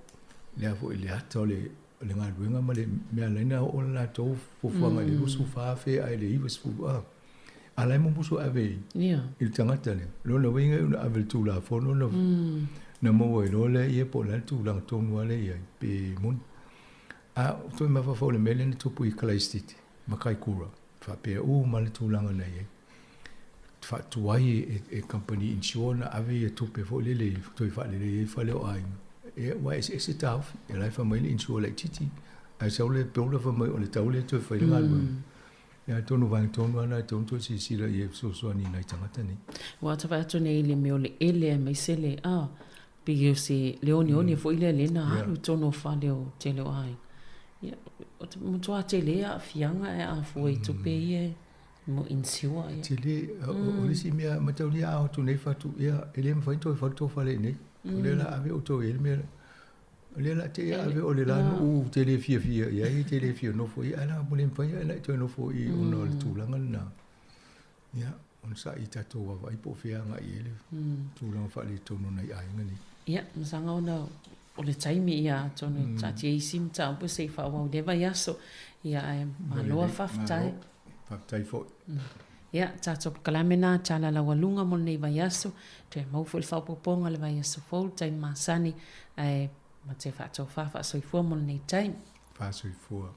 S13: le a foi le ata o le galuega ma le mea e ala ai ona oo le latou fuafuaga i le $24,000 ae le 90,000 a. A o la e mumusu ave i le tagata lea. O lona uiga e ave i le Tulafono ona maua ai loa lea po o le a le tulaga tonu lava lea e i ai pe moni. A o toe mafaufau i le mea lea na tupu i Kalaisititi ma Kaikura, faapea uma le tulaga na i ai. Faatuai e kamupani insure ona ave ia tupe foi lele e toe faalelei ai fale o aiga. Ia, aua e eseese taofi. O la e fai mai le insure laitiiti, ae sau le builder fai mai o le tau lea e toe fai le galuega. Ia, atonu o vaega tonu lava na e tatau ona toe silasila i ai e fesoasoani i nai tagata nei.
S3: Ua tavae atu nei i le mea o le ele aemaise le, a, pei o se le oneone foi lea lea na alu i totonu o fale o tele o aiga. Ia, o te matua tele aafiaga e afua i tupe ia mo insure. Ia.
S13: Tele, o le isi mea mataulia a o atu nei fatu, ia, e le mafai ona toe fai le tou fale i inei. O lea o le a ave outou i ai le mea lea. O lea o le a te i ave o le la nuu te le fiafia i ai, te le fia nofo i ai, ae la ua le mafai ona e toe nofo i ona o le tulaga lena. Ia, onosai i tatou vaavaai po o fea agai i ai le tulaga faaletonu o nai aiga nei.
S3: Ia, masaga ona o le taimi, ia, atonu e taatia isi mataupu se i faaauau i lea vaiaso. Ia, ae malo faafetai.
S13: Faafetai foi.
S3: Ia, tatou polokalame na tala laualuga mo lenei vaiaso. Toe maua foi le faaopoopoga i le vaiaso fou, le taimi masani, ae ma te faatofa faasoifua mo lenei taimi.
S13: Faasoifua.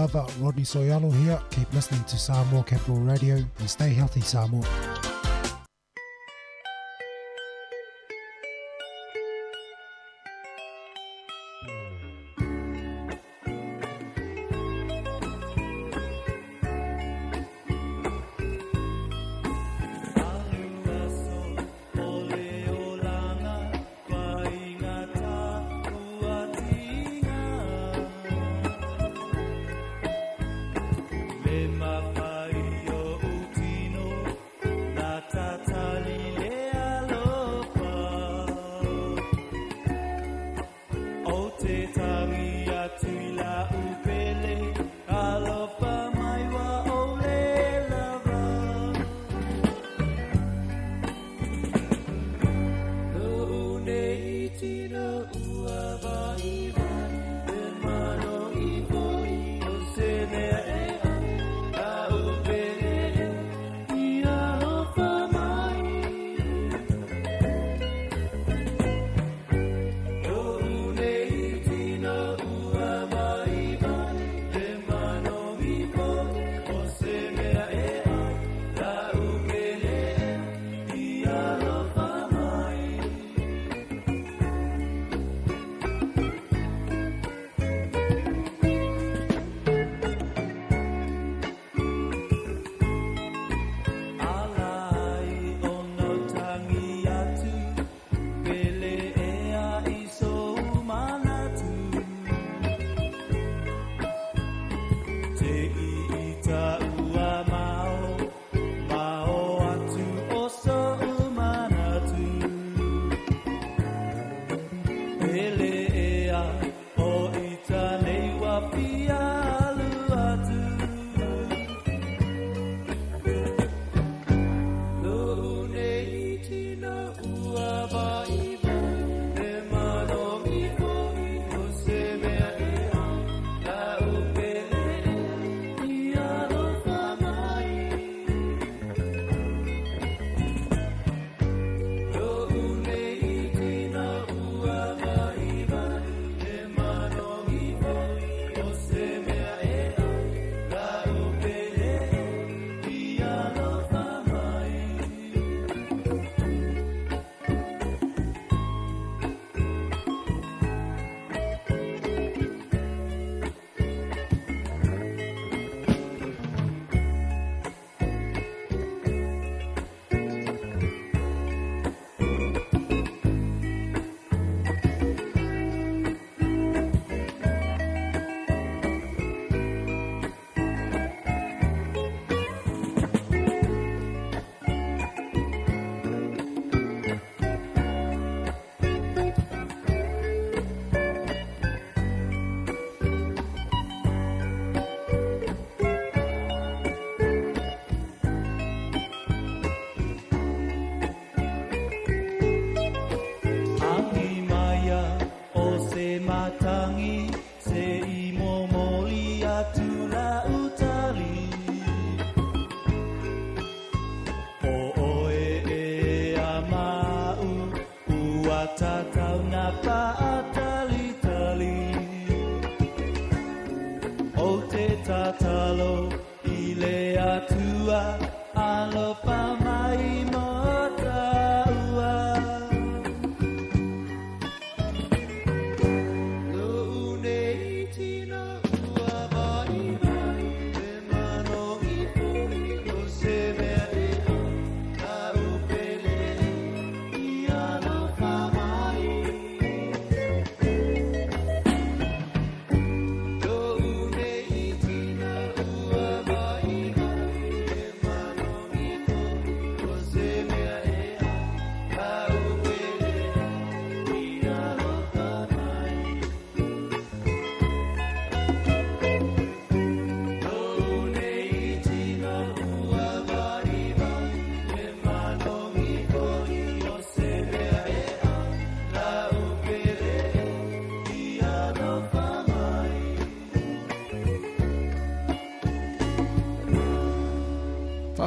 S14: Lava, Rodney Soyalo here. Keep listening to Samoa Capital Radio and stay healthy, Samoa.
S7: Le mawhai o utino, nā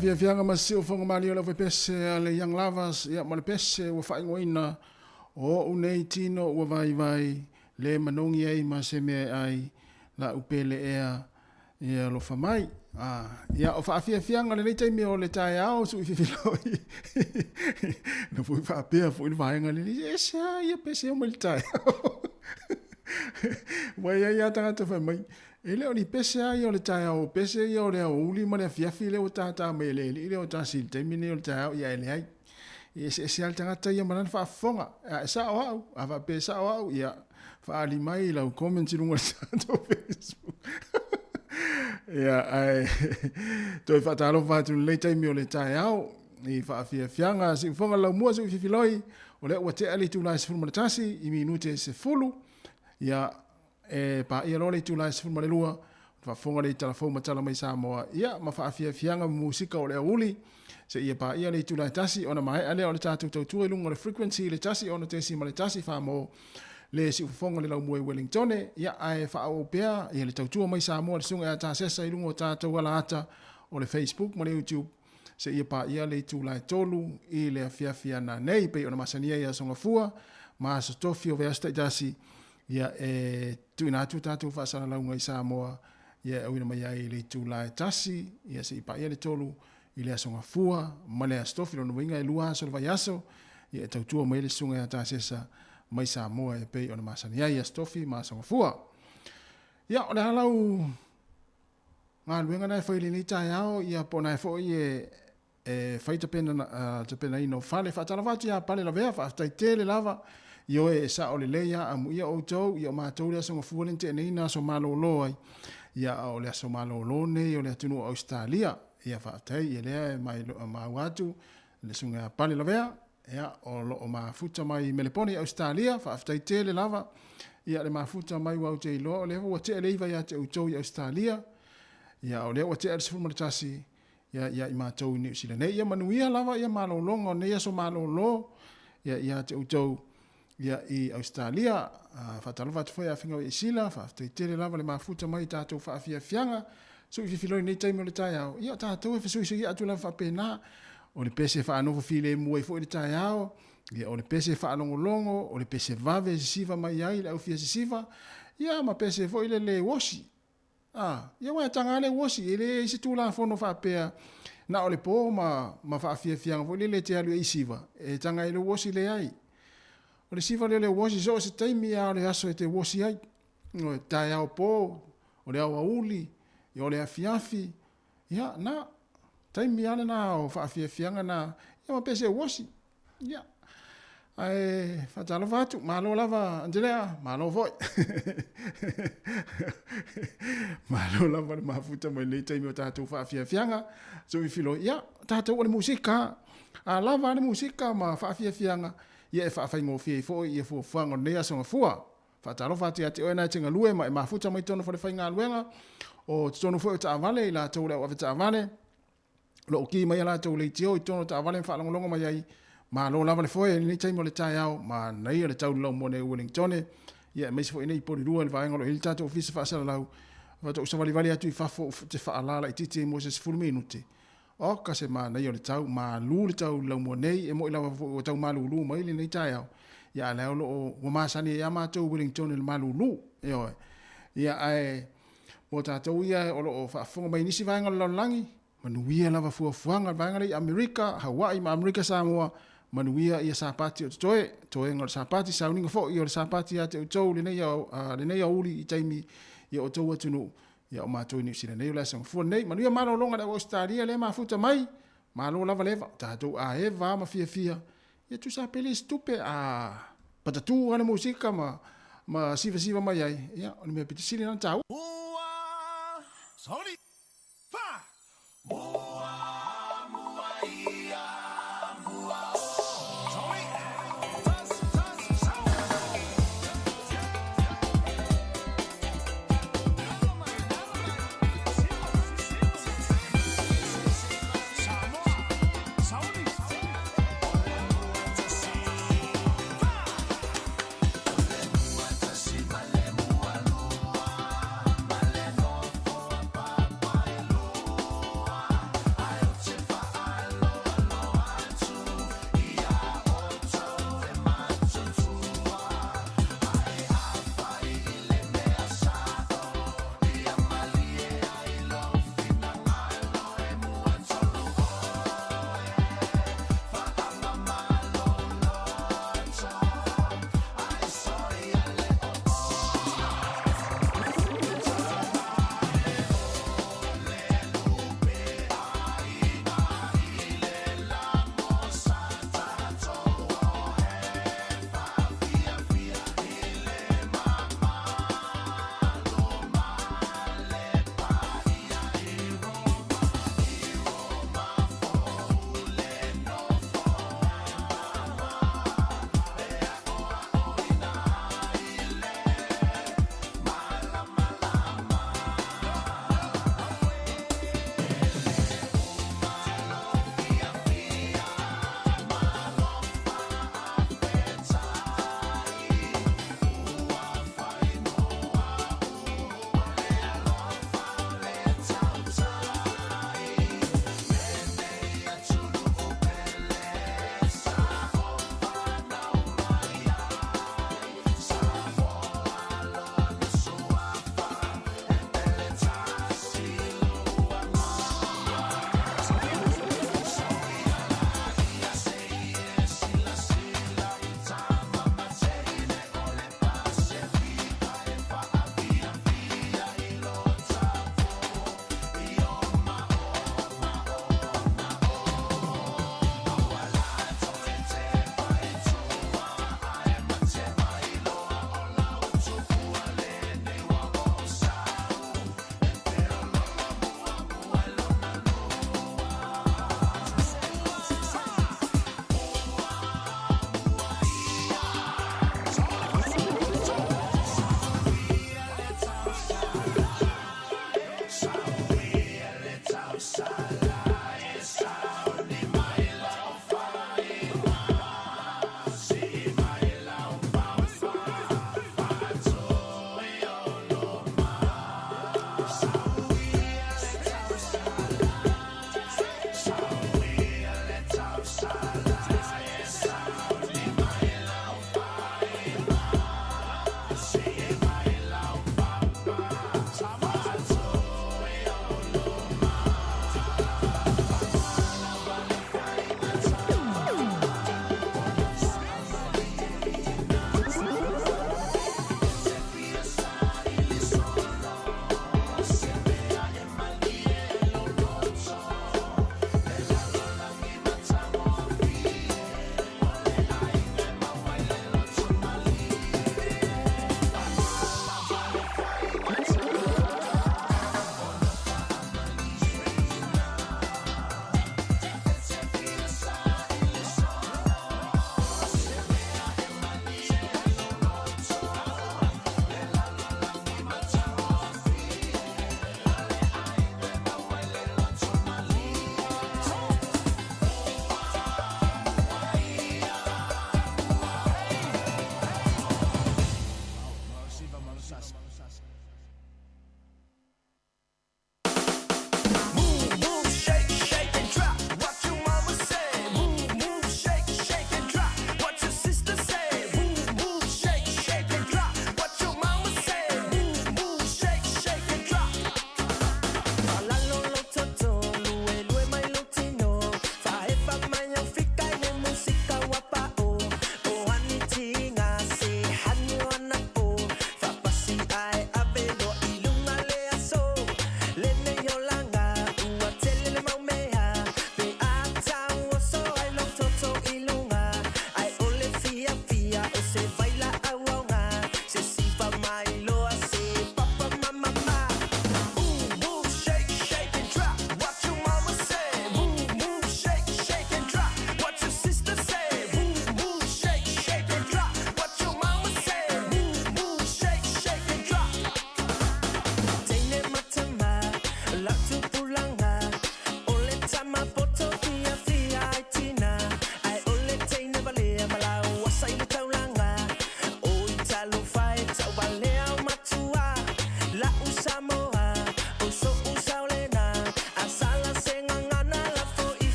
S1: faafiafiaga ma siufoga malie o le aufaipese a le Young Lovers, ia ma le pese ua faaigoaina o o'u nei tino ua vaivai le manogi ai ma se mea e ai la'u pele ea e alofa mai. Ah, ia o faafiafiaga lenei taimi o le taeao suʻi fifiloi. Na foi faapea foi le vaega lenei, e se a ia pese o mai le taeao. Ua i ai lava tagata fai mai, E le o ni pese lava ia o le taeao, o pese ia o le aoauli ma le afiafi lea ua tātā mai e le alii lea o tasi i le taimi lenei o le taeao, ia e leai. E eseese lava le tagata ia ma lana faafofoga. A e sao au, a faapea e sao au, ia faaali mai lau comments i luga o le tatou Facebook. Ia, ae toe faatalofa atu i lenei taimi o le taeao i faafiafiaga siufoga le laumua siufifiloi, o lea ua tea le itula e 11 i minute 10. Ia, E paia loa le itula e 12, ona faafofoga lea i tala fou ma tala mai Samoa, ia, ma faafiafiaga ma musika o le aoauli, seia paia le itula e 1, ona maea lea o le tatou tautua i luga o le frequency i le 106.1 faa-mo le siufofoga le laumua i Wellingtone, ia, ae faaauau pea ia le tautua mai Samoa le susuga ia Tasesa i luga o tatou alaata o le Facebook ma le YouTube, seia paia le itula e 3 i le afiafi ana nei, pei ona masani ai Aso Gafua ma Aso Tofi o vaiaso taitasi, Ia, e tuuina atu tatou faasalalauga i Samoa, ia e auina mai ai i le itula e 1, ia seia paia le 3 i le Aso Gafua ma le Aso Tofi, lona uiga e 2 aso o le vaiaso, ia e tautua mai ai le Susuga ia Tasesa mai Samoa e pei ona masani ai Aso Tofi ma Aso Gafua. Ia, o le a lau galuega na e fai i lenei taeao, ia po o na e foi e e fai tapena, tapenaina o fale. Faatalofa atu ia Pale Lavea, faafetai tele lava i oe e sao lelei a amuia outou, ia o matou le aso gafua le na tea nei na aso malolo ai. Ia a o le aso malolo nei o le atunuu o Ausetalia. Ia faafetai ia lea e mai maua atu le susuga ia Pale Lavea, ia o lo o mafuta mai i Melepone i Ausetalia, faafetai tele lava. Ia le mafuta mai ua ou te iloa o lea ua tea le 9 ia te outou i Ausetalia. Ia o lea ua tea le 11 ia ia i matou i Niu Sila nei. Ia manuia lava ia malologa o nei aso malolo ia ia te outou ia i Australia. Faatalofa atu foi ia Finau i Sila, faafetai tele lava le mafuta mai i tatou faafiafiaga. Sui fifiloi nei taimi o le taeao. Ia tatou e fesuisui atu lava faapena. O le pese faanofo filemu ai foi le taeao. Ia o le pese faalogologo, o le pese vave e sisiva mai ai le au fia sisiva. Ia ma pese foi le le uosi. A, ia aua e taga lava le uosi, e leai se Tulafono faapea na o le po ma, ma faafiafiaga foi lele e te alu ai i siva, e taga ai le uosi, leai. O le siva lea o le uosi, so o se taimi lava o le aso e te uosi ai. O le taeao po, o le aoauli, ia o le afiafi, ia na, taimi lava lena o faafiafiaga na, ia ma pese uosi. Ia, ae faatalofa atu, malo lava Angelea, malo foi. Malo lava le mafuta mai lenei taimi o tatou faafiafiaga. So i filoi, ia, tatou o le musika, a lava le musika ma faafiafiaga, ia e faafaigofie ai foi ia fuafuaga o lenei aso gafua. Faatalofa atu ia te oe na e te galue ma e mafuta mai totonu o falefaigaluega, o totonu foi o taavale, i latou o le au avetaavale, o lo o ki mai a latou leitio i totonu o taavale ma faalogologo mai ai. Malo lava le foe i lenei taimi o le taeao, manaia le tau laumua nei i Wellingtone, ia aemaise foi nei i Polilua i le vaega o lo o i ai le tatou ofisa faasalalau. Faatoa ou savalivali atu i fafo ou te faalala laitiiti ai mo se 10 minute. Oka se manaia o le tau, malu le tau i le laumua nei, e moni lava foi ua tau malulu mai lenei taeao, ia a o lea o lo o ua masani ai lava matou i Wellingtone i le malulu, ioe. Ia ae Mo tatou ia o lo o faafofoga mai i nisi vaega o le lalolagi, manuia lava fuafuaga i le vaega lea i Amerika, Hawaii ma Amerika Samoa, manuia ia Sapati o totoe, toega o le Sapati, sauniga foi o le Sapati ia te outou lenei, lenei aoauli i taimi i o outou atunuu, ia o matou i Niu Sila nei o le aso gafua lenei. Manuia malologa i le au Ausetalia lea e mafuta mai, malo lava le eva, tatou aeva ma fiafia, Ia tusa pele se tupe a patatū lava le musika ma ma sivasiva mai ai, ia o le mea pito sili lena ona taua. Mua,
S7: sorry, fa, mua, mua ia, mua o, sorry, tas, tas, sau.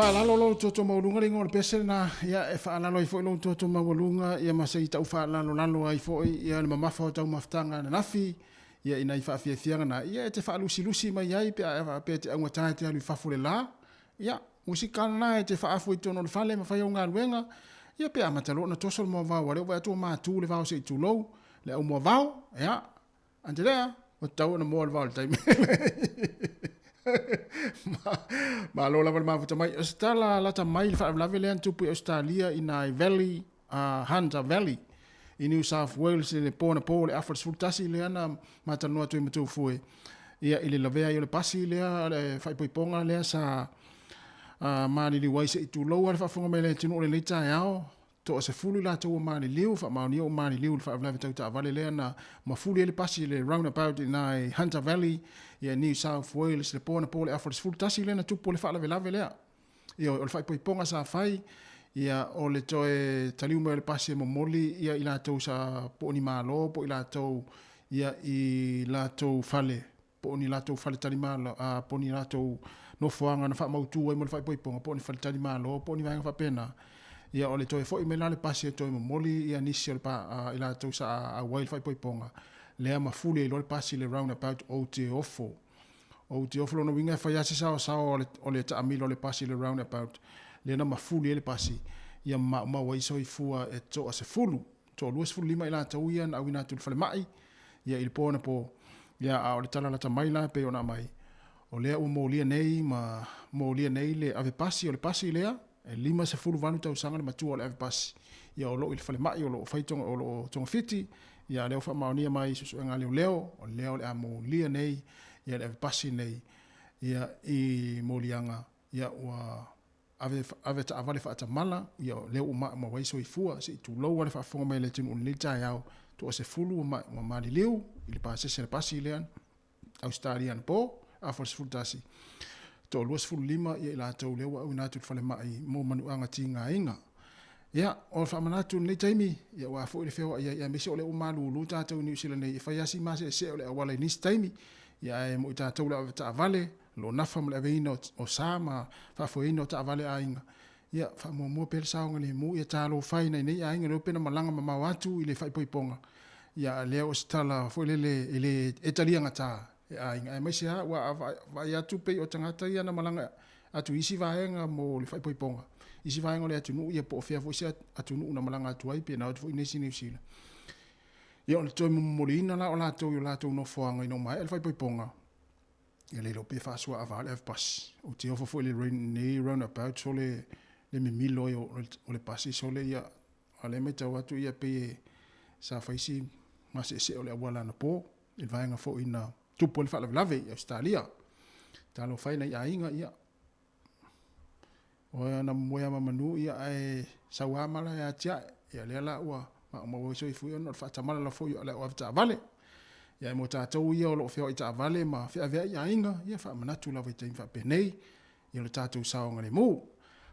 S1: faalalo lou toto maualuga le igoa o le pese lena, ia e faalalo ai foi lou toto maualuga ia ma se i tau faalalolalo ai foi ia le mamafa o taumafataga ananafi ia i nai faafiafiaga na ia e te faalusilusi mai ai pe a faapea e te augata e te alu i fafo i le la. Ia, musika lena e te faafu i totonu o le fale ma fai au galuega, ia pe amata loa ona toso le moavao, aua o lea ua vaai atu ua matu le vao se i tulou le au moavao, ia, Andelea, ua tatau ona moa le vao i le taimi Malo lava le mafuta mai. O se tala lata mai le faalavelave lea na tupu i Ausetalia i nai Valley, Hunter Valley i New South Wales i le po anapo o le afa le 11 lea na matalanoa atu ai ma Toufue ia i le lavea ai o le pasi lea le faaipoipoga lea sa maliliu ai se i tulou lava le faafofoga mai a le atunuu i lenei taeao. Toa-10 i latou ua maliliu, faamaonia ua maliliu i le faalavelave tau taavale lea na mafuli ai le pasi i le roundabout i ina i Hunter Valley i New South Wales i le po anapo o le afa o le 11 lea na tupu le faalavelave lea. Ioe, o le faaipoipoga sa fai, ia, o le toe taliu mai o le pasi e momoli ia i latou sa po o ni malo po o i latou ia i latou fale po o ni latou faletalimalo, a, po o ni latou nofoaga na faamautu ai mo le faaipoipoga, po o ni faletalimalo, po o ni vaega faapena. Ia, o le toe foi mai la o le pasi e toe momoli ia nisi o le pa, a, i latou sa auai i le faaipoipoga, lea mafuli ai loa le pasi i le roundabout o Uteofo. O Uteofo lona uiga e fai lava si saosao o le, o le taamilo o le pasi i le roundabout, lea na mafuli ai le pasi, ia maumau ai soifua e toa-10. Toa-25 i latou ia na auina atu i le falemai, ia i le po anapo, ia a o le tala lata mai la e pei ona aumai, o lea ua molia nei ma molia nei le ave pasi, o le pasi lea e 58 tausaga le matua o le ave pasi, ia o lo o i le falemai o lo o fai tonga o lo o togafiti, ia a lea ua faamaonia mai i suesuega a leoleo, o lea o le a molia nei ia le ave pasi nei ia i moliaga ia ua ave ave taavale faatamala, ia lea ua maumau ai soifua, se i tulou lava le faafofoga mai a le atunuu i lenei taeao, toa-10 ua ma, ua maliliu i le pasese a le pasi lea Ausetalia anapo, afa o le 11, toa 25 ia i latou lea ua auina atu i le falemai mo manuaga tigaina. Ia, o le faamanatu i lenei taimi, ia aua foi le feoai ai, aemaise o lea ua malulu tatou i Niu Sila nei, e fai lava si maseesee o le auala i nisi taimi, ia ae mo i tatou le ave taavale, lo nafa ma le aveina o sa ma faafoeina o taavale a aiga, ia faamuamua pea le saogalemu, ia talofa i nai nei aiga lea pe na malaga mamao atu i le faaipoipoga, ia a lea o se tala foi lele e le e talia gata e aiga, aemaise lava ua vaai atu pei o tagata ia na malaga atu i isi vaega mo le faaipoipoga, isi vaega o le atunuu, ia po o fea foi se atunuu na malaga atu ai, pe na o atu foi nisi i Niu Sila. Ia o le toe momoliina la o latou i o latou nofoaga ina ua maea le faaipoipoga, Ia le iloa pe faasoa ava le ave pasi. Ou te ofo foi i le nei roundabout sole le mimilo ai o le pasi sole ia a o lea e matau atu ia pei e sa fai si maseesee o le auala anapo i le vaega foi na tupu ai le faalavelave i Ausetalia. Talofa e nai aiga ia o ana moe ama manu ia ae sau lava mala e atiae. Ia lea la ua maumau ai soifua ona o le faatamala lava foi o le au avetaavale. Ia ae mo tatou ia o lo o feoai taavale ma feaveai aiga, ia faamanatu lava i taimi faapenei ia lo tatou saogalemu.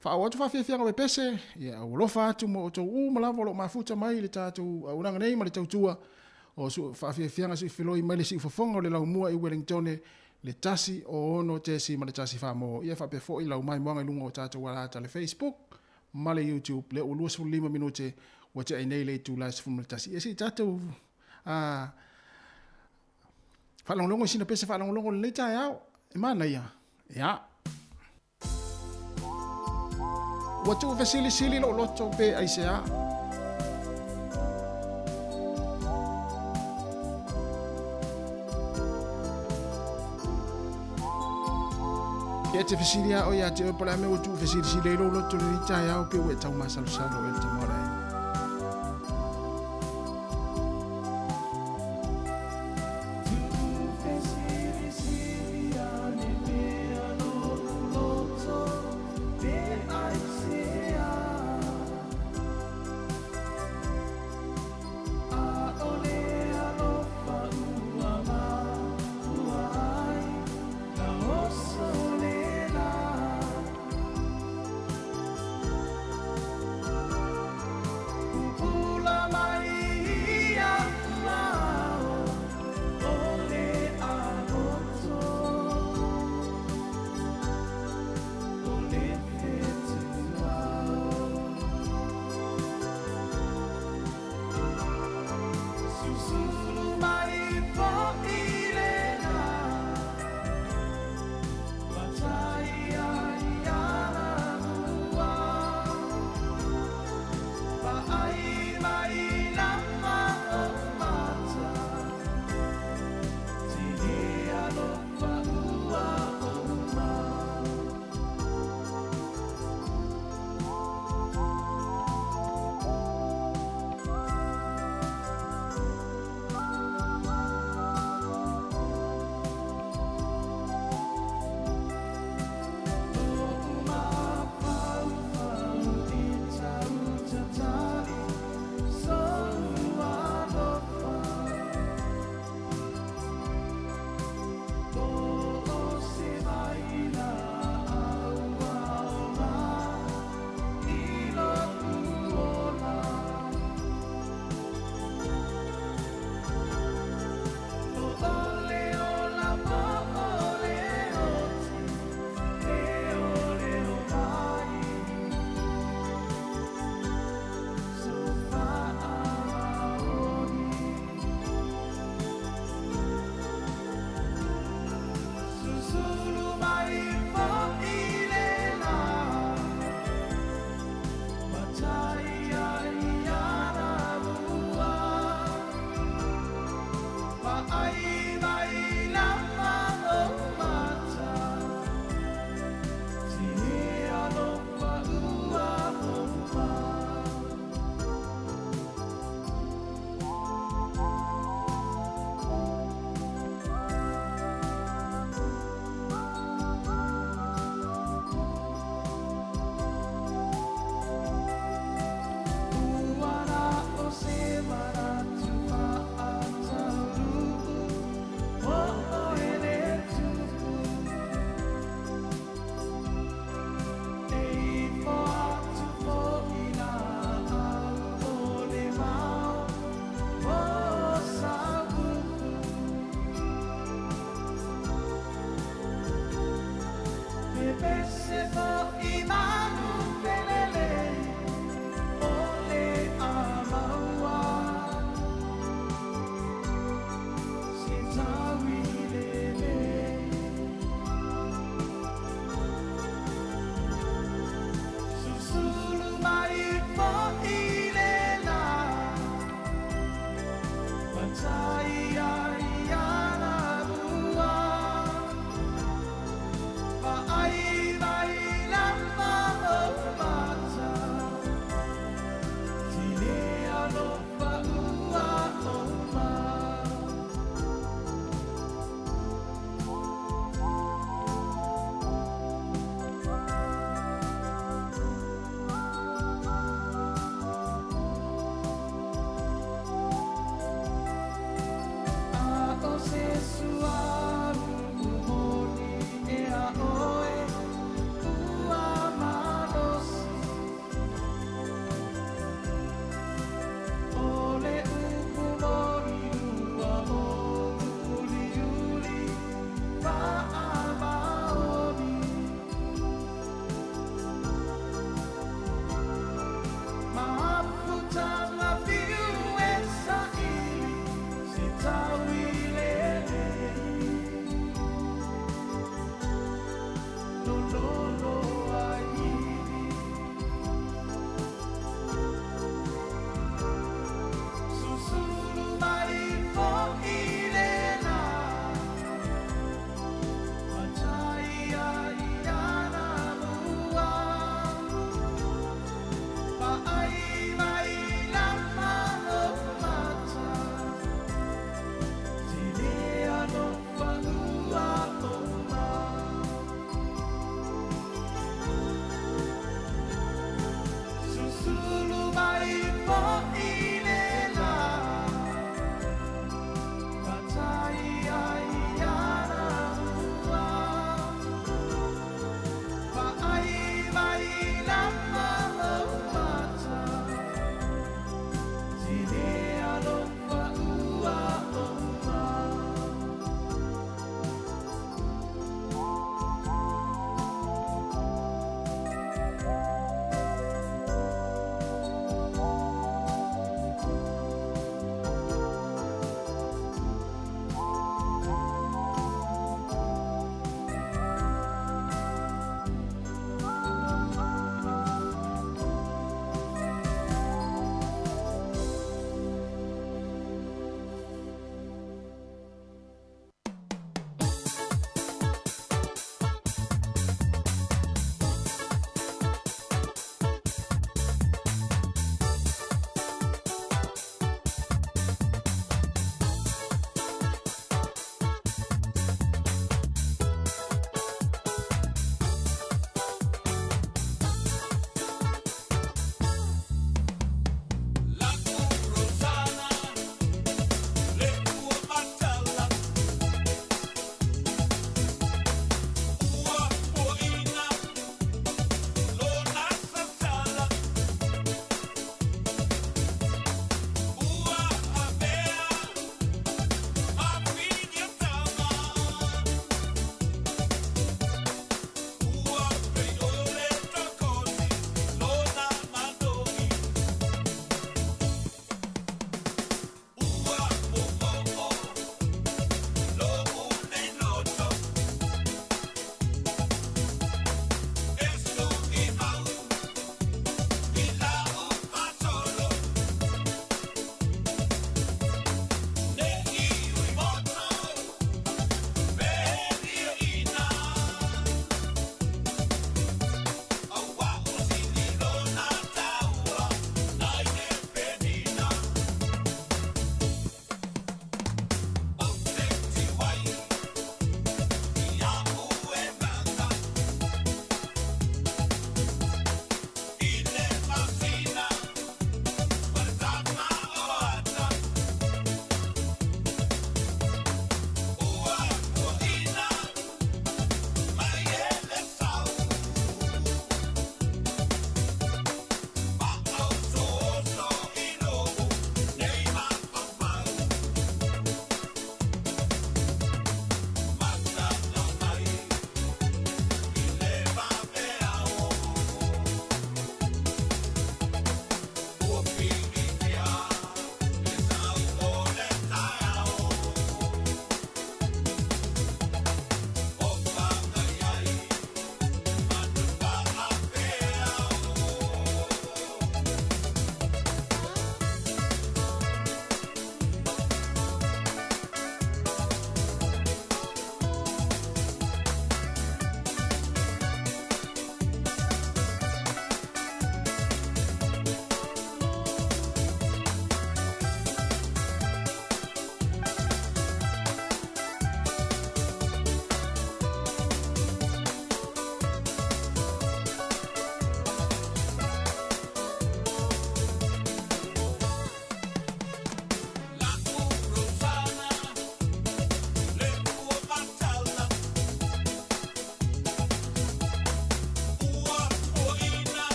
S1: Faaauau atu faafiafiaga pepese, ia aualofa atu mo outou uma lava o lo o mafuta mai i le tatou auaunaga nei ma le tautua o faafiafiaga siufeloi mai le siufofoga o le laumua i Wellingtone le 1 6.1 Samoa. Ia faapea foi lau maimoaga i luga o tatou alata le Facebook ma le YouTube lea ua 25 minute ua tea ai nei le itula e 11. Ia se i tatou faalogologo i sina pese faalogologo i lenei taeao. E manaia. Ia. Ua tuufesilisili lou loto pe aisea. E te fesili a oe ia te oe po o le a mea ua tuufesilisili ai lou loto i lenei taeao pe ua e taumasalosalo e le tama o le aiga.
S7: Ai mai lava.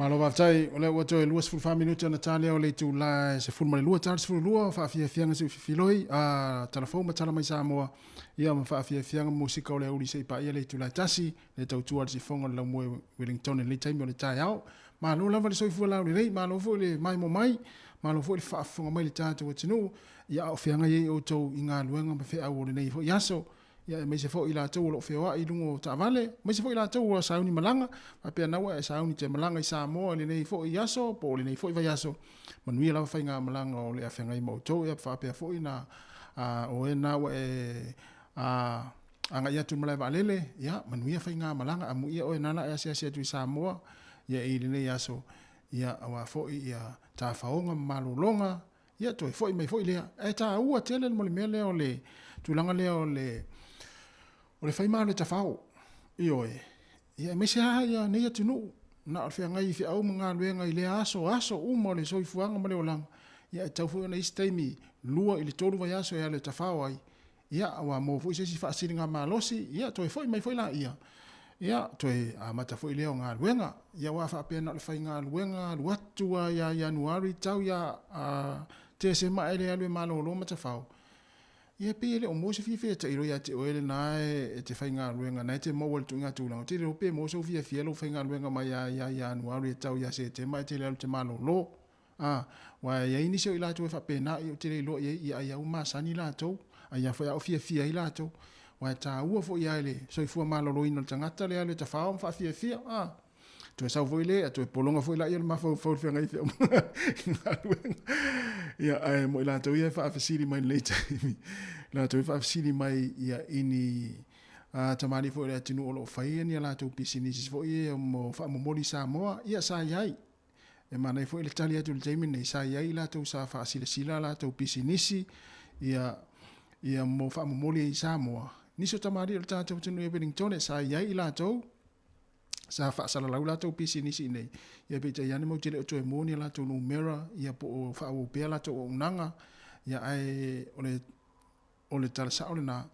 S1: Malo faafetai, o lea ua toe 24 minute ona ta lea o le itula e 12 ta le 12, faafiafiaga se fifiloi, a tala fou ma tala mai Samoa, ia ma faafiafiaga musika o le aoauli se i paia le itula e 1, le tautua a le sifoga o le laumua i Wellington i lenei taimi o le taeao. Malo lava le soifua laulelei, malo foi le maimoa mai, malo foi le faafofoga mai i le tatou atunuu, ia a o feagai ai outou i galuega ma feau o lenei foi aso. Ia aemaise foi i latou o lo o feoai i luga o taavale, aemaise foi i latou ua sauni malaga, faapea na ua e sauni te malaga i Samoa i lenei foi aso po o lenei foi vaiaso, manuia lava faigamalaga o le a feagai ma outou, ia faapea foi na o e na ua e agai atu i le malae vaalele, ia manuia faigamalaga, amuia oe na la e asiasi atu i Samoa ia i lenei aso, ia aua foi ia tafaoga ma malologa, Ia toe foi mai foi lea. Ae taua tele mo le mea lea o le tulaga lea o le o le fai ma le tafao. Ioe. Ia aemaise lava ia nei atunuu na o le feagai i feau ma galuega i lea aso, aso uma o le soifuaga ma le olaga. Ia e tatau foi ona i ai se taimi 2 i le 3 vaiaso e alu e tafao ai. Ia ua maua foi se isi faasiligamalosi, ia toe foi mai foi laia, ia toe amata foi lea o galuega. Ia aua a faapea na o le faigaluega alu atu lava ia Ianuari tau ia Tesema ae le alu e malolo ma tafao, ia e pei e le o maua se fiafia tailo ia te oe lena e te faigaluega, na e te maua i le tuiga tulaga. Ou te le iloa pe maua sou fiafia lou faigaluega mai ia Ianuari e tau ia Setema ae te le alu e te malolo. A, aua e i ai nisi o i latou e faapena, ia ou te le iloa i ai, ia ai ua masani latou, a ia foi a o fiafia ai latou. Aua e taua foi lava i le soifua maloloina o le tagata le alu e tafao ma faafiafia, a. Toe sau foi lea, toe pologa foi laia o le mafaufau i le feagai i galuega. Ia, ae mo i latou ia e faafesili mai i lenei taimi, latou e faafesili mai ia i ni tamalii foi o le atunuu o lo o faia ni a latou pisinisi foi ia mo faamomoli Samoa, ia sa i ai. E manaia foi le tali atu i le taimi lenei, sa i ai i latou sa faasilasila a latou pisinisi ia, ia mo faamomoli ai i Samoa. Nisi o tamalii o le tatou atunuu i Wellington, sa i ai i latou sa faasalalau latou pisinisi i inei, ia peitai ane matou te le o toe maua ni a latou numera, ia po o faaauau pea latou auaunaga, ia ae o le O le tala sao lena,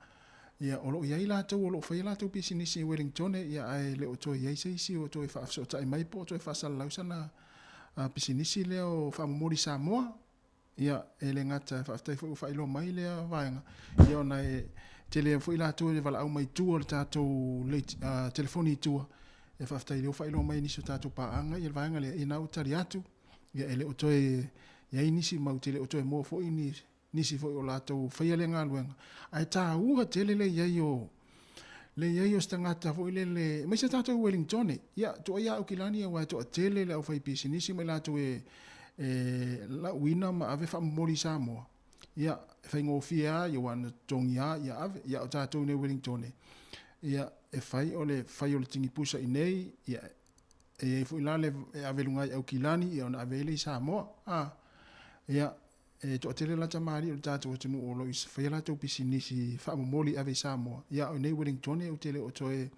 S1: ia, o lo o i ai latou o lo o faia latou pisinisi i Wellingtone, ia, ae le o toe i ai se isi o toe faafesootai mai po o toe faasalalau sana pisinisi lea o faamomoli Samoa. Ia, e le gata, faafetai foi ua faailoa mai lea vaega, ia, ona e tele foi latou e valaau mai tua o le tatou telefoni i tua, ia faafetai o lea ua faailoa mai e nisi o tatou paaga ia le vaega lea, ia na ua tali atu, ia, e le o toe i ai nisi ma ou te le o toe maua foi ni nisi foi o latou faia lea galuega, ae taua tele le i ai o le i ai o se tagata foi lele, aemaise tatou i Wellingtone, ia tuuaia ia Aukilani aua e toatele le aufaipisinisi ma i latou e lauina ma ave faamomoli i Samoa, ia e faigofie lava, ia aua na totogi lava ia ave, ia a o tatou i nei i Wellingtone, ia e fai o le fai o le tigipusa i nei, ia e i ai foi la le e ave i luga i Aukilani, ia ona ave ai lea i Samoa, a, ia E toatele la tamalii o le tatou atunuu o lo o faia latou pisinisi faamomoli ave i Samoa, ia o i inei i Wellingtone ou te le o toe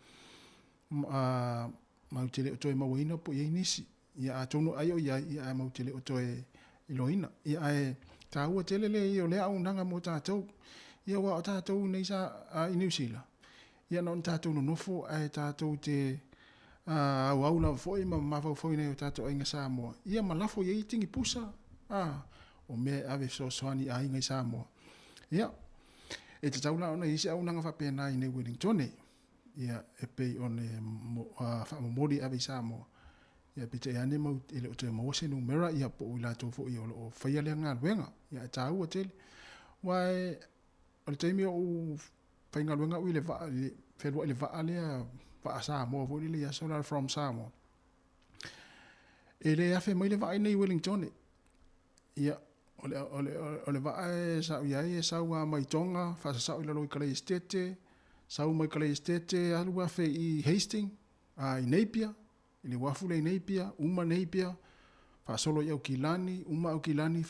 S1: matou te le o toe mauaina po o i ai nisi. Ia atonu ai o i ai, ia ae matou te le o toe iloaina. Ia ae taua tele le i ai o lea auaunaga mo tatou. Ia aua o tatou nei sa i Niu Sila, ia na ona tatou nonofo ae tatou te auau lava foi ma mafaufau i nai o tatou aiga Samoa, ia ma lafo i ai tigipusa, a, o mea e ave e fesoasoani i aiga i Samoa. Ia, e tatau la ona i ai se auaunaga faapena i nei Wellingtone, ia, e pei o le faamomoli e ave i Samoa, ia, peitai ane mau, e le o toe maua se numera, ia, po o i latou foi o lo o faia lea galuega, ia, e taua tele. Aua o le taimi o ou faigaluega au i le vaa, fealuai i le vaa lea, vaa Samoa foi lele i aso la from Samoa. E le afe mai le vaa i nei Wellingtone. Ia, o le, o le, o le vaa e sa ou i ai e sau lava mai Tonga, faasasao i lalo i Kalaesetete, sau mai Kalaesetete alu afe i Hastings, a i Napier, i le uafu lea i Napier, uma Napier, faasolo i Aukilani, uma Aukilani,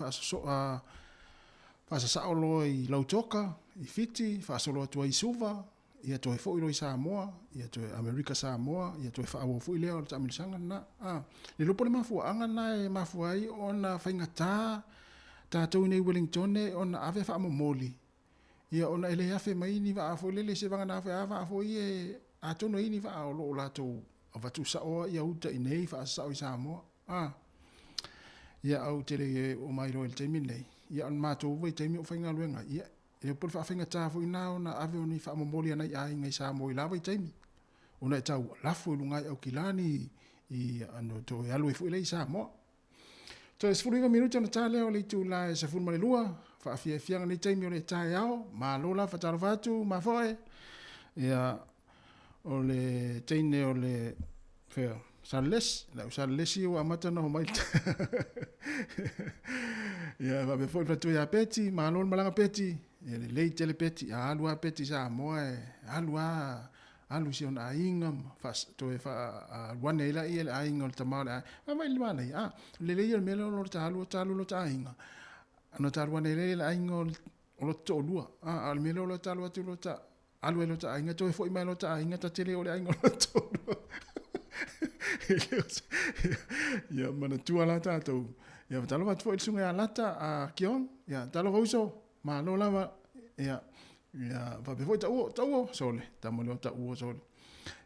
S1: faasasao loa i Lautoka, i Fiti, faasolo atu ai i Suva, ia toe foi loa i Samoa, ia toe Amerika Samoa, ia toe faaauau foi lea o le taamilosaga lena. A, le iloa po o le mafuaaga lena e mafua ai ona faigata tatou i nei Wellingtone ona ave faamomoli, ia ona e le afe mai ni vaa foi lele, seivagana foi a vaa foi ia, atonu e i ai ni vaa o lo o latou avatu saoa ia uta i inei faasasao i Samoa. A ia, ou te le i oo mai loa i le taimi lenei, ia o le matou vaitaimi o faigaluega ai, ia, e le o po le faafaigata foi lena ona ave o ni faamomoli a nai aiga i Samoa i la vaitaimi, ona e tau lafo i luga i Aukilani i ano toe alu ai foi lea i Samoa. Toe 19 minute ona ta lea o le itula e 12, faafiafiaga nei taimi o le taeao, malo la fatalofa atu mafoe. Ia, o le teine o le fea, Salelesi, lau Salelesi ua amata na homai. Ia, faapea foi le faletua ia Peti, malo le malaga Peti, ia lelei tele Peti, a alu lava Peti i Samoa e alu lava alu i si ona aiga ma toe faaaluane ai laia le aiga o le tama o le aiga. Vaai le manaia, a, lelei ia o le mea lea o lo ta alu, ta alu lo ta aiga, ona ta alu ane ai lea i le aiga o lo ta toalua. A, a o le mea lea o lo ta alu atu lo ta alu ai lo ta aiga, toe foi mai lo ta aiga, ta te le o le aiga o lo ta toalua. Ia, manatua la tatou. Ia, talofa atu foi i le susuga ia Lata a Kion. Ia, talofa uso, malo lava. Ia, Ia, faapea foi tauo, tauo, sole, tama leo tauo, sole.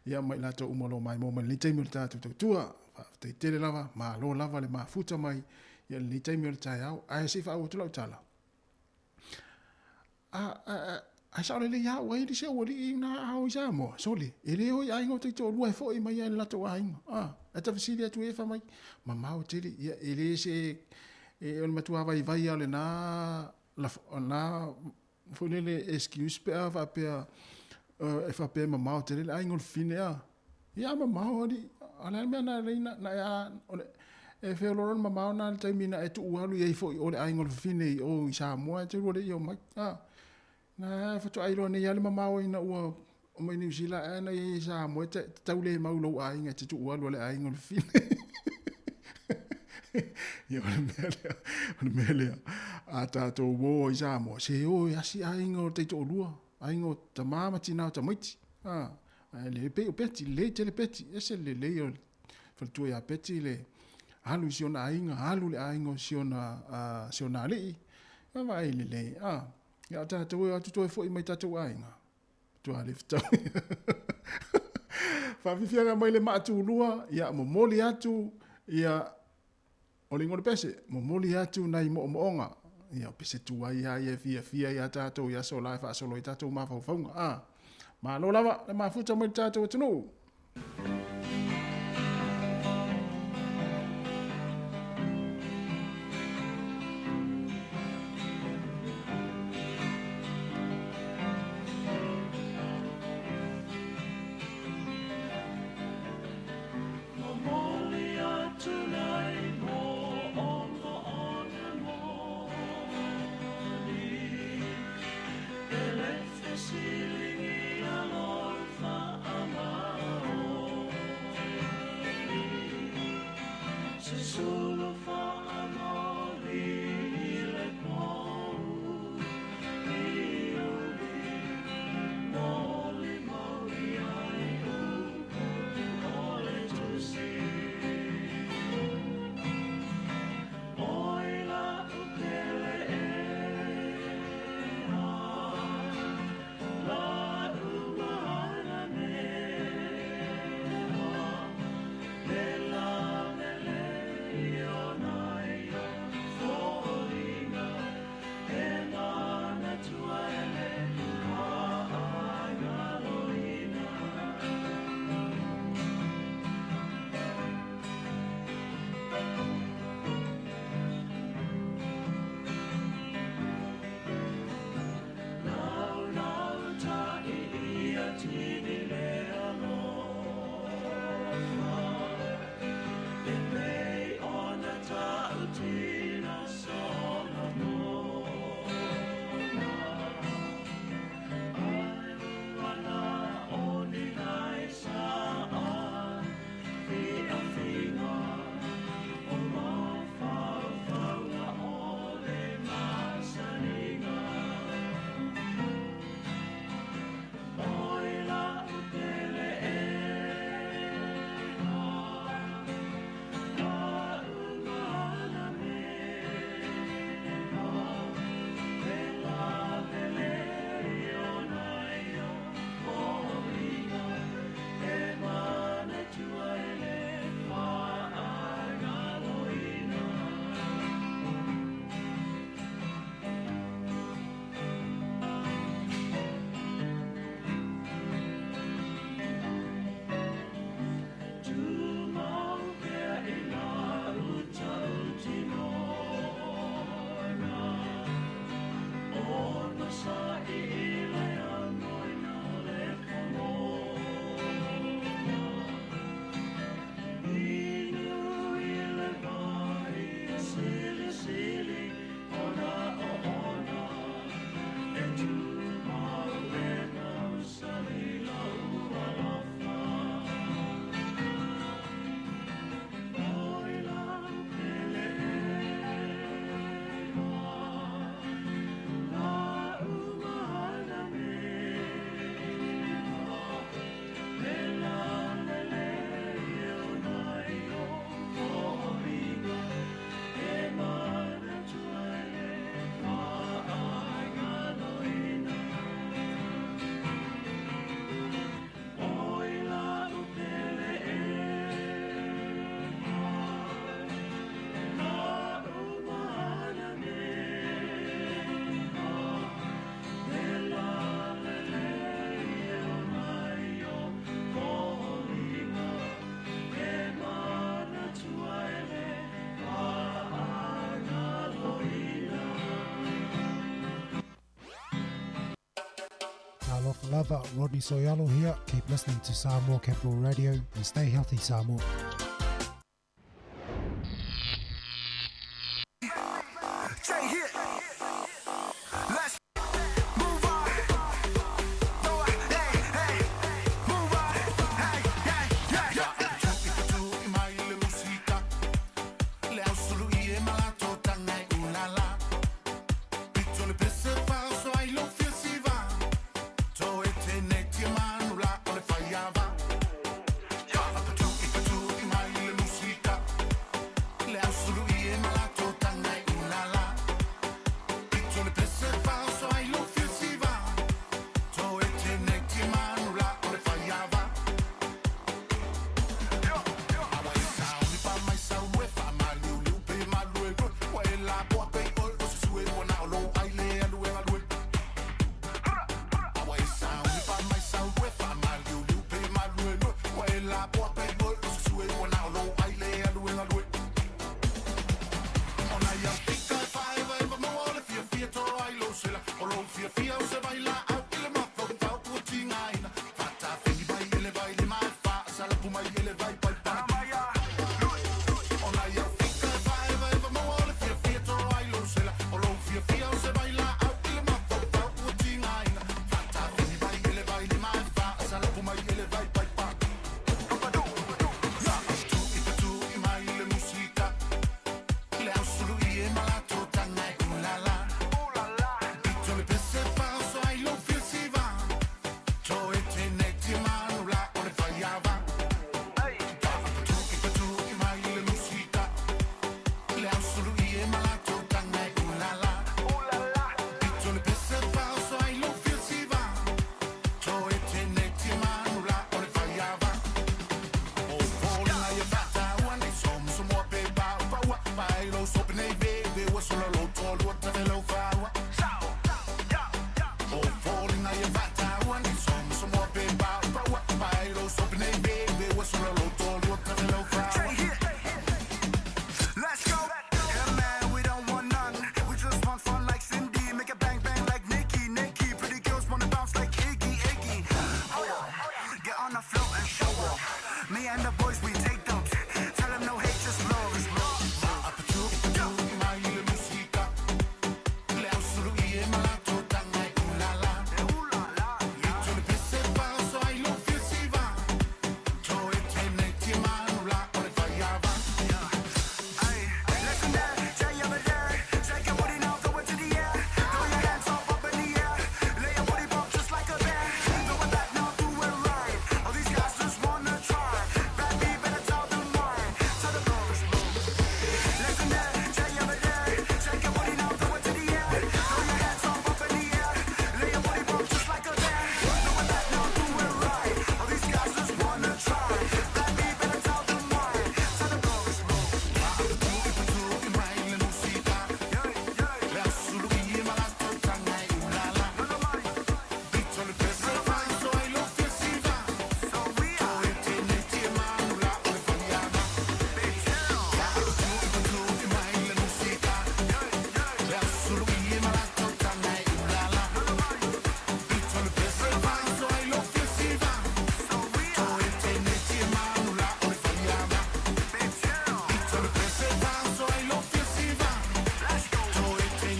S1: Ia, mai latou uma o lo o maimoa mai lenei taimi o le tatou tautua. Faafetai tele lava, malo lava le mafuta mai ia lenei taimi o le taeao. Ae se i faaauau atu lau tala. A, a, a, ae sao lelei lava ua i ai le isi aualii na ao i Samoa, sole, e le o i aiga o taitoalua e foi mai lava i le latou aiga. A, ae ta fesili atu e fai mai, mamao tele, ia, e le se, e, o le matua vaivai lava o lena, lena foi lele excuse pe a faapea e faapea e mamao tele le aiga o le fine a. Ia a mamao alii, a o le a le mea na alai na e a, o le, e feoloolo le mamao na le taimi na e tuu alu i ai foi o le aiga o le fafine i o i Samoa e te lua le i omai. A, na faatoa iloa nei lava le mamao ina ua omai Niu Sila ae na i ai i Samoa e te tau le mau i lou aiga e te tuu alu a le aiga o le fafine. Ia o le mea lea, o le mea lea, a tatou o i Samoa, se o e asi aiga o taitoalua, aiga o tama ma tina o tamaiti. A, ae le pei o Peti, lelei tele Peti, ese le lelei o le faletua ia Peti le alu i si ona aiga, alu le aiga o si ona, si ona alii, ia vaai lelei, a, ia o tatou e o atu toe foi mai tatou aiga, Matua le fetau. Faafiafiaga mai le maa tulua, ia momoli atu, ia, o le igoa o le pese, momoli atu nai moomooga. Ia, o pese tuai lava ia e fiafia ia tatou i aso la e faasolo ai tatou mafaufauga. A, malo lava le mafuta mai le tatou atunuu.
S14: Talofa lava, Rodney Soyalo here. Keep listening to Samoa Capital Radio and stay healthy, Samoa.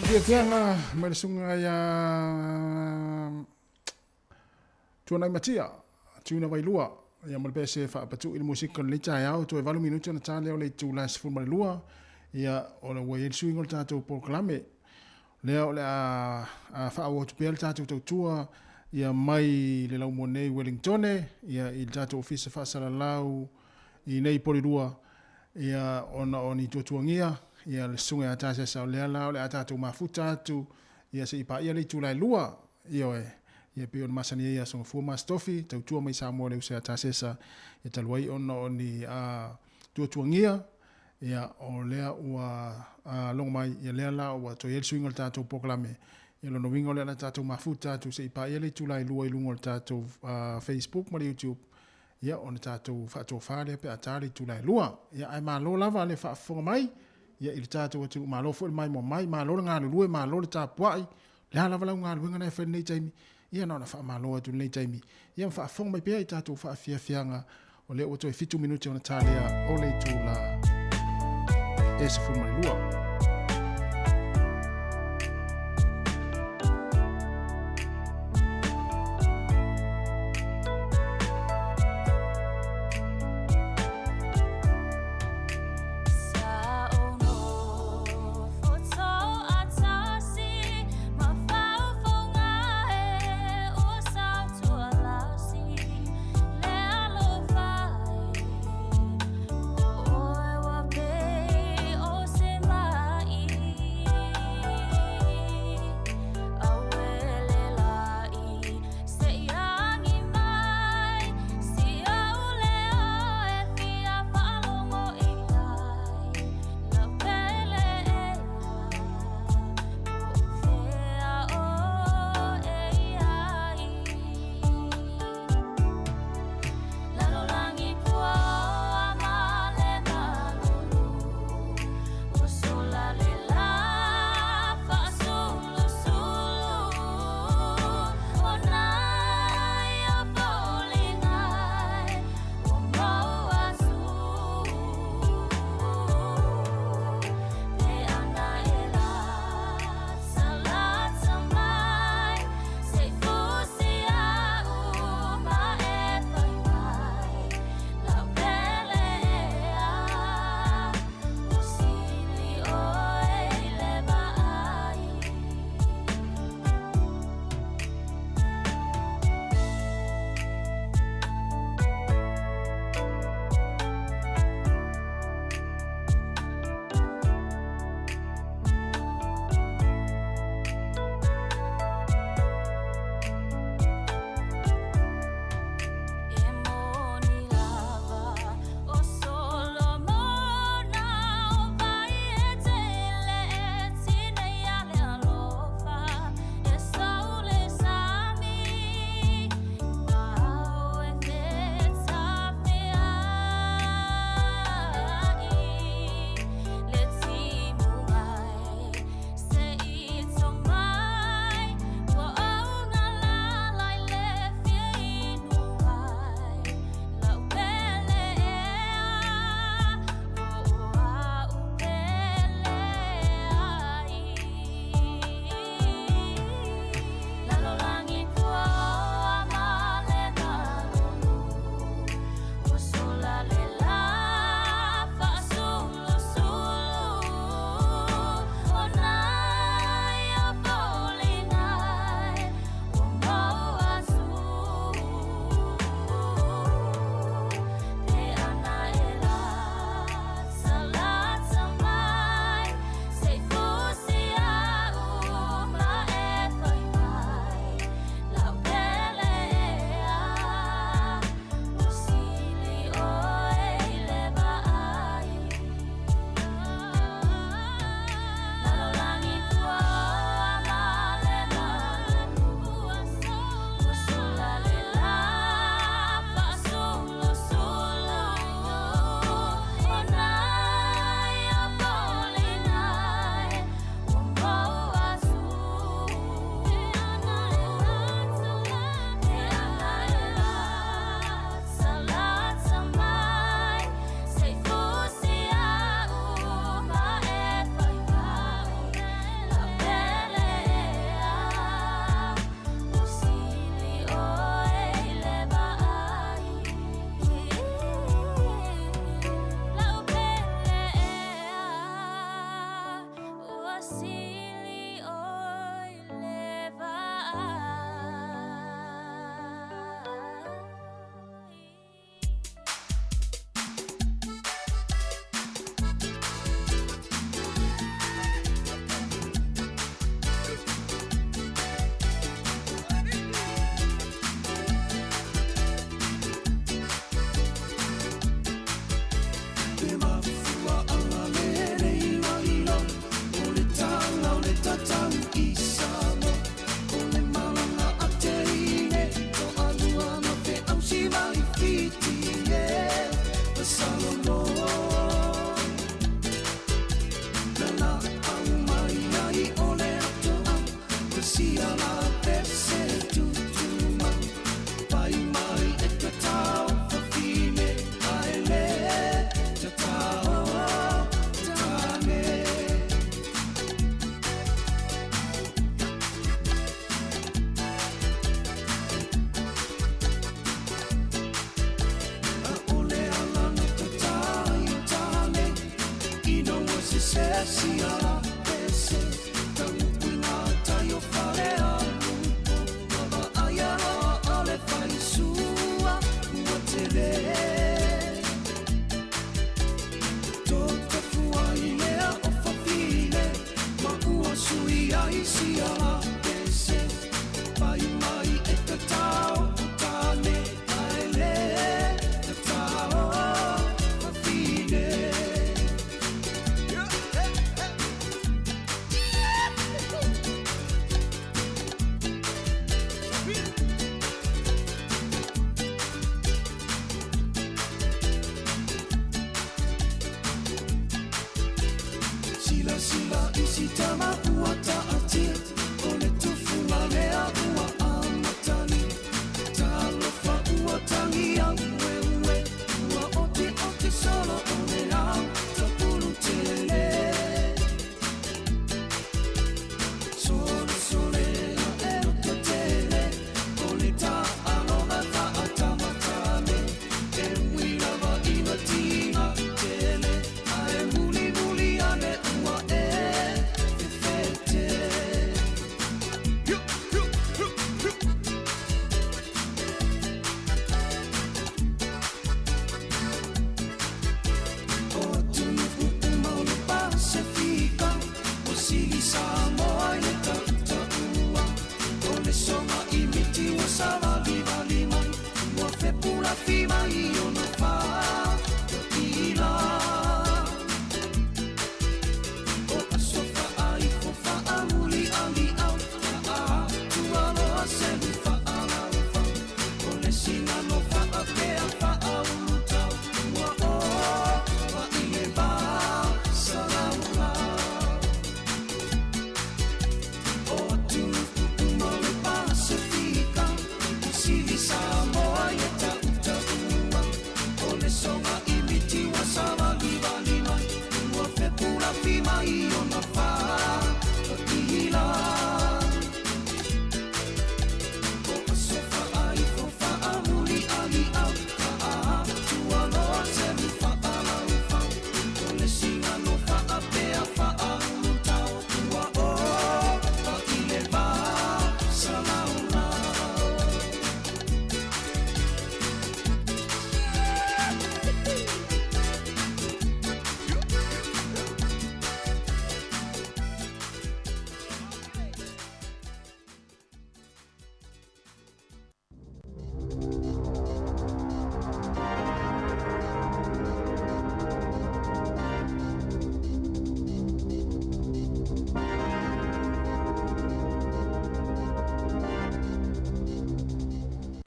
S1: Fiafiaga mai le suga ia Tuanai Matia, Tuna Vailua, ia ma le pese faapatu'i le musika o lenei taeao, toe 8 minute ona ta lea o le itula e 12, ia o le ua i ai le suiga o le tatou polokalame. Lea o le a faaauau atu pea le tatou tautua ia mai le laumua nei Wellingtone, ia i le tatou ofisa faasalalau i nei Polilua, ia ona o ni tuatuagia, ia le susuga ia Tasesa o lea la o le a tatou mafuta atu, ia se i paia le itula e 2, ioe, ia pei ona masani ai ia Sogafua ma Asitofi, tautua mai Samoa le uso ia Tasesa, ia talu ai ona o ni tuatuagia, ia o lea ua logo mai, ia lea la ua toe i ai le suiga o le tatou polokalame, ia lona uiga o lea o le a tatou mafuta atu se i paia le itula e 2 i luga o le tatou Facebook ma le YouTube, ia ona tatou faatofa lea pe a ta le itula e 2. Ia ae malo lava le faafofoga mai ia i le tatou atunuu, malo foi le maimoa mai, malo le galulue, malo le tapuai, le a lava lau galuega na e fai i lenei taimi, Ia na ona faamalo atu i lenei taimi. Ia ma faafofoga mai pea i tatou faafiafiaga o lea ua toe 7 minute ona talea o le itula e 12.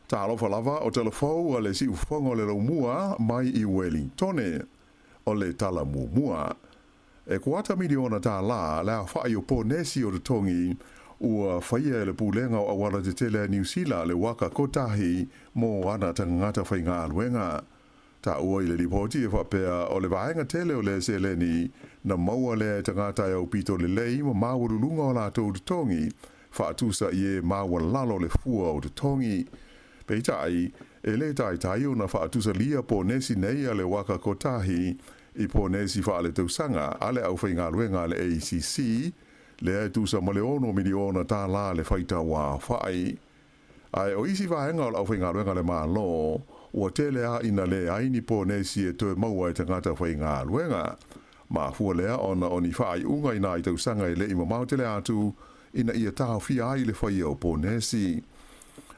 S9: Talofa lava o telefou a le siufogo le laumua mai i Wellingtone. O le tala muamua. E kuata miliona tālā le aofa'i o ponesi o totogi ua faia e le Pulega o Auala Tetele a Niu Sila le waka kotahi mo ana tagata faigaluega. Taua i le lipoti e faapea o le vaega tele o le seleni na maua lea e tagata e aupito lelei ma maualuluga o latou totogi faatusa i e maualalo le fua o totogi. Peitai, e lē taitai ona faatusalia ponesi nei a le waka kotahi i ponesi faaletausaga a le aufaigaluega a le ACC, lea e tusa ma le 6 miliona tālā le faitau aofa'i. Ae o isi vaega o le aufaigaluega a le Malo, ua tele lava ina leai ni ponesi e toe maua e tagata faigaluega. Mafua lea ona o ni faaiuga i nai tausaga e le i mamao tele atu ina ia taofia ai le faia o ponesi.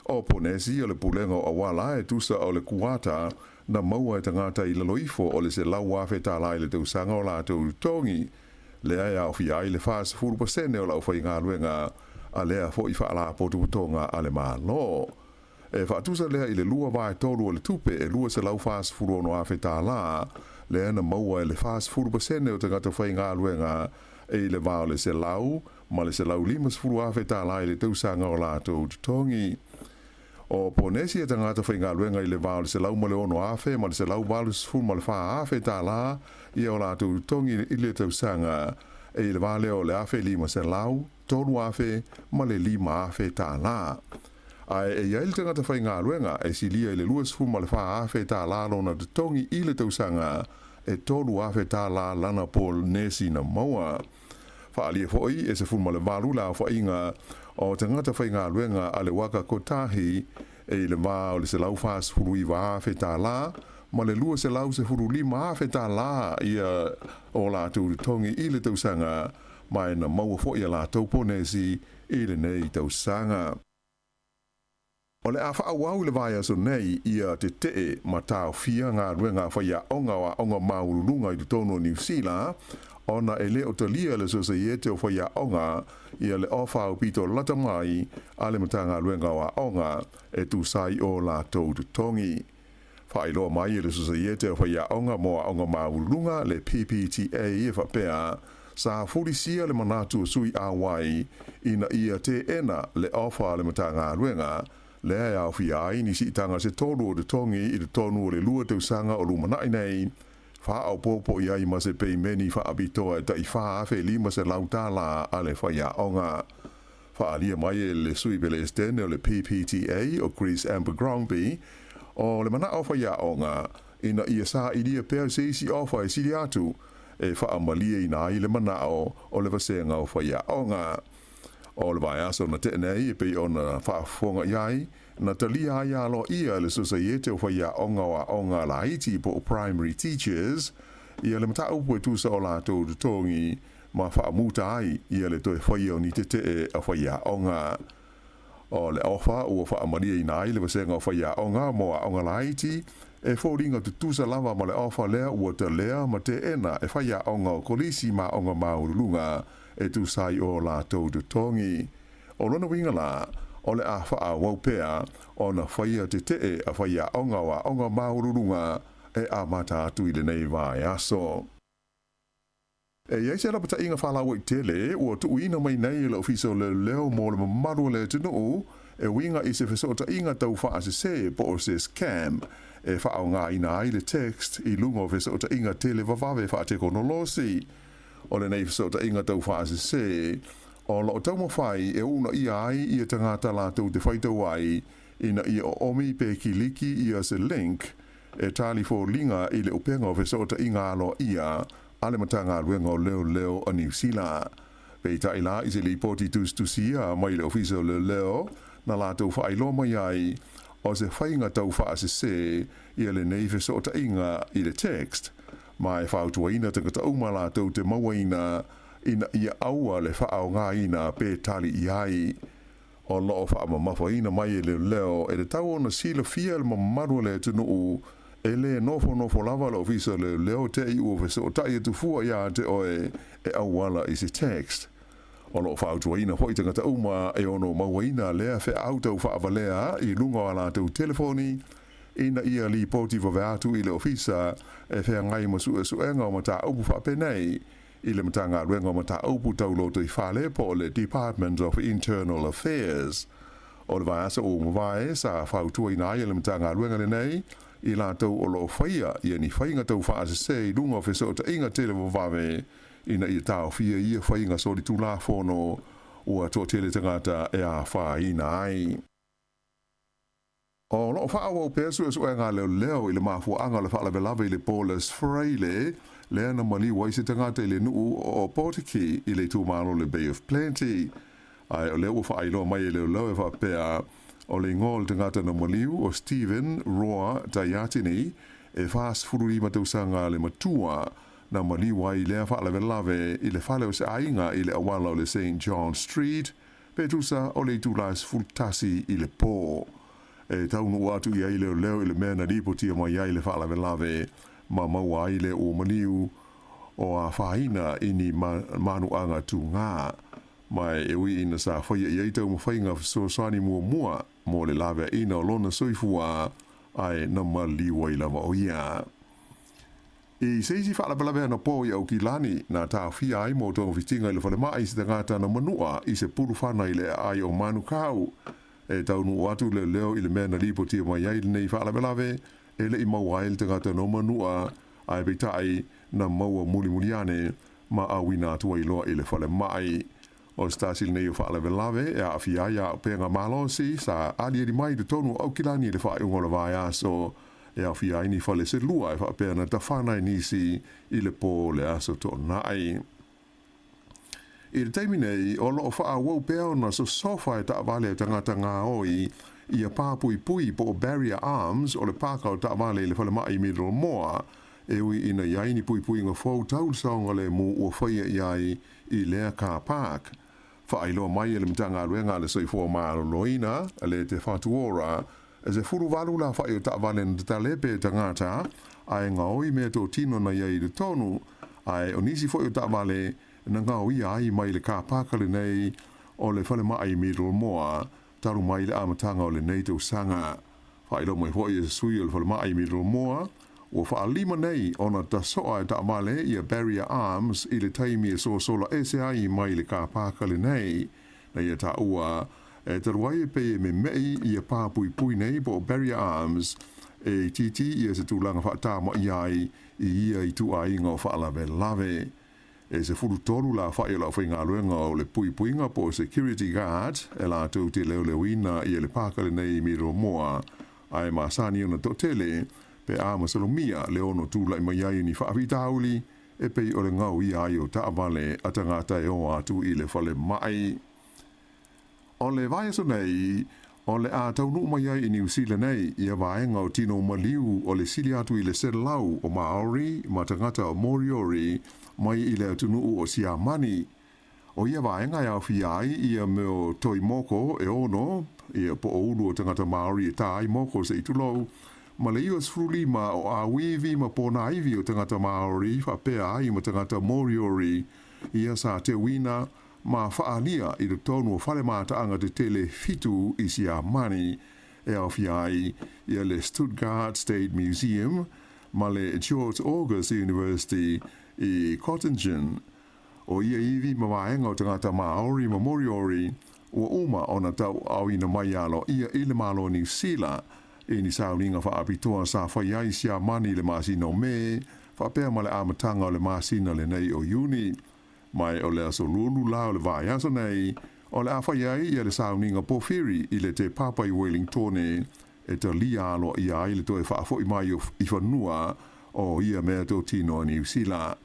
S9: O ponesi o le Pulega o Auala e tusa o le kuata na maua e tagata i lalo ifo o le 100,000 tālā i le tausaga o latou totogi, lea e aofia ai le 40% o le aufaigaluega a lea foi faalapotopotoga a le Malo. E faatusa lea i le lua vaetolu o le tupe e 246,000 tālā, lea na maua e le 40% o tagata faigaluega e i le va o le 100 ma le 150,000 tālā i le tausaga o latou totogi. O ponesi a tagata faigaluega i le va o le 106,000 ma le 184,000 tālā ia o latou totogi i le tausaga, e i le va lea o le 1,500, 3,000 ma le 5,000 tālā. Ae e i ai le tagata faigaluega e silia i le 24,000 tālā lona totogi i le tausaga, e 3,000 tālā lana ponesi na maua. Faaalia foi e 18 le aofaiga o tagata faigaluega a le waka kotahi e i le va o le 149,000 tālā ma le 215,000 tālā ia o latou totogi i le tausaga. ma e na maua fo'i a latou ponesi i lenei tausaga. O le a faaauau i le vaiaso nei ia tete'e ma taofia galuega a faiaoga o aoga maualuluga i totonu o Niu Sila, ona e le o talia e le Sosaiete o Faiaoga ia le ofa aupito lata mai a le Matagaluega o Aoga e tusa ai o latou totogi. Faailoa mai e le Sosaiete o Faiaoga mo Aoga Maualuluga, le PPTA, e faapea, sa fulisia le manatu o sui auai ina ia teena le ofa a le Matagaluega, lea e aofia ai ni siitaga se tolu o totogi i totonu o le 2 tausaga o lumanai nei, faaopoopo i ai ma se peimeni faapitoa e tai $4,500 tālā a le faiaoga. Faaalia mai e le Sui Pelesetene o le PPTA o Chris Abercrombie, o le manao o faiaoga ina ia sailia pea se isi ofa e sili atu e faamalieina ai le manao o le vasega o faiaoga. O le vaiaso na tea nei e pei ona faafofoga i ai, na talia ai aloaia e le Sosaiete o Faiaoga o Aoga Laiti po o Primary Teachers ia le mataupu e tusa o latou totogi ma faamuta ai ia le toe faia o ni tetee a faiaoga. O le ofa ua faamalieina ai le vasega o faiaoga mo aoga laiti e foliga tutusa lava ma le ofa lea ua talea ma teena e faiaoga o kolisi ma aoga maualuluga e tusa ai o latou totogi. O lona uiga la, o le a faaauau pea ona faia tetee a faiaoga o aoga maualuluga e amata atu i lenei vaiaso. E i ai se lapataiga faalauaitele ua tuuina mai nei e le Ofisa o Leoleo mo le mamalu o le atunuu e uiga i se fesootaiga tau faasese po o se scam e faaaogaina ai le text i luga o fesootaiga televavave faatekonolosi. O lenei fesootaiga tau faasese o lo o taumafai e uunaia ai ia tagata latou te faitau ai ina ia oomi pe kiliki ia se link e tali foliga i le upega o fesootaiga aloaia a le Matagaluega o Leoleo a Niu Sila. Peitai la i se lipoti tusitusia mai le Ofisa o Leoleo na latou faailoa mai ai o se faiga tau faasese ia lenei fesootaiga i le text ma e fautuaina tagata uma latou te mauaina ina ia aua le faaaogaina pe tali i ai. O lo o faamamafaina mai e leoleo e tatau ona silafia e le mamalu o le atunuu e le nofonofo lava le Ofisa o Leoleo te i ua fesootai atu fua iā te oe e auala i se text. O lo o fautuaina foi tagata uma e ono mauaina lea feau tau faavalea i luga o a latou telefoni ina ia lipoti vave atu i le Ofisa e feagai ma suesuega o mataupu faapenei i le Matagaluega o Mataupu Tau Lotoifale po o le Department of Internal Affairs. O le vaiaso ua mavae sa fautuaina ai e le Matagaluega lenei i latou o lo o faia ia ni faiga tau faasese i luga o fesootaiga televavave ina ia taofia ia faiga solitulafono ua toatele tagata e afaina ai. O lo o faaauau pea suesuega a leoleo i le mafuaaga o le faalavelave i le po Les Fraile, lea na maliu ai se tagata i le nuu o Opotiki i le itumalo o le Bay of Plenty. Ae o lea ua faailoa mai e leoleo e faapea, o le igoa o le tagata na maliu o Steven Roa Taiatini, e 45 tausaga le matua, na maliu ai i lea faalavelave i le fale o se aiga i le auala o le Saint John Street, Pe tusa o le itula e 11 i le po. E taunuu atu i ai leoleo i le mea na lipotia mai ai le faalavelave ma maua ai le ua maliu o afaina i ni manuaga tugā. Ma e ui ina sa faia i ai taumafaiga fesoasoani muamua mo le laveaina o lona soifua ae na maliu ai lava o ia. I se isi faalavelave anapo i Aukilani, na taofia ai mo togafitiga i le falemai se tagata na manua i se pulufana i le aai o Manukau. E taunuu atu le leo i le mea na lipotia mai ai lenei faalavelave, e le i maua ai le tagata no manua, ae peitai na maua mulimuli ane ma auina atu ai loa i le falemai. O se tasi lenei o faalavelave e aafia ai auupega malosi sa aliali mai i totonu o Aukilani i le faaiuga o le vaiaso e aofia ai ni fale se lua e faapea na tafana ai nisi i le pō o le Aso Toonai. I le taimi nei, o lo o faaauau pea ona sosofa e taavale a tagata gaoi ia pā puipui po o barrier arms o le pāka o taavale i le falemai i Middlemoa. e ui ina i ai ni puipuiga fou tau le saogalemu ua faia i ai i lea car park. Faailoa mai e le Matagaluega a le Soifua Maloloina le Te Whatu Ora, e 18 le afa'i o taavale na tatalepe e tagata ae gaoi meatotino na i ai i totonu, ae o nisi foi o taavale na gaoia ai mai le car park lenei o le falemai i Middlemore talu mai le amataga o lenei tausaga. Faailoa mai foi e se sui o le falemai i Middlemore, ua faalima nei ona tasoa e taavale ia barrier arms i le taimi e sosola ese ai mai le car park lenei. Na ia taua e talu ai e pei e meme'i ia pa puipui nei po o barrier arms e itiiti ia se tulaga faatama'i ai i ia ituaiga o faalavelave. E 13 le afa'i o le aufaigaluega o le puipuiga po o security guard e latou te leoleoina ia le paka lenei i Middlemore, ae masani ona toatele pe a masalomia le ono tulai mai ai o ni faafitauli e pei o le gaoia ai o taavale a tagata e o atu i le falemai. O le vaiaso nei, o le a taunuu mai ai i Niu Sila nei ia vaega o tino maliu o le sili atu i le 100 o Maori ma tagata o Moriori mai i le atunuu o Siamani. O ia vaega e aofia ai ia mea o toi moko e ono, ia po o ulu o tagata Maori e tā ai moko se i tulou, ma le 95 o āuivi ma pōnāivi o tagata Maori faapea ai ma tagata Moriori ia sa teuina ma faaalia i totonu o fale mataaga tetele fitu i Siamani e aofia ai ia le Stuttgart State Museum ma le George August University i Göttingen. O ia ivi ma vaega o tagata Maori ma Moriori ua uma ona tauaaoina mai aloaia i le Malo o Niu Sila i ni sauniga faapitoa sa fai ai Siamani i le masina o Me faapea ma le amataga o le masina lenei o Iuni. Mai o le aso Lualu la o le vaiaso nei, o le a fai ai ia le sauniga pōwhiri i le Te Papa i Wellingtone e talia aloaia ai le toe faafo'i mai i fanua o ia meatotino a Niu Sila.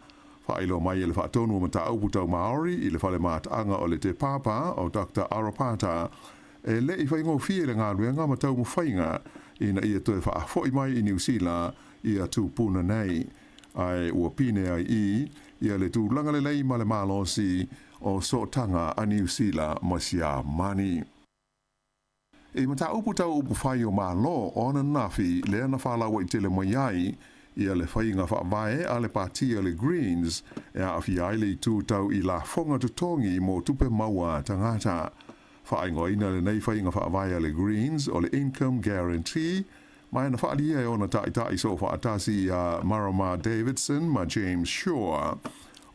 S9: Faailoa mai e le Faatonu o Mataupu Tau Māori i le Fale Mataaga o le Te Papa o Doctor Arapata, e le i faigofie le galuega ma taumafaiga ina ia toe faafo'i mai i Niu Sila ia tupuna nei. Ae ua pine ai i ia le tulaga lelei ma le malosi o sootaga a Niu Sila ma Siamani. I mataupu tau upufai o Malo o ananafi lea na faalauaitele mai ai ia le faiga faavae a le Pati a le Greens e aafia ai le itu tau i lafoga totogi mo tupe maua a tagata. Faaigoaina lenei faiga faavae a le Greens o le Income Guarantee ma na faalia e ona ta'ita'i soofaatasi iā Marama Davidson ma James Shaw.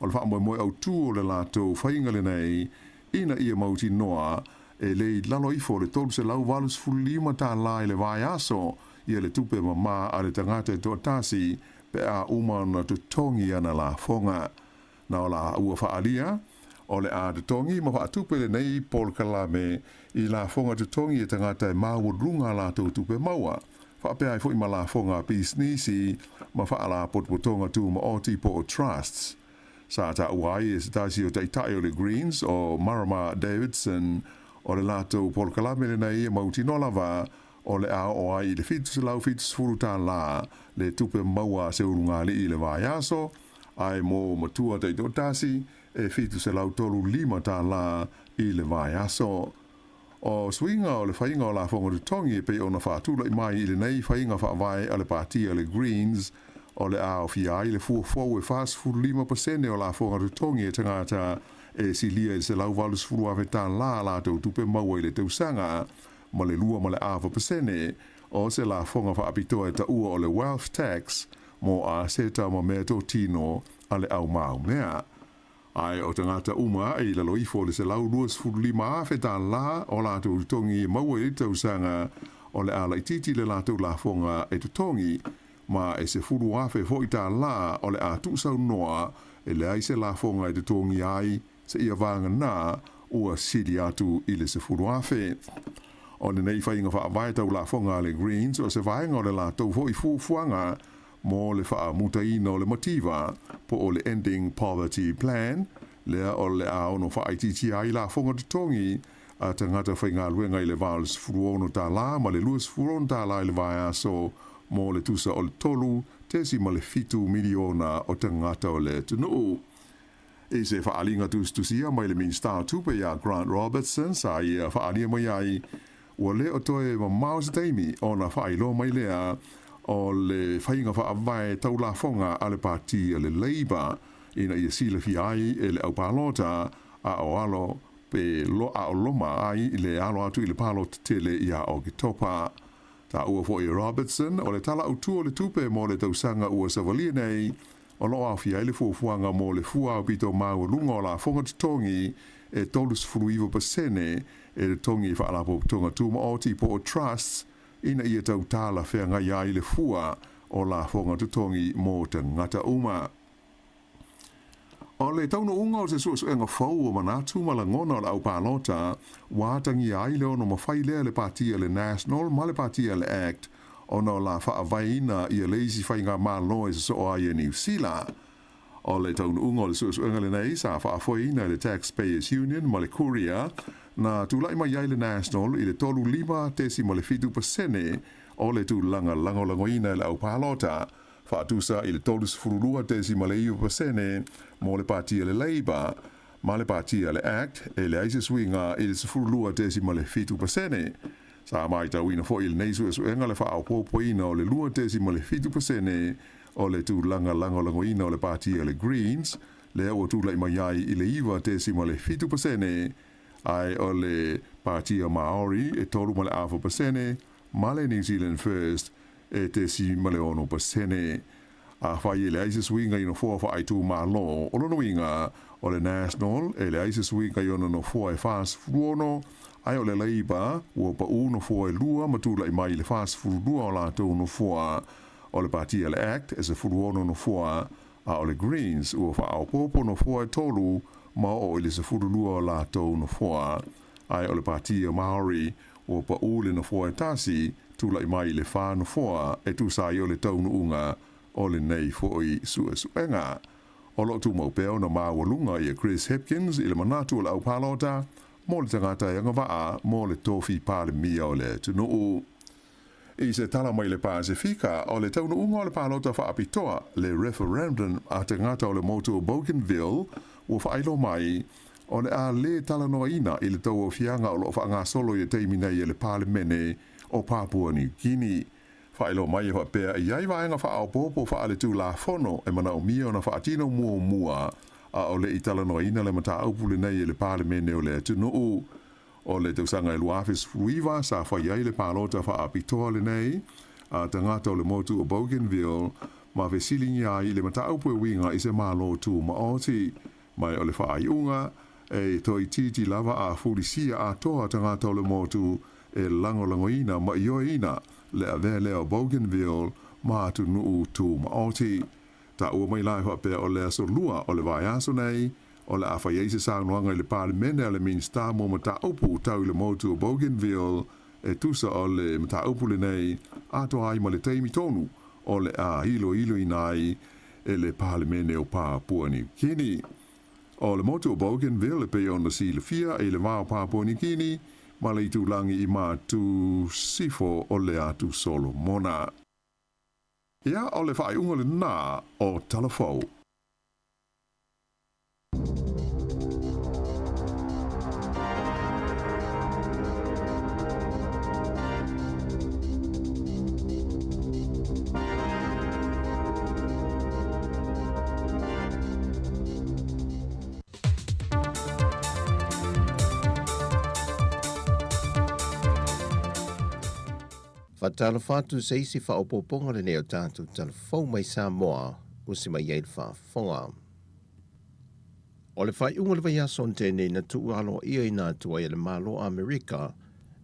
S9: O le faamoemoe autū o le latou faiga lenei ina ia mautinoa e le i lalo ifo o le $385 tālā i le vaiaso ia le tupe mamā a le tagata e toatasi pe a uma ona totogi ana lafoga. Na o la ua faalia, o le a totogi ma faatupe lenei polokalame i lafoga totogi e tagata e maualuga a latou tupe maua, faapea ai foi ma lafoga a pisinisi ma faalapotopotoga tumaoti po o trusts. Sa taua ai e se tasi o ta'ita'i o le Greens o Marama Davidson o le latou polokalame lenei e mautinoa lava o le a oo ai i le $770 tālā le tupe maua a se ulugalii i le vaiaso, ae mo matua taitoatasi e $735 tālā i le vaiaso. O suiga o le faiga o lafoga totogi e pei ona faatula'i mai i lenei faiga faavae a le Pati a le Greens o le a aofia ai le fua fou e 45% o lafoga totogi e tagata e silia i le $180,000 tālā a latou tupe maua i le tausaga ma le 2.4% o se lafoga faapitoa e taua o le wealth tax mo aseta ma meatotino a le au maumea. Ae o tagata uma e i lalo ifo o le $125,000 tālā o latou totogi e maua i le tausaga o le a laitiiti le latou lafoga e totogi, ma e $10,000 foi tālā o le a tuusaunoa e leai se lafoga e totogia ai seia vagana ua sili atu i le $10,000. O lenei faiga faavae tau lafoga a le Greens o se vaega o le latou foi fuafuaga mo le faamutaina o le mativa po o le Ending Poverty Plan, lea o le a ono faaitiitia ai lafoga totogi a tagata faigaluega i le $86 ma le $26 i le vaiaso mo le tusa o le 3.7 miliona o tagata o le atunuu. I se faaaliga tusitusia mai le Minisita o Tupe ia Grant Robertson sa ia faaalia mai ai, ua le o toe mamao se taimi ona faailoa mai lea o le faiga faavae tau lafoga a le Pati a le Labour ina ia silafia ai e le aupalota a o alo pe lo a o loma ai le alo atu i le palota tele ia Oketopa. Taua foi e Robertson o le Tala Autu o le Tupe mo le tausaga ua savalia nei o lo o aofia ai le fuafuaga mo le fua aupito maualuga o lafoga totogi e 39% e totogi i Faalapotopotoga Tumaoti po o Trusts ina ia tau talafeagai ai le fua o lafoga totogi mo tagata uma. O le taunuuga o se suesuega fou o manatu ma lagona o le aupalota ua atagia ai le ono mafai lea e le Pati a le National ma le Pati a le Act ona o la faavaeina ia le isi faigamalo e sosoo ai e Niu Sila. O le taunuuga o le suesuega lenei sa faafoeina e le Taxpayers Union ma le Courier na tulai mai ai le National i le 35.7% o le tulaga lagolagoina e le aupalota, faatusa i le 32.9% mo le Pati a le Labour ma le Pati a le Act e leai se suiga i le 12.7%. Sa matauina foi i lenei suesuega le faaopoopoina o le 2.7% o le tulaga lagolagoina o le Pati a le Greens, lea ua tulai mai ai i le 9.7%, ae o le Pati a Maori e 3.5% ma le New Zealand First e 0.6%. Afai e leai se suiga i nofoa faaitumalo, o lona uiga, o le National e leai se suiga i ona nofoa e 46, ae o le Labour ua pau nofoa e lua ma tulai mai i le 42 o latou nofoa. O le Pati a le Act e 16 nofoa, a o le Greens ua faaopoopo nofoa e tolu ma oo i le 12 o latou nofoa. Ae o le Pati a Maori ua pau le nofoa e tasi, tulai mai i le fa nofoa e tusa ai o le taunuuga o lenei foi suesuega. O lo o tumau pea ona maualuga ia Chris Hipkins i le manatu o le aupalota mo le tagata e agavaa mo le tofi Palemia o le atunuu. I se tala mai le Pasefika, o le taunuuga o le palota faapitoa, le referendum a tagata o le motu o Bougainville, ua faailoa mai, o le a lē talanoaina i le tauaofiaga o lo o faagasolo i le taimi nei e le Palemene o Papua New Guinea. Faailoa mai e faapea e i ai vaega faaopoopo faaletulafono e manaomia ona faatino muamua a o le i talanoaina le mataupu lenei e le Palemene o le atunuu. O le tausaga e 2019 sa fai ai le palota faapitoa lenei a tagata o le motu o Bougainville ma fesiligia ai i le mataupu e uiga i se Malo Tumaoti. Mai o le faaiuga, e toeitiiti lava a fulisia atoa tagata o le motu e lagolagoina ma ioeina le avea lea o Bougainville ma atunuu tumaoti. Taua mai la e faapea o le aso Lua o le vaiaso nei, o le a fai ai se saunoaga i le Palemene a le Minisita mo Mataupu Tau i le Motu o Bougainville e tusa o le mataupu lenei, atoa ai ma le taimi tonu o le a iloiloina ai e le Palemene o Papua Niu Kini. O le motu o Bougainville e pei ona silafia i le va o Papua Niu Kini ma le itulagi i Matu Sifo o le Atu Solomona. Ia, o le faaiuga lena o Talafou.
S8: Faatalofa atu se isi faaopoopoga lenei o tatou talafou mai Samoa, usi mai ai le faafofoga. O le faaiuga o le vaiaso na tea nei na tuu aloaia atu ai e le Malo o Amerika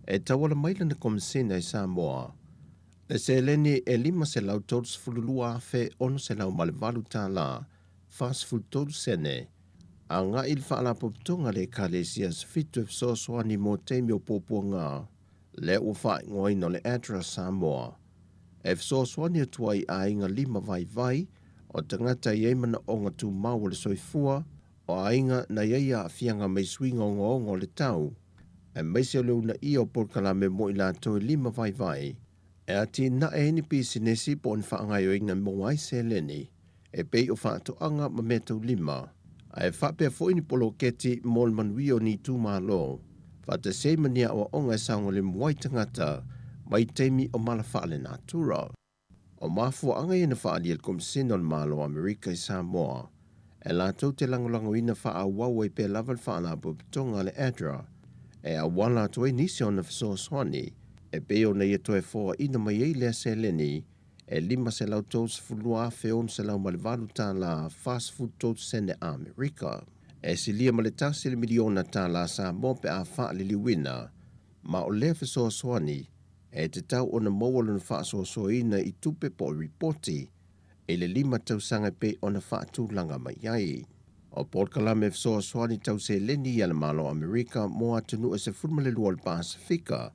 S8: e tauala mai lana Komisena i Samoa le seleni e $532,608 tala 43 sene agai i le Faalapotopotoga a le Ekalesia Sefito e fesoasoani mo taimi o puapuaga lea ua faaigoaina o le ADRA Samoa e fesoasoani atu ai i aiga lima vaivai o tagata e i ai manaoga tumau o le soifua, o aiga na i ai aafiaga mai suiga ogaoga o le tau, aemaise o le uunaia o polokalame mo i latou e lima vaivai. E atinae ai ni pisinisi po o ni faagaoioiga e maua ai seleni e pei o faatoaga ma meataulima, ae faapea foi ni poloketi mo le manuia o ni itumalo, faatasi ai ma ni aoaoga e saogalemu ai tagata mai taimi o mala faalenatura. O mafuaaga ia na faaalia e le Komesina o le Malo o Amerika i Samoa e latou te lagolagoina faaauau ai pea lava le Faalapotopotoga a le ADRA e auala atu ai nisi o ana fesoasoani e pei ona ia toe foaina mai ai lea seleni e $532,608 tala 43 sene Amerika. E silia ma le tasi le miliona tala Samoa pe a faaliliuina, ma o lea fesoasoani e tatau ona maua lona faasoasoaina i tupe po o ripoti i le 5 tausaga e pei ona faatulaga mai ai. O polokalame fesoasoani tau seleni ia le Malo o Amerika mo atunuu e 12 o le Pasefika,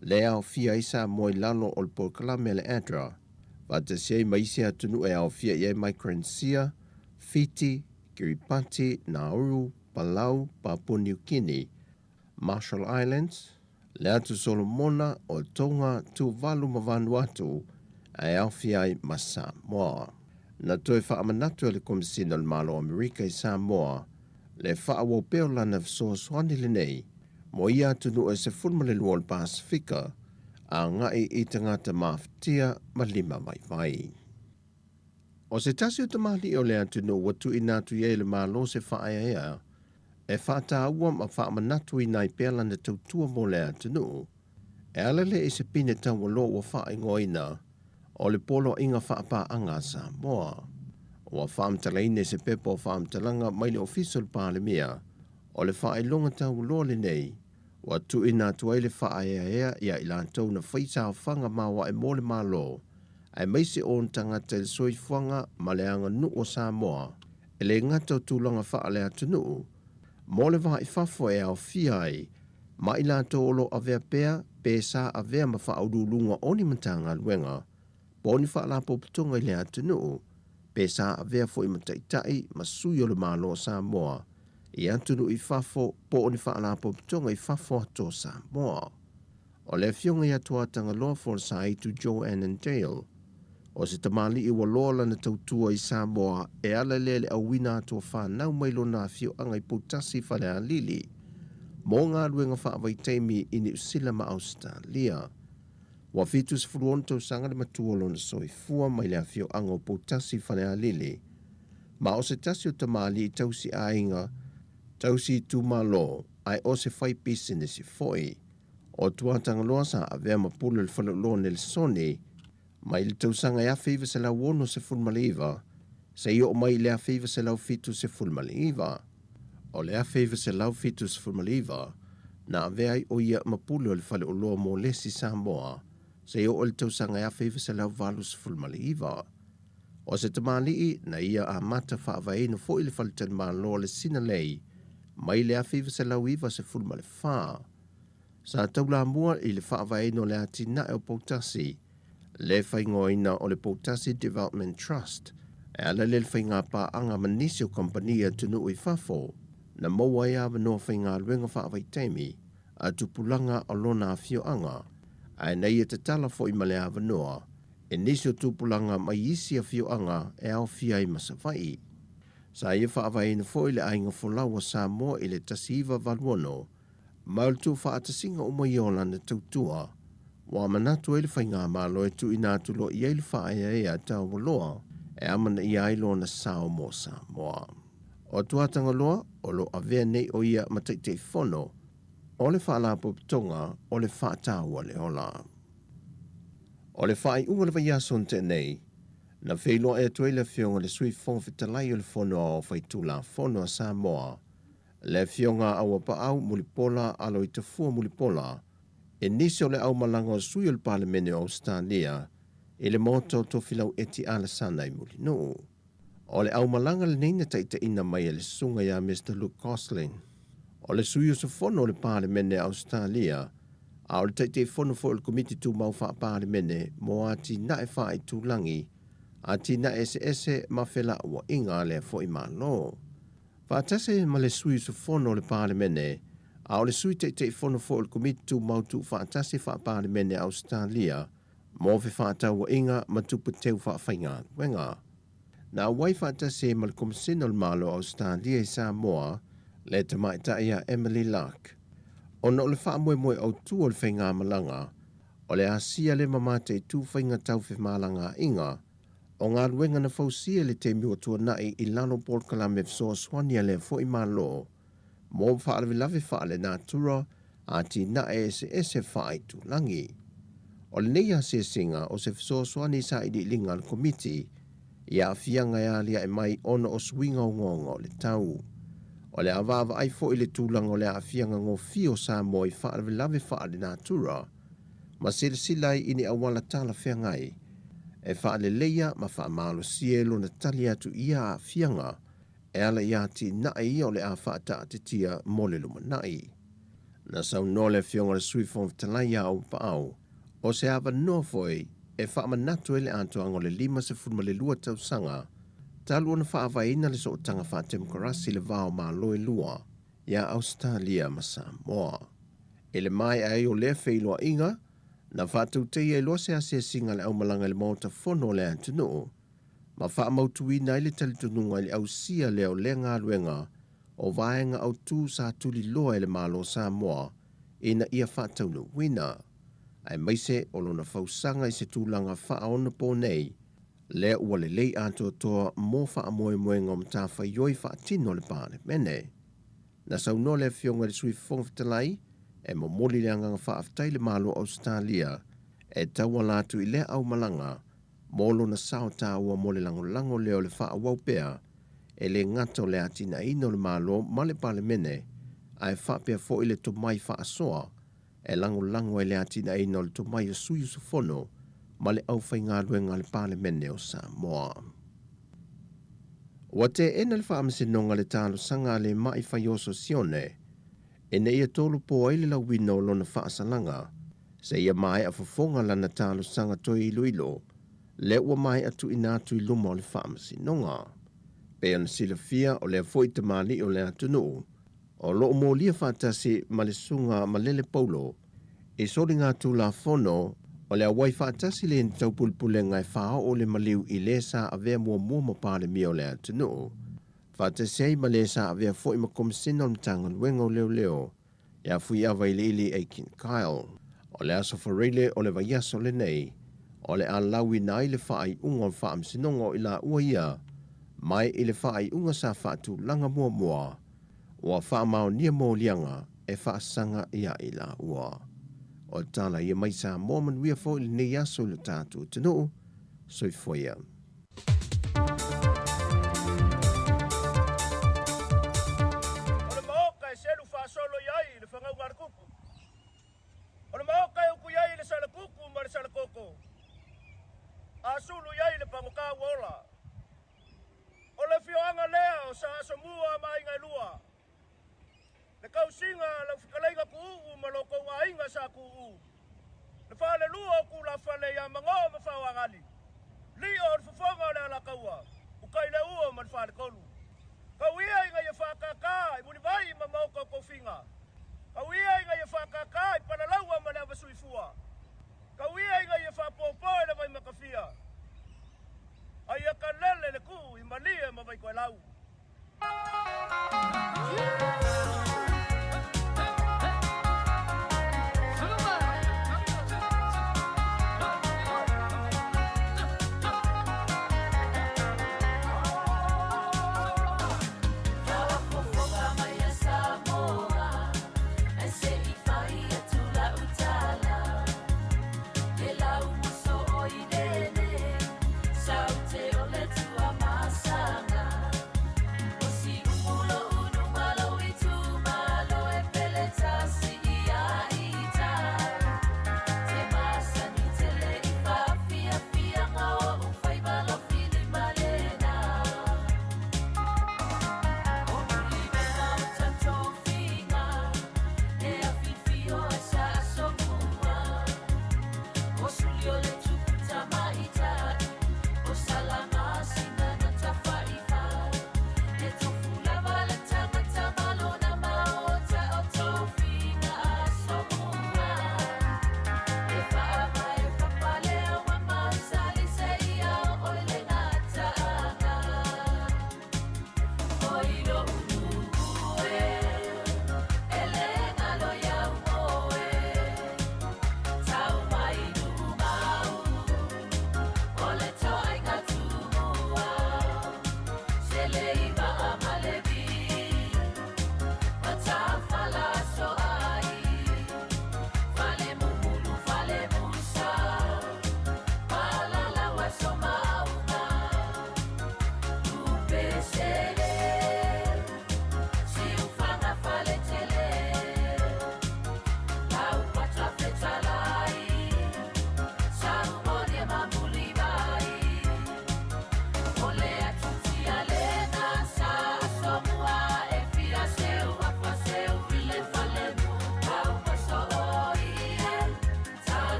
S8: lea e aofia ai Samoa i lalo o le polokalame a le ADRA, faatasi ai ma isi atunuu e aofia i ai Micronesia, Fiti, Kiribati, Nauru, Palau, Papua New Guinea, Marshall Islands, le Atu Solomona, o Tonga, Tuvalu ma Vanuatu, ae aofia ai ma Samoa. Na toe faamanatu e le Komesina o le Malo o Amerika i Samoa le faaauau pea o lana fesoasoani lenei mo ia atunuu e 12 o le Pasefika agai i tagata mafatia ma lima vaivai. O se tasi o tamalii o le atunuu ua tuuina atu i ai e le Malo se faaeaea e faataua ma faamanatuina ai pea lana tautua mo le atunuu, e ala lea i se pine taualoa ua faaigoaina o le Poloaiga Faapaaga a Samoa. Ua faamatalaina i se pepa o faamatalaga mai le Ofisa o le Palemia, o le faailoga taualoa lenei ua tuuina atu ai le faaeaea ia i latou na fai saofaga maoae mo le Malo, aemaise o ona tagata i le soifuaga ma le aganuu o Samoa, e le gata o tulaga faale-atunuu, mo le va i fafo e aofia ai ma i latou o lo o avea pea pe sa avea ma faauluuluga o ni Matagaluega po o ni Faalapotopotoga i le atunuu, pe sa avea foi ma Taitai ma Sui o le Malo o Samoa i atunuu i fafo po o ni Faalapotopotoga i fafo atu o Samoa. O le afioga ia Tuatagaloa Folosaitu Joe Annandale, o se tamalii ua loa lana tautua i Samoa e ala lea i le auina atu o fanau mai lona afioaga i Poutasi Falealili mo galuega faavaitaimi i Niu Sila ma Ausetalia. Ua 76 tausaga le matua o lona soifua mai le afioaga o Poutasi Falealili, ma o se tasi o tamalii tausi aiga, tausi itumalo, ae o se fai pisinisi foi. O Tuatagaloa sa avea ma pule o le faleoloa o Nelesoni mai le tausaga e 1969 seia oo mai i le 1979. O le 1979 na avea ai o ia ma pule o le faleoloa mo Lesi Samoa seia oo i le tausaga e 1989. O se tamalii na ia amata faavaeina foi le faletalimalo o le Sinalei mai le 1994. Sa taulamua i le faavaeina o le atinae o Poutasi, le faaigoaina o le Poutasi Development Trust, e ala lea i le faigapaaga ma nisi o kamupani i atunuu i fafo, na maua ai avanoa faigaluega faavaitaimi a tupulaga o lona afioaga, ae na ia tatala foi ma le avanoa e nisi o tupulaga mai isi afioaga e aofia ai ma Savaii. Sa ia faavaeina foi le Aiga Folau a Samoa i le 1986, ma o le tuufaatasiga uma ia o lana tautua, ua manatu ai le Faigamalo e tuuina atu loa i ai le faaeaea taualoa e amanaia ai lona sao mo Samoa. O Tuatagaloa o lo o avea nei o ia ma Taitaifono o le Faalapotopotoga o le Faataua le Ola. O le faaiuga o le vaiaso na tea nei, na feiloai atu ai le Afioga i le Sui Fofoga Fetalai o le Fono Aoao Faitulafono a Samoa, le Afioga a Auapaau Mulipola Aloitafua Mulipola, e nisi o le aumalaga o sui o le Palemene o Ausetalia i le Maota o Tofilau Eti Alesana i Mulinuu. O le aumalaga lenei na taitaiina mai e le Susuga ia Mister Luke Gosling, o le sui usufono o le Palemene a Ausetalia, a o le Taitaifono foi o le Komiti Tumau Faa-Palemene mo Atinae Faaitulagi, Atinae Eseese ma Felauaiga a lea foi Malo. Faatasi ai ma le sui usufono o le Palemene, a o le Sui Taitaifono foi o le Komiti Tumau Tuufaatasi Faa-Palemene a Ausetalia, mo fefaatauaiga ma tupe teu faafaigaluega. Na auai faatasi ai ma le Komasina o le Malo o Ausetalia i Samoa le tamaitai ia Emily Lark. Ona o le faamoemoe autu o le faigamalaga, o le asia le ma mataitu faiga tau femalagaaiga o galuega na fausia i le taimi ua tuanai i lalo o polokalame fesoasoani a lea foi Malo mo faalavelave faalenatura atinae eseese faaitulagi. O lenei asiasiga o se fesoasoani i sailiiliga a le Komiti i aafiaga e aliae mai ona o suiga ogaoga o le tau. O le a vaavaai foi le tulaga o le aafiaga gofie o Samoa i faalavelave faalenatura ma silasila ai i ni auala talafeagai e faaleleia ma faamalosia ai lona tali atu i ia aafiaga e ala i atinae ia o le a faataatitia mo le lumanai. Na saunoa le Afioga i le Sui Fofoga Fetalai ia Auuapaau, o se avanoa foi e faamanatu ai le atoaga o le 52 tausaga talu ona faavaeina le sootaga faatemokarasi i le va o Malo e lua ia Ausetalia ma Samoa. I le maea ai o lea feiloaiga, na faatauteia ai loa se asiasiga a le aumalaga i le Maota Fono o le atunuu, ma faamautuina ai le talitonuga i le ausia lea o lea galuega o vaega autu sa tuliloa e le Malo o Samoa ina ia faataunuuina, aemaise o lona fausaga i se tulaga faaonapo nei lea ua lelei atoatoa mo faamoemoega o matafaioi faatino a le Palemene. Na saunoa le Afioga i le Sui Fofoga Fetalai e momoli le agaga faafetai i le Malo o Ausetalia e tauala atu i lea aumalaga mo lona sao taua mo le lagolago lea o le faaauau pea e le gata o le atinaeina o le Malo ma le Palemene ae faapea foi le tomai faasoa e lagolago ai le atinaeina o le tomai o sui usufono ma le aufaigaluega a le Palemene o Samoa. Ua teena le Faamasinoga le talosaga a le ma'i faioso Sione ina ia tolopo ai le lauina o lona faasalaga seia maea fofoga lana talosaga toe iloilo lea ua maea tuuina atu i luma o le Faamasinoga. Pei ona silafia o lea foi tamalii o le atunuu o lo o molia faatasi ma le Susuga Malele Paulo i soligatulafono o le auai faatasi le taupulepulega e faaoo le maliu i le sa avea muamua ma Palemia o le atunuu, faatasi ai ma le sa avea foi ma Komesina o le Matagaluega o Leoleo ia Fuiava Iliili Aiken Kyle. O le aso Faraile o le vaiaso lenei, o le a lauina ai le faaiuga o le Faamasinoga o i laua ia mai i le faaiuga sa faatulaga muamua ua faamaonia moliaga e faasaga iā i laua. O tala ia mai Samoa manuia foi lenei aso i lo tatou atunuu. Soifua ia.
S15: O le maoka e selu faasolo i ai le fagauga a le kuku. O le maoka e uku i ai le salakuku ma le salakoko. A sulu i ai le pagota ua ola. O le afioaga lea o Sa Asomua ma aiga e lua. Le kausiga a lau fetalaiga Tuuu ma lo tou aiga Sa Tuuu. Le falelua o Tulafale ia Mango ma Faoagali. Lio o le fofoga o le Alataua, Utaileuo ma le Faletolu. Tau ia ina ia faatata i Mulivai ma Maota o Tofiga. Tau ia ina ia faatata i Palalaua ma le Avasuifua. Tau ia ina ia faapopo i le Vaimatafia. A ia kalele le tuu i Malie ma Vaitoelau.
S7: Faafofoga mai a Samoa, ae se i fai.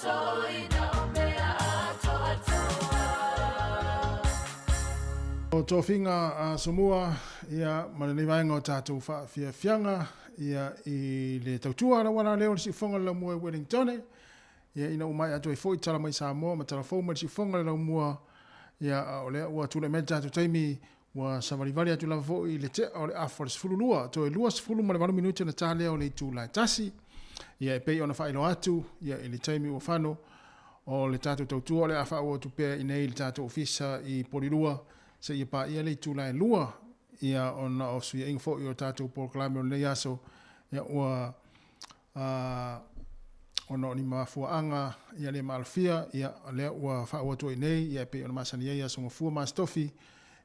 S7: Totoina o mea atoatoa.
S1: O tofiga a Somua ia ma lenei vaega o tatou faafiafiaga ia i le tautua le auala lea o le siufofoga o le laumua i Wellingtone ia ina ua maea atu ai foi tala mai Samoa ma tala fou mai le siufofoga o le laumua ia a o lea ua tulai mai le tatou taimi ua savalivali atu lava foi i le tea o le afa o le 12 toe 28 minute ona ta lea o le itula e tasi ia e pei ona faailoa atu ia i le taimi ua fano o le tatou tautua o le a faaauau atu pea i inei i le tatou ofisa i Polilua seia paia le itula e 2 ia ona o fesuiaiga foi o tatou polokalame o lenei aso ia ua ona o ni mafuaaga ia le maalofia ia lea ua faaauau atu ai i inei ia e pei ona masani ai aso Gafua ma Aso Tofi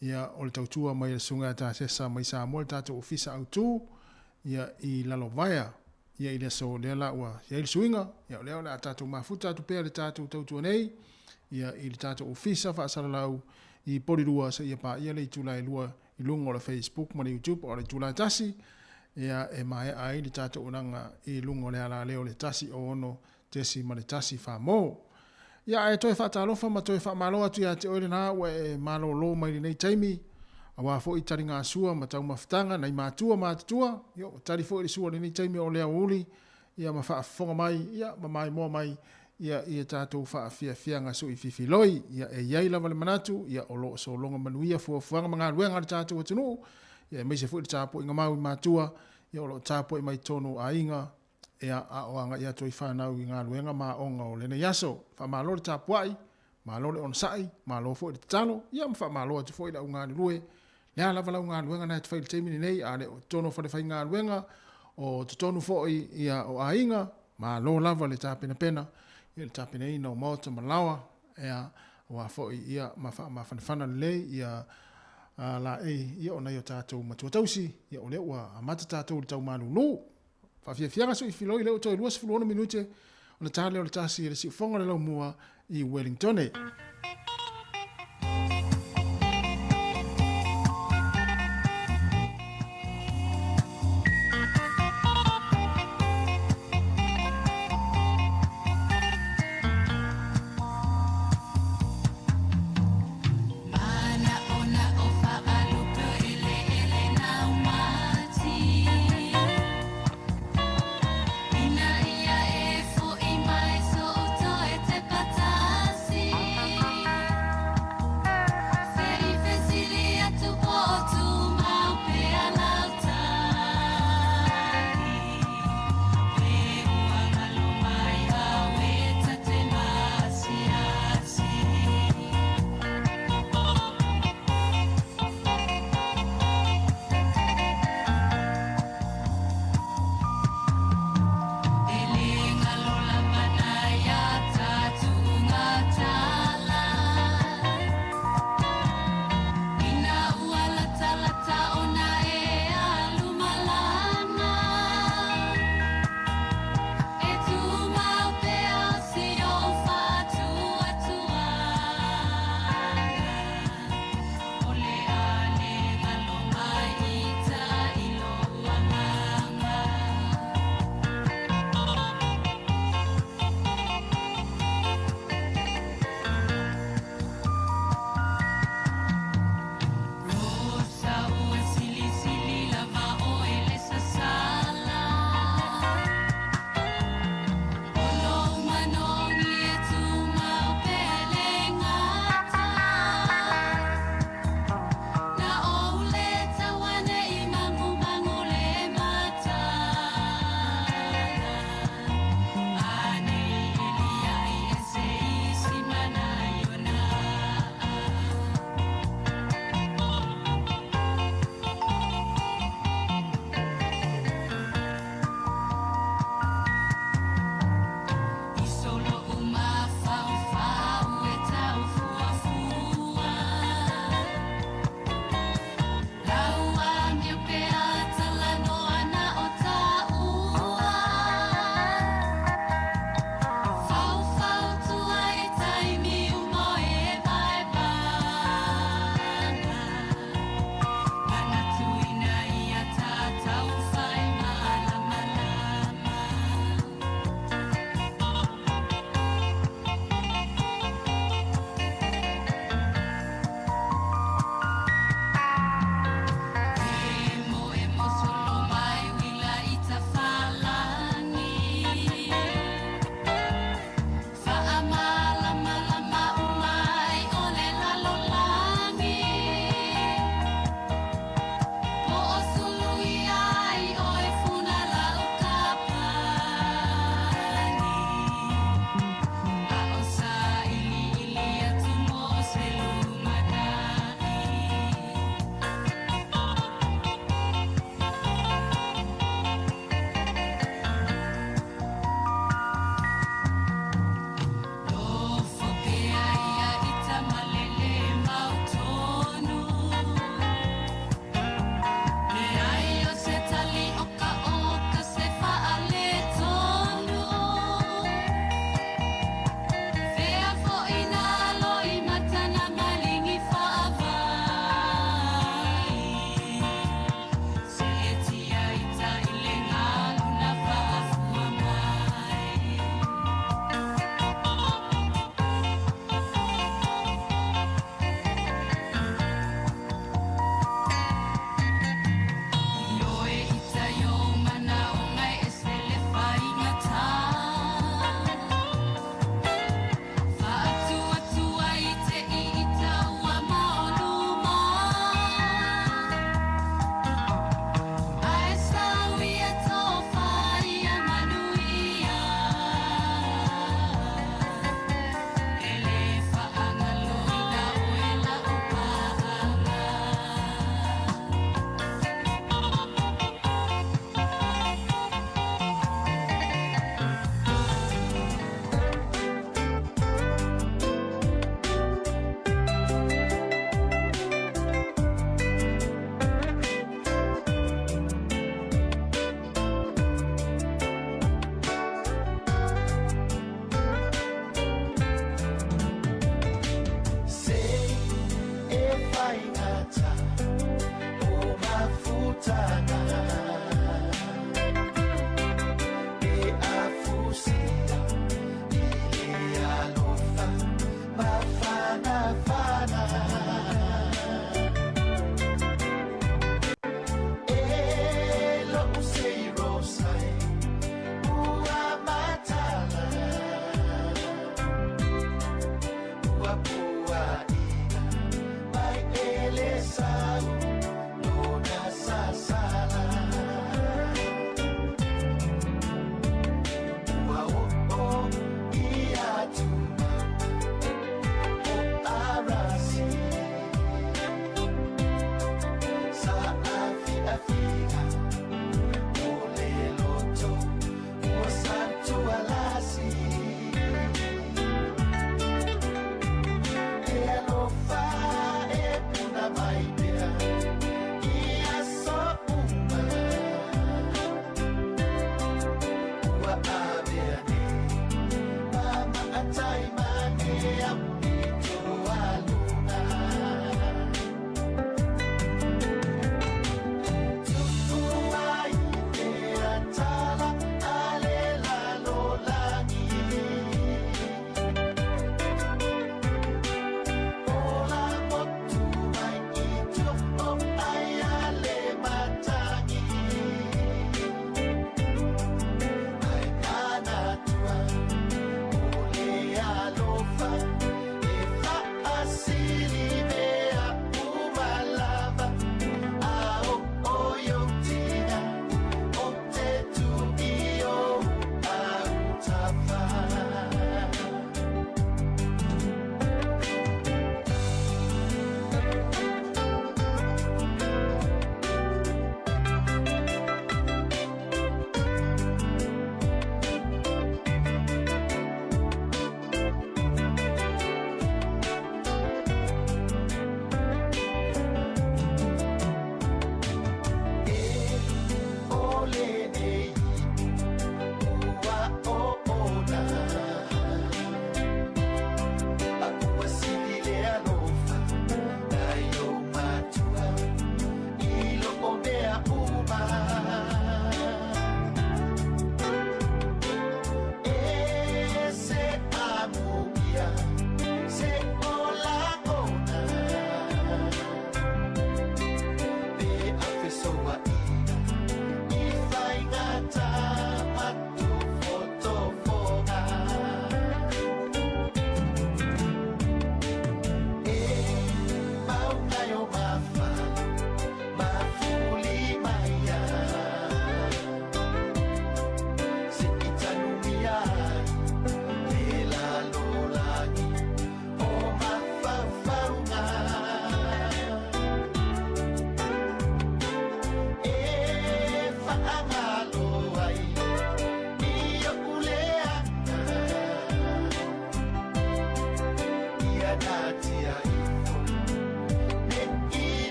S1: ia o le tautua mai a le Susuga ia Tasesa mai Samoa le tatou ofisa autu ia i Lalovaea ia i le aso lea la ua i ai le suiga ia o lea o le a tatou mafuta atu pea le tatou tautua nei ia i le tatou ofisa faasalalau i Polilua seia paia le itula e 2 i luga o le Facebook ma le YouTube o le itula e 1 ia e maea ai le tatou auaunaga i luga o le alaleo o le 106.1 Famo. Ia ae toe faatalofa ma toe faamalo atu ia te oe lena ua e malolo mai lenei taimi, aua foi taligasua ma taumafataga nai matua matutua, ia ua tali foi le sua lenei taimi o le aoauli, ia ma faafofoga mai, ia ma maimoa mai, ia i a tatou faafiafiaga suififiloi. Ia e i ai lava le manatu, ia o lo o sologa manuia fuafuaga ma galuega a le tatou atunuu, ia aemaise foi le tapuaiga mau i matua, ia o lo o tapuai mai totonu o aiga, Ia, a o agai atu ai fanau i galuega ma aoga o lenei aso. Faamalo le tapuai, malo le onosai, malo foi le tatalo, ia ma faamalo atu foi i le au galulue. Le a lava lau galuega na e te fai i le taimi lenei, a le o totonu o falefaigaluega, o totonu foi ia o aiga, malo lava le tapenapena, ia le tapenaina o maota ma laoa, ia, aua foi ia ma faamafanafana lelei ia laei ia o nai o tatou matua tausi, ia o lea ua amata tatou i le tau malulu. Faafiafiaga sui filoi lea ua toe 26 minute ona ta lea o le tasi i le siufofoga o le laumua i Wellingtone.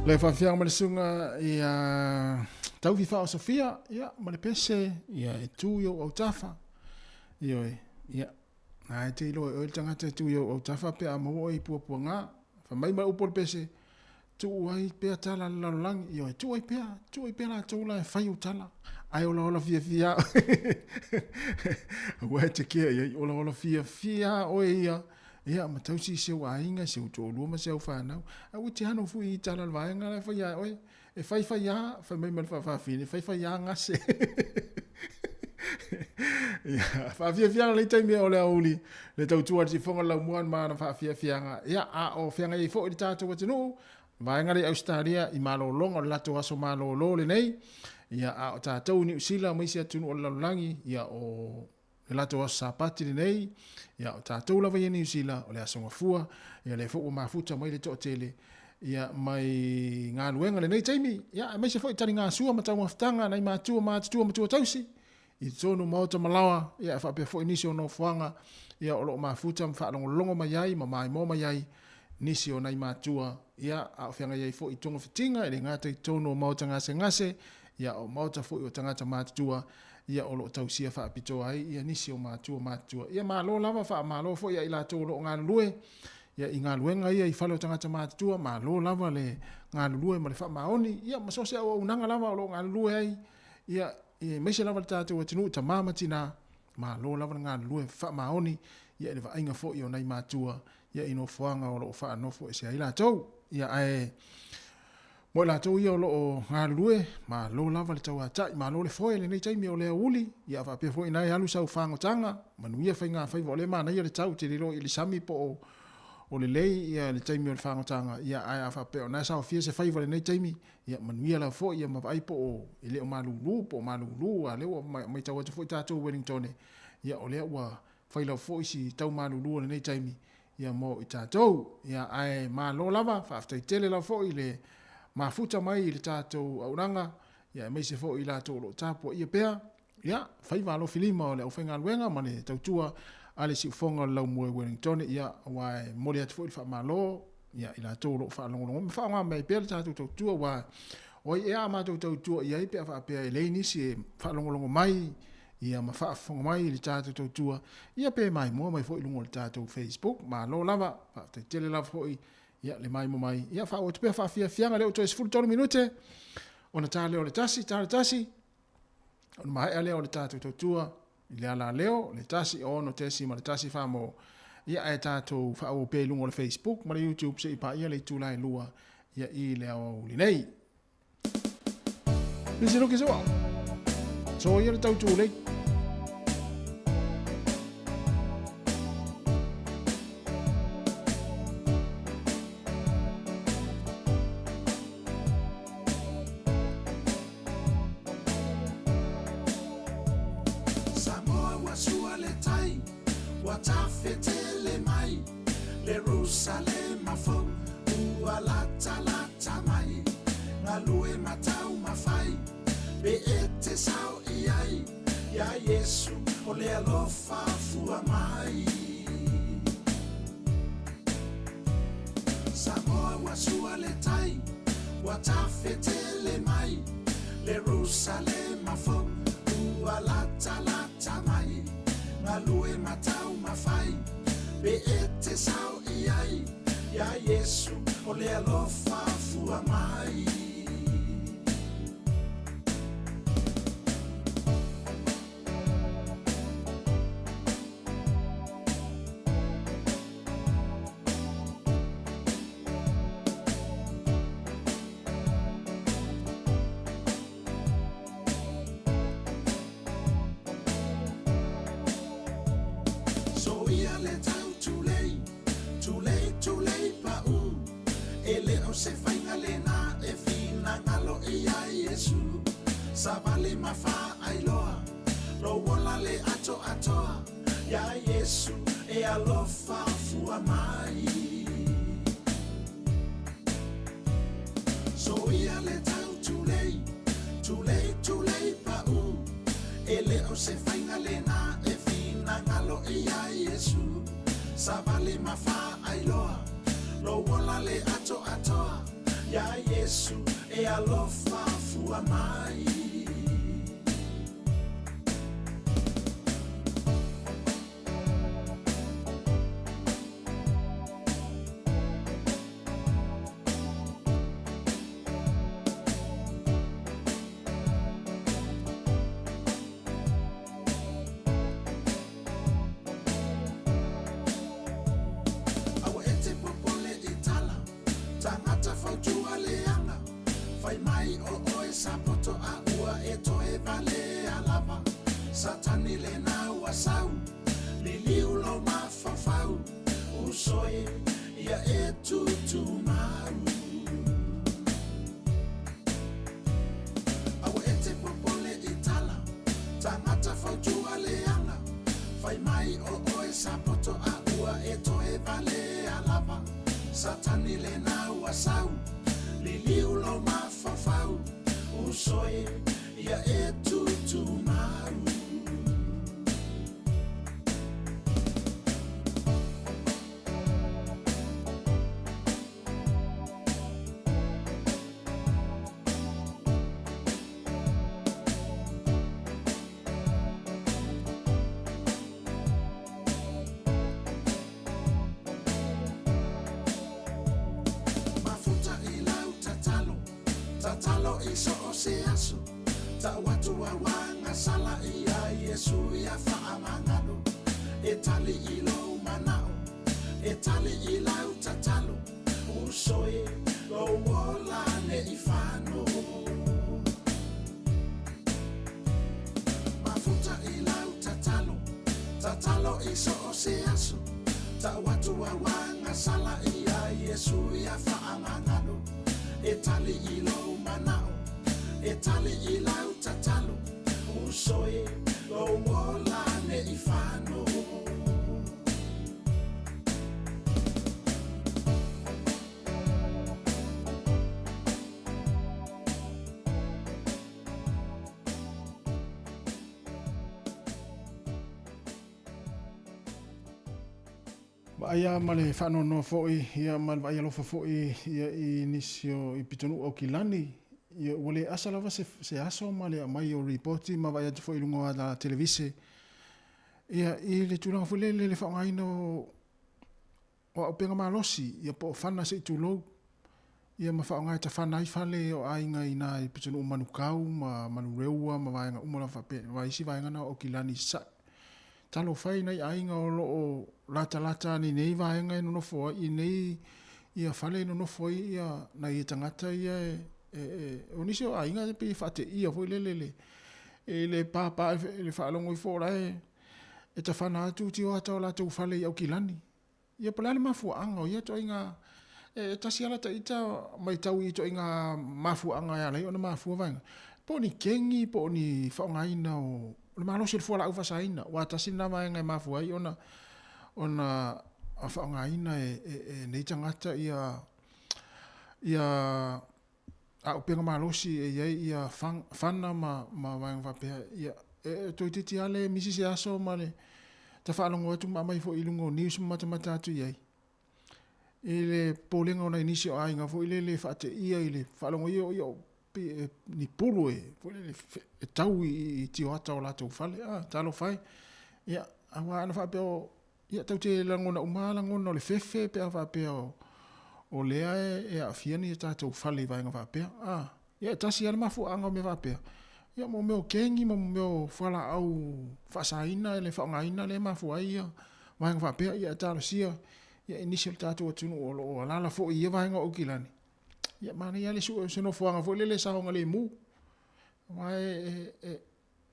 S1: Le faafiaga ma le suga ia Taufi faaosofia, ia, ma le pese, ia, e tu i ou autafa. Ioe, ia, na e te iloa e oe le tagata e tu i ou autafa pe a maua oe i puapuaga. Fai mai ma upu o le pese, tuu ai pea tala a le lalolagi. Ioe, tuu ai pea, tuu ai pea latou la e fai ou tala. Ae olaola fiafia aua e te kea i ai, olaola fiafia oe ia, ia, ma tausi i si ou aiga, si ou toalua ma si au fanau. Aua e te ano fui i tala a le vaega la e faia e oe. E faifai a, fai mai ma le faafafine, faifai a gase. Ia, faafiafiaga lenei taimi o le aoauli, le tautua a le sifoga le laumua ma ana faafiafiaga. Ia, a o feagai ai foi le tatou atunuu, vaega lea i Ausetalia i malologa o le latou aso malolo lenei. Ia, a o tatou i Niu Sila ma isi atunuu o le lalolagi, ia, o le latou aso Sapati lenei, ia o tatou lava ia Niu Sila, o le aso Gafua, ia lea foi ua mafuta mai le toatele, ia mai galuega lenei taimi, ia aemaise foi taligasua ma taumafataga nai matua matutua matua tausi, i totonu o maota malaoa, ia e faapea foi nisi o nofoaga, ia o lo o mafuta ma faalogologo mai ai ma maimoa mai ai nisi o nai matua, ia a o feagai ai foi i togafitiga, e le gata i totonu o maota gasegase, ia o maota foi o tagata matutua, ia o lo o tausia faapitoa ai ia nisi o matua matutua. Ia malo lava, faamalo foi ia i latou o lo o galulue ia i galuega ia i fale o tagata matutua, malo lava le galulue ma le faamaoni, ia ma so o se auaunaga lava o lo o galulue ai, ia aemaise lava le tatou atunuu, tama ma tina, malo lava le galulue faamaoni ia i le vaaiga foi o nai matua ia i nofoaga o lo o faanofo ese ai latou. Ia ae Mo i latou ia o lo o galulue, malo lava le tauatai, malo le foe i lenei taimi o le aoauli, ia faapea foi ina e alu sau fagotaga, manuia faigafaiva, o lea e manaia le tau, te le iloa i le sami po o o lelei ia le taimi o le fagotaga, ia ae a faapea o na e saofia se faiva i lenei taimi, ia manuia lava foi ia ma vaai po o e le o malulu po o malulu, a lea ua matau atu foi tatou Wellingtone, ia o lea ua fai lava foi si tau malulu o lenei taimi, ia mo i tatou. Ia ae malo lava, faafetai tele lava foi le mafuta mai i le tatou auaunaga, ia aemaise foi i latou o lo o tapuaia pea, ia faiva alofilima o le aufaigaluega ma le tautua a le siufofoga o le Laumua i Wellingtone, ia aua e momoli atu foi le faamalo ia i latou o lo o faalogologo ma faaaoga mai pea le tatou tautua, aua o ai ea a matou tautua i ai pe a faapea e leai nisi e faalogologo mai ia ma faafofoga mai i le tatou tautua, ia pe maimoa mai foi i luga o le tatou Facebook. Malo lava, faafetai tele lava foi ia le maimoa mai. Ia faaauau atu pea faafiafiaga lea ua toe 13 minute ona ta lea o le tasi, ta le tasi, ona maea lea o le tatou tautua i le ala leo, le 1 6 ma le 1 4 mo. Ia ae tatou faaauau pea i luga o le Facebook ma le YouTube se i paia le itula e 2 ia i le aoauli nei. Lisi luki sua. So ia le tau tūlei.
S7: Samoa ua sua le tai, ua tafetele mai, Lerusalema fou ua latalata mai, Galue ma taumafai pe e te sao i ai, Iā Iesu o le alofa fua mai. Samoa ua sua le tai, ua tafetele mai, Lerusalema fou ua latalata mai, Galue ma taumafai pe e te sao i ai, Iā Iesu o le alofa fua mai. Soia le tau tulei, tulei, tulei pa'u, E le o se faiga lena e finagalo i ai Iesu. Savali ma faailoa, lou ola le atoatoa, Iā Iesu e alofa fua mai. Soia le tau tulei, tulei, tulei pa'u, E le o se faiga lena e finagalo i ai Iesu. Savali ma faailoa, lou ola le atoatoa, Iā Iesu e alofa fua mai. ia e tutumau. Aua e te popole i tala, tagata fautua leaga, fai mai o oe sa poto a ua e toe valea lava. Satani lena ua sau, liliu lou mafaufau, uso e, ia e tutumau. Mafuta i lau tatalo, tatalo i so o se aso, tau atu au agasala ia Iesu ia faamagalo, e tali i lou manao, e tali i lau tatalo, uso e, lou ola ne i fano. Mafuta i lau tatalo, tatalo i so o se aso, tau atu au agasala ia Iesu ia faamagalo, e tali i lou manao, e tali i lau tatalo, uso e, lou ola ne i fano.
S1: Vaaia ma le faanoanoa foi ia ma le vaai alofa foi ia i nisi o i pitonuu Aukilani ia ua le asa lava se se aso ma le aumai o ripoti ma vaai atu foi i luga o ala televise ia i le tulaga foi lele le faaaogaina o o auupega malosi ia po o fana se i tulou ia ma faaaoga e tafana ai fale o aiga i ina i pitonuu Manukau ma Manurewa ma vaega uma lava faapea ma isi vaega na o Aukilani i Sasae. Talofa e i nai aiga o lo o latalata ane i nei vaega e nonofo ai i nei ia fale e nonofo ai ia nai tagata ia e e e o nisi o aiga e pei e faateia foi lele le i le pāpā i le faalogo ifo o la e e tafana atu tioata o latou fale i Aukilani. Ia po o le a le mafuaaga o ia ituaiga, e tasi lava lata ita matau i ituaiga mafuaaga e ala ai ona mafua vaega, po o ni kegi po o ni faaaogaina o le malosi o le fualaau faasaina, aua tasi lena vaega e mafua ai ona ona faaaogaina e nei tagata ia ia auupega malosi e i ai ia fana ma ma vaega faapea, ia e toeitiiti lava le misi se aso ma le tafaalogo atu ma aumai foi i luga o news ma matamata atu i ai i le popolega o nai nisi o aiga foi lele e faateia i le faalogo ia o pei ni pulu e foi lele e tau i tioata o latou fale. A, talofa e. Ia, aua ana faapea o Ia, tatou te lagona uma lava lagona o le fefe pe a faapea o lea e aafia ni a tatou fale i vaega faapea. A, ia e tasi lava le mafuaaga o mea faapea, ia mo mea o kegi ma mea o fualaau faasaina le faaaogaina lea e mafua ai ia vaega faapea. Ia e talosia ia i nisi o le tatou atunuu o lo o alaala foi i ia vaega o Aukilani, ia manaia lava le sue o se nofoaga foi lele e saogalemu. Aua e, e,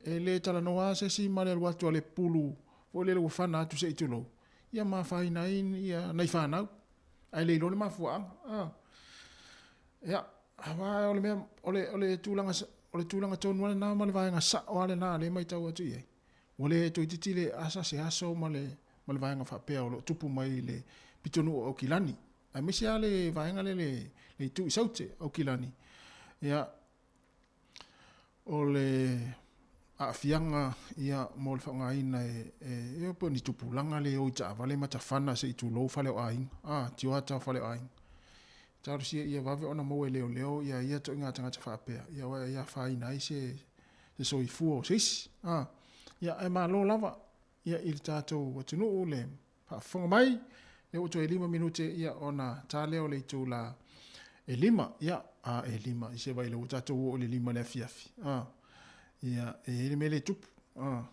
S1: E le talanoa lava se isi ma le alu atu a le pulu foi lele ua fana atu se i tulou, ia ma afaina ai ia nai fanau, ae le iloa le mafuaaga. A. Ia, aua o le mea, o le, o le tulaga, o le tulaga tonu lava lena ma le vaega sao lava lena lea e matau atu i ai. Ua le toeitiiti le asa se aso ma le, ma le vaega faapea o lo o tupu mai i le pitonuu o Aukilani, aemaise lava le vaega lea le, le itu i Saute, Aukilani. Ia, O le aafiaga ia mo le faaaogaina e e po o ni tupulaga le o i taavale ma tafana se i tulou fale o aiga, a, tioata o fale o aiga. Talosia ia vave ona maua e leoleo ia ia ituaiga tagata faapea, ia aua e afaina ai se se soifua o se isi, a. Ia ae malo lava ia i le tatou atunuu le Faafofoga mai, lea ua toe 5 minute ia ona ta lea o le itula e 5, ia, a, e 5, i se vaila ua tatou oo i le 5 i le afiafi, a, ia, e i ai le mea lea e tupu, a,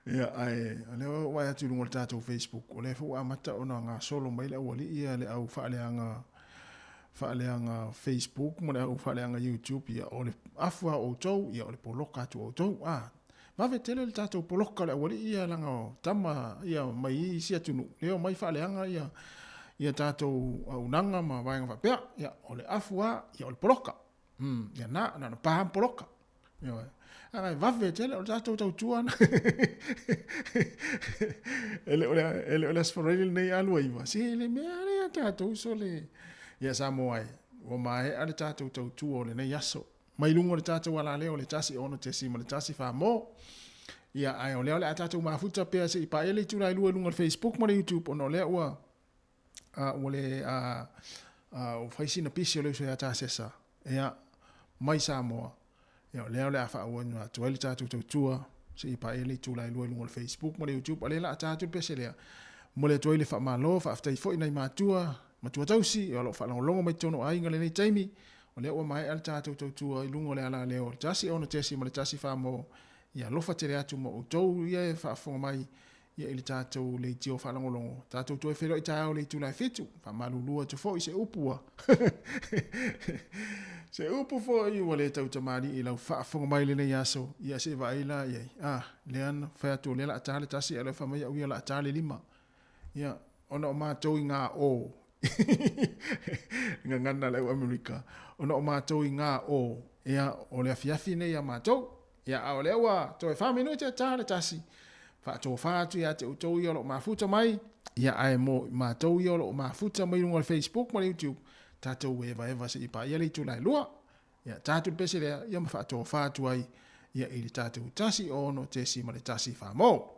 S1: ia, ae, o lea ua vaai atu i luga o le tatou Facebook, o lea foi ua amata ona gasolo mai le aualii ia, le au faaleaga, faaleaga Facebook ma le au faaleaga YouTube, ia, o le afu lava o outou, ia, o le poloka atu o outou, a. Vave tele le tatou poloka o le aualii ia leaga o tama ia mai isi atunuu lea omai faaleaga ia ia tatou auaunaga ma vaega faapea. Ia o le afu lava ia o le poloka. Ia na, na ona pa ma poloka. Ioe. Aga e vave tele o le tatou tautua na. E le o le, e le o le Aso Faraile lenei a 29. Se le mea lea tatou sole. Ia Samoa e, ua maea le tatou tautua o lenei aso. Mai luga o le tatou alaleo o le 106.1 mo. Ia, ae o lea o le a tatou mafuta pea se i paia le itula e 2 i luga o le Facebook ma le YouTube ona o lea ua ua le ua fai sina pisi o le uso ia Tasesa ia mai Samoa. Ia o lea o le a faaauau atu ai le tatou tautua se i paia le itula e 2 i luga o le Facebook ma le YouTube. O lea la a ta atu le pese lea. Momoli atu ai le faamalo, faafetai foi nai matua, matua tausi, o lo o faalogologo mai totonu o aiga lenei taimi. O lea ua maea le tatou tautua i luga o le alaleo o le 106.1 Samoa. Ia alofa tele atu mo outou ia e faafofoga mai ia i le tatou leitio faalogologo. Tatou toe feiloai taeao i le itula e 7. Faamalulu atu foi se upu ua se upu foi ua le tautamalii i lau faafofoga mai i lenei aso. Ia se i vaai la i ai. Ah, lea na fai atu o lea o le a ta le 1 ae o lea fai mai au ia o le a ta le 5. Ia, ona o matou i ngā o. Gagana a le au Amerika. Ona o matou i ngā o. Ia, o le afiafi nei a matou. Ia, a o lea ua toe 4 minute ta le 1. Faatofa atu ia te outou ia o lo o mafuta mai. Ia, ae mo matou ia o lo o mafuta mai luga o le Facebook ma le YouTube, tatou evaeva se i paia le itula e 2. Ia, ta atu le pese lea, ia ma faatofa atu ai ia i le tatou 106.1 Samoa.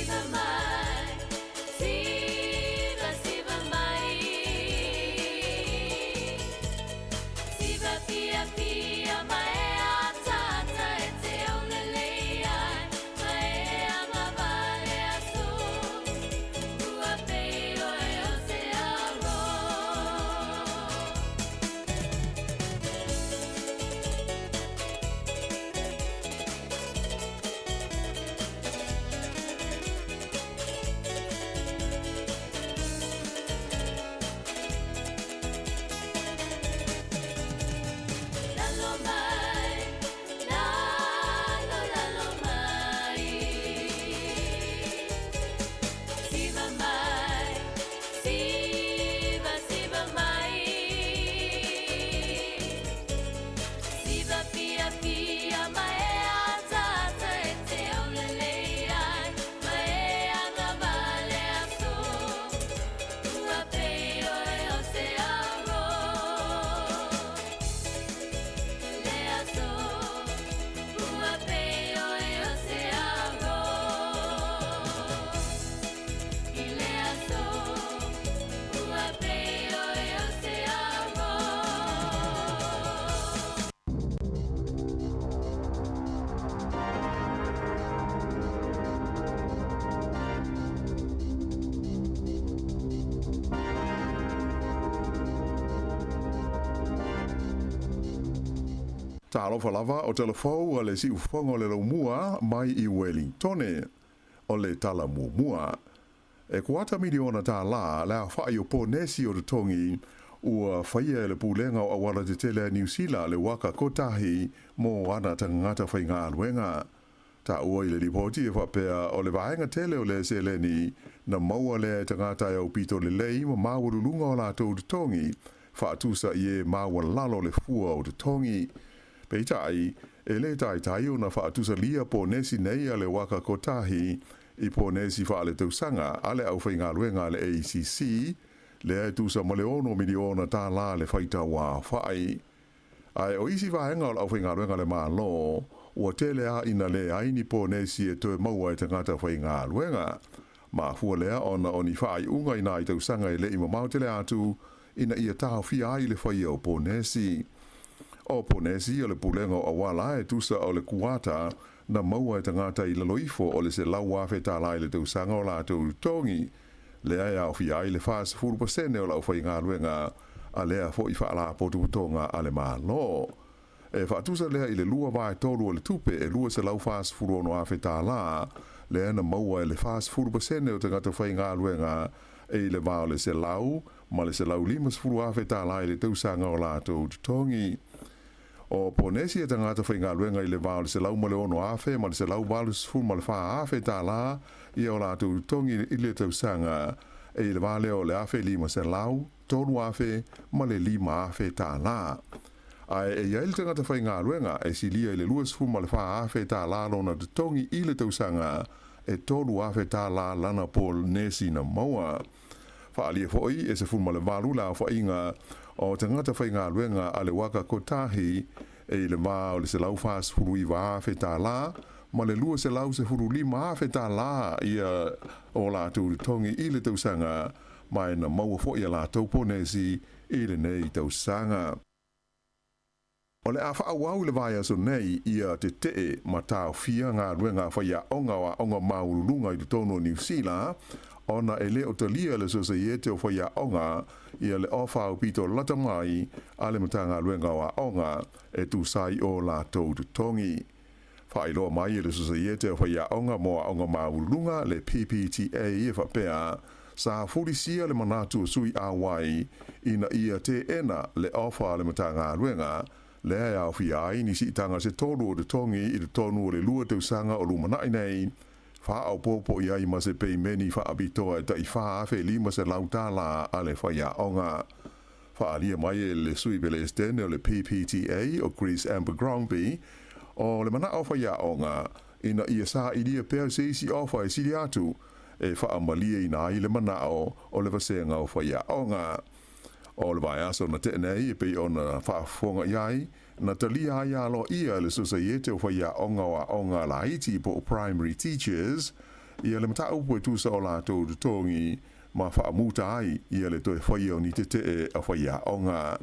S16: Siva mai, siva, siva mai. Siva fia fia ma e atata e te aulelei ai, ma e agavale aso. Ua pei oe o se aro. Lalo mai, lalo, lalo mai. Siva mai, siva, siva mai. Siva fia fia ma e atata e te aulelei ai, ma e agavale aso. Ua pei oe o se aro. Le aso, ua pei oe o se aro. I le aso, ua pei oe o se aro.
S9: Talofa lava o telefou a le siufofoga o le laumua mai i Welingtone. O le tala muamua. E kuata miliona tālā le aofa'i o ponesi o totogi ua faia e le Pulega o Auala Tetele a Niu Sila le waka kotahi mo ana tagata faigaluega. Taua i le lipoti e faapea o le vaega tele o le seleni na maua lea e tagata e aupito lelei ma maualuluga o latou totogi faatusa i e maualalo le fua o totogi. Peitai, e le taitai ona faatusalia ponesi nei a le waka kotahi i ponesi faaletausaga a le aufaigaluega a le ACC, lea e tusa ma le $6 miliona tālā le faitau aofa'i. Ae o isi vaega o le aufaigaluega a le Malo, ua tele lava ina leai ni ponesi e toe maua e tagata faigaluega. Mafua lea ona o ni faaiuga i nai tausaga e le i mamao tele atu ina ia taofia ai le faia o ponesi. O ponesi o le Pulega o Auala e tusa o le kuata na maua e tagata i lalo ifo o le $100,000 i le tausaga o latou totogi, lea e aofia ai le 40% o le aufaigaluega a lea foi Faalapotopotoga a le Malo. E faatusa lea i le lua vaetolu o le tupe e $246,000 lea na maua e le 40% o tagata faigaluega e i le va o le $100 ma le $150,000 i le tausaga o latou totogi. O ponesi a tagata faigaluega i le va o le $106,000 ma le $184,000 ia o latou totogi i le tausaga, e i le va lea o le $1,500, $3,000 ma le $5,000. Ae e i ai le tagata faigaluega e silia i le $24,000 lona totogi i le tausaga, e $3,000 lana ponesi na maua. Faaalia foi e 18 le aofaiga o tagata faigaluega a le waka kotahi e i le va o le $149,000 ma le $215,000 ia o latou totogi i le tausaga, ma e na maua foi a latou ponesi i lenei tausaga. O le a faaauau i le vaiaso nei ia tetee ma taofia galuega a faiaoga o aoga maualuluga i totonu o Niu Sila, ona e le o talia e le Sosaiete o Faiaoga ia le ofa aupito lata mai a le Matagaluega o Aoga e tusa ai o latou totogi. Faailoa mai e le Sosaiete o Faiaoga mo Aoga Maualuluga, le PPTA, e faapea, sa fulisia le manatu o sui auai ina ia teena le ofa a le Matagaluega, lea e aofia ai ni siitaga se tolu o totogi i totonu o le 2 tausaga o lumanai nei, faaopoopo i ai ma se peimeni faapitoa e tai $4,500 a le faiaoga. Faaalia mai e le Sui Pelesetene o le PPTA o Chris Abercrombie, o le manao o faiaoga ina ia sailia pea se isi ofa e sili atu e faamalieina ai le manao o le vasega o faiaoga. O le vaiaso na tea nei e pei ona faafofoga i ai, na talia ai aloaia e le Sosaiete o Faiaoga o Aoga Laiti po o Primary Teachers, ia le mataupu e tusa o latou totogi ma faamuta ai ia le toe faia o ni tetee a faiaoga.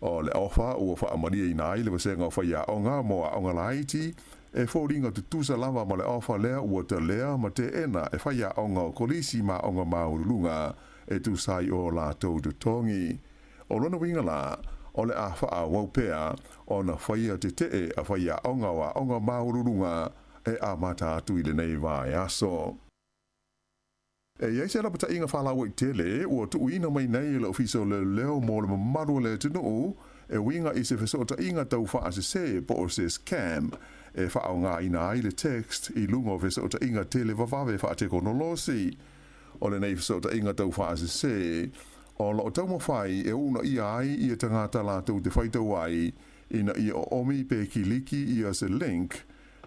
S9: O le ofa ua faamalieina ai le vasega o faiaoga mo aoga laiti e foliga tutusa lava ma le ofa lea ua talea ma teena e faiaoga o kolisi ma aoga maualuluga e tusa ai o latou totogi. O lona uiga la, o le a faaauau pea ona faia tetee a faiaoga o aoga maualuluga e amata atu i lenei vaiaso. E i ai se lapataiga faalauaitele ua tuuina mai nei e le Ofisa o Leoleo mo le mamalu o le atunuu e uiga i se fesootaiga tau faasese po o se scam e faaaogaina ai le text i luga o fesootaiga televavave faatekonolosi. O lenei fesootaiga tau faasese o lo o taumafai e uunaia ai ia tagata latou te faitau ai ina ia oomi pe kiliki ia se link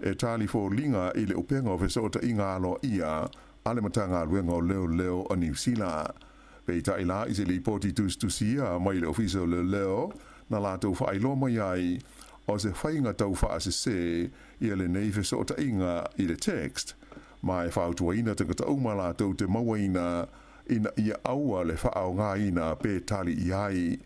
S9: e tali foliga i le upega o fesootaiga aloaia a le Matagaluega o Leoleo a Niu Sila. Peitai la i se lipoti tusitusia mai le Ofisa o Leoleo na latou faailoa mai ai o se faiga tau faasese ia lenei fesootaiga i le text ma e fautuaina tagata uma latou te mauaina ina ia aua le faaaogaina pe tali i ai.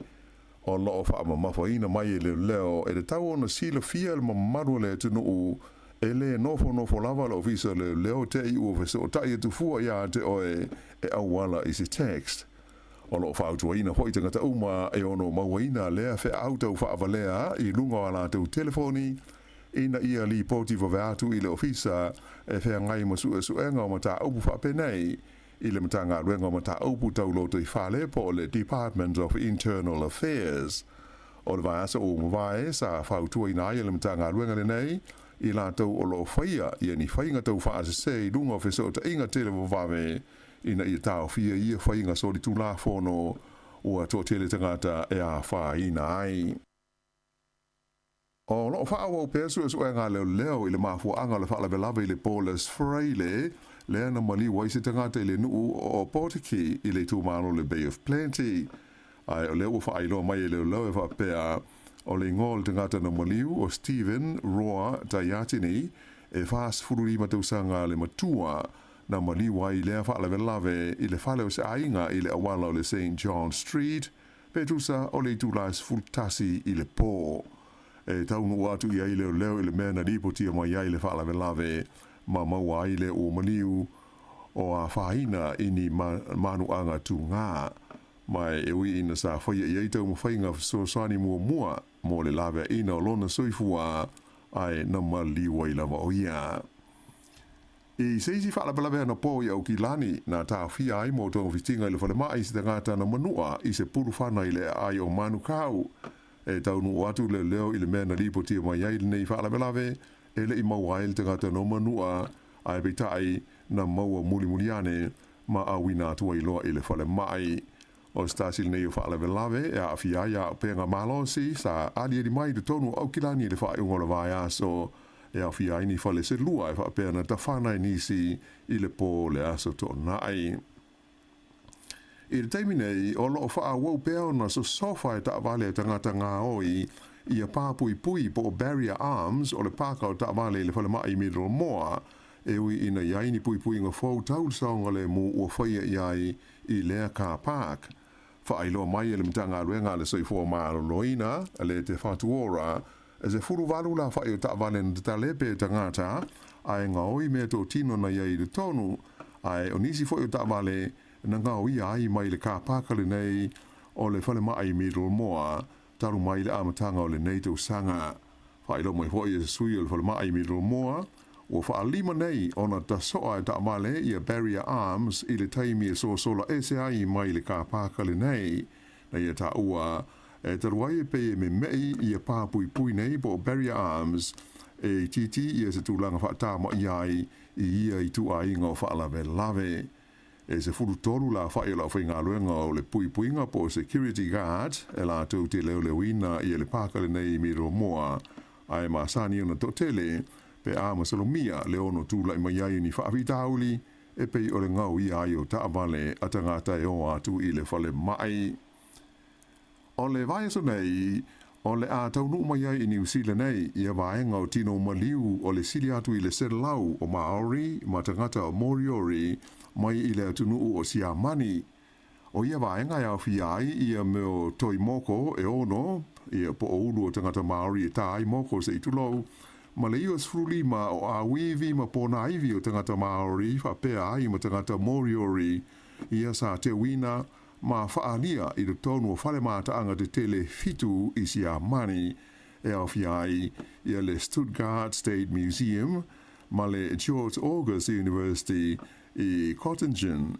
S9: O lo o faamamafaina mai e leoleo e tatau ona silafia e le mamalu o le atunuu e lē nofonofo lava le Ofisa o Leoleo te i ua fesootai atu fua iā te oe e auala i se text. O lo o fautuaina foi tagata uma e ono mauaina lea feau tau faavalea i luga o a latou telefoni ina ia lipoti vave atu i le Ofisa e feagai ma suesuega o mataupu faapenei i le Matagaluega o Mataupu Tau Lotoifale po o le Department of Internal Affairs. O le vaiaso ua mavae sa fautuaina ai e le Matagaluega lenei i latou o lo o faia ia ni faiga tau faasese i luga o fesootaiga televavave ina ia taofia ia faiga solitulafono ua toatele tagata e afaina ai. O lo o faaauau pea suesuega a leoleo i le mafuaaga o le faalavelave i le po o le Fraile lea na maliu ai se tagata i le nuu o Opotiki i le itumalo o le Bay of Plenty. Ae o lea ua faailoa mai e leoleo e faapea, o le igoa o le tagata na maliu o Steven Roa Taiatini, e 45 tausaga le matua, na maliu ai i lea faalavelave i le fale o se aiga i le auala o le Saint John Street, pe tusa o le itula e 11 i le po. E taunuu atu i ai leoleo i le mea na lipotia mai ai le faalavelave ma maua ai le ua maliu o afaina i ni manuaga tugā. Ma e ui ina sa faia i ai taumafaiga fesoasoani muamua mo le laveaina o lona soifua ae na maliu ai lava o ia. I se isi faalavelave anapo i Aukilani, na taofia ai mo togafitiga i le falemai se tagata na manua i se pulufana i le aai o Manukau. E taunuu atu leoleo i le mea na lipotia mai ai lenei faalavelave, e le i maua ai le tagata na manua, ae peitai na maua mulimuli ane ma auina atu ai loa i le falemai. O se tasi lenei o faalavelave e aafia ai auupega malosi sa aliali mai i totonu o Aukilani i le faaiuga o le vaiaso e aofia ai ni fale se lua e faapea na tafana e nisi i le po o le Aso Toonai. I le taimi nei, o lo o faaauau pea ona sosofa e taavale a tagata gaoi ia pā puipui po o barrier arms o le pāka o taavale i le falemai i Middlemoa, e ui ina i ai ni puipuiga fou tau le saogalemu ua faia i ai i lea car park. Faailoa mai e le Matagaluega a le Soifua Maloloina le Te Whatu Ora, e 18 la afa'i o taavale na tatalepe e tagata ae gaoi meatotino na i ai i totonu, ae o nisi foi o taavale na gaoia ai mai le car park lenei o le falemai i Middlemoa talu mai le amataga o lenei tausaga. Faailoa mai foi e se sui o le falemai i Middlemoa, ua faalima nei ona tasoa e taavale ia barrier arms i le taimi e sosola ese ai mai le car park lenei. Na ia taua e talu ai e pei e meme'i ia pā puipui nei po o barrier arms e itiiti ia se tulaga faatama'i ai i ia ituaiga o faalavelave. E 13 la afa'i o le aufaigaluega o le puipuiga po o security guard e latou te leoleoina ia le pāka lenei i Middlemoa, ae masani ona toatele pe a masalomia le ono tula'i mai ai o ni faafitauli e pei o le gaoia ai o taavale a tagata e o atu i le falemai. O le vaiaso nei, O le a taunuu mai ai i Niu Sila nei ia vaega o tino maliu o le sili atu i le 100 o Maori ma tagata o Moriori mai i le atunuu o Siamani. O ia vaega e aofia ai ia mea o toi moko e ono, ia po o ulu o tagata Maori e tā ai moko se i tulou, ma le 95 o āuivi ma pōnāivi o tagata Maori faapea ai ma tagata Moriori ia sa teuina ma faaalia i totonu o fale mataaga tetele fitu i Siamani e aofia ai ia le Stuttgart State Museum ma le George August University i Göttingen.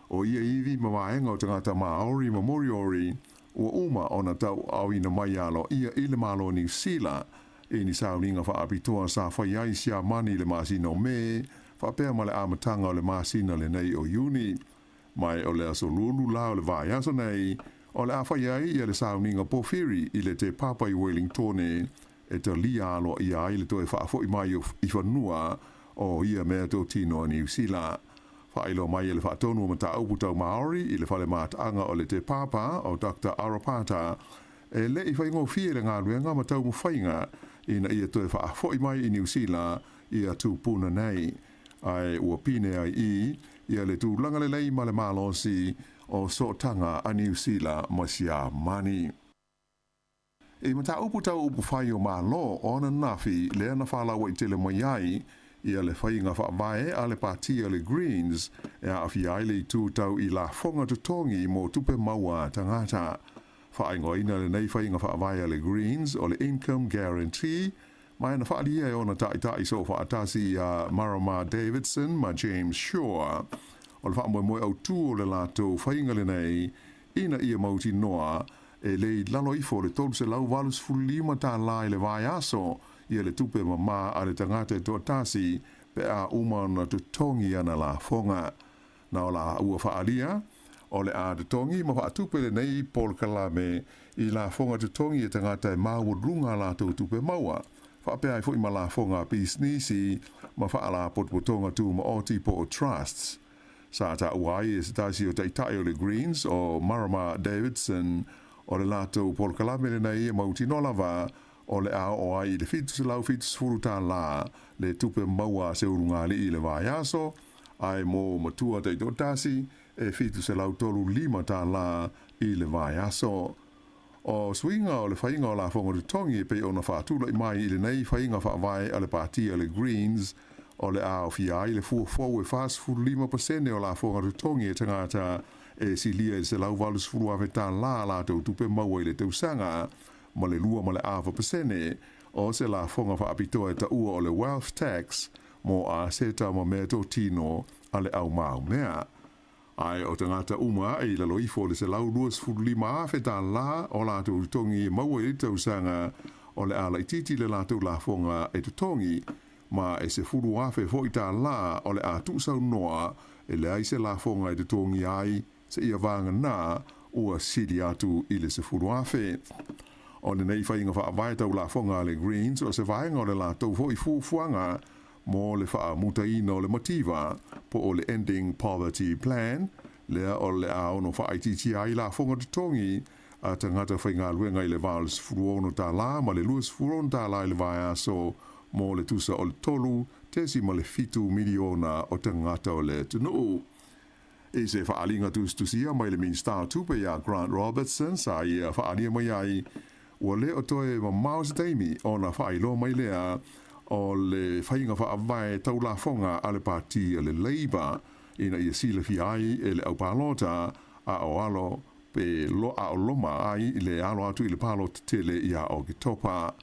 S9: O ia ivi ma vaega o tagata Maori ma Moriori ua uma ona tauaaoina mai aloaia i le Malo o Niu Sila i ni sauniga faapitoa sa fai ai i Siamani i le masina o Me faapea ma le amataga o le masina lenei o Iuni. Mai o le aso Lualu la o le vaiaso nei, o le a fai ai ia le sauniga pōwhiri i le Te Papa i Wellingtone e talia aloaia ai le toe faafoi mai i fanua o ia mea totino a Niu Sila. Faailoa mai e le Faatonu o Mataupu Tau Māori i le Fale Mataaga o le Te Papa o Doctor Arapata, e le i faigofie le galuega ma taumafaiga ina ia toe faafoi mai i Niu Sila ia tupuna nei. Ae ua pine ai i ia le tulaga lelei ma le malosi o sootaga a Niu Sila ma Siamani. I mataupu tau upufai o Malo o ananafi lea na faalauaitele mai ai ia le faiga faavae a le pati a le Greens e aafia ai le itu tau i lafoga totogi mo tupe maua a tagata. Faaigoaina lenei faiga faavae a le Greens o le Income Guarantee ma na faaalia e ona taitai soofaatasi iā Marama Davidson ma James Shaw. O le faamoemoe autū o le latou faiga lenei ina ia mautinoa e le i lalo ifo o le $385 tālā i le vaiaso ia le tupe mamā a le tagata e toatasi pe a uma ona totogi ana lafoga. Na o la ua faaalia, o le a totogi ma faatupe lenei polokalame i lafoga totogi e tagata e maualuga a latou tupe maua, faapea ai foi ma lafoga a pisinisi ma faalapotopotoga tumaoti po o trusts. Sa taua ai e se tasi o taitai o le Greens o Marama Davidson o le latou polokalame lenei e mautinoa lava o le a oo ai i le $770 tālā le tupe maua a se ulugalii i le vaiaso, ae mo matua taitoatasi e $735 tālā i le vaiaso. O suiga o le faiga o lafoga totogi e pei ona faatula'i mai i lenei faiga faavae a le Pati a le Greens, o le a aofia ai le fua fou e 45% o lafoga totogi e tagata e silia i le $180,000 tālā a latou tupe maua i le tausaga, ma le 2.4% o se lafoga faapitoa e taua o le wealth tax mo aseta ma meatotino a le au maumea. Ae o tagata uma e i lalo ifo o le $125,000 tālā o latou totogi e maua i le tausaga, o le a laitiiti le latou lafoga e totogi, ma e $10,000 foi tālā o le a tuusaunoa e leai se lafoga e totogia ai seia vagana ua sili atu i le $10,000. O lenei faiga faavae tau lafoga a le Greens o se vaega o le latou foi fuafuaga mo le faamutaina o le mativa po o le Ending Poverty Plan, lea o le a ono faaitiitia ai lafoga totogi a tagata faigaluega i le va o le $16 ma le $26 i le vaiaso mo le tusa o le 3.7 miliona o tagata o le atunuu. I se faaaliga tusitusia mai le Minisita o Tupe iā Grant Robertson sa ia faaalia mai ai, ua le o toe mamao se taimi ona faailoa mai lea o le faiga faavae tau lafoga a le Pati a le Labour ina ia silafia ai e le aupalota a o alo pe a o loma ai le alo atu i le palota tele ia Oketopa.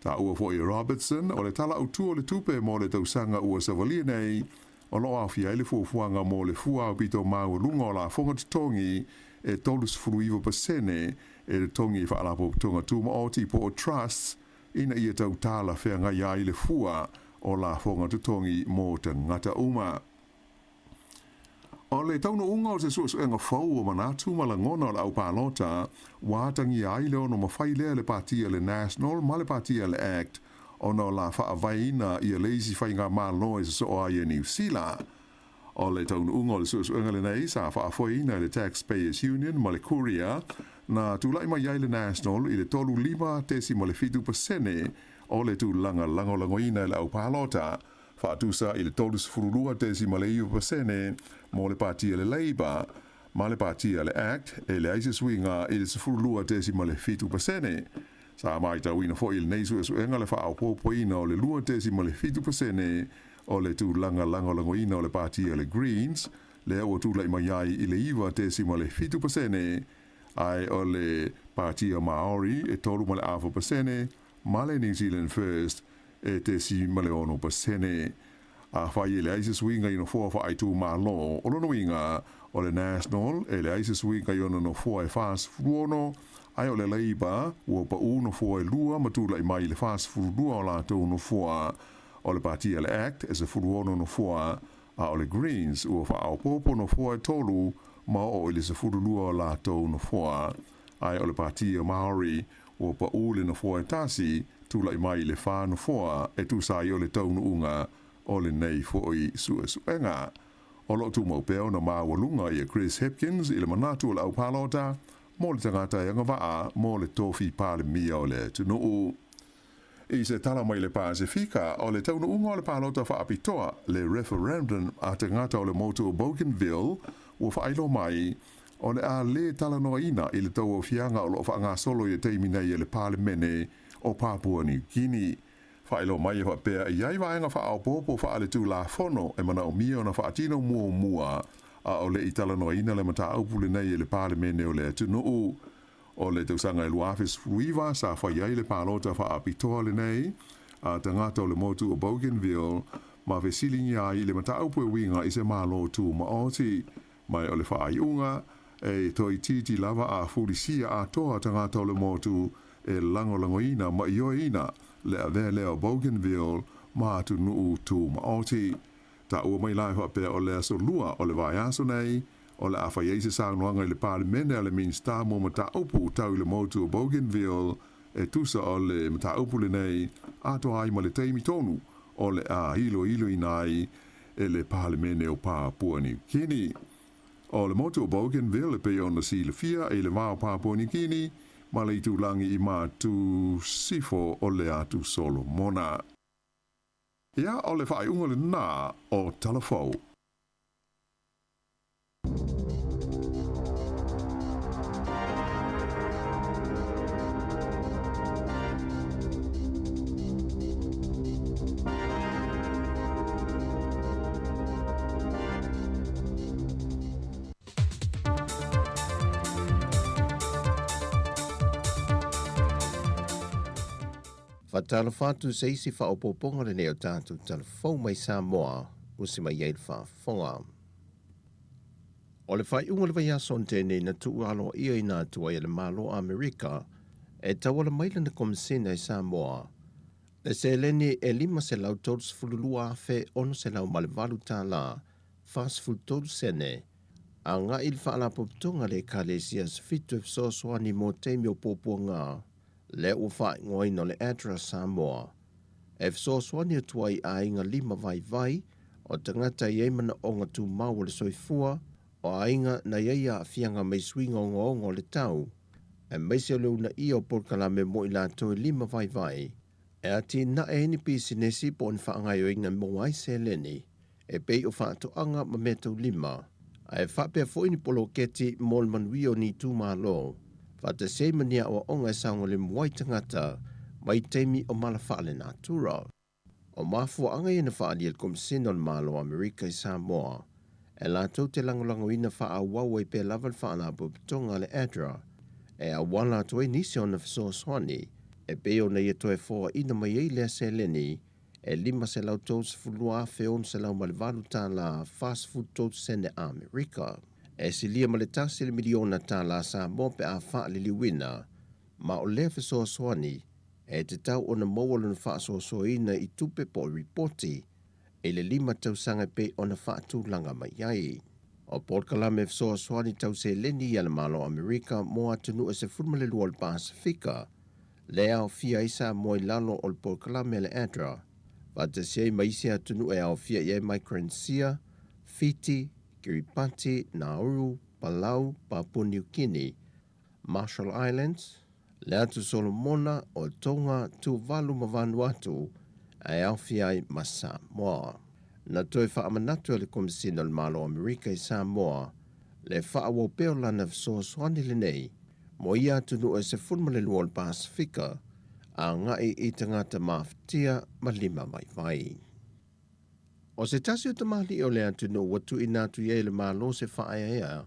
S9: Taua foi e Robertson o le Tala Autu o le Tupe mo le tausaga ua savalia nei O lo o aofia ai le fuafuaga mo le fua aupito maualuga o lafoga totogi e 39% e totogi i Faalapotopotoga Tumaoti po o Trusts ina ia tau talafeagai ai le fua o lafoga totogi mo tagata uma. O le taunuuga o se suesuega fou o manatu ma lagona o le aupalota ua atagia ai le ono mafai lea e le Pati a le National ma le Pati a le act ona o la faavaeina ia le isi faigamalo e sosoo ai e Niu Sila. O le taunuuga o le suesuega lenei sa faafoeina e le Taxpayers Union ma le Courier Na tulaʻi mai ai le National i le 35.7% o le tulaga lagolagoina e le au palota, faatusa i le 32.9% mo le pati a le Labour, ma le pati a le Act e leai se suiga i le 12.7%. Sa matauina foi i lenei suesuega le faaopoopoina o le 2.7% o le tulaga lagolagoina o le pati a le Greens, lea ua tulaʻi mai ai i le 9.7%, ae o le Pati a Maori e 3.5% ma le New Zealand First e 0.6%. Afai e leai se suiga i nofoa faaitumalo, o lona uiga o le National e leai se suiga i ona nofoa e 46, ae o le Labour ua pau nofoa e lua ma tulaʻi mai i le 42 o latou nofoa. O le Pati a le Act e 16 nofoa, a o le Greens ua faaopoopo nofoa e tolu ma oo i le 12 o latou nofoa. Ae o le Pati a Maori ua pau le nofoa e tasi, tulaʻi mai i le fa nofoa e tusa ai o le taunuuga o lenei foi suesuega. O lo o tumau pea ona maualuga ia Chris Hipkins i le manatu o le au palota mo le tagata e agavaa mo le tofi Palemia o le atunuu. I se tala mai le Pasefika, o le taunuuga o le palota faapitoa, le referendum a tagata o le motu o Bougainville, ua faailoa mai, o le a lē talanoaina i le tauaofiaga o lo o faagasolo i le taimi nei e le Palemene o Papua New Guinea. Faailoa mai e faapea e i ai vaega faaopoopo faaletulafono e manaomia ona faatino muamua a o le i talanoaina le mataupu lenei e le Palemene o le atunuu. O le tausaga e 2019 sa fai ai le palota faapitoa lenei a tagata o le motu o Bougainville ma fesiligia ai i le mataupu e uiga i se Malo Tumaoti. Ma o le faaiuga, e toeitiiti lava a fulisia atoa tagata o le motu e lagolagoina ma ioeina le avea lea o Bougainville ma atunuu tumaoti. Taua mai la e faapea o le aso Lua o le vaiaso nei, o le a fai ai se saunoaga i le Palemene a le Minisita mo Mataupu Tau i le Motu o Bougainville e tusa o le mataupu lenei, atoa ai ma le taimi tonu o le a iloiloina ai e le Palemene o Papua Niu Kini. O le motu o Bougainville e pei ona silafia i le va o Papua Niu Kini ma le itulagi i Matu Sifo o le Atu Solomona. Ia, o le faaiuga lena o Tala Fou.
S8: Faatalofa atu i se isi faaopoopoga lenei o tatou tala fou mai Samoa, usi mai ai le faafofoga. O le faaiuga o le vaiaso na tea nei na tuu aloaiaina atu ai e le Malo o Amerika e tauala mai lana Komisena i Samoa le seleni e $532,608 tala 43 sene agai i le Faalapotopotoga a le Ekalesia Sefito e fesoasoani mo taimi o puapuaga lea ua faaigoaina o le ADRA Samoa e fesoasoani atu ai i aiga lima vaivai o tagata e i ai manaoga tumau o le soifua, o aiga na i ai aafiaga mai suiga ogaoga o le tau, aemaise o le uunaia o polokalame mo i latou e lima vaivai e atinae ai ni pisinesi po o ni faagaoioiga e maua ai seleni e pei o faatoaga ma meataulima, ae faapea foi ni poloketi mo le manuia o ni itumalo, faatasi ai ma ni aoaoga e saogalemu ai tagata mai taimi o mala faalenatura. O mafuaaga ia na faaalia e le Komisena o le Malo o Amerika i Samoa, e latou te lagolagoina faaauau ai pea lava le Faalapotopotoga a le ADRA e auala atu ai nisi o ana fesoasoani e pei ona ia toe foaina mai ai lea seleni e $532,608 tala 43 sene Amerika. E silia ma le tasi le miliona tala Samoa pe a faaliliuina, ma o lea fesoasoani e tatau ona maua lona faasoasoaina i tupe po o ripoti i le lima tausaga e pei ona faatulaga mai ai. O polokalame fesoasoani tau seleni ia le Malo o Amerika mo atunuu e 12 o le Pasefika, lea e aofia ai Samoa i lalo o le polokalame a le ADRA, faatasi ai ma isi atunuu e aofia i ai Micronesia, Fiti, Kiribati, Nauru, Palau, Papua New Guinea, Marshall Islands, le Atu Solomona, o Tonga, Tuvalu ma Vanuatu, ae aofia ai ma Samoa. Na toe faamanatu e le Komesina o le Malo o Amerika i Samoa le faaauau pea o lana fesoasoani lenei mo ia atunuu e 12 o le Pasefika agai i tagata mafatia ma lima vaivai. O se tasi o tamalii o le atunuu ua tuuina atu i ai e le Malo se faaeaea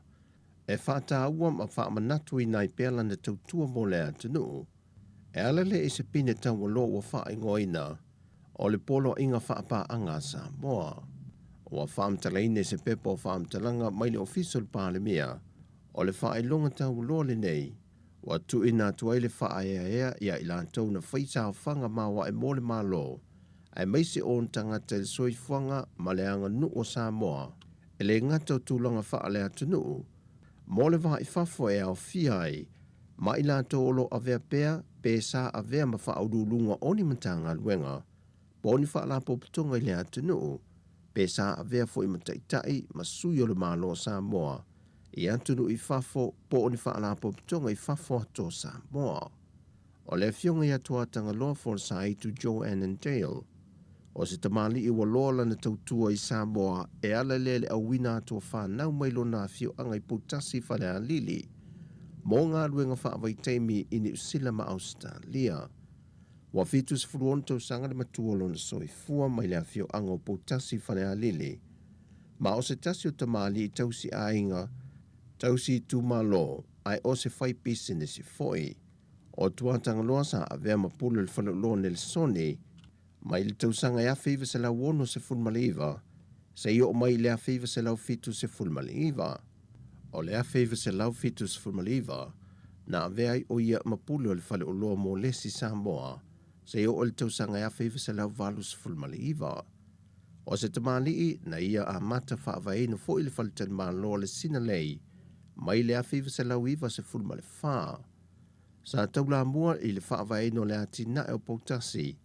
S8: e faataua ma faamanatuina ai pea lana tautua mo le atunuu, e ala lea i se pine taualoa ua faaigoaina o le Poloaiga Faapaaga a Samoa. Ua faamatalaina i se pepa o faamatalaga mai le Ofisa o le Palemia, o le faailoga taualoa lenei ua tuuina atu ai le faaeaea ia i latou na fai saofaga maoae mo le Malo aemaise o ona tagata i le soifuaga ma le aganuu o Samoa, e le gata o tulaga faaleatunuu, mo le va i fafo e aofia ai ma i latou o lo o avea pea pe sa avea ma faauluuluga o ni Matagaluega po o ni Faalapotopotoga i le atunuu, pe sa avea foi ma Taitai ma Sui o le Malo o Samoa i atunuu i fafo po o ni Faalapotopotoga i fafo atu o Samoa. O le afioga ia Tuatagaloa Folosaitu Joe Annandale, o se tamalii ua loa lana tautua i Samoa e ala lea i le auina atu o fanau mai lona afioaga i Poutasi i Falealili mo galuega faavaitaimi i Niu Sila ma Ausetalia. Ua 76 tausaga le matua o lona soifua mai le afioaga o Poutasi i Falealili, ma o se tasi o tamalii tausi aiga, tausi itumalo, ae o se fai pisinisi foi. O Tuatagaloa sa avea ma pule o le faleoloa Nelesoni mai le tausaga e 1969 seia oo mai i le 1979. O le 1979 na avea ai o ia ma pule o le faleoloa mo lesi Samoa seia oo i le tausaga e 1989. O se tamalii na ia amata faavaeina foi le faletalimalo a le Sinalei mai le 1994. Sa taulamua i le faavaeina o le atinae o Poutasi,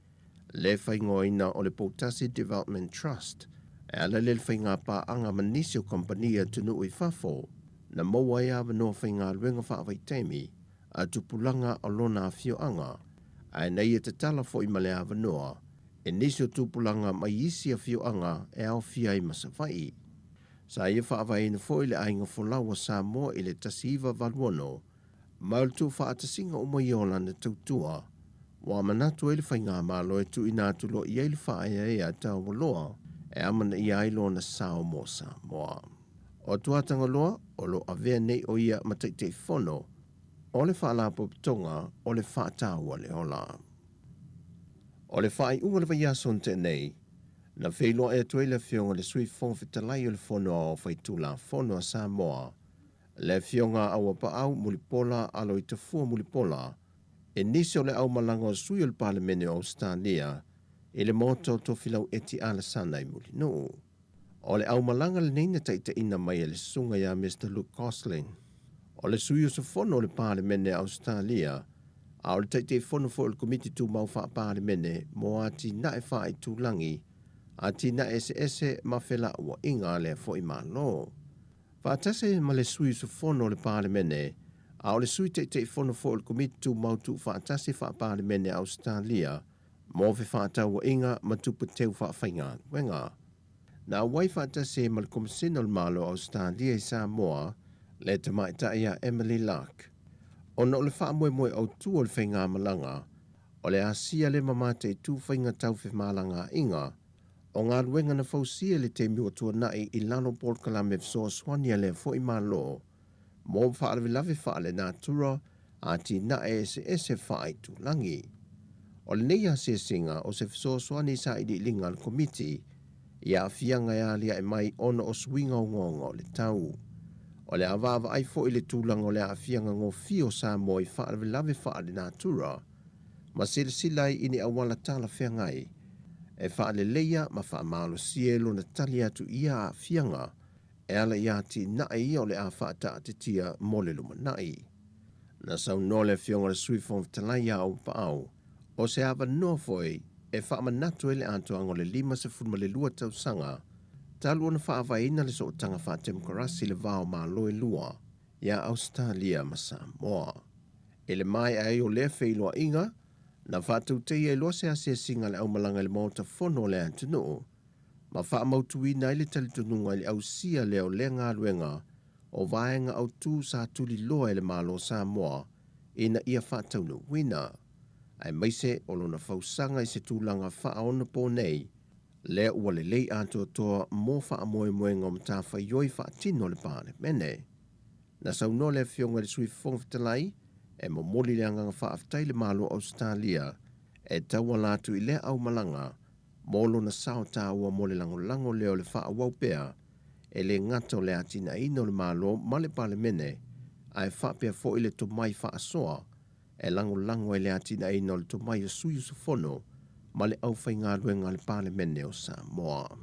S8: le faaigoaina o le Poutasi Development Trust, e ala lea i le faigapaaga ma nisi o kamupani i atunuu i fafo, na maua ai avanoa faigaluega faavaitaimi a tupulaga o lona afioaga, ae na ia tatala foi ma le avanoa e nisi o tupulaga mai isi afioaga e aofia ai ma Savaii. Sa ia faavaeina foi le Aiga Folau a Samoa i le 1986, ma o le tuufaatasiga uma ia o lana tautua, ua manatu ai le Faigamalo e tuuina atu loa i ai le faaeaea taualoa e amanaia ai lona sao mo Samoa. O Tuatagaloa o lo o avea nei o ia ma Taitaifono o le Faalapotopotoga o le Faataua le Ola. O le faaiuga o le vaiaso na tea nei, na feiloai atu ai le Afioga i le Sui Fofoga Fetalai o le Fono Aoao Faitulafono a Samoa, le Afioga a Auapaau Mulipola Aloitafua Mulipola, e nisi o le aumalaga o sui o le Palemene o Ausetalia i le Maota o Tofilau Eti Alesana i Mulinuu. O le aumalaga lenei na taitaiina mai e le Susuga ia Mister Luke Gosling, o le sui usufono o le Palemene a Ausetalia, a o le Taitaifono foi o le Komiti Tumau Faa-Palemene mo Atinae Faaitulagi, Atinae Eseese ma Felauaiga a lea foi Malo. Faatasi ai ma le sui usufono o le Palemene, a o le Sui Taitaifono foi o le Komiti Tumau Tuufaatasi Faa-Palemene a Ausetalia mo Fefaatauaiga ma Tupe Teu Faafaigaluega. Na auai faatasi ai ma le Komesina o le Malo o Ausetalia i Samoa, le tamaitai ia Emily Lark. Ona o le faamoemoe autu o le faigamalaga, o le asia le ma mataitu faiga tau femalagaaiga o galuega na fausia i le taimi ua tuanai i lalo o polokalame fesoasoani a lea foi Malo mo faalavelave faalenatura atinae eseese faaitulagi. O lenei asiasiga o se fesoasoani i sailiiliga a le Komiti i aafiaga e aliae mai ona o suiga ogaoga o le tau. O le a vaavaai foi le tulaga o le aafiaga gofie o Samoa i faalavelave faalenatura ma silasila ai i ni auala talafeagai e faaleleia ma faamalosia ai lona tali atu i ia aafiaga e ala i atinae ia o le a faataatitia mo le lumanai. Na saunoa le Afioga i le Sui Fofoga Fetalai ia Auapaau, o se avanoa foi e faamanatu ai le atoaga o le 52 tausaga talu ona faavaeina le sootaga faatemokarasi i le va o Malo e lua. iā Ausetalia ma Samoa. I le maea ai o lea feiloaiga, na faatautaia ai loa se asiasiga a le aumalaga i le Maota Fono o le atunuu, ma faamautuina ai le talitonuga i le ausia lea o lea galuega o vaega autu sa tuliloa e le Malo o Samoa ina ia faataunuuina, aemaise o lona fausaga i se tulaga faaonaponei lea ua lelei atoatoa mo faamoemoega o matafaioi faatino a le Palemene. Na saunoa le Afioga i le Sui Fofoga Fetalai e momoli le agaga faafetai i le Malo o Ausetalia e tauala atu i lea aumalaga mo lona sao taua mo le lagolago lea o le faaauau pea e le gata o le atinaeina o le Malo ma le Palemene ae faapea foi le tomai faasoa e lagolago ai le atinaeina o le tomai o sui usufono ma le aufaigaluega a le Palemene o Samoa.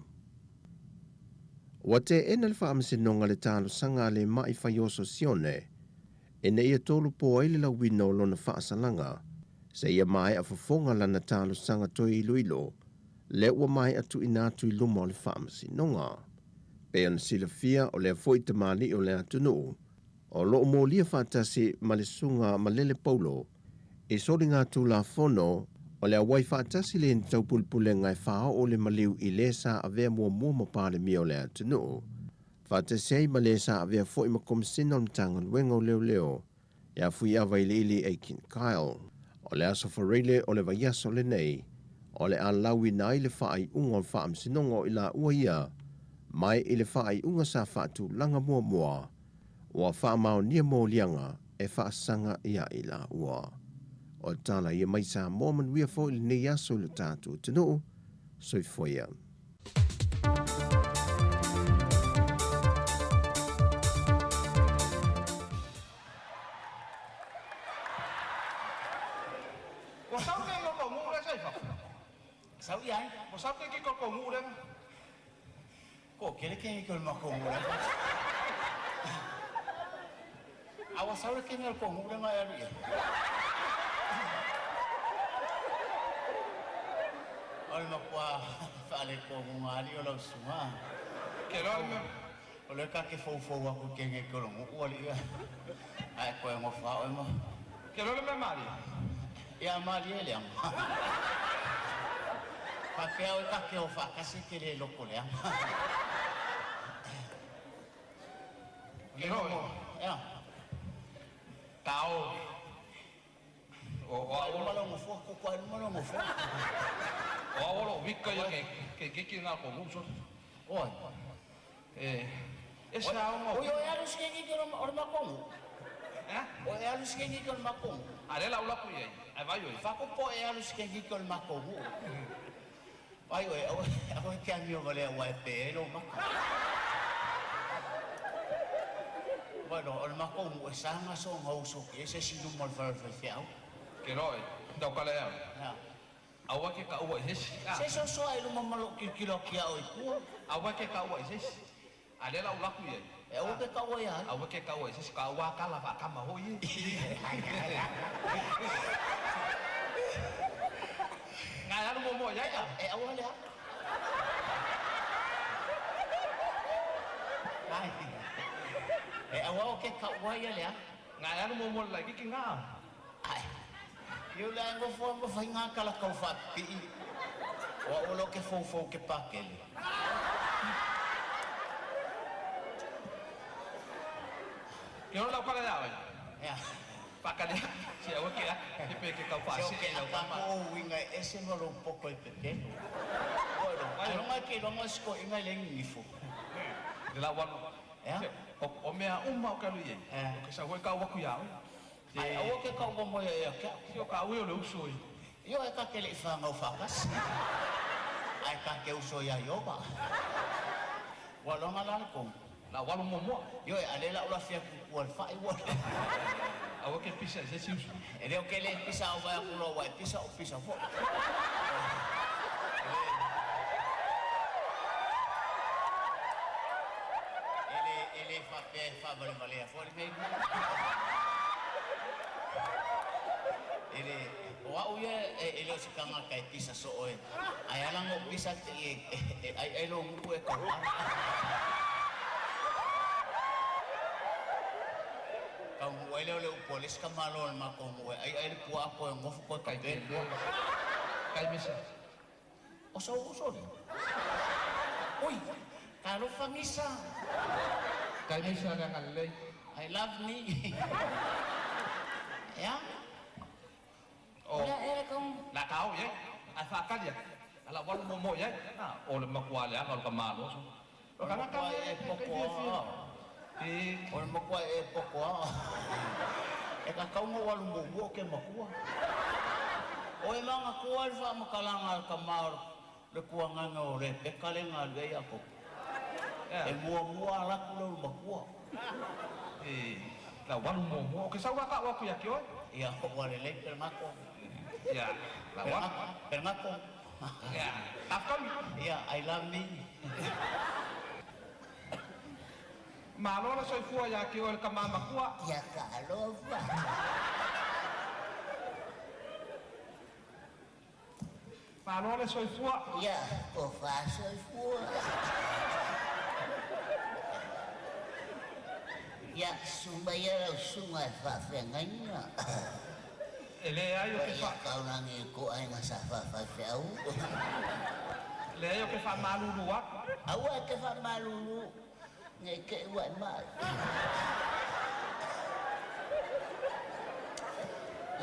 S8: Ua teena le Faamasinoga le talosaga a le ma'i faioso Sione ina ia tolopo ai le lauina o lona faasalaga seia maea fofoga lana talosaga toe iloilo lea ua maea tuuina atu i luma o le Faamasinoga. Pei ona silafia o lea foi tamalii o le atunuu o lo o molia faatasi ma le Susuga Malele Paulo i soligatulafono o le auai faatasi le taupulepulega e faaoo le maliu i le sa avea muamua ma Palemia o le atunuu, faatasi ai ma le sa avea foi ma Komesina o le Matagaluega o Leoleo ia Fuiava Iliili Aiken Kyle. O le Aso Faraile o le vaiaso lenei o le a lauina ai le faaiuga o le Faamasinoga o i laua ia mai i le faaiuga sa faatulaga muamua ua faamaonia moliaga e faasaga iā i laua. O tala ia mai Samoa manuia foi lenei aso i lo tatou atunuu. Soifua ia.
S17: Ua sau ke ko ko ngu le sai fa.
S18: Sau ia.
S17: Ua sau ke ke ko ko ngu le.
S18: Ko kele ke ke ma ko ngu le. A ua sau le ke ko ngu le ngai alu ia. O le makua whaale ko ngu ngali o lau sunga.
S17: Ke loa me.
S18: O le ka ke fou aku ke nge ko ngu ua li ia. Ai koe ngo wha o mo.
S17: Ke loa le me mali.
S18: Ia mali e lea. Pa pea o ka ke o whakasi ke le loko lea.
S17: Ke loa.
S18: Ia.
S17: Tao. O o
S18: o malo ngo fua ko ko malo ngo fua.
S17: O a olo wika ia ke ke ke ngā ko ngu so.
S18: Oi.
S17: E e sa o
S18: ngo. Oi oi alu ske ngi ko o makongu.
S17: Eh?
S18: O e alu ske ngi ko makongu.
S17: A le la ula ku ia. Ai vai oi.
S18: Fa ko po e alu ske ngi ko makongu. Vai oi o o ke ami o vale wa pe lo maka. Bueno, o makongu e sanga so ngau so ke se sinu mal fa fa fiau.
S17: Ke roe, tau kala ia.
S18: Ya.
S17: Aua ke ka ua i sesi.
S18: Se so so ai lo mamalo ki kilo ki au i kua.
S17: Aua ke ka ua i sesi. A le la ula ku ia.
S18: E aua ke ka ua ia.
S17: Aua ke ka ua i sesi. Ka ua kala fa kama hoi e. Ngai alu mo mo ia ia.
S18: E aua lea. Ai. E aua o ke ka ua ia lea.
S17: Ngai alu mo mo la ki ki ngā.
S18: Ai. Iu le ngo fua mo fai ngā kala kau fa pi. O o lo ke fou fou ke pakele.
S17: Ke ora lau kala ia oi.
S18: Ya.
S17: Pakale. Se aua ke a. Ke pe ke kau fa
S18: Se o
S17: se
S18: ke
S17: lau
S18: ka
S17: kama.
S18: ko winga e se mo lo poko i pekelo. Oi lo. Ai ke longa sko inga le ngifo.
S17: Le la walu.
S18: Ya.
S17: O mea uma o kalu ia. O ke sa hoi kau waku ia oi.
S18: Ai aua ke kau mo ia ia ke.
S17: Se o ka ui o le uso i.
S18: Io e ka ke le whangau whakas. Ai ka ke uso ia ioba. Wa longa la ko.
S17: La walu mo mo.
S18: Io e ale la ula fia ku ku al whai wa.
S17: Aua ke pisa se si uso.
S18: E leo ke le pisa o vai ku lo wa pisa o pisa fo. Ele fa pe fa vale vale fo le me. Ele o au ia e le o se kanga kai pisa so oe. Ai ala ngo pisa te e ai ai lo ngu e ka. O ele o le upo le sika malo le mako ngue. Ai ai le pua ako e ngofu koe ka pe pua.
S17: Kai misa.
S18: O so uso le. Oi, talofa misa.
S17: Kai misa le ngalei.
S18: I love me. Ya.
S17: O.
S18: Ia ele kong.
S17: La kau ye. Ai whaakalia. Ala walu mo mo ye. O le makua le anga o le ka malo.
S18: O le makua e pokoa. O le makua e pokoa. E ka kaunga walu mo mo ke makua. O e manga kua le whaamakalanga le ka maoro. Le kuanganga o le peka le ngā lue ia koko. E mua mua alaku le makua.
S17: E la walu mo mo. O ke sau waka waku ia ki oe?
S18: Ia, wale lei per mako.
S17: Ia, la walu.
S18: Per mako.
S17: Ia, tafkami.
S18: Ia, I love me.
S17: Malo le soifua ia ki oe le ka mamakua.
S18: Ia ka alofa.
S17: Malo le soifua.
S18: Ia, ko fa soifua. Ia, sumba ia lau sunga e whaawhengaina.
S17: E le ai o ke
S18: wha... Ia kaurangi ko ai ngā sa whawhawheau.
S17: Le ai o ke wha malulu aku.
S18: Aua e ke wha malulu, ngai ke ua e mai.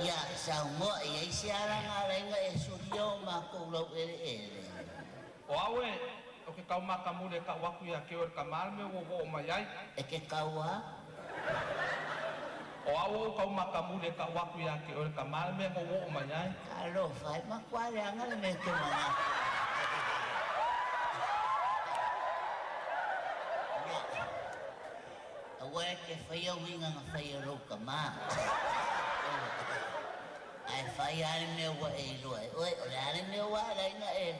S18: Ia, saungoa ia isi ala ngā lainga e suria o mākou lau ele ele.
S17: O au e, o ke kau makamule ka waku ia ke o le ka malme o wo o mai ai.
S18: E ke kaua?
S17: O au o kau makamule ka waku ia ke o le ka malme o wo o mai ai.
S18: Alofa, e makuare anga le me ke mana. Aua e ke whaia winga nga whaia rau ka mā. Ai whai ale mea ua e iloa e. Oe, o le ale mea ua alaina e.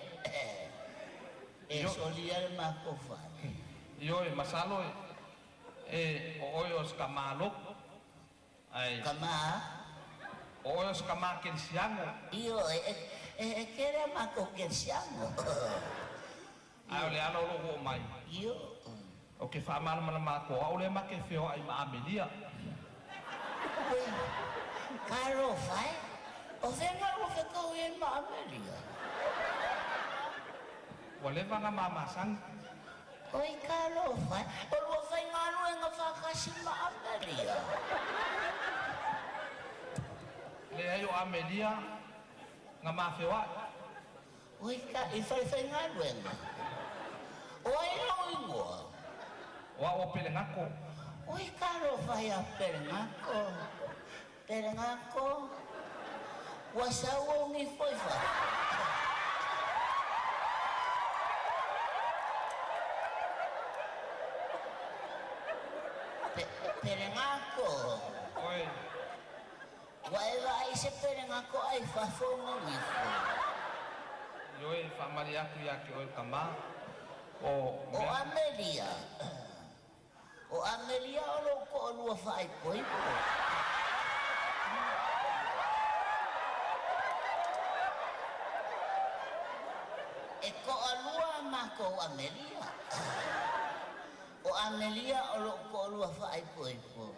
S18: E soli ale mākou whale.
S17: Io e masalo e o oe o ska maloko. Ai.
S18: Ka mā?
S17: O oe o ska mā kerisiango.
S18: Io e kere mākou kerisiango.
S17: Ai o le ala o lo mai.
S18: Io.
S17: O ke whaamanamana mākou, au le make whio ai ma Amelia.
S18: Ka alofa e. O whenga o whekau e ma Amelia.
S17: Ua leva ngā māmasangi.
S18: Oi ka alofa e. O lua whai ngā rue ngā whakasi ma Amelia.
S17: Le ai o Amelia ngā māwhewa.
S18: Oi ka i whai whai ngā rue ngā. O ai lau ingoa.
S17: O a o Pelengako.
S18: Oi ka alofa ia Pelengako. Pelengako. Ua sau o ngi foifa. Pelengako.
S17: Oi.
S18: Ua e vai se Pelengako ai fafo ngi fo.
S17: Io e whamari aku ia ke oe ka mā. O
S18: Amelia. O Amelia o lo ko o lua whaai poipo. E ko alua mākou Amelia. O Amelia o lo ko o lua whaai poipo.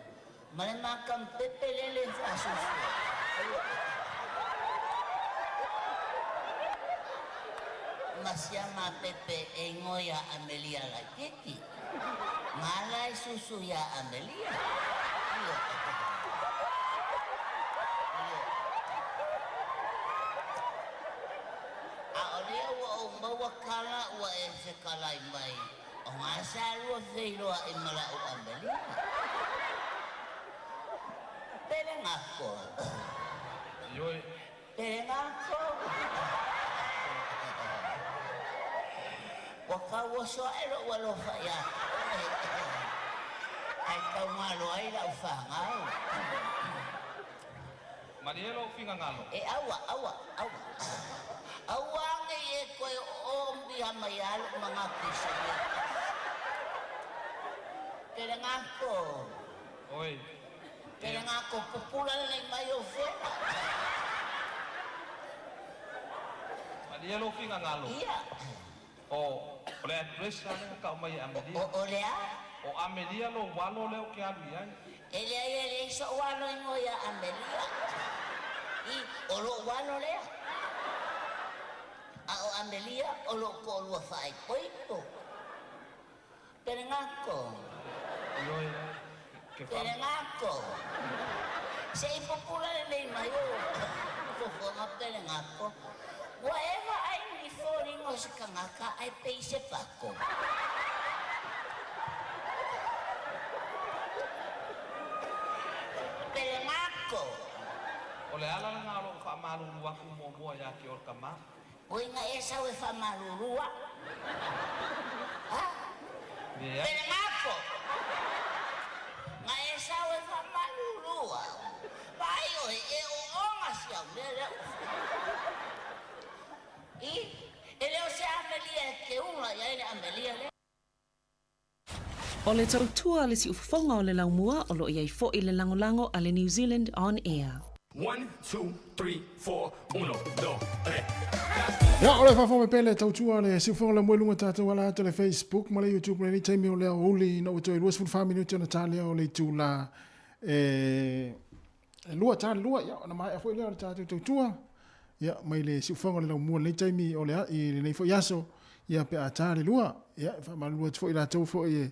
S18: Male makam pepe lele whaasusu. Masia ma pepe e ngoia Amelia la keki. Ngala e susu ya Amelia. A o lea ua o maua kala ua e fekalai mai. O ngā sālua wheiloa i mala o Amelia. Pere ngako.
S17: Ioi.
S18: Pere ngako. Ua kau oso e lo ua lofa ia. Ai tau ngalo ai lau whangau.
S17: Marielo finga ngalo.
S18: E aua, aua, aua. Aua nge e koe o mbiha mai alu mga pisa. Pere ngako.
S17: Oi.
S18: Pere ngako pupula le mai o whena.
S17: Marielo finga ngalo.
S18: Ia.
S17: O le address ale ka mai Amelia.
S18: O le a?
S17: O Amelia lo walo leo ke alu iai.
S19: E leai e leai so'u alo igoa ia Amelia. I, o lo'u alo lea. A o Amelia o lo'u to'alua faaipoipo. Pelegako.
S17: Ioe, ke fa...
S19: Pelegako. Se i pupula lelei mai ou fofoga Pelegako. Ua e vaai i ni foliga o se tagata ae pei se pato? Pelegako.
S17: O le ala lena o lo'u faamalulu atu muamua iā te oe le tamā.
S19: Oi na e sau e faamalulu a'u. A?
S17: Leai.
S19: Pelegako. Na e sau e faamalulu a'u. Vaai oe e ooga si au mea lea ua fai. I, e le o se Amelia e te ula i ai le Amelia lea.
S3: O le tautua a le siufofoga o le laumua o lo o i ai foi le lagolago a le New Zealand On Air.
S20: One, two, three, four, uno, dos, tres.
S1: Ia, o le faafofoga mai pea le tautua a le siufofoga o le laumua i luga o tatou ala atu le Facebook ma le YouTube i lenei taimi o le aoauli ina ua toe 24 minute ona ta lea o le itula e 2 ta le 2, ia ona maea foi lea o le tatou tautua ia mai le siufofoga o le laumua i lenei taimi o le i lenei foi aso ia pe a ta le 2. Ia, e faamalulu atu foi i latou foi e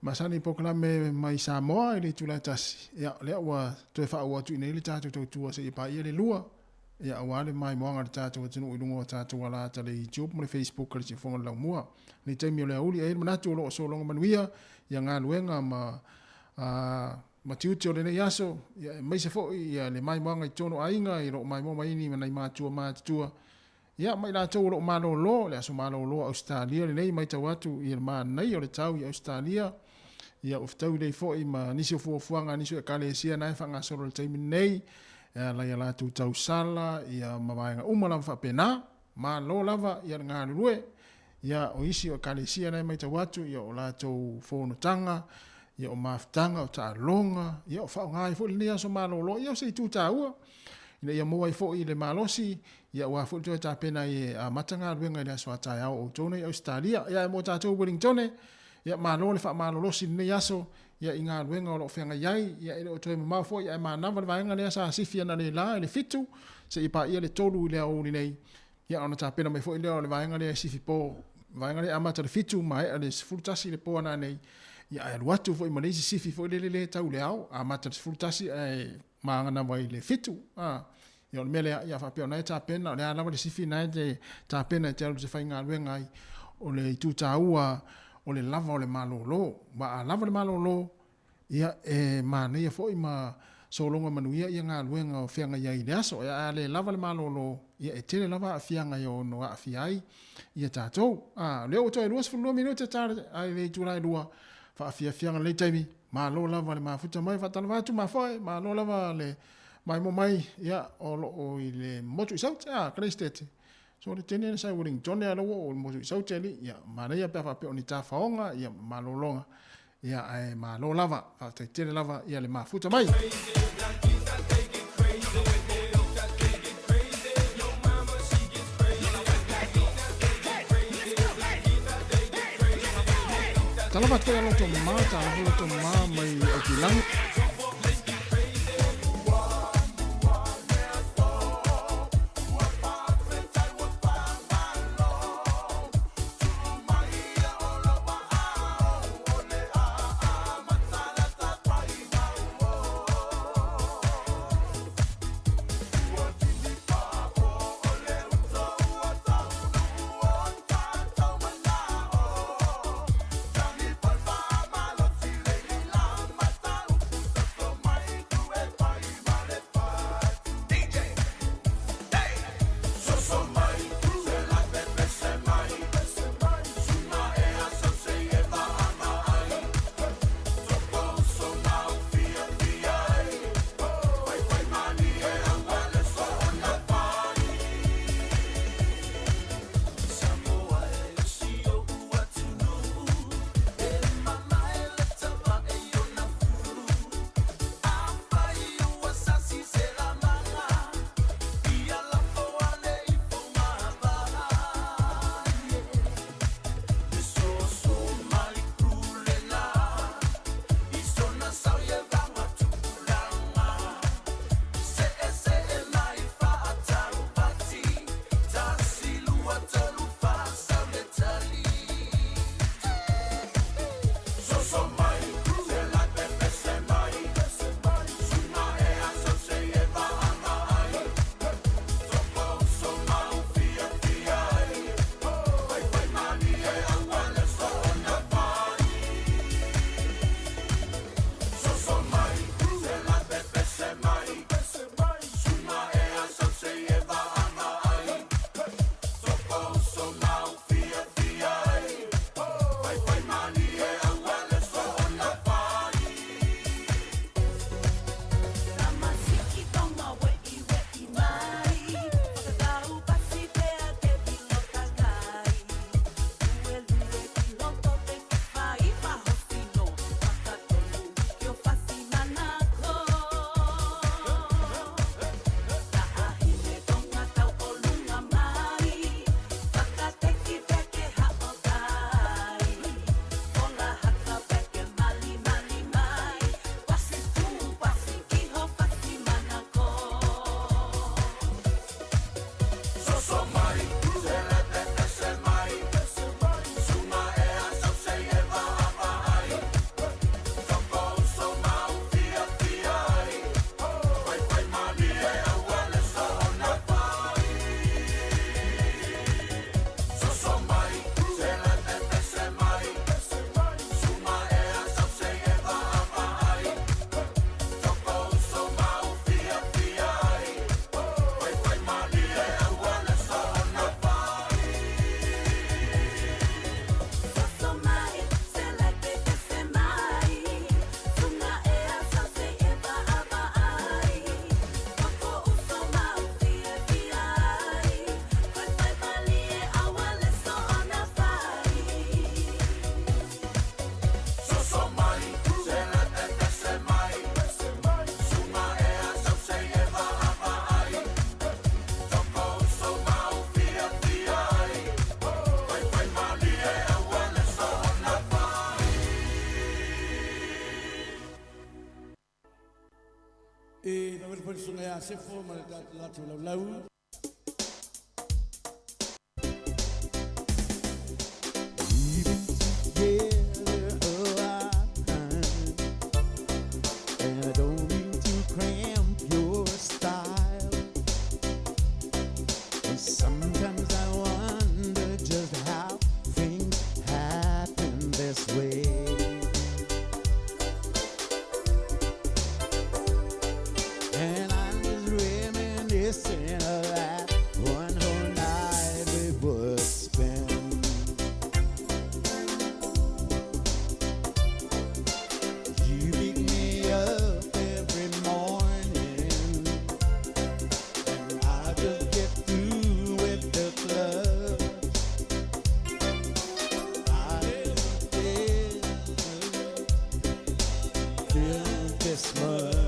S1: masani i polokalame mai Samoa i le itula e 1, ia o lea ua toe faaauau atu i inei le tatou tautua seia paia le 2, ia aua le maimoaga a le tatou atunuu i luga o tatou alata le YouTube ma le Facebook a le Siufofoga o le Laumua. I lenei taimi o le aoauli, e i ai le manatu o lo o sologa manuia ia galuega ma ma tiute o lenei aso, ia aemaise foi ia le maimoaga i totonu o aiga i lo o maimoa mai ni nai matua matutua, ia ma i latou o lo o malolo, le aso malolo a Ausetalia lenei, matau atu i le manaia o le tau i Ausetalia, ia ua fetaui lelei foi ma nisi o fuafuaga a nisi o Ekalesia na e faagasolo i le taimi lenei, e ala i a latou tausala, ia ma vaega uma lava faapena. Malo lava ia le galulue, ia o isi o Ekalesia na e matau atu, ia o latou fonotaga, ia o mafutaga, o taaloga, ia o faaaoga ai foi lenei aso malolo, ia o se itu taua, ina ia maua ai foi le malosi, ia aua foi le toe tapena ai e amata galuega i le aso a taeao o outou nei Ausetalia. Ia ae mo tatou Wellingtone, ia malo le faamalolosi i lenei aso, ia i galuega o lo o feagai ai, ia e le o toe mamao foi ae manava le vaega lea sa sifi analeila i le 7 seia paia le 3 i le aoauli nei, ia ona tapena mai foi lea o le vaega lea e sifi po, vaega lea e amata i le 7 maea le 11 i le po ananei, ia ae alu atu foi ma le isi sifi foi lele le tau i le ao, amata i le 11 ae maganava i le 7, a. Ia o le mea lea, ia faapea o na e tapena, o le a lava le sifi na e te tapena e te alu i te faigaluega ai, o le itu taua o le lava o le malolo. Aua a lava le malolo, ia e manaia foi ma sologa manuia ia galuega o feagai ai i le aso. Ae a le lava le malolo, ia e tele lava aafiaga e ono aafia ai ia tatou. A, o lea ua toe 22 minute ta ai le itula e 2, faafiafiaga lenei taimi, malo lava le mafuta mai, faatalofa atu mafoe, malo lava le maimoa mai, ia, o lo o i le motu i Saute, a, Kaleistete. So le tene na sa i Wellingtone a ua o le motu i Saute ali, ia, manaia pe a faapea o ni tafaoga, ia, malologa, ia, ae malo lava, faafetai tele lava, ia le mafuta mai. Talofa atu foi a loto ma, talofa loto ma mai Aukilani.
S15: E faamalefale susuga ia Sefo ma le latou laulau.
S7: And I don't mean to cramp your style. But sometimes I wonder just how things happen this way. And I'm just reminiscing of that one whole night we would spend. You pick me up every morning, and I just get through with the club. I didn't feel this much.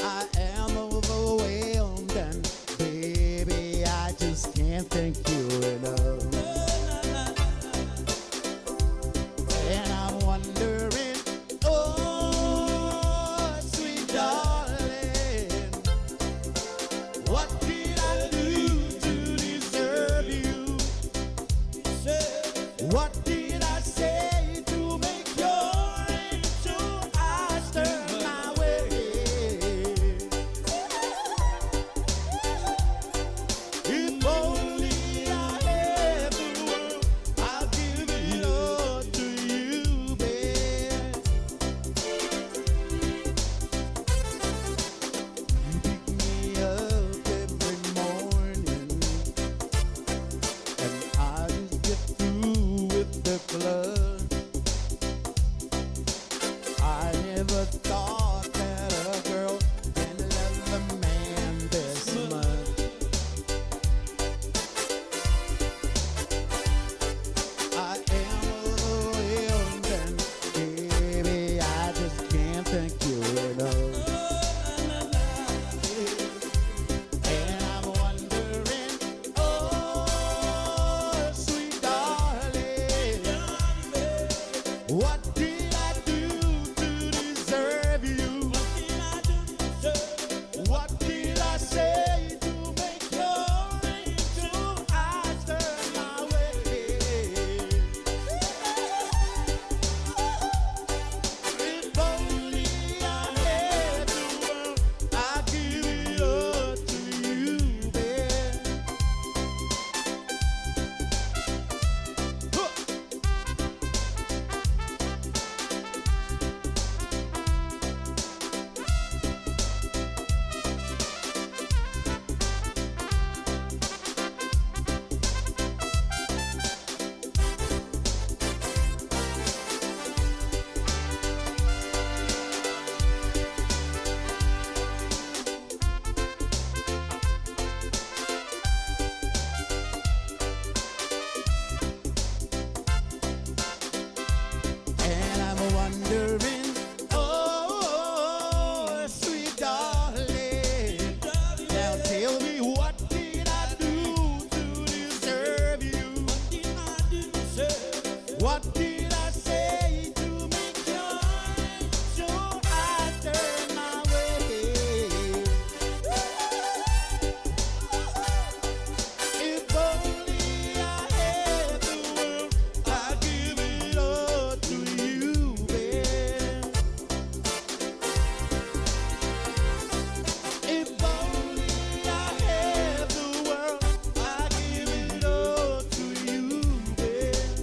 S7: I am overwhelmed, and baby, I just can't thank you enough. And I'm wondering, oh, sweet darling, what did I do to deserve you? What did I say to make your angel eyes turn my way? If only I had the world, I'd give it all to you, babe. You pick me up every morning, and I just get through with the club. I never thought that a girl can love a man this much. I am overwhelmed, and baby, I just can't thank you enough. And I'm wondering, oh, sweet darling, what did I do to deserve you? What did I say to make your angel eyes turn my way? If only I had the world, I'd give it all to you, babe. Huh. And I'm wondering, oh, sweet darling, now tell me, what did I do to deserve you? What did I say to make your angel eyes turn my way? If only I had the world, I'd give it all to you, babe. If only I had the world, I'd give it all to you, babe.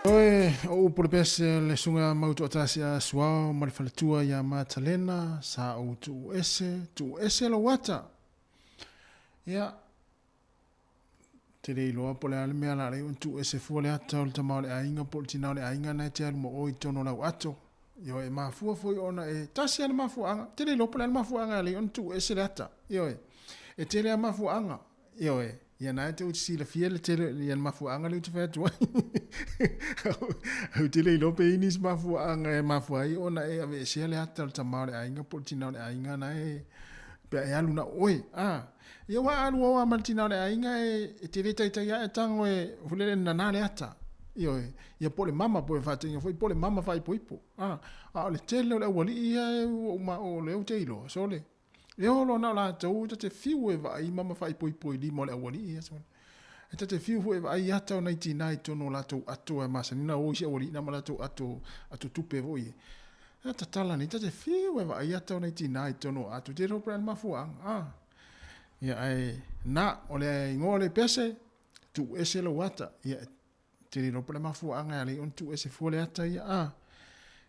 S1: Oe, o upu le pese le suga mau toatasi a Suao ma le faletua ia Matalena, sa ou tuu ese, tuu ese lou ata. Ia, te le iloa po o le a le mea la le ona tuu ese fua le ata o le tama o le aiga po o le tina o le aiga na e te alu ma oe i totonu o lau ato. Ioe, e mafua foi ona e tasi lava le mafuaaga. Te le iloa po o le a le mafuaaga e ala ai ona tuu ese le ata. Ioe, e tele lava mafuaaga. Ioe, ia na e te silafia le tele ia le mafuaaga lea ou te fai atu ai. Ou te le iloa pe i ai nisi mafuaaga e mafua ai ona e aveesea le ata o le tama o le aiga po o le tina o le aiga na e pe a e alu na o oe. A, ia ua alu oa ma le tina o le aiga e, e te le taitai ae tago e fulele nana le ata. Ioe, ia po o le mama po o le faataitaiga foi po o le mama faaipoipo. A, a o le tele o le aualii ia e ua uma o lea ou te iloa, sole. E olo na o latou ta te fiu e vaai mama faaipoipo i lima o le aualii ia sole. E ta te fiu foi e vaai ata o nai tinā i totonu o latou ato e masani na o isi aualii na ma latou ato, ato tupe foi e. E tatala nei, ta te fiu e vaai ata o nai tinā i totonu o ato, te iloa po o le a le mafuaaga, a. Ia ae, na, o le igoa o le pese, tuu ese lou ata, ia, te le iloa po o le mafuaaga e ala ai ona tuu ese fua le ata ia, a.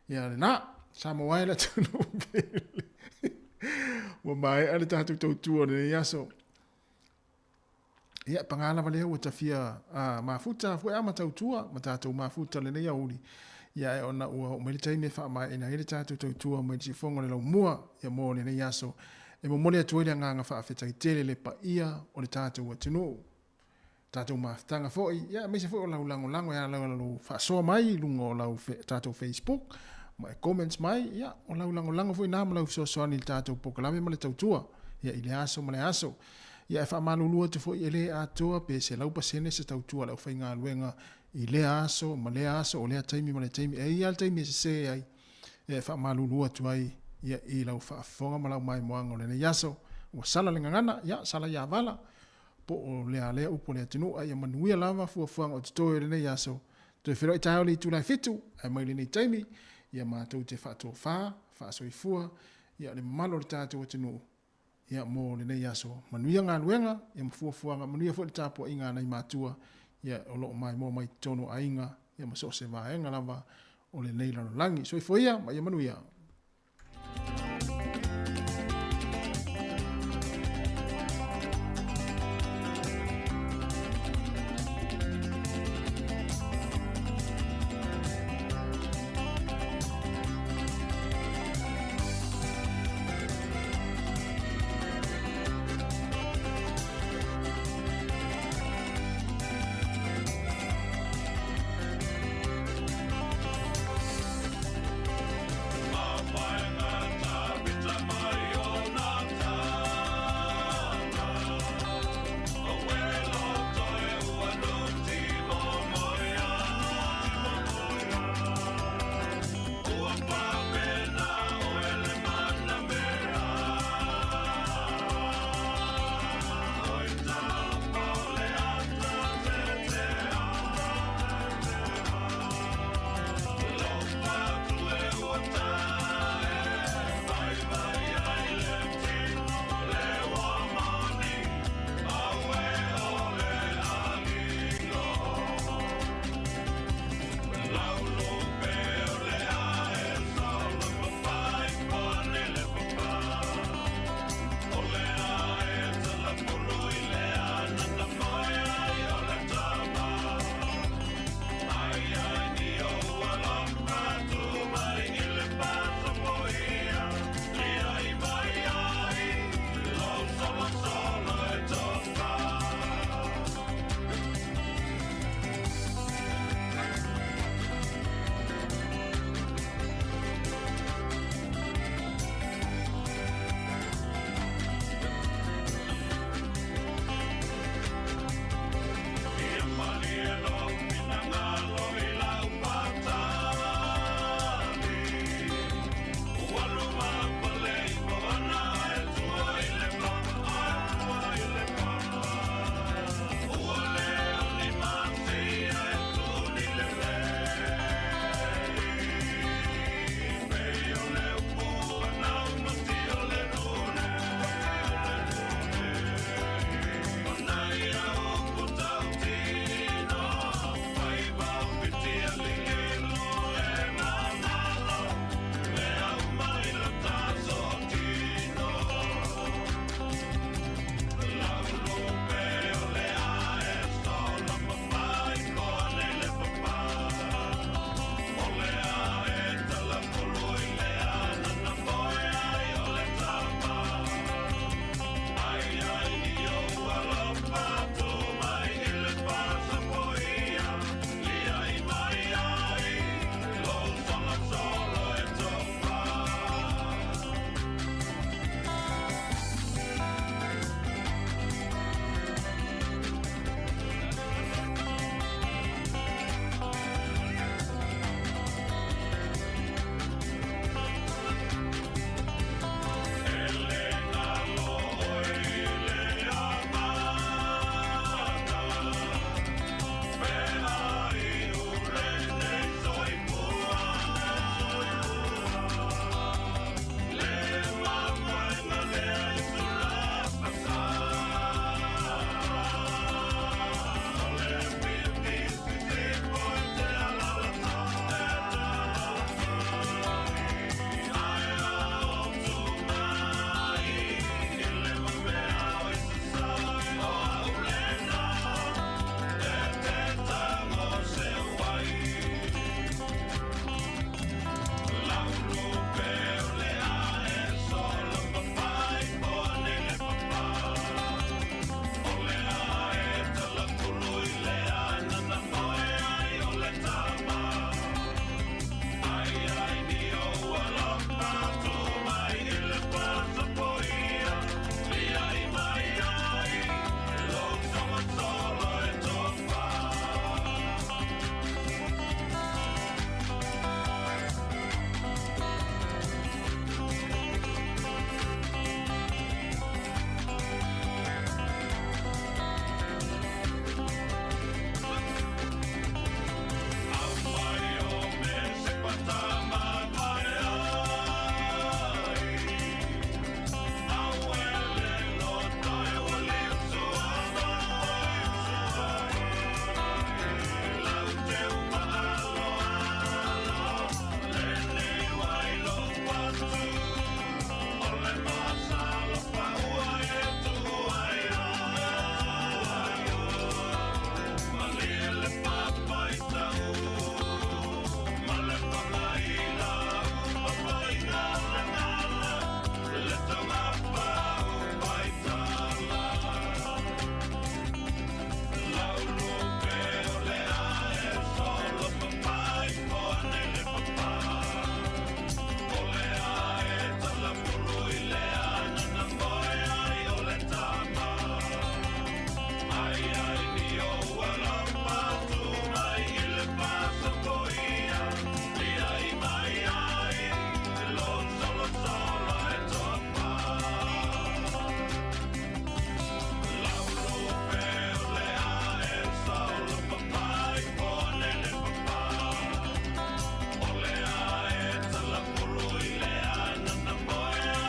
S1: Ia, na, Samoa e le atunuu pele. Ua maea le tatou tautua o lenei aso. Ia, pagā lava lea ua tafia a, mafuta foi a ma tautua ma tatou mafuta lenei aoauli. Ia, ae ona ua oo mai le taimi e faamaeaina ai le tatou tautua mai le siufofoga o le laumua, ia mo lenei aso. E momoli atu ai le agaga faafetai tele i le paia o le tatou atunuu. Tatou mafutaga foi, ia aemaise foi o lau lagolago e ala i lou faasoa mai i luga o lau tatou Facebook ma e comments mai, ia o lau lagolago foi na ma lau fesoasoani i le tatou polokalame ma le tautua, ia i lea aso ma lea aso. Ia e faamalulu atu foi e le atoa pe 100% se tautua a le aufaigaluega i lea aso ma lea aso, o lea taimi ma lea taimi. E i ai lava le taimi e sese ai, ia e faamalulu atu ai ia i lau faafofoga ma lau maimoaga o lenei aso. Ua sala le gagana, ia sala ia vala, po o lea lea upu a le atunuu, a ia manuia lava fuafuaga o totoe o lenei aso. Toe feiloai taeao i le itula e 7, ae mai lenei taimi, ia matou te faatofa, faasoifua, ia le mamalu o le tatou atunuu, ia mo lenei aso. Manuia galuega, ia ma fuafuaga, manuia foi le tapuaiga a nai matua, ia o lo o maimoa mai totonu o aiga, ia ma so o se vaega lava o lenei lalolagi. Soifua ia ma ia manuia.